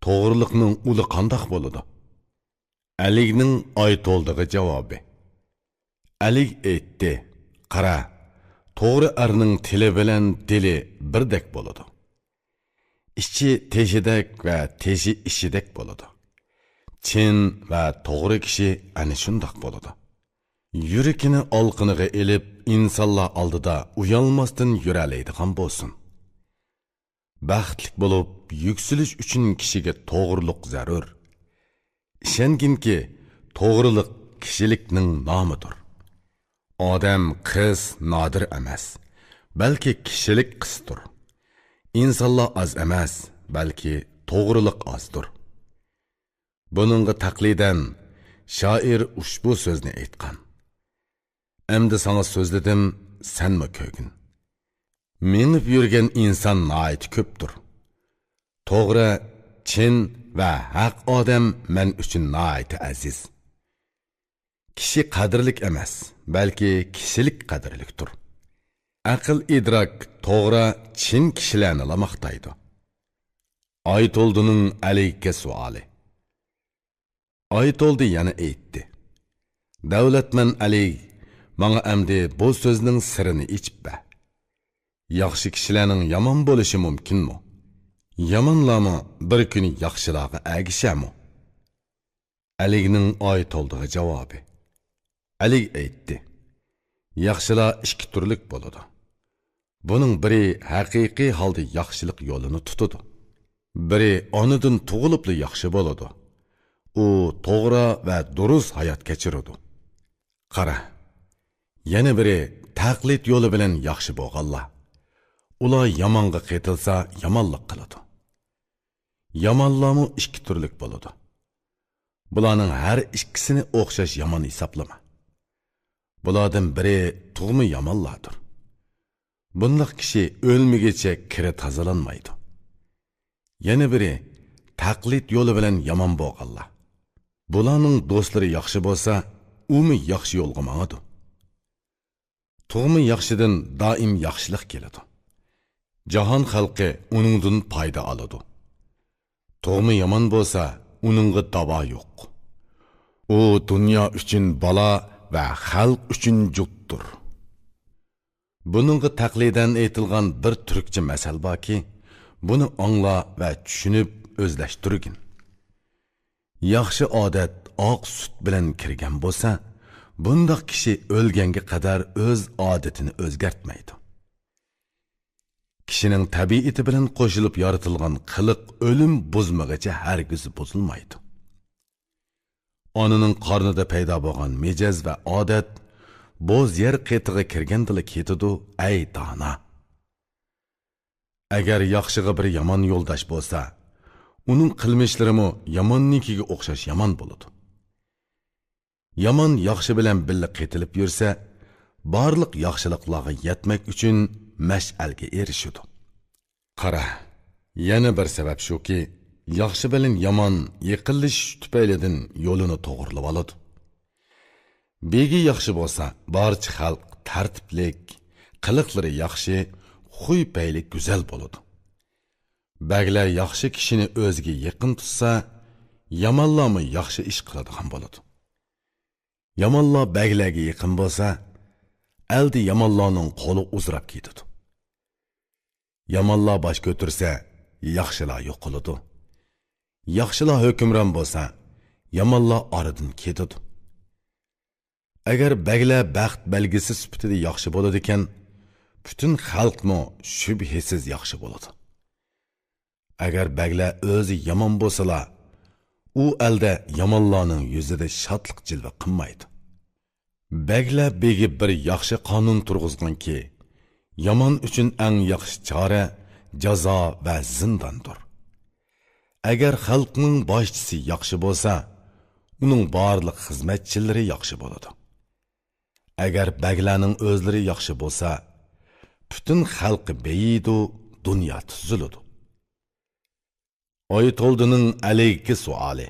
توغرىلىقنىڭ ئۇلى قانداق بولىدۇ؟» ئەلىگنىڭ ئايتولدىغا جاۋابى. ئەلىگ ئېيتتى: «قارا، توغرا ئەرنىڭ تىلى بىلەن دىلى بىردەك بولىدۇ. ئىچى تېشىدەك ۋە تېشى ئىچىدەك بولىدۇ. چىن ۋە توغرا كىشى ئەنە شۇنداق بولىدۇ. يۈرىكىنى ئالىقىنىغا ئېلىپ، ئىنسانلار ئالدىدا ئۇيالماستىن يۈرەلەيدىغان بولسۇن.» بەختلىك بولۇپ، يۈكسىلىش ئۈچۈن كىشىگە توغرىلىق زەرۇر. ئىشەنگىنكى، توغرىلىق كىشىلىكنىڭ نامىدۇر. ئادەم قىس نادىر ئەمەس، بەلكى كىشىلىك قىستۇر. ئىنسانلار ئاز ئەمەس، بەلكى توغرىلىق ئازدۇر. بۇنىڭغا تەقلىدەن، شائىر ئۇشبۇ سۆزنى ئېيتقان. ئەمدى ساڭا سۆزلىدىم، سەنمۇ كۆرگىن. مېڭىپ يۈرگەن ئىنسان ناھايىتى كۆپتۇر. توغرا، چىن ۋە ھەق ئادەم مەن ئۈچۈن ناھايىتى ئەزىز. كىشى قەدىرلىك ئەمەس، بەلكى كىشىلىك قەدىرلىكتۇر. ئەقىل ئىدراك توغرا، چىن كىشىلەرنىلا ماختايدۇ. ئايتولدىنىڭ ئەلىگە سوئالى. ئايتولدى يەنە ئېيتتى: دەۋلەتمەن ئەلىگ، ماڭا ئەمدى بۇ سۆزنىڭ سىرىنى ئېچىپ بەر. ياخشى كىشىلەرنىڭ يامان بولۇشى مۇمكىنمۇ؟ يامانلارمۇ بىر كۈنى ياخشىلارغا ئەگىشەرمۇ؟ ئەلىگنىڭ ئايتولدىغا جاۋابى. ئەلىگ ئېيتتى: ياخشىلار ئىككى تۈرلۈك بولىدۇ. بۇنىڭ بىرى ھەقىقىي ھالدا ياخشىلىق يولىنى تۇتىدۇ. بىرى ئانىدىن تۇغۇلۇپلا ياخشى بولىدۇ. ئۇ توغرا ۋە دۇرۇس ھايات كەچۈرىدۇ. قارا، يەنە بىرى تەقلىد يولى بىلەن ياخشى بولغانلار. ئۇلار يامانغا قېتىلسا يامانلىق قىلىدۇ. يامانلارمۇ ئىككى تۈرلۈك بولىدۇ. بۇلارنىڭ ھەر ئىككىسىنى ئوخشاش يامان ھېسابلىما. بۇلاردىن بىرى تۇغما يامانلاردۇر. بۇنداق كىشى ئۆلمىگۈچە كىرى تازىلانمايدۇ. يەنە بىرى تەقلىد يولى بىلەن يامان بولغانلار. بۇلارنىڭ دوستلىرى ياخشى بولسا، ئۇمۇ ياخشى يولغا ماڭىدۇ. تۇغما ياخشىدىن دائىم ياخشىلىق كېلىدۇ. جاھان خەلقى ئۇنىڭدىن پايدا ئالىدۇ. تۇغما يامان بولسا، ئۇنىڭغا داۋا يوق. ئۇ دۇنيا ئۈچۈن بالا ۋە خەلق ئۈچۈن جۇتتۇر. بۇنىڭغا تەقلىدەن ئېيتىلغان بىر تۈركچە مەسەل باركى، بۇنى ئاڭلا ۋە چۈشىنىپ ئۆزلەشتۈرگىن. ياخشى ئادەت ئاق سۈت بىلەن كىرگەن بولسا، بۇنداق كىشى ئۆلگەنگە قەدەر ئۆز ئادىتىنى ئۆزگەرتمەيدۇ. كىشىنىڭ تەبىئىتى بىلەن قوشۇلۇپ يارىتىلغان قىلىق ئۆلۈم بۇزمىغىچە ھەرگىز بۇزۇلمايدۇ. ئانىنىڭ قارنىدا پەيدا بولغان مىجەز ۋە ئادەت بوز يەر قېتىغا كىرگەندىلا كېتىدۇ، ئەي دانا! ئەگەر ياخشىغا بىر يامان يولداش بولسا، ئۇنىڭ قىلمىشلىرىمۇ ياماننىڭكىگە ئوخشاش يامان بولىدۇ. يامان ياخشى بىلەن بىللە قېتىلىپ يۈرسە، بارلىق ياخشىلىقلارغا يەتمەك ئۈچۈن مەشئەلگە ئېرىشىدۇ. قارا، يەنە بىر سەۋەب شۇكى، ياخشى بىلەن يامان يېقىنلىشىش تۈپەيلىدىن يولىنى توغرىلىۋالىدۇ. بېگى ياخشى بولسا، بارچە خەلق تەرتىپلىك، قىلىقلىرى ياخشى، خۇي-پەيلى گۈزەل بولىدۇ. بەگلەر ياخشى كىشىنى ئۆزىگە يېقىن تۇتسا، يامانلارمۇ ياخشى ئىش قىلىدىغان بولىدۇ. يامانلار بەگلەرگە يېقىن بولسا، ئەلدە يامانلارنىڭ قولى ئۇزىراپ كېتىدۇ. يامانلار باش كۆتۈرسە، ياخشىلار يوقىلىدۇ. ياخشىلار ھۆكۈمران بولسا، يامانلار ئارىدىن كېتىدۇ. ئەگەر بەگلەر بەخت بەلگىسى سۈپىتىدە ياخشى بولىدىكەن، پۈتۈن خەلقمۇ شۈبھىسىز ياخشى بولىدۇ. ئەگەر بەگلەر ئۆزى يامان بولسىلا، ئۇ ئەلدە يامانلارنىڭ يۈزىدە شادلىق جىلۋە قىلمايدۇ. بەگلەر بېگى بىر ياخشى قانۇن تۇرغۇزغانكى، يامان ئۈچۈن ئەڭ ياخشى چارە جازا ۋە زىنداندۇر. ئەگەر خەلقنىڭ باشچىسى ياخشى بولسا، ئۇنىڭ بارلىق خىزمەتچىلىرى ياخشى بولىدۇ. ئەگەر بەگلەرنىڭ ئۆزلىرى ياخشى بولسا، پۈتۈن خەلقى بېيىيدۇ، دۇنيا تۈزۈلىدۇ. ئايتولدىنىڭ ئەلىگكى سوئالى.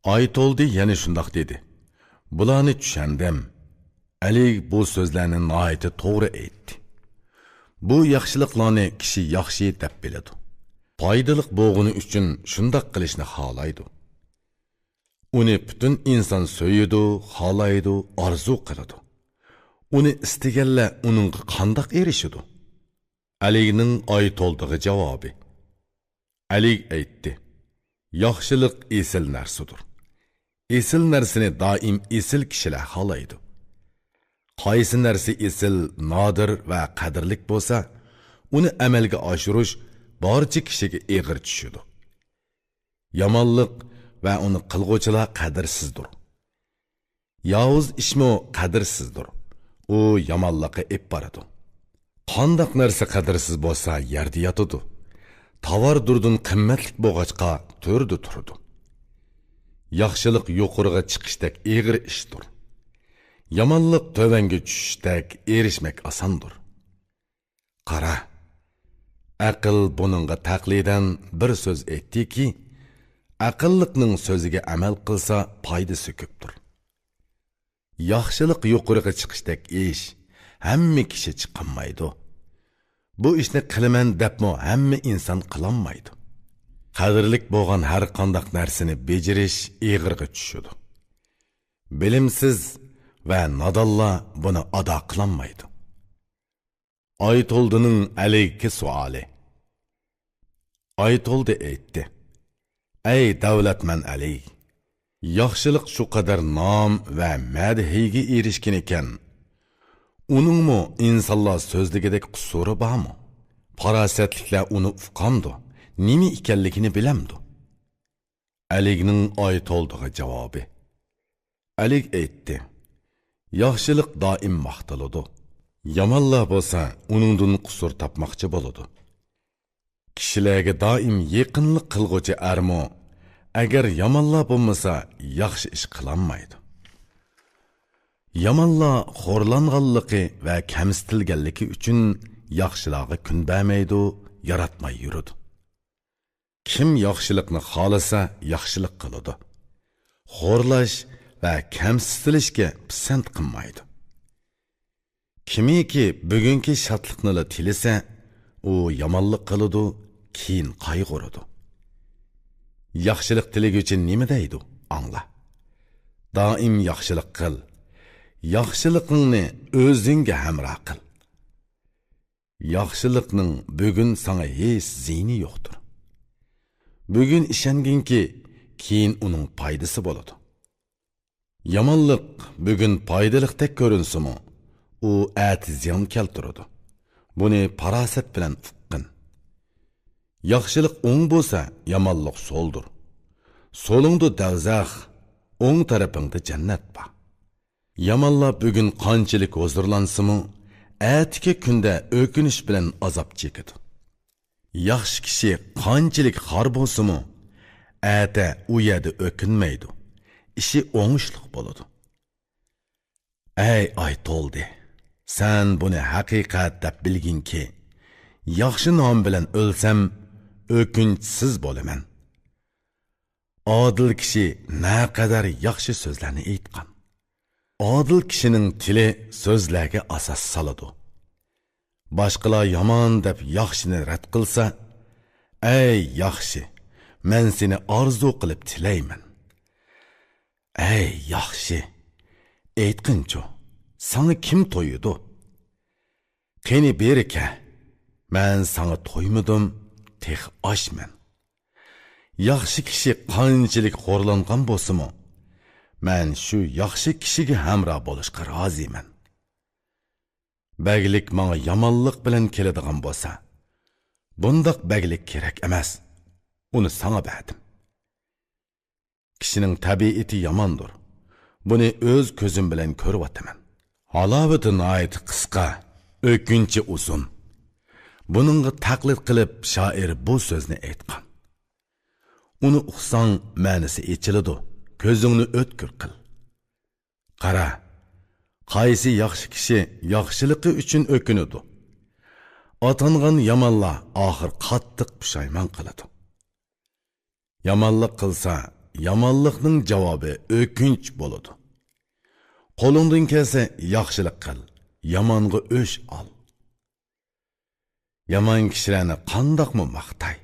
ئايتولدى يەنە شۇنداق دېدى: بۇلارنى چۈشەندىم. ئەلىگ بۇ سۆزلەرنى ناھايىتى توغرا ئېيتتى. بۇ ياخشىلىقلارنى كىشى ياخشى دەپ بىلىدۇ. پايدىلىق بولغىنى ئۈچۈن شۇنداق قىلىشنى خالايدۇ. ئۇنى پۈتۈن ئىنسان سۆيىدۇ، خالايدۇ، ئارزۇ قىلىدۇ. ئۇنى ئىستىگەنلەر ئۇنىڭغا قانداق ئېرىشىدۇ؟ ئەلىگنىڭ ئايتولدىغا جاۋابى. ئەلىگ ئېيتتى: ياخشىلىق ئېسىل نەرسىدۇر. ئېسىل نەرسىنى دائىم ئېسىل كىشىلەر خالايدۇ. قايسى نەرسە ئېسىل، نادىر ۋە قەدىرلىك بولسا، ئۇنى ئەمەلگە ئاشۇرۇش بارچە كىشىگە ئېغىر چۈشىدۇ. يامانلىق ۋە ئۇنى قىلغۇچىلار قەدىرسىزدۇر. ياۋۇز ئىشمۇ قەدىرسىزدۇر. ئۇ يامانلىققا ئېلىپ بارىدۇ. قانداق نەرسە قەدىرسىز بولسا، يەردە ياتىدۇ. تاۋار دۇردىن قىممەتلىك بولغاچقا، تۆردە تۇرىدۇ. ياخشىلىق يۇقىرىغا چىقىشتەك ئېغىر ئىشتۇر. يامانلىق تۆۋەنگە چۈشۈشتەك ئېرىشمەك ئاساندۇر. قارا، ئەقىل بۇنىڭغا تەقلىدەن بىر سۆز ئېيتتىكى، ئەقىللىقنىڭ سۆزىگە ئەمەل قىلسا پايدىسى كۆپتۇر. ياخشىلىق يۇقىرىغا چىقىشتەك ئىش ھەممە كىشى چىقالمايدۇ. بۇ ئىشنى قىلىمەن دەپمۇ ھەممە ئىنسان قىلالمايدۇ. قەدىرلىك بولغان ھەر قانداق نەرسىنى بېجىرىش ئېغىرغا چۈشىدۇ. بىلىمسىز ۋە نادانلار بۇنى ئادا قىلالمايدۇ. ئايتولدىنىڭ ئەلىگكە سوئالى. ئايتولدى ئېيتتى: «ئەي دەۋلەتمەن ئەلىگ! ياخشىلىق شۇ قەدەر نام ۋە مەدھىيگە ئېرىشكىنىكەن، ئۇنىڭمۇ ئىنسانلار سۆزلىگۈدەك قۇسۇرى بارمۇ؟ پاراسەتلىكلەر ئۇنى ئۇقامدۇ، نېمە ئىكەنلىكىنى بىلەمدۇ؟» ئەلىگنىڭ ئايتولدىغا جاۋابى. ئەلىگ ئېيتتى: «ياخشىلىق دائىم ماختىلىدۇ. يامانلار بولسا ئۇنىڭدىن قۇسۇر تاپماقچى بولىدۇ. كىشىلەرگە دائىم يېقىنلىق قىلغۇچى ئەرمۇ، ئەگەر يامانلار بولمىسا، ياخشى ئىش قىلالمايدۇ. يامانلار خورلانغانلىقى ۋە كەمسىتىلگەنلىكى ئۈچۈن ياخشىلارغا كۈن بەرمەيدۇ، ياراتماي يۈرىدۇ. كىم ياخشىلىقنى خالىسا، ياخشىلىق قىلىدۇ. خورلاش ۋە كەمسىتىلىشكە پىسەنت قىلمايدۇ. كىمكى بۈگۈنكى شادلىقنىلا تىلىسە، ئۇ يامانلىق قىلىدۇ، كېيىن قايغۇرىدۇ. ياخشىلىق تىلىگۈچى نېمە دەيدۇ؟ ئاڭلا. دائىم ياخشىلىق قىل. ياخشىلىقىڭنى ئۆزۈڭگە ھەمراھ قىل. ياخشىلىقنىڭ بۈگۈن ساڭا ھېچ زىيىنى يوقتۇر. بۈگۈن ئىشەنگىنكى، كېيىن ئۇنىڭ پايدىسى بولىدۇ. يامانلىق بۈگۈن پايدىلىقتەك كۆرۈنسىمۇ، ئۇ ئەتە زىيان كەلتۈرىدۇ. بۇنى پاراسەت بىلەن ئۇققىن. ياخشىلىق ئوڭ بولسا، يامانلىق سولدۇر. سولۇڭدا دەۋزەخ، ئوڭ تەرىپىڭدە جەننەت بار. يامانلار بۈگۈن قانچىلىك ھۇزۇرلانسىمۇ، ئەتىكى كۈندە ئۆكۈنۈش بىلەن ئازاب چېكىدۇ. ياخشى كىشى قانچىلىك خار بولسىمۇ، ئەتە ئۇ يەردە ئۆكۈنمەيدۇ. ئىشى ئوڭۇشلۇق بولىدۇ. ئەي ئايتولدى، سەن بۇنى ھەقىقەت دەپ بىلگىنكى، ياخشى نام بىلەن ئۆلسەم، ئۆكۈنچسىز بولىمەن. ئادىل كىشى نەقەدەر ياخشى سۆزلەرنى ئېيتقان. ئادىل كىشىنىڭ تىلى سۆزلەرگە ئاساس سالىدۇ. باشقىلار يامان دەپ ياخشىنى رەت قىلسا، ئەي ياخشى، مەن سېنى ئارزۇ قىلىپ تىلەيمەن. ئەي ياخشى، ئېيتقىنچۇ، ساڭا كىم تويىدۇ؟ قېنى بېرى كە، مەن ساڭا تويمىدىم، تېخى ئاچمەن. ياخشى كىشى قانچىلىك خورلانغان بولسىمۇ، مەن شۇ ياخشى كىشىگە ھەمراھ بولۇشقا رازىمەن. بەگلىك ماڭا يامانلىق بىلەن كېلىدىغان بولسا، بۇنداق بەگلىك كېرەك ئەمەس، ئۇنى ساڭا بەردىم. كىشىنىڭ تەبىئىتى ياماندۇر. بۇنى ئۆز كۆزۈم بىلەن كۆرۈۋاتىمەن. ھالاۋىتى ناھايىتى قىسقا، ئۆكۈنچى ئۇزۇن. بۇنىڭغا تەقلىد قىلىپ، شائىر بۇ سۆزنى ئېيتقان. ئۇنى ئۇقساڭ، مەنىسى ئېچىلىدۇ. كۆزۈڭنى ئۆتكۈر قىل. قارا، قايسى ياخشى كىشى ياخشىلىقى ئۈچۈن ئۆكۈنىدۇ؟ ئاتانغان يامانلار ئاخىر قاتتىق پۇشايمان قىلىدۇ. يامانلىق قىلسا، يامانلىقنىڭ جاۋابى ئۆكۈنچ بولىدۇ. قولۇڭدىن كەلسە ياخشىلىق قىل، يامانغا ئۆچ ئال. يامان كىشىلەرنى قانداقمۇ ماختاي؟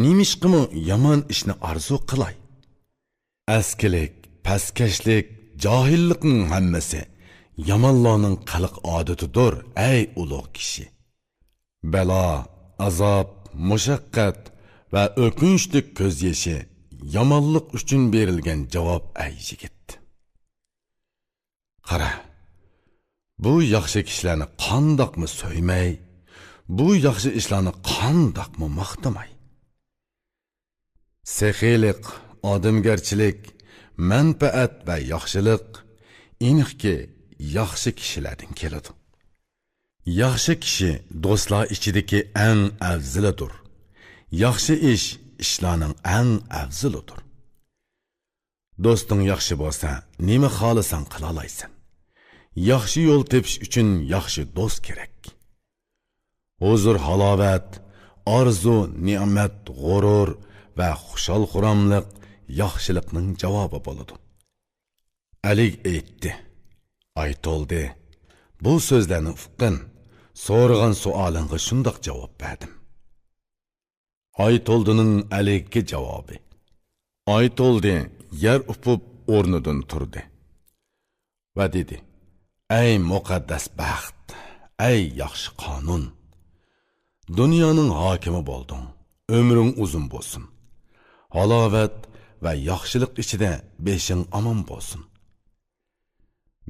نېمىشقىمۇ يامان ئىشنى ئارزۇ قىلاي؟ ئەسكىلىك، پەسكەشلىك، جاھىللىقنىڭ ھەممىسى يامانلارنىڭ قىلىق ئادىتىدۇر، ئەي ئۇلۇغ كىشى. بەلا، ئازاب، مۇشەققەت ۋە ئۆكۈنچلۈك كۆز يېشى يامانلىق ئۈچۈن بېرىلگەن جاۋاب، ئەي يىگىت. قارا، بۇ ياخشى كىشىلەرنى قانداقمۇ سۆيمەي، بۇ ياخشى ئىشلارنى قانداقمۇ ماختىماي. سېخىيلىق، ئادەمگەرچىلىك، مەنپەئەت ۋە ياخشىلىق، ئېنىقكى، ياخشى كىشىلەردىن كېلىدۇ. ياخشى كىشى دوستلار ئىچىدىكى ئەڭ ئەۋزىلىدۇر. ياخشى ئىش ئىشلارنىڭ ئەڭ ئەۋزىلىدۇر. دوستۇڭ ياخشى بولسا، نېمە خالىساڭ قىلالايسەن. ياخشى يول تېپىش ئۈچۈن ياخشى دوست كېرەك. ھۇزۇر-ھالاۋەت، ئارزۇ-نېمەت، غۇرۇر ۋە خۇشال-خۇراملىق ياخشىلىقنىڭ جاۋابى بولىدۇ. ئەلىگ ئېيتتى: «ئايتولدى، بۇ سۆزلەرنى ئۇققىن، سورىغان سوئالىڭغا شۇنداق جاۋاب بەردىم.» ئايتولدىنىڭ ئەلىگكە جاۋابى. ئايتولدى يەر ئۇپۇپ ئورنىدىن تۇردى ۋە دېدى: «ئەي مۇقەددەس بەخت، ئەي ياخشى قانۇن! دۇنيانىڭ ھاكىمى بولدۇڭ، ئۆمرۈڭ ئۇزۇن بولسۇن. ھالاۋەت ۋە ياخشىلىق ئىچىدە بېشىڭ ئامان بولسۇن.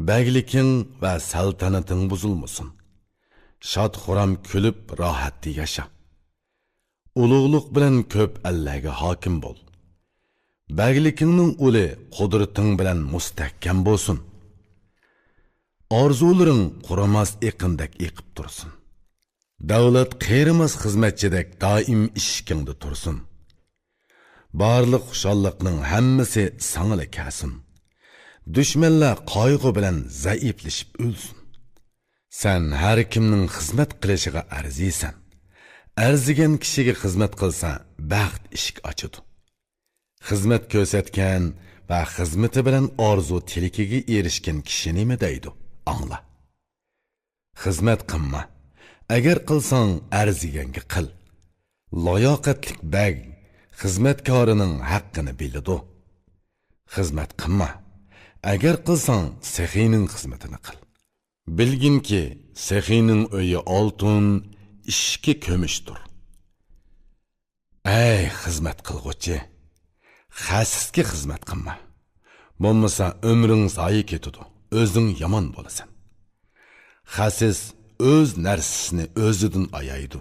بەگلىكىڭ ۋە سەلتەنىتىڭ بۇزۇلمىسۇن. شاد-خۇرام كۈلۈپ راھەتتە ياشا. ئۇلۇغلۇق بىلەن كۆپ ئەللەرگە ھاكىم بول. بەگلىكىڭنىڭ ئۇلى قۇدرىتىڭ بىلەن مۇستەھكەم بولسۇن. ئارزۇلىرىڭ قۇرۇماس ئېقىندەك ئېقىپ تۇرسۇن. دەۋلەت قېرىماس خىزمەتچىدەك دائىم ئىشىكىڭدە تۇرسۇن. بارلىق خۇشاللىقنىڭ ھەممىسى ساڭىلا كەلسۇن. دۈشمەنلەر قايغۇ بىلەن زەئىپلىشىپ ئۆلسۇن. سەن ھەر كىمنىڭ خىزمەت قىلىشىغا ئەرزىيسەن. ئەرزىگەن كىشىگە خىزمەت قىلسا، بەخت ئىشىك ئاچىدۇ. خىزمەت كۆرسەتكەن ۋە خىزمىتى بىلەن ئارزۇ-تىلىكىگە ئېرىشكەن كىشى نېمە دەيدۇ؟ ئاڭلا. خىزمەت قىلما. ئەگەر قىلساڭ، ئەرزىگەنگە قىل. لاياقەتلىك بەگ خىزمەتكارىنىڭ ھەققىنى بىلىدۇ. خىزمەت قىلما. ئەگەر قىلساڭ، سېخىينىڭ خىزمىتىنى قىل. بىلگىنكى، سېخىينىڭ ئۆيى ئالتۇن، ئىشىكى كۈمۈشتۇر. ئەي خىزمەت قىلغۇچى، خەسىسكە خىزمەت قىلما. بولمىسا ئۆمرۈڭ زايە كېتىدۇ، ئۆزۈڭ يامان بولىسەن. خەسىس ئۆز نەرسىسىنى ئۆزىدىن ئايايدۇ.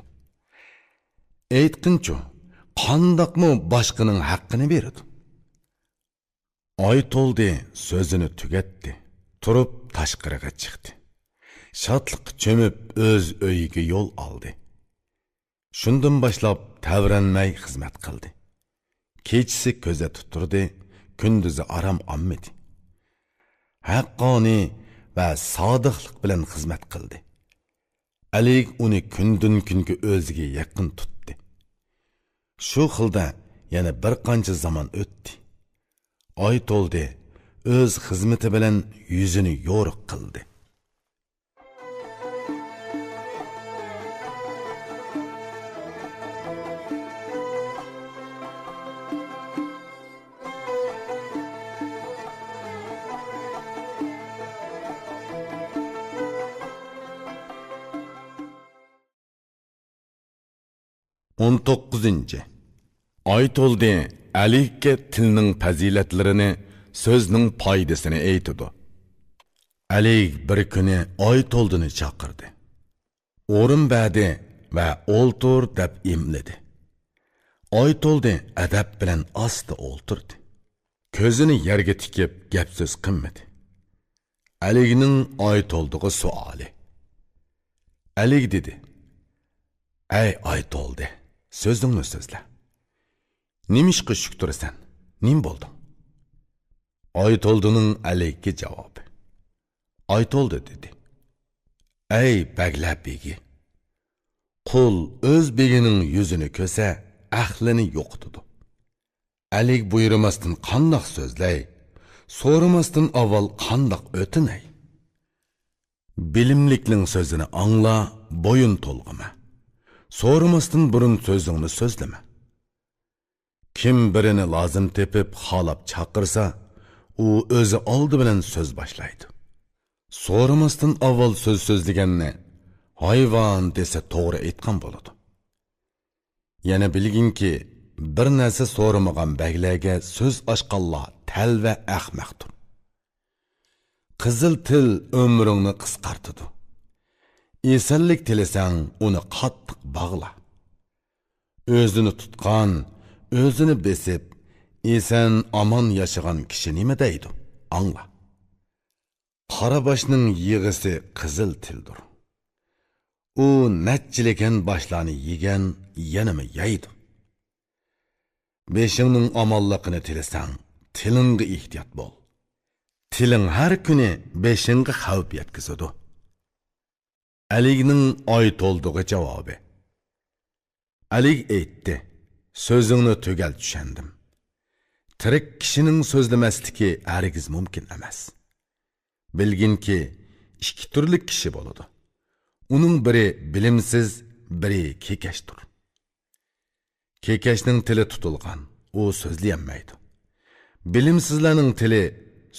ئېيتقىنچۇ، قانداقمۇ باشقىنىڭ ھەققىنى بېرىدۇ؟ ئايتولدى سۆزىنى تۈگەتتى، تۇرۇپ تاشقىرىغا چىقتى. شادلىققا چۆمۈپ ئۆز ئۆيىگە يول ئالدى. شۇندىن باشلاپ تەۋرەنمەي خىزمەت قىلدى. كېچىسى كۆزەتتە تۇردى، كۈندۈزى ئارام ئالمىدى. ھەققانىي ۋە سادىقلىق بىلەن خىزمەت قىلدى. ئەلىگ ئۇنى كۈندىن-كۈنگە ئۆزىگە يېقىن تۇتتى. شۇ خىلدا يەنە بىر قانچە زامان ئۆتتى. ئايتولدى ئۆز خىزمىتى بىلەن يۈزىنى يورۇق قىلدى. ئون توققۇزىنچى. ئايتولدى ئەلىگكە تىلنىڭ پەزىلەتلىرىنى، سۆزنىڭ پايدىسىنى ئېيتىدۇ. ئەلىگ بىر كۈنى ئايتولدىنى چاقىردى. ئورۇن بەردى ۋە «ئولتۇر» دەپ ئىملىدى. ئايتولدى ئەدەپ بىلەن ئاستا ئولتۇردى. كۆزىنى يەرگە تىكىپ گەپ-سۆز قىلمىدى. ئەلىگنىڭ ئايتولدىغا سوئالى. ئەلىگ دېدى: «ئەي ئايتولدى، سۆزۈڭنى سۆزلە. نېمىشقا شۈك تۇرىسەن؟ نېمە بولدۇڭ؟» ئايتولدىنىڭ ئەلىگكە جاۋابى. ئايتولدى دېدى: «ئەي بەگلەر بېگى! قۇل ئۆز بېگىنىڭ يۈزىنى كۆرسە، ئەقلىنى يوقىتىدۇ. ئەلىگ بۇيرۇماستىن قانداق سۆزلەي؟ سورىماستىن ئاۋۋال قانداق ئۆتۈنەي؟ بىلىملىكنىڭ سۆزىنى ئاڭلا، بويۇن تولغىما. سورىماستىن بۇرۇن سۆزۈڭنى سۆزلىمە. كىم بىرىنى لازىم تېپىپ، خالاپ چاقىرسا، ئۇ ئۆزى ئالدى بىلەن سۆز باشلايدۇ. سورىماستىن ئاۋۋال سۆز سۆزلىگەننى ھايۋان دېسە توغرا ئېيتقان بولىدۇ. يەنە بىلگىنكى، بىر نەرسە سورىمىغان بەگلەرگە سۆز ئاچقانلار تەلۋە ئەخمەقتۇر. قىزىل تىل ئۆمرۈڭنى قىسقارتىدۇ. ئېسەنلىك تىلىسەڭ، ئۇنى قاتتىق باغلا. ئۆزىنى تۇتقان، ئۆزىنى بېسىپ، ئېسەن-ئامان ياشىغان كىشى نېمە دەيدۇ؟ ئاڭلا. قارا باشنىڭ يىغىسى قىزىل تىلدۇر. ئۇ نەچچىلىگەن باشلارنى يېگەن، يەنىمۇ يەيدۇ. بېشىڭنىڭ ئامانلىقىنى تىلىسەڭ، تىلىڭغا ئېھتىيات بول. تىلىڭ ھەر كۈنى بېشىڭغا خەۋپ يەتكۈزىدۇ. ئەلىگنىڭ ئايتولدىغا جاۋابى. ئەلىگ ئېيتتى، سۆزۈڭنى تۈگەل چۈشەندىم. تىرىك كىشىنىڭ سۆزلىمەسلىكى ھەرگىز مۇمكىن ئەمەس. بىلگىنكى، ئىككى تۈرلۈك كىشى بولىدۇ. ئۇنىڭ بىرى بىلىمسىز، بىرى كېكەچتۇر. كېكەچنىڭ تىلى تۇتۇلغان، ئۇ سۆزلىيەلمەيدۇ. بىلىمسىزلەرنىڭ تىلى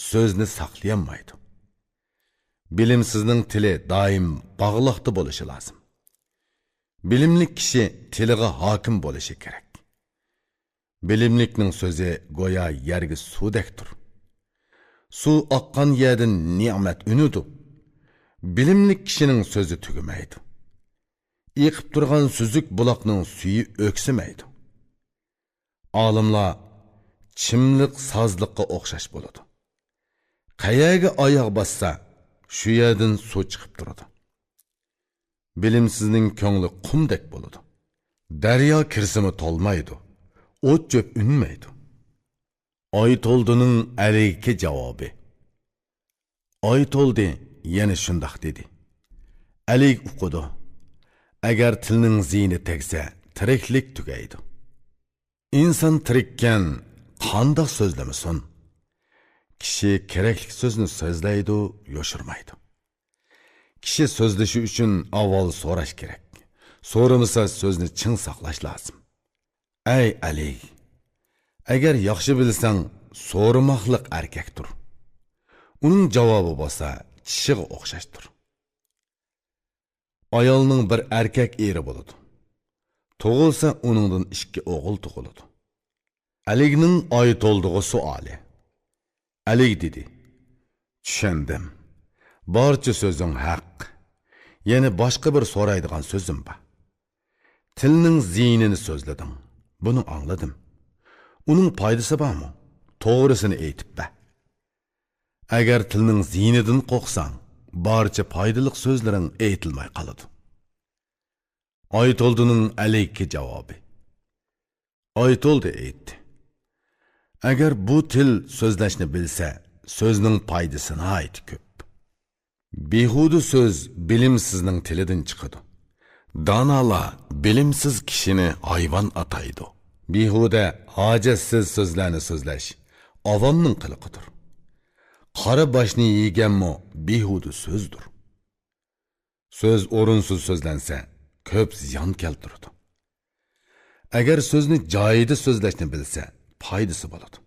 سۆزنى ساقلىيالمايدۇ. بىلىمسىزنىڭ تىلى دائىم باغلاقتا بولۇشى لازىم. بىلىملىك كىشى تىلىغا ھاكىم بولۇشى كېرەك. بىلىملىكنىڭ سۆزى گويا يەرگە سۇدەكتۇر. سۇ ئاققان يەردىن نېمەت ئۈنىدۇ. بىلىملىك كىشىنىڭ سۆزى تۈگىمەيدۇ. ئېقىپ تۇرغان سۈزۈك بۇلاقنىڭ سۈيى ئۆكسۈمەيدۇ. ئالىملار چىملىق سازلىققا ئوخشاش بولىدۇ. قەيەرگە ئاياغ باسسا، شۇ يەردىن سۇ چىقىپ تۇرىدۇ. بىلىمسىزنىڭ كۆڭلى قۇمدەك بولىدۇ. دەريا كىرسىمۇ تولمايدۇ، ئوت-چۆپ ئۈنمەيدۇ. ئايتولدىنىڭ ئەلىگكە جاۋابى. ئايتولدى يەنە شۇنداق دېدى. ئەلىگ ئۇقىدۇ. ئەگەر تىلنىڭ زىيىنى تەگسە، تىرىكلىك تۈگەيدۇ. ئىنسان تىرىككەن، قانداق سۆزلىمىسۇن؟ كىشى كېرەكلىك سۆزنى سۆزلەيدۇ، يوشۇرمايدۇ. كىشى سۆزلىشى ئۈچۈن ئاۋۋال سوراش كېرەك. سورىمىسا، سۆزنى چىڭ ساقلاش لازىم. ئەي ئەلىگ، ئەگەر ياخشى بىلسەڭ، سورىماقلىق ئەركەكتۇر. ئۇنىڭ جاۋابى بولسا چىشىغا ئوخشاشتۇر. ئايالنىڭ بىر ئەركەك ئېرى بولىدۇ. تۇغۇلسا، ئۇنىڭدىن ئىككى ئوغۇل تۇغۇلىدۇ. ئەلىگنىڭ ئايتولدىغا سوئالى. ئەلىگ دېدى، چۈشەندىم. بارچە سۆزۈڭ ھەق. يەنە باشقا بىر سورايدىغان سۆزۈم بار. تىلنىڭ زىيىنىنى سۆزلىدىڭ. بۇنى ئاڭلىدىم. ئۇنىڭ پايدىسى بارمۇ؟ توغرىسىنى ئېيتىپ بەر. ئەگەر تىلنىڭ زىيىنىدىن قورقساڭ، بارچە پايدىلىق سۆزلىرىڭ ئېيتىلماي قالىدۇ. ئايتولدىنىڭ ئەلىگكە جاۋابى. ئايتولدى ئېيتتى. ئەگەر بۇ تىل سۆزلەشنى بىلسە، سۆزنىڭ پايدىسى ناھايىتى كۆپ. بىھۇدە سۆز بىلىمسىزنىڭ تىلىدىن چىقىدۇ. دانالار بىلىمسىز كىشىنى ھايۋان ئاتايدۇ. بىھۇدە، ھاجەتسىز سۆزلەرنى سۆزلەش ئاۋامنىڭ قىلىقىدۇر. قارا باشنى يېگەنمۇ بىھۇدە سۆزدۇر. سۆز ئورۇنسىز سۆزلەنسە، كۆپ زىيان كەلتۈرىدۇ. ئەگەر سۆزنى جايىدا سۆزلەشنى بىلسە، پايدىسى بولىدۇ.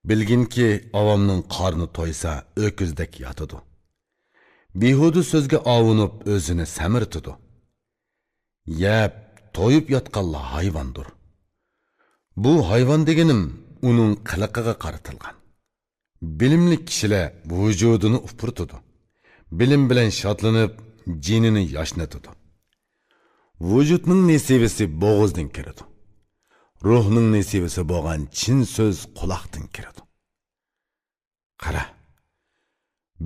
بىلگىنكى، ئاۋامنىڭ قارنى تويسا، ئۆكۈزدەك ياتىدۇ. بىھۇدە سۆزگە ئاۋۇنۇپ، ئۆزىنى سەمرىتىدۇ. يەپ، تويۇپ ياتقانلار ھايۋاندۇر. بۇ ھايۋان دېگىنىم ئۇنىڭ قىلىقىغا قارىتىلغان. بىلىملىك كىشىلەر ۋۇجۇدىنى ئۇپرىتىدۇ. بىلىم بىلەن شادلىنىپ، جېنىنى ياشنىتىدۇ. ۋۇجۇدنىڭ نېسىۋىسى بوغۇزدىن كىرىدۇ. روھنىڭ نېسىۋىسى بولغان چىن سۆز قۇلاقتىن كىرىدۇ. قارا،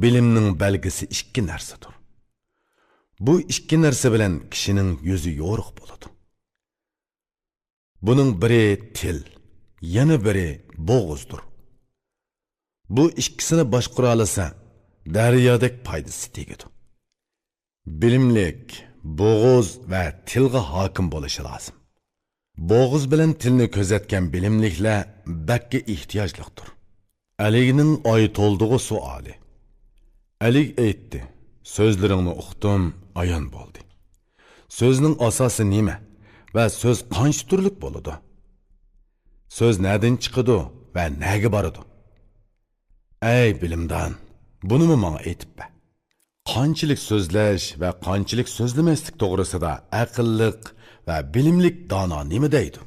بىلىمنىڭ بەلگىسى ئىككى نەرسىدۇر. بۇ ئىككى نەرسە بىلەن كىشىنىڭ يۈزى يورۇق بولىدۇ. بۇنىڭ بىرى تىل، يەنە بىرى بوغۇزدۇر. بۇ ئىككىسىنى باشقۇرالىسا، دەريادەك پايدىسى تېگىدۇ. بىلىملىك بوغۇز ۋە تىلغا ھاكىم بولۇشى لازىم. بوغۇز بىلەن تىلنى كۆزەتكەن بىلىملىكلەر بەككە ئېھتىياجلىقتۇر. ئەلىگنىڭ ئايتولدىغا سوئالى. ئەلىگ ئېيتتى، سۆزلىرىڭنى ئۇقتۇم، ئايان بولدى. سۆزنىڭ ئاساسى نېمە ۋە سۆز قانچە تۈرلۈك بولىدۇ؟ سۆز نەدىن چىقىدۇ ۋە نەگە بارىدۇ؟ ئەي بىلىمدان، بۇنىمۇ ماڭا ئېيتىپ بەر. قانچىلىك سۆزلەش ۋە قانچىلىك سۆزلىمەسلىك توغرىسىدا ئەقىللىق ۋە بىلىملىك دانا نېمە دەيدۇ؟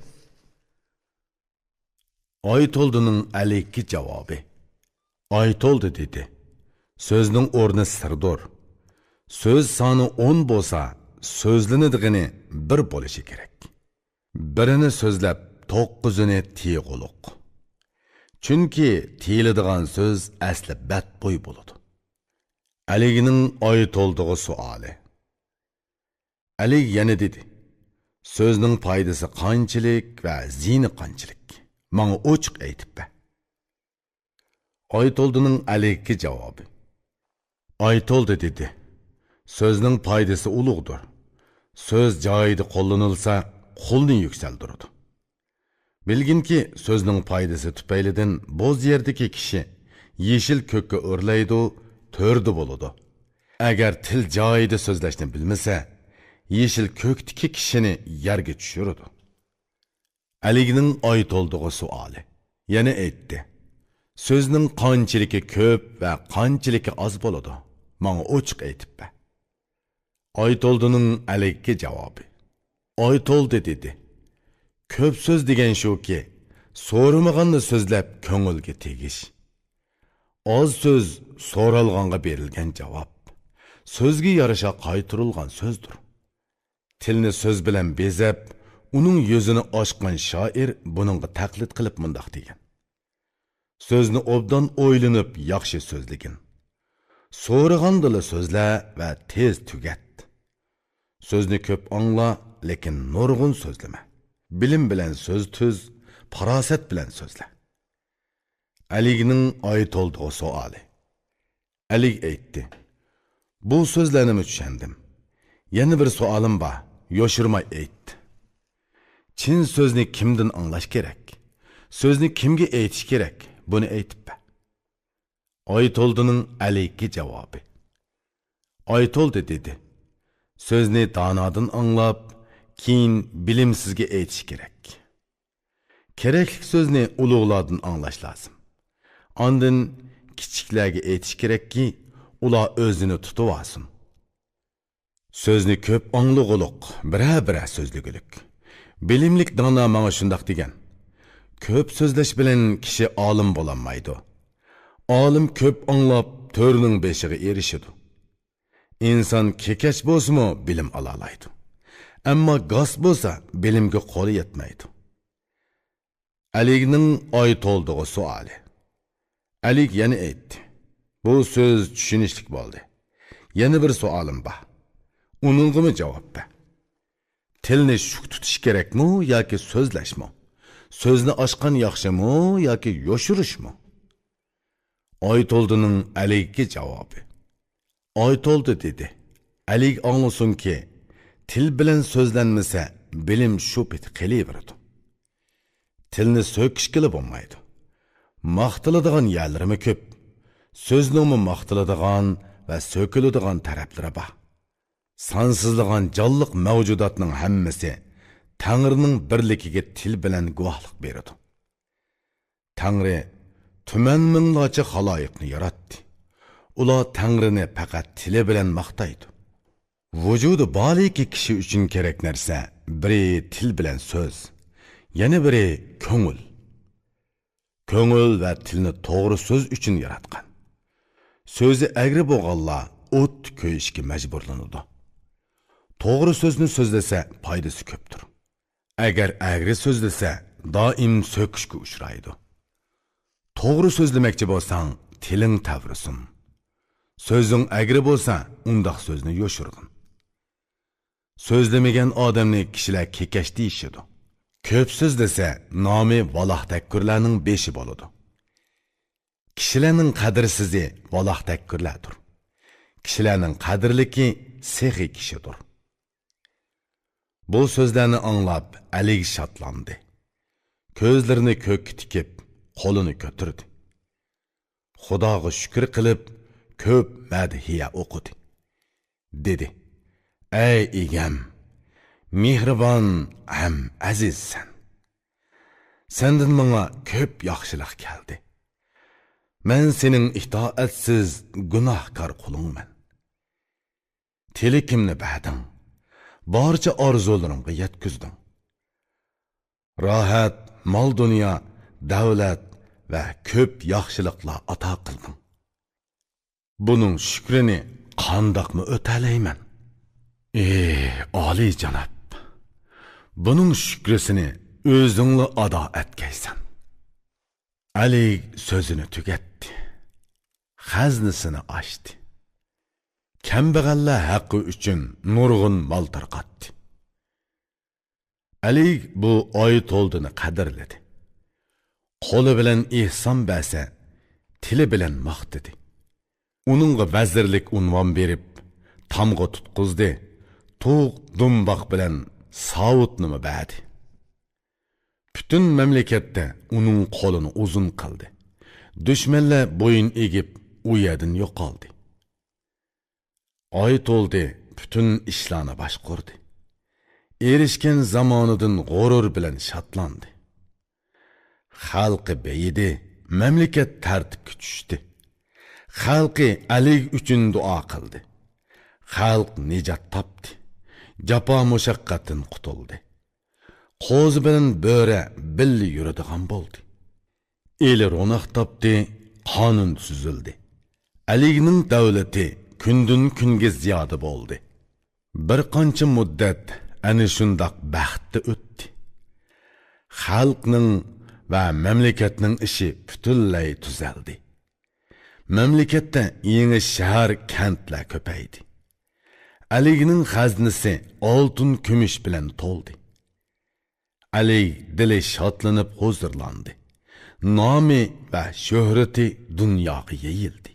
ئايتولدىنىڭ ئەلىككە جاۋابى. ئايتولدى دېدى، سۆزنىڭ ئورنى سىردۇر. سۆز سانى ئون بولسا، سۆزلىنىدىغىنى بىر بولۇشى كېرەك. بىرىنى سۆزلەپ، توققۇزىنى تىيغۇلۇق. چۈنكى تىيىلىدىغان سۆز ئەسلى بەتبۇي بولىدۇ. ئەلىگنىڭ ئايتولدىغا سوئالى. ئەلىگ يەنە دېدى، سۆزنىڭ پايدىسى قانچىلىك ۋە زىيىنى قانچىلىك؟ ماڭا ئوچۇق ئېيتىپ بەر. ئايتولدىنىڭ ئەلىگكە جاۋابى. ئايتولدى دېدى: سۆزنىڭ پايدىسى ئۇلۇغدۇر. سۆز جايىدا قوللىنىلسا، قۇلنى يۈكسەلدۈرىدۇ. بىلگىنكى، سۆزنىڭ پايدىسى تۈپەيلىدىن بوز يەردىكى كىشى يېشىل كۆككە ئۆرلەيدۇ، تۆردە بولىدۇ. ئەگەر تىل جايىدا سۆزلەشنى بىلمىسە، يېشىل كۆكتىكى كىشىنى يەرگە چۈشۈرىدۇ. ئەلىگنىڭ ئايتولدىغا سوئالى. يەنە ئېيتتى: سۆزنىڭ قانچىلىكى كۆپ ۋە قانچىلىكى ئاز بولىدۇ؟ ماڭا ئوچۇق ئېيتىپ بەر. ئايتولدىنىڭ ئەلىگكە جاۋابى. ئايتولدى دېدى: كۆپ سۆز دېگەن شۇكى، سورىمىغاننى سۆزلەپ كۆڭۈلگە تېگىش. ئاز سۆز سورالغانغا بېرىلگەن جاۋاب. سۆزگە يارىشا قايتۇرۇلغان سۆزدۇر. تىلنى سۆز بىلەن بېزەپ، ئۇنىڭ يۈزىنى ئاچقان شائىر بۇنىڭغا تەقلىد قىلىپ مۇنداق دېگەن: سۆزنى ئوبدان ئويلىنىپ ياخشى سۆزلىگىن. سورىغاندىلا سۆزلە ۋە تېز تۈگەت. سۆزنى كۆپ ئاڭلا، لېكىن نۇرغۇن سۆزلىمە. بىلىم بىلەن سۆز تۈز، پاراسەت بىلەن سۆزلە. ئەلىگنىڭ ئايتولدىغا سوئالى. ئەلىگ ئېيتتى: بۇ سۆزلەرنىمۇ چۈشەندىم. يەنە بىر سوئالىم بار، يوشۇرماي ئېيت. چىن سۆزنى كىمدىن ئاڭلاش كېرەك؟ سۆزنى كىمگە ئېيتىش كېرەك؟ بۇنى ئېيتىپ بەر. ئايتولدىنىڭ ئەلىگكە جاۋابى. ئايتولدى دېدى: سۆزنى دانادىن ئاڭلاپ، كېيىن بىلىمسىزگە ئېيتىش كېرەك. كېرەكلىك سۆزنى ئۇلۇغلاردىن ئاڭلاش لازىم. ئاندىن كىچىكلەرگە ئېيتىش كېرەككى، ئۇلار ئۆزىنى تۇتۇۋالسۇن. سۆزنى كۆپ ئاڭلىغۇلۇق، بىرەر-بىرەر سۆزلىگۈلۈك. بىلىملىك دانا ماڭا شۇنداق دېگەن: كۆپ سۆزلەش بىلەن كىشى ئالىم بولالمايدۇ. ئالىم كۆپ ئاڭلاپ، تۆرنىڭ بېشىغا ئېرىشىدۇ. ئىنسان كېكەچ بولسىمۇ بىلىم ئالالايدۇ. ئەمما گاس بولسا بىلىمگە قولى يەتمەيدۇ. ئەلىگنىڭ ئايتولدىغا سوئالى. ئەلىگ يەنە ئېيتتى: بۇ سۆز چۈشىنىشلىك بولدى. يەنە بىر سوئالىم بار. ئۇنىڭغىمۇ جاۋاب بەر. تىلنى شۈك تۇتۇش كېرەكمۇ ياكى سۆزلەشمۇ؟ سۆزنى ئاچقان ياخشىمۇ ياكى يوشۇرۇشمۇ؟ ئايتولدىنىڭ ئەلىگكە جاۋابى. ئايتولدى دېدى: ئەلىگ ئاڭلىسۇنكى، تىل بىلەن سۆزلەنمىسە، بىلىم شۇ پېتى قېلىۋېرىدۇ. تىلنى سۆكۈشكىلا بولمايدۇ. ماختىلىدىغان يەرلىرىمۇ كۆپ. سۆزنىڭمۇ ماختىلىدىغان ۋە سۆكۈلىدىغان تەرەپلىرى بار. سانسىزلىغان جانلىق مەۋجۇداتنىڭ ھەممىسى تەڭرىنىڭ بىرلىكىگە تىل بىلەن گۇۋاھلىق بېرىدۇ. تەڭرى تۈمەن مىڭلارچە خالايىقنى ياراتتى. ئۇلار تەڭرىنى پەقەت تىلى بىلەن ماختايدۇ. ۋۇجۇدى بارلىكى كىشى ئۈچۈن كېرەك نەرسە، بىرى تىل بىلەن سۆز، يەنە بىرى كۆڭۈل. كۆڭۈل ۋە تىلنى توغرا سۆز ئۈچۈن ياراتقان. سۆزى ئەگرى بولغانلار ئوتتا كۆيۈشكە مەجبۇرلىنىدۇ. توغرا سۆزنى سۆزلىسە، پايدىسى كۆپتۇر. ئەگەر ئەگرى سۆزلىسە، دائىم سۆكۈشكە ئۇچرايدۇ. توغرا سۆزلىمەكچى بولساڭ، تىلىڭ تەۋرىسۇن. سۆزۈڭ ئەگرى بولسا، ئۇنداق سۆزنى يوشۇرغىن. سۆزلىمىگەن ئادەمنى كىشىلەر كېكەچ دېيىشىدۇ. كۆپ سۆزلىسە، نامى ۋالاھتەككۈرلەرنىڭ بېشى بولىدۇ. كىشىلەرنىڭ قەدىرسىزى ۋالاھتەككۈرلەردۇر. كىشىلەرنىڭ قەدىرلىكى سېخىي كىشىدۇر. بۇ سۆزلەرنى ئاڭلاپ، ئەلىگ شادلاندى. كۆزلىرىنى كۆككە تىكىپ، قولىنى كۆتۈردى. خۇداغا شۈكۈر قىلىپ، كۆپ مەدھىيە ئوقۇدى. دېدى: ئەي ئىگەم، مېھرىبان ھەم ئەزىزسەن. سەندىن ماڭا كۆپ ياخشىلىق كەلدى. مەن سېنىڭ ئىتائەتسىز، گۇناھكار قۇلۇڭمەن. تىلىكىمنى بەردىڭ، بارچە ئارزۇلىرىمغا يەتكۈزدۈڭ. راھەت، مال-دۇنيا، دەۋلەت ۋە كۆپ ياخشىلىقلار ئاتا قىلدىڭ. بۇنىڭ شۈكرىنى قانداقمۇ ئۆتەلەيمەن؟ ئى ئالىيجاناب، بۇنىڭ شۈكرىسىنى ئۆزۈڭلا ئادا ئەتكەيسەن. ئەلىگ سۆزىنى تۈگەتتى. خەزنىسىنى ئاچتى. كەمبەغەللەر ھەققى ئۈچۈن نۇرغۇن مال تارقاتتى. ئەلىگ بۇ ئايتولدىنى قەدىرلىدى. قولى بىلەن ئېھسان بەرسە، تىلى بىلەن ماختىدى. ئۇنىڭغا ۋەزىرلىك ئۇنۋان بېرىپ، تامغا تۇتقۇزدى، تۇغ، دۇمباق بىلەن ساۋۇتنىمۇ بەردى. پۈتۈن مەملىكەتتە ئۇنىڭ قولىنى ئۇزۇن قىلدى. دۈشمەنلەر بويۇن ئېگىپ، ئۇ يەردىن يوقالدى. ئاي تولدى، پۈتۈن ئىشلارنى باشقۇردى. ئېرىشكەن زامانىدىن غۇرۇر بىلەن شادلاندى. خەلقى بېيىدى، مەملىكەت تەرتىپكە چۈشتى. خەلقى ئەلىگ ئۈچۈن دۇئا قىلدى. خەلق نىجات تاپتى. جاپا مۇشەققەتتىن قۇتۇلدى. قوزا بىلەن بۆرە بىللە يۈرىدىغان بولدى. ئېلى روناق تاپتى، قانۇن تۈزۈلدى. ئەلىگنىڭ دەۋلىتى كۈندىن-كۈنگە زىيادە بولدى. بىر قانچە مۇددەت ئەنە شۇنداق بەختتە ئۆتتى. خەلقنىڭ ۋە مەملىكەتنىڭ ئىشى پۈتۈنلەي تۈزەلدى. مەملىكەتتە يېڭى شەھەر، كەنتلەر كۆپەيدى. ئەلىگنىڭ خەزنىسى ئالتۇن، كۈمۈش بىلەن تولدى. ئەلىگ دىلى شادلىنىپ ھۇزۇرلاندى. نامى ۋە شۆھرىتى دۇنياغا يېيىلدى.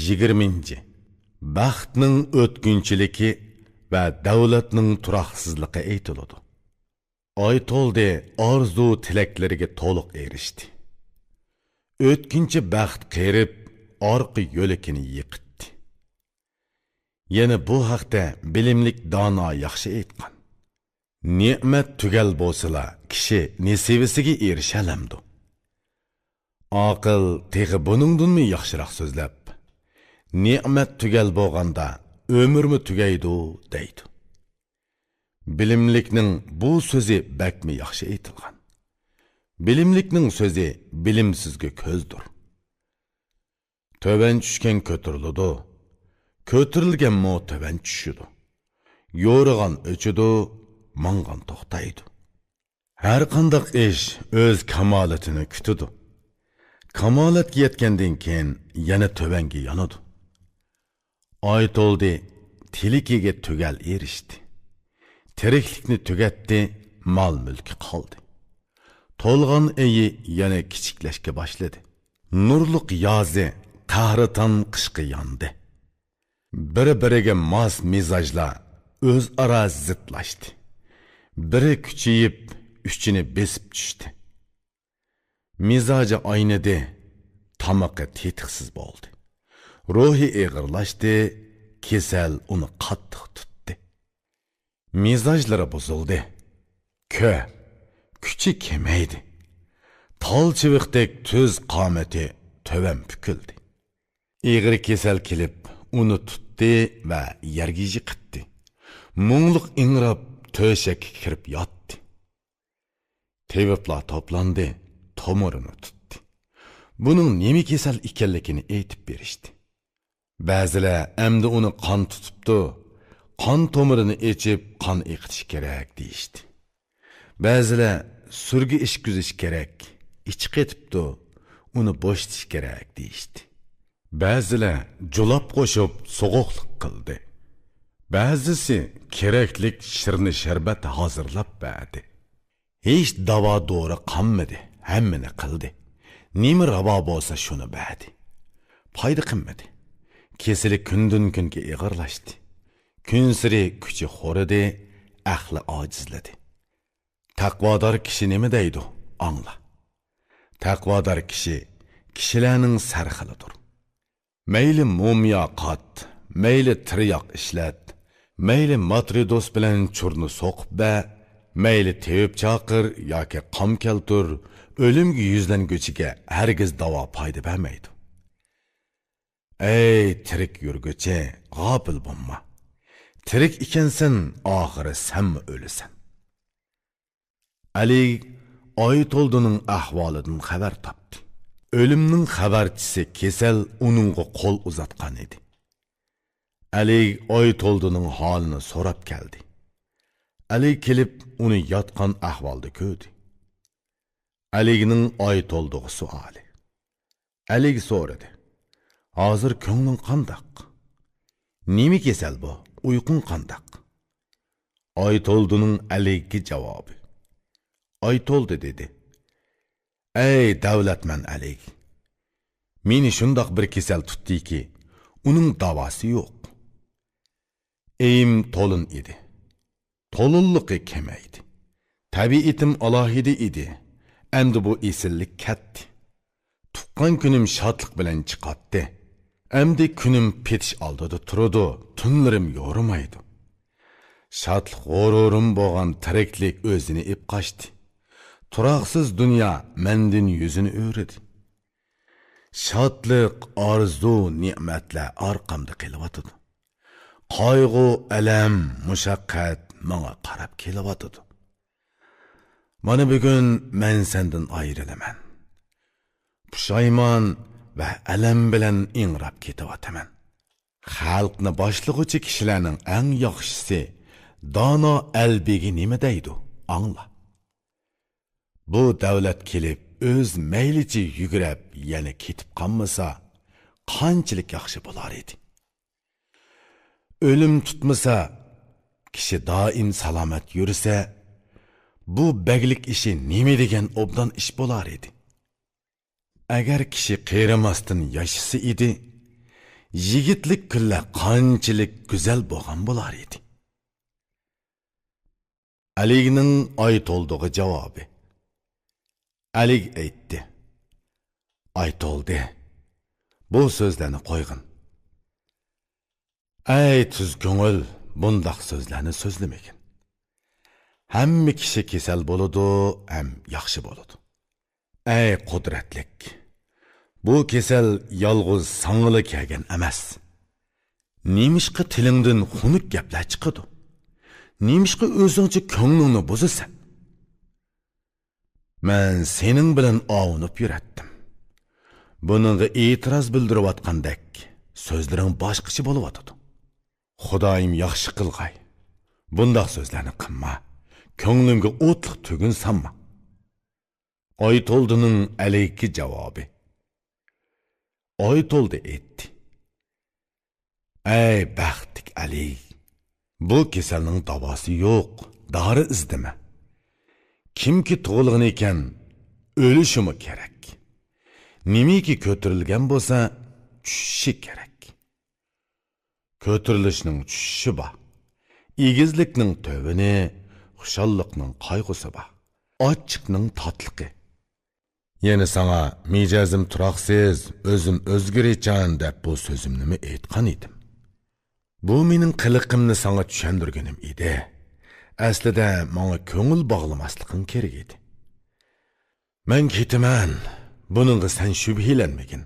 يىگىرمىنچى. بەختنىڭ ئۆتكۈنچىلىكى ۋە دەۋلەتنىڭ تۇراقسىزلىقى ئېيتىلىدۇ. ئاي تولدى، ئارزۇ تىلەكلىرىگە تولۇق ئېرىشتى. ئۆتكۈنچى بەخت قېرىپ، ئارقا يۆلىكىنى يىقىتتى. يەنە بۇ ھەقتە بىلىملىك دانا ياخشى ئېيتقان: «نېمەت تۈگەل بولسىلا، كىشى نېسىۋىسىگە ئېرىشەلەمدۇ؟» ئاقىل تېخى بۇنىڭدىنمۇ ياخشىراق سۆزلەپ: «نېمەت تۈگەل بولغاندا، ئۆمۈرمۇ تۈگەيدۇ» دەيدۇ. بىلىملىكنىڭ بۇ سۆزى بەكمۇ ياخشى ئېيتىلغان. بىلىملىكنىڭ سۆزى بىلىمسىزگە كۆزدۇر. تۆۋەن چۈشكەن كۆتۈرۈلىدۇ، كۆتۈرۈلگەنمۇ تۆۋەن چۈشىدۇ. يورۇغان ئۆچىدۇ، ماڭغان توختايدۇ. ھەرقانداق ئىش ئۆز كامالىتىنى كۈتىدۇ. كامالەتكە يەتكەندىن كېيىن يەنە تۆۋەنگە يانىدۇ. ئاي تولدى، تىلىكىگە تۈگەل ئېرىشتى. تىرىكلىكنى تۈگەتتى، مال-مۈلكى قالدى. تولغان ئېيى يەنە كىچىكلەشكە باشلىدى. نۇرلۇق يازى قەھرىتان قىشقا ياندى. بىر-بىرىگە ماس مىزاجلار ئۆزئارا زىتلاشتى. بىرى كۈچىيىپ، ئۈچىنى بېسىپ چۈشتى. مىزاجى ئاينىدى، تامىقى تېتىقسىز بولدى. روھى ئېغىرلاشتى، كېسەل ئۇنى قاتتىق تۇتتى. مىزاجلىرى بۇزۇلدى. كۆ، كۈچى كېمەيدى. تال چىۋىقتەك تۈز قامىتى تۆۋەن پۈكۈلدى. ئېغىر كېسەل كېلىپ، ئۇنى تۇتتى ۋە يەرگە يىقىتتى. مۇڭلۇق ئىڭراپ، تۆشەككە كىرىپ ياتتى. تېۋىپلار توپلاندى، تومۇرىنى تۇتتى. بۇنىڭ نېمە كېسەل ئىكەنلىكىنى ئېيتىپ بېرىشتى. بەزىلەر ئەمدى ئۇنى قان تۇتۇپتۇ، قان تومۇرىنى ئېچىپ، قان ئېقىتىش كېرەك، دېيىشتى. بەزىلەر سۈرگە ئىچكۈزۈش كېرەك، ئىچى قېتىپتۇ، ئۇنى بوشىتىش كېرەك، دېيىشتى. بەزىلەر جۇلاپ قوشۇپ سوغۇقلۇق قىلدى. بەزىسى كېرەكلىك شىرنە شەربەت ھازىرلاپ بەردى. ھېچ داۋا دورا قالمىدى، ھەممىنى قىلدى. نېمە راۋا بولسا شۇنى بەردى. پايدا قىلمىدى. كېسىلى كۈندىن-كۈنگە ئېغىرلاشتى. كۈنسېرى كۈچى خورىدى، ئەقلى ئاجىزلىدى. تەقۋادار كىشى نېمە دەيدۇ؟ ئاڭلا. تەقۋادار كىشى كىشىلەرنىڭ سەرخىلىدۇر. مەيلى مومىيا قات، مەيلى تىرياق ئىشلەت، مەيلى ماترىدوس بىلەن چۇرنى سوقۇپ بەر، مەيلى تېۋىپ چاقىر ياكى قام كەلتۈر، ئۆلۈمگە يۈزلەنگۈچىگە ھەرگىز داۋا پايدا بەرمەيدۇ. ئەي تىرىك يۈرگۈچى، غاپىل بولما. تىرىك ئىكەنسەن، ئاخىرى سەنمۇ ئۆلىسەن. ئەلى ئايتولدىنىڭ ئەھۋالىدىن خەۋەر تاپتى. ئۆلۈمنىڭ خەۋەرچىسى كېسەل ئۇنىڭغا قول ئۇزاتقان ئىدى. ئەلىگ ئايتولدىنىڭ ھالىنى سوراپ كەلدى. ئەلىگ كېلىپ، ئۇنى ياتقان ئەھۋالدا كۆردى. ئەلىگنىڭ ئايتولدىغا سوئالى. ئەلىگ سورىدى: «ھازىر كۆڭلۈڭ قانداق؟ نېمە كېسەل بۇ؟ ئۇيقۇڭ قانداق؟» ئايتولدىنىڭ ئەلىگكە جاۋابى. ئايتولدى دېدى: «ئەي دەۋلەتمەن ئەلىگ! مېنى شۇنداق بىر كېسەل تۇتتىكى، ئۇنىڭ داۋاسى يوق. ئېيىم تولۇن ئىدى. تولۇنلۇقى كېمەيدى. تەبىئىتىم ئالاھىدە ئىدى. ئەمدى بۇ ئېسىللىك كەتتى. تۇغقان كۈنۈم شادلىق بىلەن چىقاتتى. ئەمدى كۈنۈم پېتىش ئالدىدا تۇرىدۇ، تۈنلىرىم يورۇمايدۇ. شادلىق غۇرۇرۇم بولغان تىرىكلىك ئۆزىنى ئېپ قاچتى. تۇراقسىز دۇنيا مەندىن يۈزىنى ئۆرۈدى. شادلىق، ئارزۇ، نېمەتلەر ئارقامدا قېلىۋاتىدۇ. قايغۇ، ئەلەم، مۇشەققەت ماڭا قاراپ كېلىۋاتىدۇ. مانا بۈگۈن مەن سەندىن ئايرىلىمەن. پۇشايمان ۋە ئەلەم بىلەن ئىڭراپ كېتىۋاتىمەن. خەلقنى باشلىغۇچى كىشىلەرنىڭ ئەڭ ياخشىسى، دانا ئەلبېگى نېمە دەيدۇ، ئاڭلا. بۇ دەۋلەت كېلىپ، ئۆز مەيلىچە يۈگرەپ، يەنە كېتىپ قالمىسا، قانچىلىك ياخشى بولار ئىدى. ئۆلۈم تۇتمىسا، كىشى دائىم سالامەت يۈرسە، بۇ بەگلىك ئىشى نېمە دېگەن ئوبدان ئىش بولار ئىدى. ئەگەر كىشى قېرىماستىن ياشىسا ئىدى، يىگىتلىك كۈنلەر قانچىلىك گۈزەل بولغان بولار ئىدى. ئەلىگنىڭ ئايتولدىغا جاۋابى. ئەلىگ ئېيتتى: «ئايتولدى، بۇ سۆزلەرنى قويغىن. ئەي تۈز كۆڭۈل، بۇنداق سۆزلەرنى سۆزلىمىگىن. ھەممە كىشى كېسەل بولىدۇ ھەم ياخشى بولىدۇ. ئەي قۇدرەتلىك، بۇ كېسەل يالغۇز ساڭىلا كەلگەن ئەمەس. نېمىشقا تىلىڭدىن خۇنۈك گەپلەر چىقىدۇ؟ نېمىشقا ئۆزۈڭچە كۆڭلۈڭنى بۇزىسەن؟ مەن سېنىڭ بىلەن ئاۋۇنۇپ يۈرەتتىم. بۇنىڭغا ئېتىراز بىلدۈرۈۋاتقاندەك، سۆزلىرىڭ باشقىچە بولۇۋاتىدۇ. خۇدايىم ياخشى قىلغاي. بۇنداق سۆزلەرنى قىلما. كۆڭلۈمگە ئوتلۇق تۈگۈن سالما.» ئايتولدىنىڭ ئەلىگكە جاۋابى. ئايتولدى ئېيتتى: «ئەي بەختلىك ئەلىگ، بۇ كېسەلنىڭ داۋاسى يوق، دارى ئىزدىمە. كىمكى تۇغۇلغىنىكەن، ئۆلۈشىمۇ كېرەك. نېمىكى كۆتۈرۈلگەن بولسا، چۈشۈشى كېرەك. كۆتۈرۈلۈشنىڭ چۈشۈشى بار. ئېگىزلىكنىڭ تۆۋىنى، خۇشاللىقنىڭ قايغۇسى بار. ئاچچىقنىڭ تاتلىقى. يەنە ساڭا مىجەزىم تۇراقسىز، ئۆزۈم ئۆزگىرىچان دەپ بۇ سۆزۈمنىمۇ ئېيتقان ئىدىم. بۇ مېنىڭ قىلىقىمنى ساڭا چۈشەندۈرگىنىم ئىدى. ئەسلىدە ماڭا كۆڭۈل باغلىماسلىقىڭ كېرەك ئىدى. مەن كېتىمەن، بۇنىڭغا سەن شۈبھىلەنمىگىن.